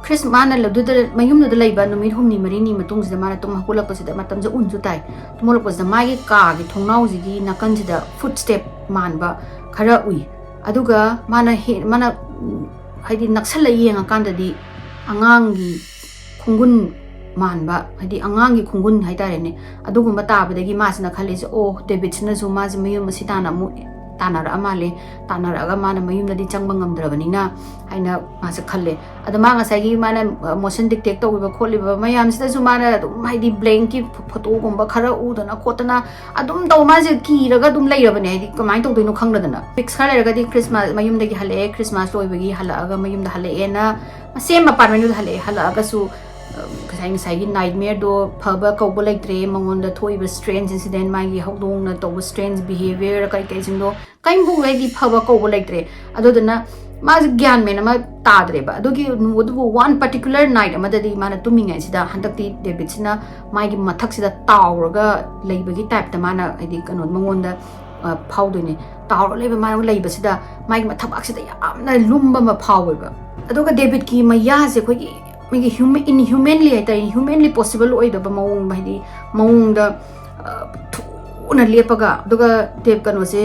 ꯈ꯭ꯔꯤꯁ-, ꯃꯥꯅ ꯑꯗꯨꯗ, ꯃꯌꯨꯝꯗꯨꯗ ꯂꯩꯕ ꯅꯨꯃꯤꯠ ꯍꯨꯝꯅꯤ ꯃꯔꯤꯅꯤ ꯃꯇꯨꯡꯁꯤꯗ ꯃꯥꯅ ꯇꯨꯝ ꯍꯧꯒꯠꯂꯛꯄꯁꯤꯗ, ꯃꯇꯝꯁꯦ ꯎꯟꯁꯨ ꯇꯥꯏ, ꯇꯨꯝ ꯍꯧꯒꯠꯂꯛꯄꯁꯤꯗ ꯃꯥꯒꯤ ꯀꯥꯒꯤ ꯊꯣꯡꯅꯥꯎꯁꯤꯒꯤ ꯅꯥꯀꯟꯁꯤꯗ ꯐꯨꯠ ꯁ꯭ꯇꯦꯞ ꯃꯥꯟꯕ ꯈꯔ ꯎꯏ꯫ ꯑꯗꯨꯒ ꯃꯥꯅ ꯍꯦ-, ꯃꯥꯅ, ꯎꯝ, ꯍꯥꯏꯗꯤ ꯅꯛꯁꯜꯂ ꯌꯦꯡꯉꯀꯥꯟꯗꯗꯤ ꯑꯉꯥꯡꯒꯤ ꯈꯣꯡꯒꯨꯟ ꯃꯥꯟꯕ, ꯍꯥꯏꯗꯤ ꯑꯉꯥꯡꯒꯤ ꯈꯣꯡꯒꯨꯟ ꯍꯥꯏꯇꯥꯔꯦꯅꯦ, ꯑꯗꯨꯒꯨꯝꯕ ꯇꯥꯕꯗꯒꯤ ꯃꯥꯁꯤꯅ ꯈꯜꯂꯤꯁꯦ, "ꯑꯣ, ꯗꯦꯕꯤꯠꯁꯤꯅꯁꯨ ꯃꯥꯁꯦ ꯃꯌꯨꯝ ꯑꯁꯤ ꯇꯥꯟꯅ ꯑꯃꯨꯛ ꯇꯥꯟꯅꯔꯛꯑ ꯃꯥꯜꯂꯦ, ꯇꯥꯟꯅꯔꯛꯑꯒ ꯃꯥꯅ ꯃꯌꯨꯝꯗꯗꯤ ꯆꯪꯕ ꯉꯝꯗ꯭ꯔꯕꯅꯤꯅ" ꯍꯥꯏꯅ ꯃꯥꯁꯦ ꯈꯜꯂꯦ꯫ ꯑꯗꯣ ꯃꯥ ꯉꯁꯥꯏꯒꯤ ꯃꯥꯅ, ꯑ, ꯃꯣꯁꯟ ꯗꯤꯛꯇꯦꯛ ꯇꯧꯈꯤꯕ ꯈꯣꯠꯂꯤꯕ ꯃꯌꯥꯝꯁꯤꯗꯁꯨ ꯃꯥꯅ ꯑꯗꯨꯝ, ꯍꯥꯏꯗꯤ, ꯕ꯭ꯂꯦꯡꯀꯤ ꯐꯣ-, ꯐꯣꯇꯣꯒꯨꯝꯕ ꯈꯔ ꯎꯗꯅ ꯈꯣꯠꯇꯅ ꯑꯗꯨꯝ ꯇꯧ, ꯃꯥꯁꯦ ꯀꯤꯔꯒ ꯑꯗꯨꯝ ꯂꯩꯔꯕꯅꯦ, ꯍꯥꯏꯗꯤ ꯀꯃꯥꯏꯅ ꯇꯧꯗꯣꯏꯅꯣ ꯈꯪꯗꯗꯅ꯫ ꯋꯤꯛꯁ ꯈꯔ ꯂꯩꯔꯒꯗꯤ ꯈ꯭ꯔꯤꯁꯃꯥꯁ, ꯃꯌꯨꯝꯗꯒꯤ ꯍꯜꯂꯛꯑꯦ, ꯈ꯭ꯔꯤꯁꯃꯥꯁ ꯂꯣꯏꯕꯒꯤ ꯍꯜꯂꯛꯑꯒ ꯃꯌꯨꯝꯗ ꯍꯜꯂꯛꯑꯦꯅ, ꯁꯦꯝ ꯑꯄꯥꯔꯠꯃꯦꯟꯗꯨꯗ ꯍꯜꯂꯛꯑꯦ꯫ ꯍꯜꯂꯛꯑꯒꯁꯨ ꯉꯁꯥꯏ ꯉꯁꯥꯏꯒꯤ ꯅꯥꯏꯠꯃꯤꯌꯔꯗꯣ ꯐꯕ ꯀꯧꯕ ꯂꯩꯇ꯭ꯔꯦ꯫ ꯃꯉꯣꯟꯗ ꯊꯣꯛꯏꯕ ꯁ꯭ꯇ꯭ꯔꯦꯟꯖ ꯏꯟꯁꯤꯗꯦꯟ, ꯃꯥꯒꯤ ꯍꯧꯗꯣꯡꯅ ꯇꯧꯕ ꯁ꯭ꯇ꯭ꯔꯦꯟꯖ ꯕꯤꯍꯦꯕꯤꯌꯔ ꯀꯩ ꯀꯩꯁꯤꯡꯗꯣ ꯀꯔꯤꯝꯐꯥꯎ ꯍꯥꯏꯗꯤ ꯐꯕ ꯀꯧꯕ ꯂꯩꯇ꯭ꯔꯦ꯫ ꯑꯗꯨꯗꯨꯅ ꯃꯥꯁꯦ ꯒ꯭ꯌꯥꯟ ꯃꯦꯟ ꯑꯃ ꯇꯥꯗ꯭ꯔꯦꯕ꯫ ꯑꯗꯨꯒꯤ ꯑꯗꯨꯕꯨ ꯋꯥꯟ ꯄꯥꯔꯇꯤꯀꯨꯂꯔ ꯅꯥꯏꯠ ꯑꯃꯗꯗꯤ ꯃꯥꯅ ꯇꯨꯝꯃꯤꯉꯩꯁꯤꯗ ꯍꯟꯗꯛꯇꯤ ꯗꯦꯕꯤꯠꯁꯤꯅ ꯃꯥꯒꯤ ꯃꯊꯛꯁꯤꯗ ꯇꯥꯎꯔꯒ ꯂꯩꯕꯒꯤ ꯇꯥꯏꯞꯇ ꯃꯥꯅ ꯍꯥꯏꯗꯤ ꯀꯩꯅꯣ ꯃꯉꯣꯟꯗ ꯐꯥꯎꯗꯣꯏꯅꯦ꯫ ꯇꯥꯎꯔ ꯂꯩꯕ ꯃꯥꯅ ꯂꯩꯕꯁꯤꯗ ꯃꯥꯒꯤ ꯃꯊꯕꯥꯛꯁꯤꯗ ꯌꯥꯝꯅ ꯂꯨꯝꯕ ꯑꯃ ꯐꯥꯎꯋꯦꯕ꯫ ꯑꯗꯨꯒ ꯗꯦꯕꯤꯠꯀꯤ ꯃꯌꯥꯁꯦ ꯑꯩꯈꯣꯏꯒꯤ ꯃꯤꯒꯤ ꯍ꯭ꯌꯨꯃꯦꯟ ꯏꯟꯍ꯭ꯌꯨꯃꯦꯟꯂꯤ ꯍꯥꯏꯇꯥꯔꯦ, ꯍ꯭ꯌꯨꯃꯦꯟꯂꯤ ꯄꯣꯁꯤꯕꯜ ꯑꯣꯏꯗꯕ ꯃꯑꯣꯡ, ꯍꯥꯏꯗꯤ ꯃꯑꯣꯡꯗ ꯊꯨꯅ ꯂꯦꯞꯄꯒ, ꯑꯗꯨꯒ ꯗꯦꯕ ꯀꯩꯅꯣꯁꯦ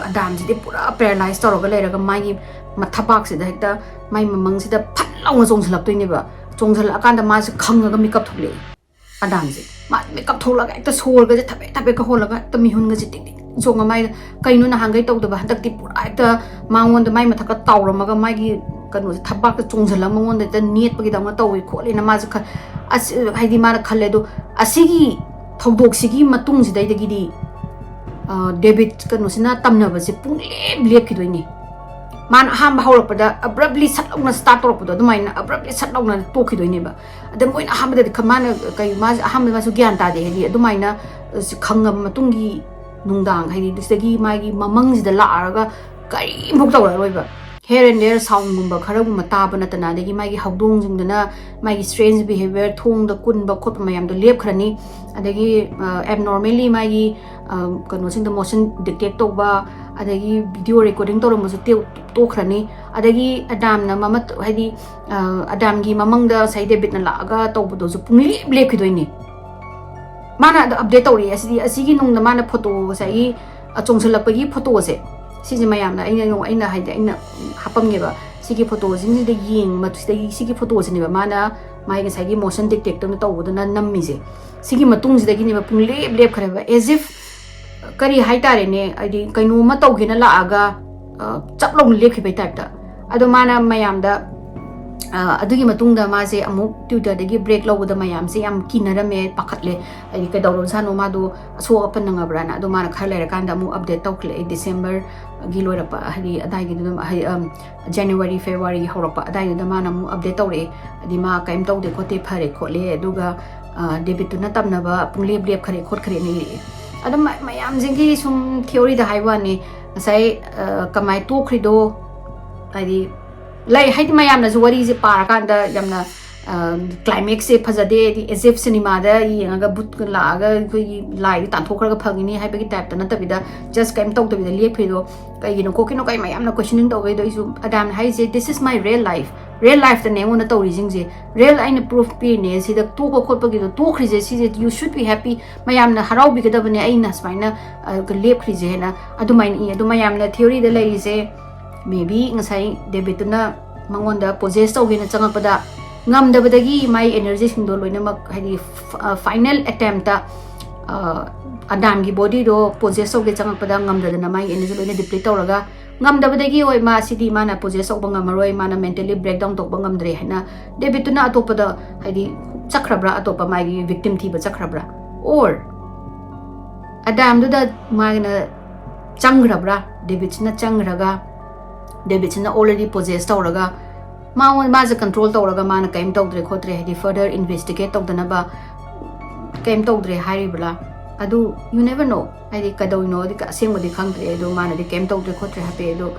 ꯑꯗꯥꯝꯁꯤꯗꯤ ꯄꯨꯔꯥ ꯄꯦꯔꯥꯂꯥꯏꯁ ꯇꯧꯔꯒ ꯂꯩꯔꯒ ꯃꯥꯒꯤ ꯃꯊꯕꯥꯛꯁꯤꯗ ꯍꯦꯛꯇ ꯃꯥꯏ ꯃꯃꯪꯁꯤꯗ ꯐꯠ ꯂꯥꯎꯅ ꯆꯣꯡꯁꯤꯜꯂꯛꯇꯣꯏꯅꯦꯕ꯫ ꯆꯣꯡꯁꯤꯜꯂꯛꯑꯀꯥꯟꯗ ꯃꯥꯁꯦ ꯈꯪꯉꯒ ꯃꯤꯀꯞ ꯊꯣꯛꯂꯛꯑꯦ꯫ ꯑꯗꯥꯝꯁꯦ ꯃꯥ ꯃꯤꯀꯞ ꯊꯣꯛꯂꯒ ꯍꯦꯛꯇ ꯁꯣꯔꯒꯁꯦ ꯊꯕꯦꯠ ꯊꯕꯦꯠꯀ ꯍꯣꯜꯂꯒ ꯍꯦꯛꯇ ꯃꯤꯍꯨꯟꯒꯁꯦ ꯇꯤꯡ ꯇꯤꯡ ꯆꯣꯡꯉ ꯃꯥꯏ ꯀꯩꯅꯣ ꯅꯍꯥꯟꯈꯩ ꯇꯧꯗꯕ ꯍꯟꯗꯛꯇꯤ ꯄꯨꯔꯥ ꯍꯦꯛꯇ ꯃꯉꯣꯟꯗ ꯃꯥꯏ ꯃꯊꯛꯇ ꯇꯥꯎꯔꯝꯃꯒ ꯃꯥꯒꯤ ꯀꯩꯅꯣꯁꯦ ꯊꯕꯥꯛꯇ ꯆꯣꯡꯁꯤꯜꯂꯒ ꯃꯉꯣꯟꯗ ꯍꯦꯛꯇ ꯅꯦꯠꯄꯒꯤꯗꯧꯅ ꯇꯧꯏ ꯈꯣꯠꯂꯤꯅ ꯃꯥꯁꯦ ꯈ- ꯑꯁ- ꯍꯥꯏꯗꯤ ꯃꯥꯅ ꯈꯜꯂꯦ꯫ ꯑꯗꯣ ꯑꯁꯤꯒꯤ ꯊꯧꯗꯣꯛꯁꯤꯒꯤ ꯃꯇꯨꯡꯁꯤꯗꯩꯗꯒꯤꯗꯤ ꯗꯦꯕꯤꯠ ꯀꯩꯅꯣꯁꯤꯅ ꯇꯝꯅꯕꯁꯦ ꯄꯨꯡꯂꯦꯞ ꯂꯦꯞꯈꯤꯗꯣꯏꯅꯤ꯫ ꯃꯥꯅ ꯑꯍꯥꯟꯕ ꯍꯧꯔꯛꯄꯗ ꯑꯕ꯭ꯔꯞꯂꯤ ꯁꯠ ꯂꯧꯅ ꯁ꯭ꯇꯥꯔꯠ ꯇꯧꯔꯛꯄꯗꯣ ꯑꯗꯨꯃꯥꯏꯅ ꯑꯕ꯭ꯔꯞꯂꯤ ꯁꯠ ꯂꯧꯅ ꯇꯣꯛꯈꯤꯗꯣꯏꯅꯦꯕ꯫ ꯑꯗ ꯃꯣꯏꯅ ꯑꯍꯥꯟꯕꯗꯗꯤ ꯈ- ꯃꯥꯅ ꯀꯩ ꯃꯥꯁꯦ ꯑꯍꯥꯟꯕꯗ ꯃꯥꯁꯨ ꯒ꯭ꯌꯥꯟ ꯇꯥꯗꯦ꯫ ꯍꯥꯏꯗꯤ ꯑꯗꯨꯃꯥꯏꯅ ꯈꯪꯉꯕ ꯃꯇꯨꯡꯒꯤ ꯅꯨꯡꯗꯥꯡ, ꯍꯥꯏꯗꯤ ꯁꯤꯗꯒꯤ ꯃꯥꯒꯤ ꯃꯃꯪꯁꯤꯗ ꯂꯥꯛꯑꯒ ꯀꯔꯤꯝꯐꯥꯎ ꯇꯧꯔꯛꯑꯔꯣꯏꯕ꯫ ꯍꯤꯌꯔ ꯑꯦꯟ ꯗꯤꯌꯔ ꯁꯥꯎꯟꯒꯨꯝꯕ ꯈꯔꯒꯨꯝꯕ ꯇꯥꯕ ꯅꯠꯇꯅ, ꯑꯗꯒꯤ ꯃꯥꯒꯤ ꯍꯧꯗꯣꯡꯁꯤꯡꯗꯨꯅ ꯃꯥꯒꯤ ꯁ꯭ꯇ꯭ꯔꯦꯟꯖ ꯕꯤꯍꯦꯕꯤꯌꯔ, ꯊꯣꯡꯗ ꯀꯨꯟꯕ ꯈꯣꯠꯄ ꯃꯌꯥꯝꯗꯣ ꯂꯦꯞꯈ꯭ꯔꯅꯤ꯫ ꯑꯗꯒꯤ ꯑꯦꯕꯅꯣꯔꯃꯦꯜꯂꯤ ꯃꯥꯒꯤ ꯀꯩꯅꯣꯁꯤꯡꯗ ꯃꯣꯁꯟ ꯗꯤꯇꯦꯛ ꯇꯧꯕ, ꯑꯗꯒꯤ ꯚꯤꯗꯤꯑꯣ ꯔꯦꯀꯣꯔꯗꯤꯡ ꯇꯧꯔꯝꯕꯁꯨ ꯇꯣꯛꯈ꯭ꯔꯅꯤ꯫ ꯑꯗꯒꯤ ꯑꯗꯥꯝꯅ ꯃꯃꯠ ꯍꯥꯏꯗꯤ ꯑꯗꯥꯝꯒꯤ ꯃꯃꯪꯗ ꯉꯁꯥꯏ ꯗꯦꯕꯤꯠꯅ ꯂꯥꯛꯑꯒ ꯇꯧꯕꯗꯨꯁꯨ ꯄꯨꯡꯂꯦꯞ ꯂꯦꯞꯈꯤꯗꯣꯏꯅꯤ꯫ ꯃꯥꯅ ꯑꯗꯣ ꯑꯞꯗꯦꯠ ꯇꯧꯔꯛꯑꯦ꯫ ꯑꯁꯤꯗꯤ ꯑꯁꯤꯒꯤ ꯅꯨꯡꯗ ꯃꯥꯅ ꯐꯣꯇꯣ ꯉꯁꯥꯏꯒꯤ ꯆꯣꯡꯁꯤꯜꯂꯛꯄꯒꯤ ꯐꯣꯇꯣꯁꯦ, ꯁꯤꯁꯦ ꯃꯌꯥꯝꯅ ꯑꯩꯅ ꯑꯩꯅ ꯍꯥꯏꯗꯤ ꯑꯩꯅ ꯍꯥꯞꯄꯝꯒꯦꯕ꯫ ꯁꯤꯒꯤ ꯐꯣꯇꯣꯁꯤꯡꯁꯤꯗ ꯌꯦꯡꯕ ꯁꯤꯗꯒꯤ ꯁꯤꯒꯤ ꯐꯣꯇꯣꯁꯤꯅꯦꯕ ꯃꯥꯅ ꯃꯥꯒꯤ ꯉꯁꯥꯏꯒꯤ ꯃꯣꯁꯟ ꯗꯤꯇꯦꯛꯇꯔꯅ ꯇꯧꯕꯗꯨꯅ ꯅꯝꯃꯤꯁꯦ꯫ ꯁꯤꯒꯤ ꯃꯇꯨꯡꯁꯤꯗꯒꯤꯅꯦꯕ ꯄꯨꯡꯂꯦꯞ ꯂꯦꯞꯈ꯭ꯔꯦꯕ, as if ꯀꯔꯤ ꯍꯥꯏꯇꯥꯔꯦꯅꯦ, ꯍꯥꯏꯗꯤ ꯀꯩꯅꯣꯝꯃ ꯇꯧꯒꯦꯅ ꯂꯥꯛꯑꯒ ꯆꯞ ꯂꯥꯎꯅ ꯂꯦꯞꯈꯤꯕꯩ ꯇꯥꯏꯞꯇ꯫ ꯑꯗꯣ ꯃꯥꯅ ꯃꯌꯥꯝꯗ ꯑ, ꯑꯗꯨꯒꯤ ꯃꯇꯨꯡꯗ ꯃꯥꯁꯦ ꯑꯃꯨꯛ Twitter ꯗꯒꯤ break ꯂꯧꯕꯗ ꯃꯌꯥꯝꯁꯦ ꯌꯥꯝ ꯀꯤꯅꯔꯝꯃꯦ, ꯄꯥꯈꯠꯂꯦ꯫ ꯍꯥꯏꯗꯤ ꯀꯩꯗꯧꯔꯖꯥꯠꯅꯣ, ꯃꯥꯗꯣ ꯑꯁꯣꯛ ꯑꯄꯟ ꯅꯪꯉꯕ꯭ꯔꯥꯅ꯫ ꯑꯗꯣ ꯃꯥꯅ ꯈꯔ ꯂꯩꯔꯀꯥꯟꯗ ꯑꯃꯨꯛ update ꯇꯧꯈꯠꯂꯛꯑꯦ, December ꯒꯤ ꯂꯣꯏꯔꯛꯄ, ꯍꯥꯏꯗꯤ ꯑꯗꯥꯏꯒꯤꯗꯨꯗ, ꯍꯥꯏꯗꯤ, ꯑꯝ, January, February ꯍꯧꯔꯛꯄ ꯑꯗꯥꯏꯗꯨꯗ ꯃꯥꯅ ꯑꯃꯨꯛ update ꯇꯧꯔꯛꯑꯦ꯫ ꯍꯥꯏꯗꯤ ꯃꯥ ꯀꯔꯤꯝ ꯇꯧꯗꯦ ꯈꯣꯠꯇꯦ, ꯐꯔꯦ ꯈꯣꯠꯂꯦ, ꯑꯗꯨꯒ, ꯑ, ꯗꯦꯕꯤꯠꯇꯨꯅ ꯇꯝꯅꯕ ꯄꯨꯡꯂꯦꯞ ꯂꯦꯞꯈꯔꯦ ꯈꯣꯠꯈꯔꯦꯅ ꯏꯔꯛꯑꯦ꯫ ꯑꯗꯣ ꯃ-, ꯃꯌꯥꯝꯁꯤꯡꯒꯤ ꯁꯨꯝ theory ꯗ ꯍꯥꯏꯕ ꯋꯥꯅꯤ, ꯉꯁꯥꯏ, ꯑ, ꯀꯃꯥꯏ ꯇꯣꯛꯈ꯭ꯔꯤꯗꯣ, ꯍꯥꯏꯗꯤ ꯂꯩ, ꯍꯥꯏꯗꯤ ꯃꯌꯥꯝꯅꯁꯨ ꯋꯥꯔꯤꯁꯦ ꯄꯥꯔꯀꯥꯟꯗ ꯌꯥꯝꯅ, ꯑ, climax ꯁꯦ ꯐꯖꯗꯦ, ꯍꯥꯏꯗꯤ as if ꯁꯤꯅꯦꯃꯥꯗ ꯌꯦꯡꯉꯒ ꯚꯨꯠꯀ ꯂꯥꯛꯑꯒ ꯑꯩꯈꯣꯏꯒꯤ ꯂꯥꯏꯗꯣ ꯇꯥꯟꯊꯣꯛꯈ꯭ꯔꯒ ꯐꯒꯅꯤ ꯍꯥꯏꯕꯒꯤ type ꯇ ꯅꯠꯇꯕꯤꯗ, just ꯀꯔꯤꯝ ꯇꯧꯗꯕꯤꯗ ꯂꯦꯞꯈ꯭ꯔꯤꯗꯣ ꯀꯩꯒꯤꯅꯣ ꯈꯣꯠꯀꯤꯅꯣ ꯀꯩ ꯃꯌꯥꯝꯅ questioning ꯇꯧꯋꯦ꯫ ꯑꯗꯣ ꯑꯩꯁꯨ ꯑꯗꯥꯝꯅ ꯍꯥꯏꯁꯦ, "This is my real life, real life ꯇꯅꯦ ꯑꯩꯉꯣꯟꯗ ꯇꯧꯔꯤꯁꯤꯡꯁꯦ, real ꯑꯩꯅ proof ꯄꯤꯔꯤꯅꯦ, ꯁꯤꯗ ꯇꯣꯛꯄ ꯈꯣꯠꯄꯒꯤꯗꯣ ꯇꯣꯛꯈ꯭ꯔꯤꯁꯦ, ꯁꯤꯁꯦ you should be happy, ꯃꯌꯥꯝꯅ ꯍꯔꯥꯎꯕꯤꯒꯗꯕꯅꯦ ꯑꯩꯅ ꯁꯨꯃꯥꯏꯅ, ꯑ, ꯂꯦꯞꯈ꯭ꯔꯤꯁꯦ" ꯍꯥꯏꯅ ꯑꯗꯨꯃꯥꯏꯅ ꯏ꯫ ꯑꯗꯣ ꯃꯌꯥꯝꯅ theory ꯗ ꯂꯩꯔꯤꯁꯦ, maybe ꯉꯁꯥꯏ ꯗꯦꯕꯤꯠꯇꯨꯅ ꯃꯉꯣꯟꯗ possess ꯇꯧꯒꯦꯅ ꯆꯪꯉꯛꯄꯗ ꯉꯝꯗꯕꯗꯒꯤ ꯃꯥꯏ energy ꯁꯤꯡꯗꯣ ꯂꯣꯏꯅꯃꯛ, ꯍꯥꯏꯗꯤ, ꯐ-, ꯑ, final attempt ꯇ, ꯑ, ꯑꯗꯥꯝꯒꯤ body ꯗꯣ possess ꯇꯧꯒꯦ ꯆꯪꯉꯛꯄꯗ ꯉꯝꯗꯗꯅ ꯃꯥꯒꯤ energy ꯂꯣꯏꯅ deplete ꯇꯧꯔꯒ, ꯉꯝꯗꯕꯗꯒꯤ, "ꯍꯣꯏ, ꯃꯥ ꯁꯤꯗꯤ ꯃꯥꯅ possess ꯇꯧꯕ ꯉꯝꯃꯔꯣꯏ, ꯃꯥꯅ mentally breakdown ꯇꯧꯕ ꯉꯝꯗ꯭ꯔꯦ" ꯍꯥꯏꯅ ꯗꯦꯕꯤꯠꯇꯨꯅ ꯑꯇꯣꯞꯄꯗ, ꯍꯥꯏꯗꯤ, ꯆꯠꯈ꯭ꯔꯕ꯭ꯔꯥ, ꯑꯇꯣꯞꯄ ꯃꯥꯒꯤ victim ꯊꯤꯕ ꯆꯠꯈ꯭ꯔꯕ꯭ꯔꯥ? Or ꯑꯗꯥꯝꯗꯨꯗ ꯃꯥꯅ ꯆꯪꯈ꯭ꯔꯕ꯭ꯔꯥ? ꯗꯦꯕꯤꯠꯁꯤꯅ ꯆꯪꯈ꯭ꯔꯒ, ꯗꯦꯕꯤꯠꯁꯤꯅ already possess ꯇꯧꯔꯒ, ꯃꯉꯣꯟ-, ꯃꯥꯁꯦ control ꯇꯧꯔꯒ ꯃꯥꯅ ꯀꯔꯤꯝ ꯇꯧꯗ꯭ꯔꯦ ꯈꯣꯠꯇ꯭ꯔꯦ, ꯍꯥꯏꯗꯤ further investigate ꯇꯧꯗꯅꯕ ꯀꯔꯤꯝ ꯇꯧꯗ꯭ꯔꯦ ꯍꯥꯏꯔꯤꯕ꯭ꯔꯥ? ꯑꯗꯨ you never know, ꯍꯥꯏꯗꯤ ꯀꯩꯗꯧꯔꯤꯅꯣ, ꯑꯗꯤ ꯑꯁꯦꯡꯕꯗꯤ ꯈꯪꯗ꯭ꯔꯦ꯫ ꯑꯗꯣ ꯃꯥꯅꯗꯤ ꯀꯔꯤꯝ ꯇꯧꯗ꯭ꯔꯦ ꯈꯣꯠꯇ꯭ꯔꯦ ꯍꯥꯏꯐꯦꯠ, ꯑꯗꯣ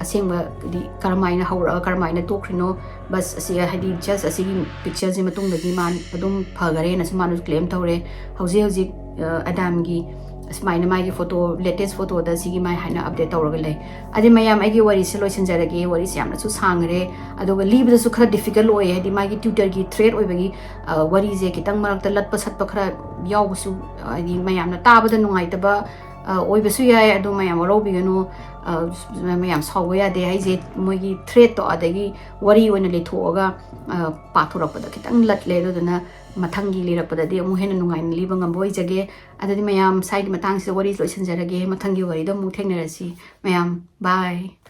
ꯑꯁꯦꯡꯕꯗꯤ ꯀꯔꯝꯍꯥꯏꯅ ꯍꯧꯔꯛꯑꯒ ꯀꯔꯝꯍꯥꯏꯅ ꯇꯣꯛꯈ꯭ꯔꯤꯅꯣ? ꯕꯁ ꯑꯁꯤ, ꯍꯥꯏꯗꯤ just ꯑꯁꯤꯒꯤ picture ꯁꯤ ꯃꯇꯨꯡꯗꯒꯤ ꯃꯥ ꯑꯗꯨꯝ ꯐꯈꯔꯦꯅꯁꯨ ꯃꯥꯅꯁꯨ claim ꯇꯧꯔꯦ꯫ ꯍꯧꯖꯤꯛ ꯍꯧꯖꯤꯛ, ꯑ, ꯑꯗꯥꯝꯒꯤ ꯑꯁꯨꯃꯥꯏꯅ ꯃꯥꯒꯤ photo, latest photo ꯗ ꯁꯤꯒꯤ ꯃꯥꯏ ꯍꯥꯏꯅ update ꯇꯧꯔꯒ ꯂꯩ꯫ ꯑꯗꯩ ꯃꯌꯥꯝ, ꯑꯩꯒꯤ ꯋꯥꯔꯤꯁꯦ ꯂꯣꯏꯁꯤꯟꯖꯔꯒꯦ꯫ ꯋꯥꯔꯤꯁꯦ ꯌꯥꯝꯅꯁꯨ ꯁꯥꯡꯈ꯭ꯔꯦ, ꯑꯗꯨꯒ ꯂꯤꯕꯗꯁꯨ ꯈꯔ difficult ꯑꯣꯏꯌꯦ, ꯍꯥꯏꯗꯤ ꯃꯥꯒꯤ Twitter ꯒꯤ thread ꯑꯣꯏꯕꯒꯤ, ꯑ, ꯋꯥꯔꯤꯁꯦ ꯈꯤꯇꯪ ꯃꯔꯛꯇ ꯂꯠꯄ ꯁꯠꯄ ꯈꯔ ꯌꯥꯎꯕꯁꯨ, ꯍꯥꯏꯗꯤ ꯃꯌꯥꯝꯅ ꯇꯥꯕꯗ ꯅꯨꯡꯉꯥꯏꯇꯕ, ꯑ, ꯑꯣꯏꯕꯁꯨ ꯌꯥꯏ꯫ ꯑꯗꯣ ꯃꯌꯥꯝ ꯋꯥꯔꯧꯕꯤꯒꯅꯨ, ꯑ, ꯃꯌꯥꯝ ꯁꯥꯎꯕ ꯌꯥꯗꯦ꯫ ꯍꯥꯏꯁꯦ ꯃꯣꯏꯒꯤ thread ꯇꯣ ꯑꯗꯒꯤ ꯋꯥꯔꯤ ꯑꯣꯏꯅ ꯂꯩꯊꯣꯛꯑꯒ, ꯑ, ꯄꯥꯊꯣꯔꯛꯄꯗ ꯈꯤꯇꯪ ꯂꯠꯂꯦ꯫ ꯑꯗꯨꯗꯨꯅ ꯃꯊꯪꯒꯤ ꯂꯤꯔꯛꯄꯗꯗꯤ ꯑꯃꯨꯛ ꯍꯦꯟꯅ ꯅꯨꯡꯉꯥꯏꯅ ꯂꯤꯕ ꯉꯝꯕ ꯑꯣꯏꯖꯒꯦ꯫ ꯑꯗꯨꯗꯤ ꯃꯌꯥꯝ, ꯁ꯭ꯋꯥꯏꯒꯤ ꯃꯇꯥꯡꯁꯤꯗ ꯋꯥꯔꯤ ꯂꯣꯏꯁꯤꯟꯖꯔꯒꯦ꯫ ꯃꯊꯪꯒꯤ ꯋꯥꯔꯤꯗ ꯑꯃꯨꯛ ꯊꯦꯡꯅꯔꯁꯤ꯫ ꯃꯌꯥꯝ, bye꯫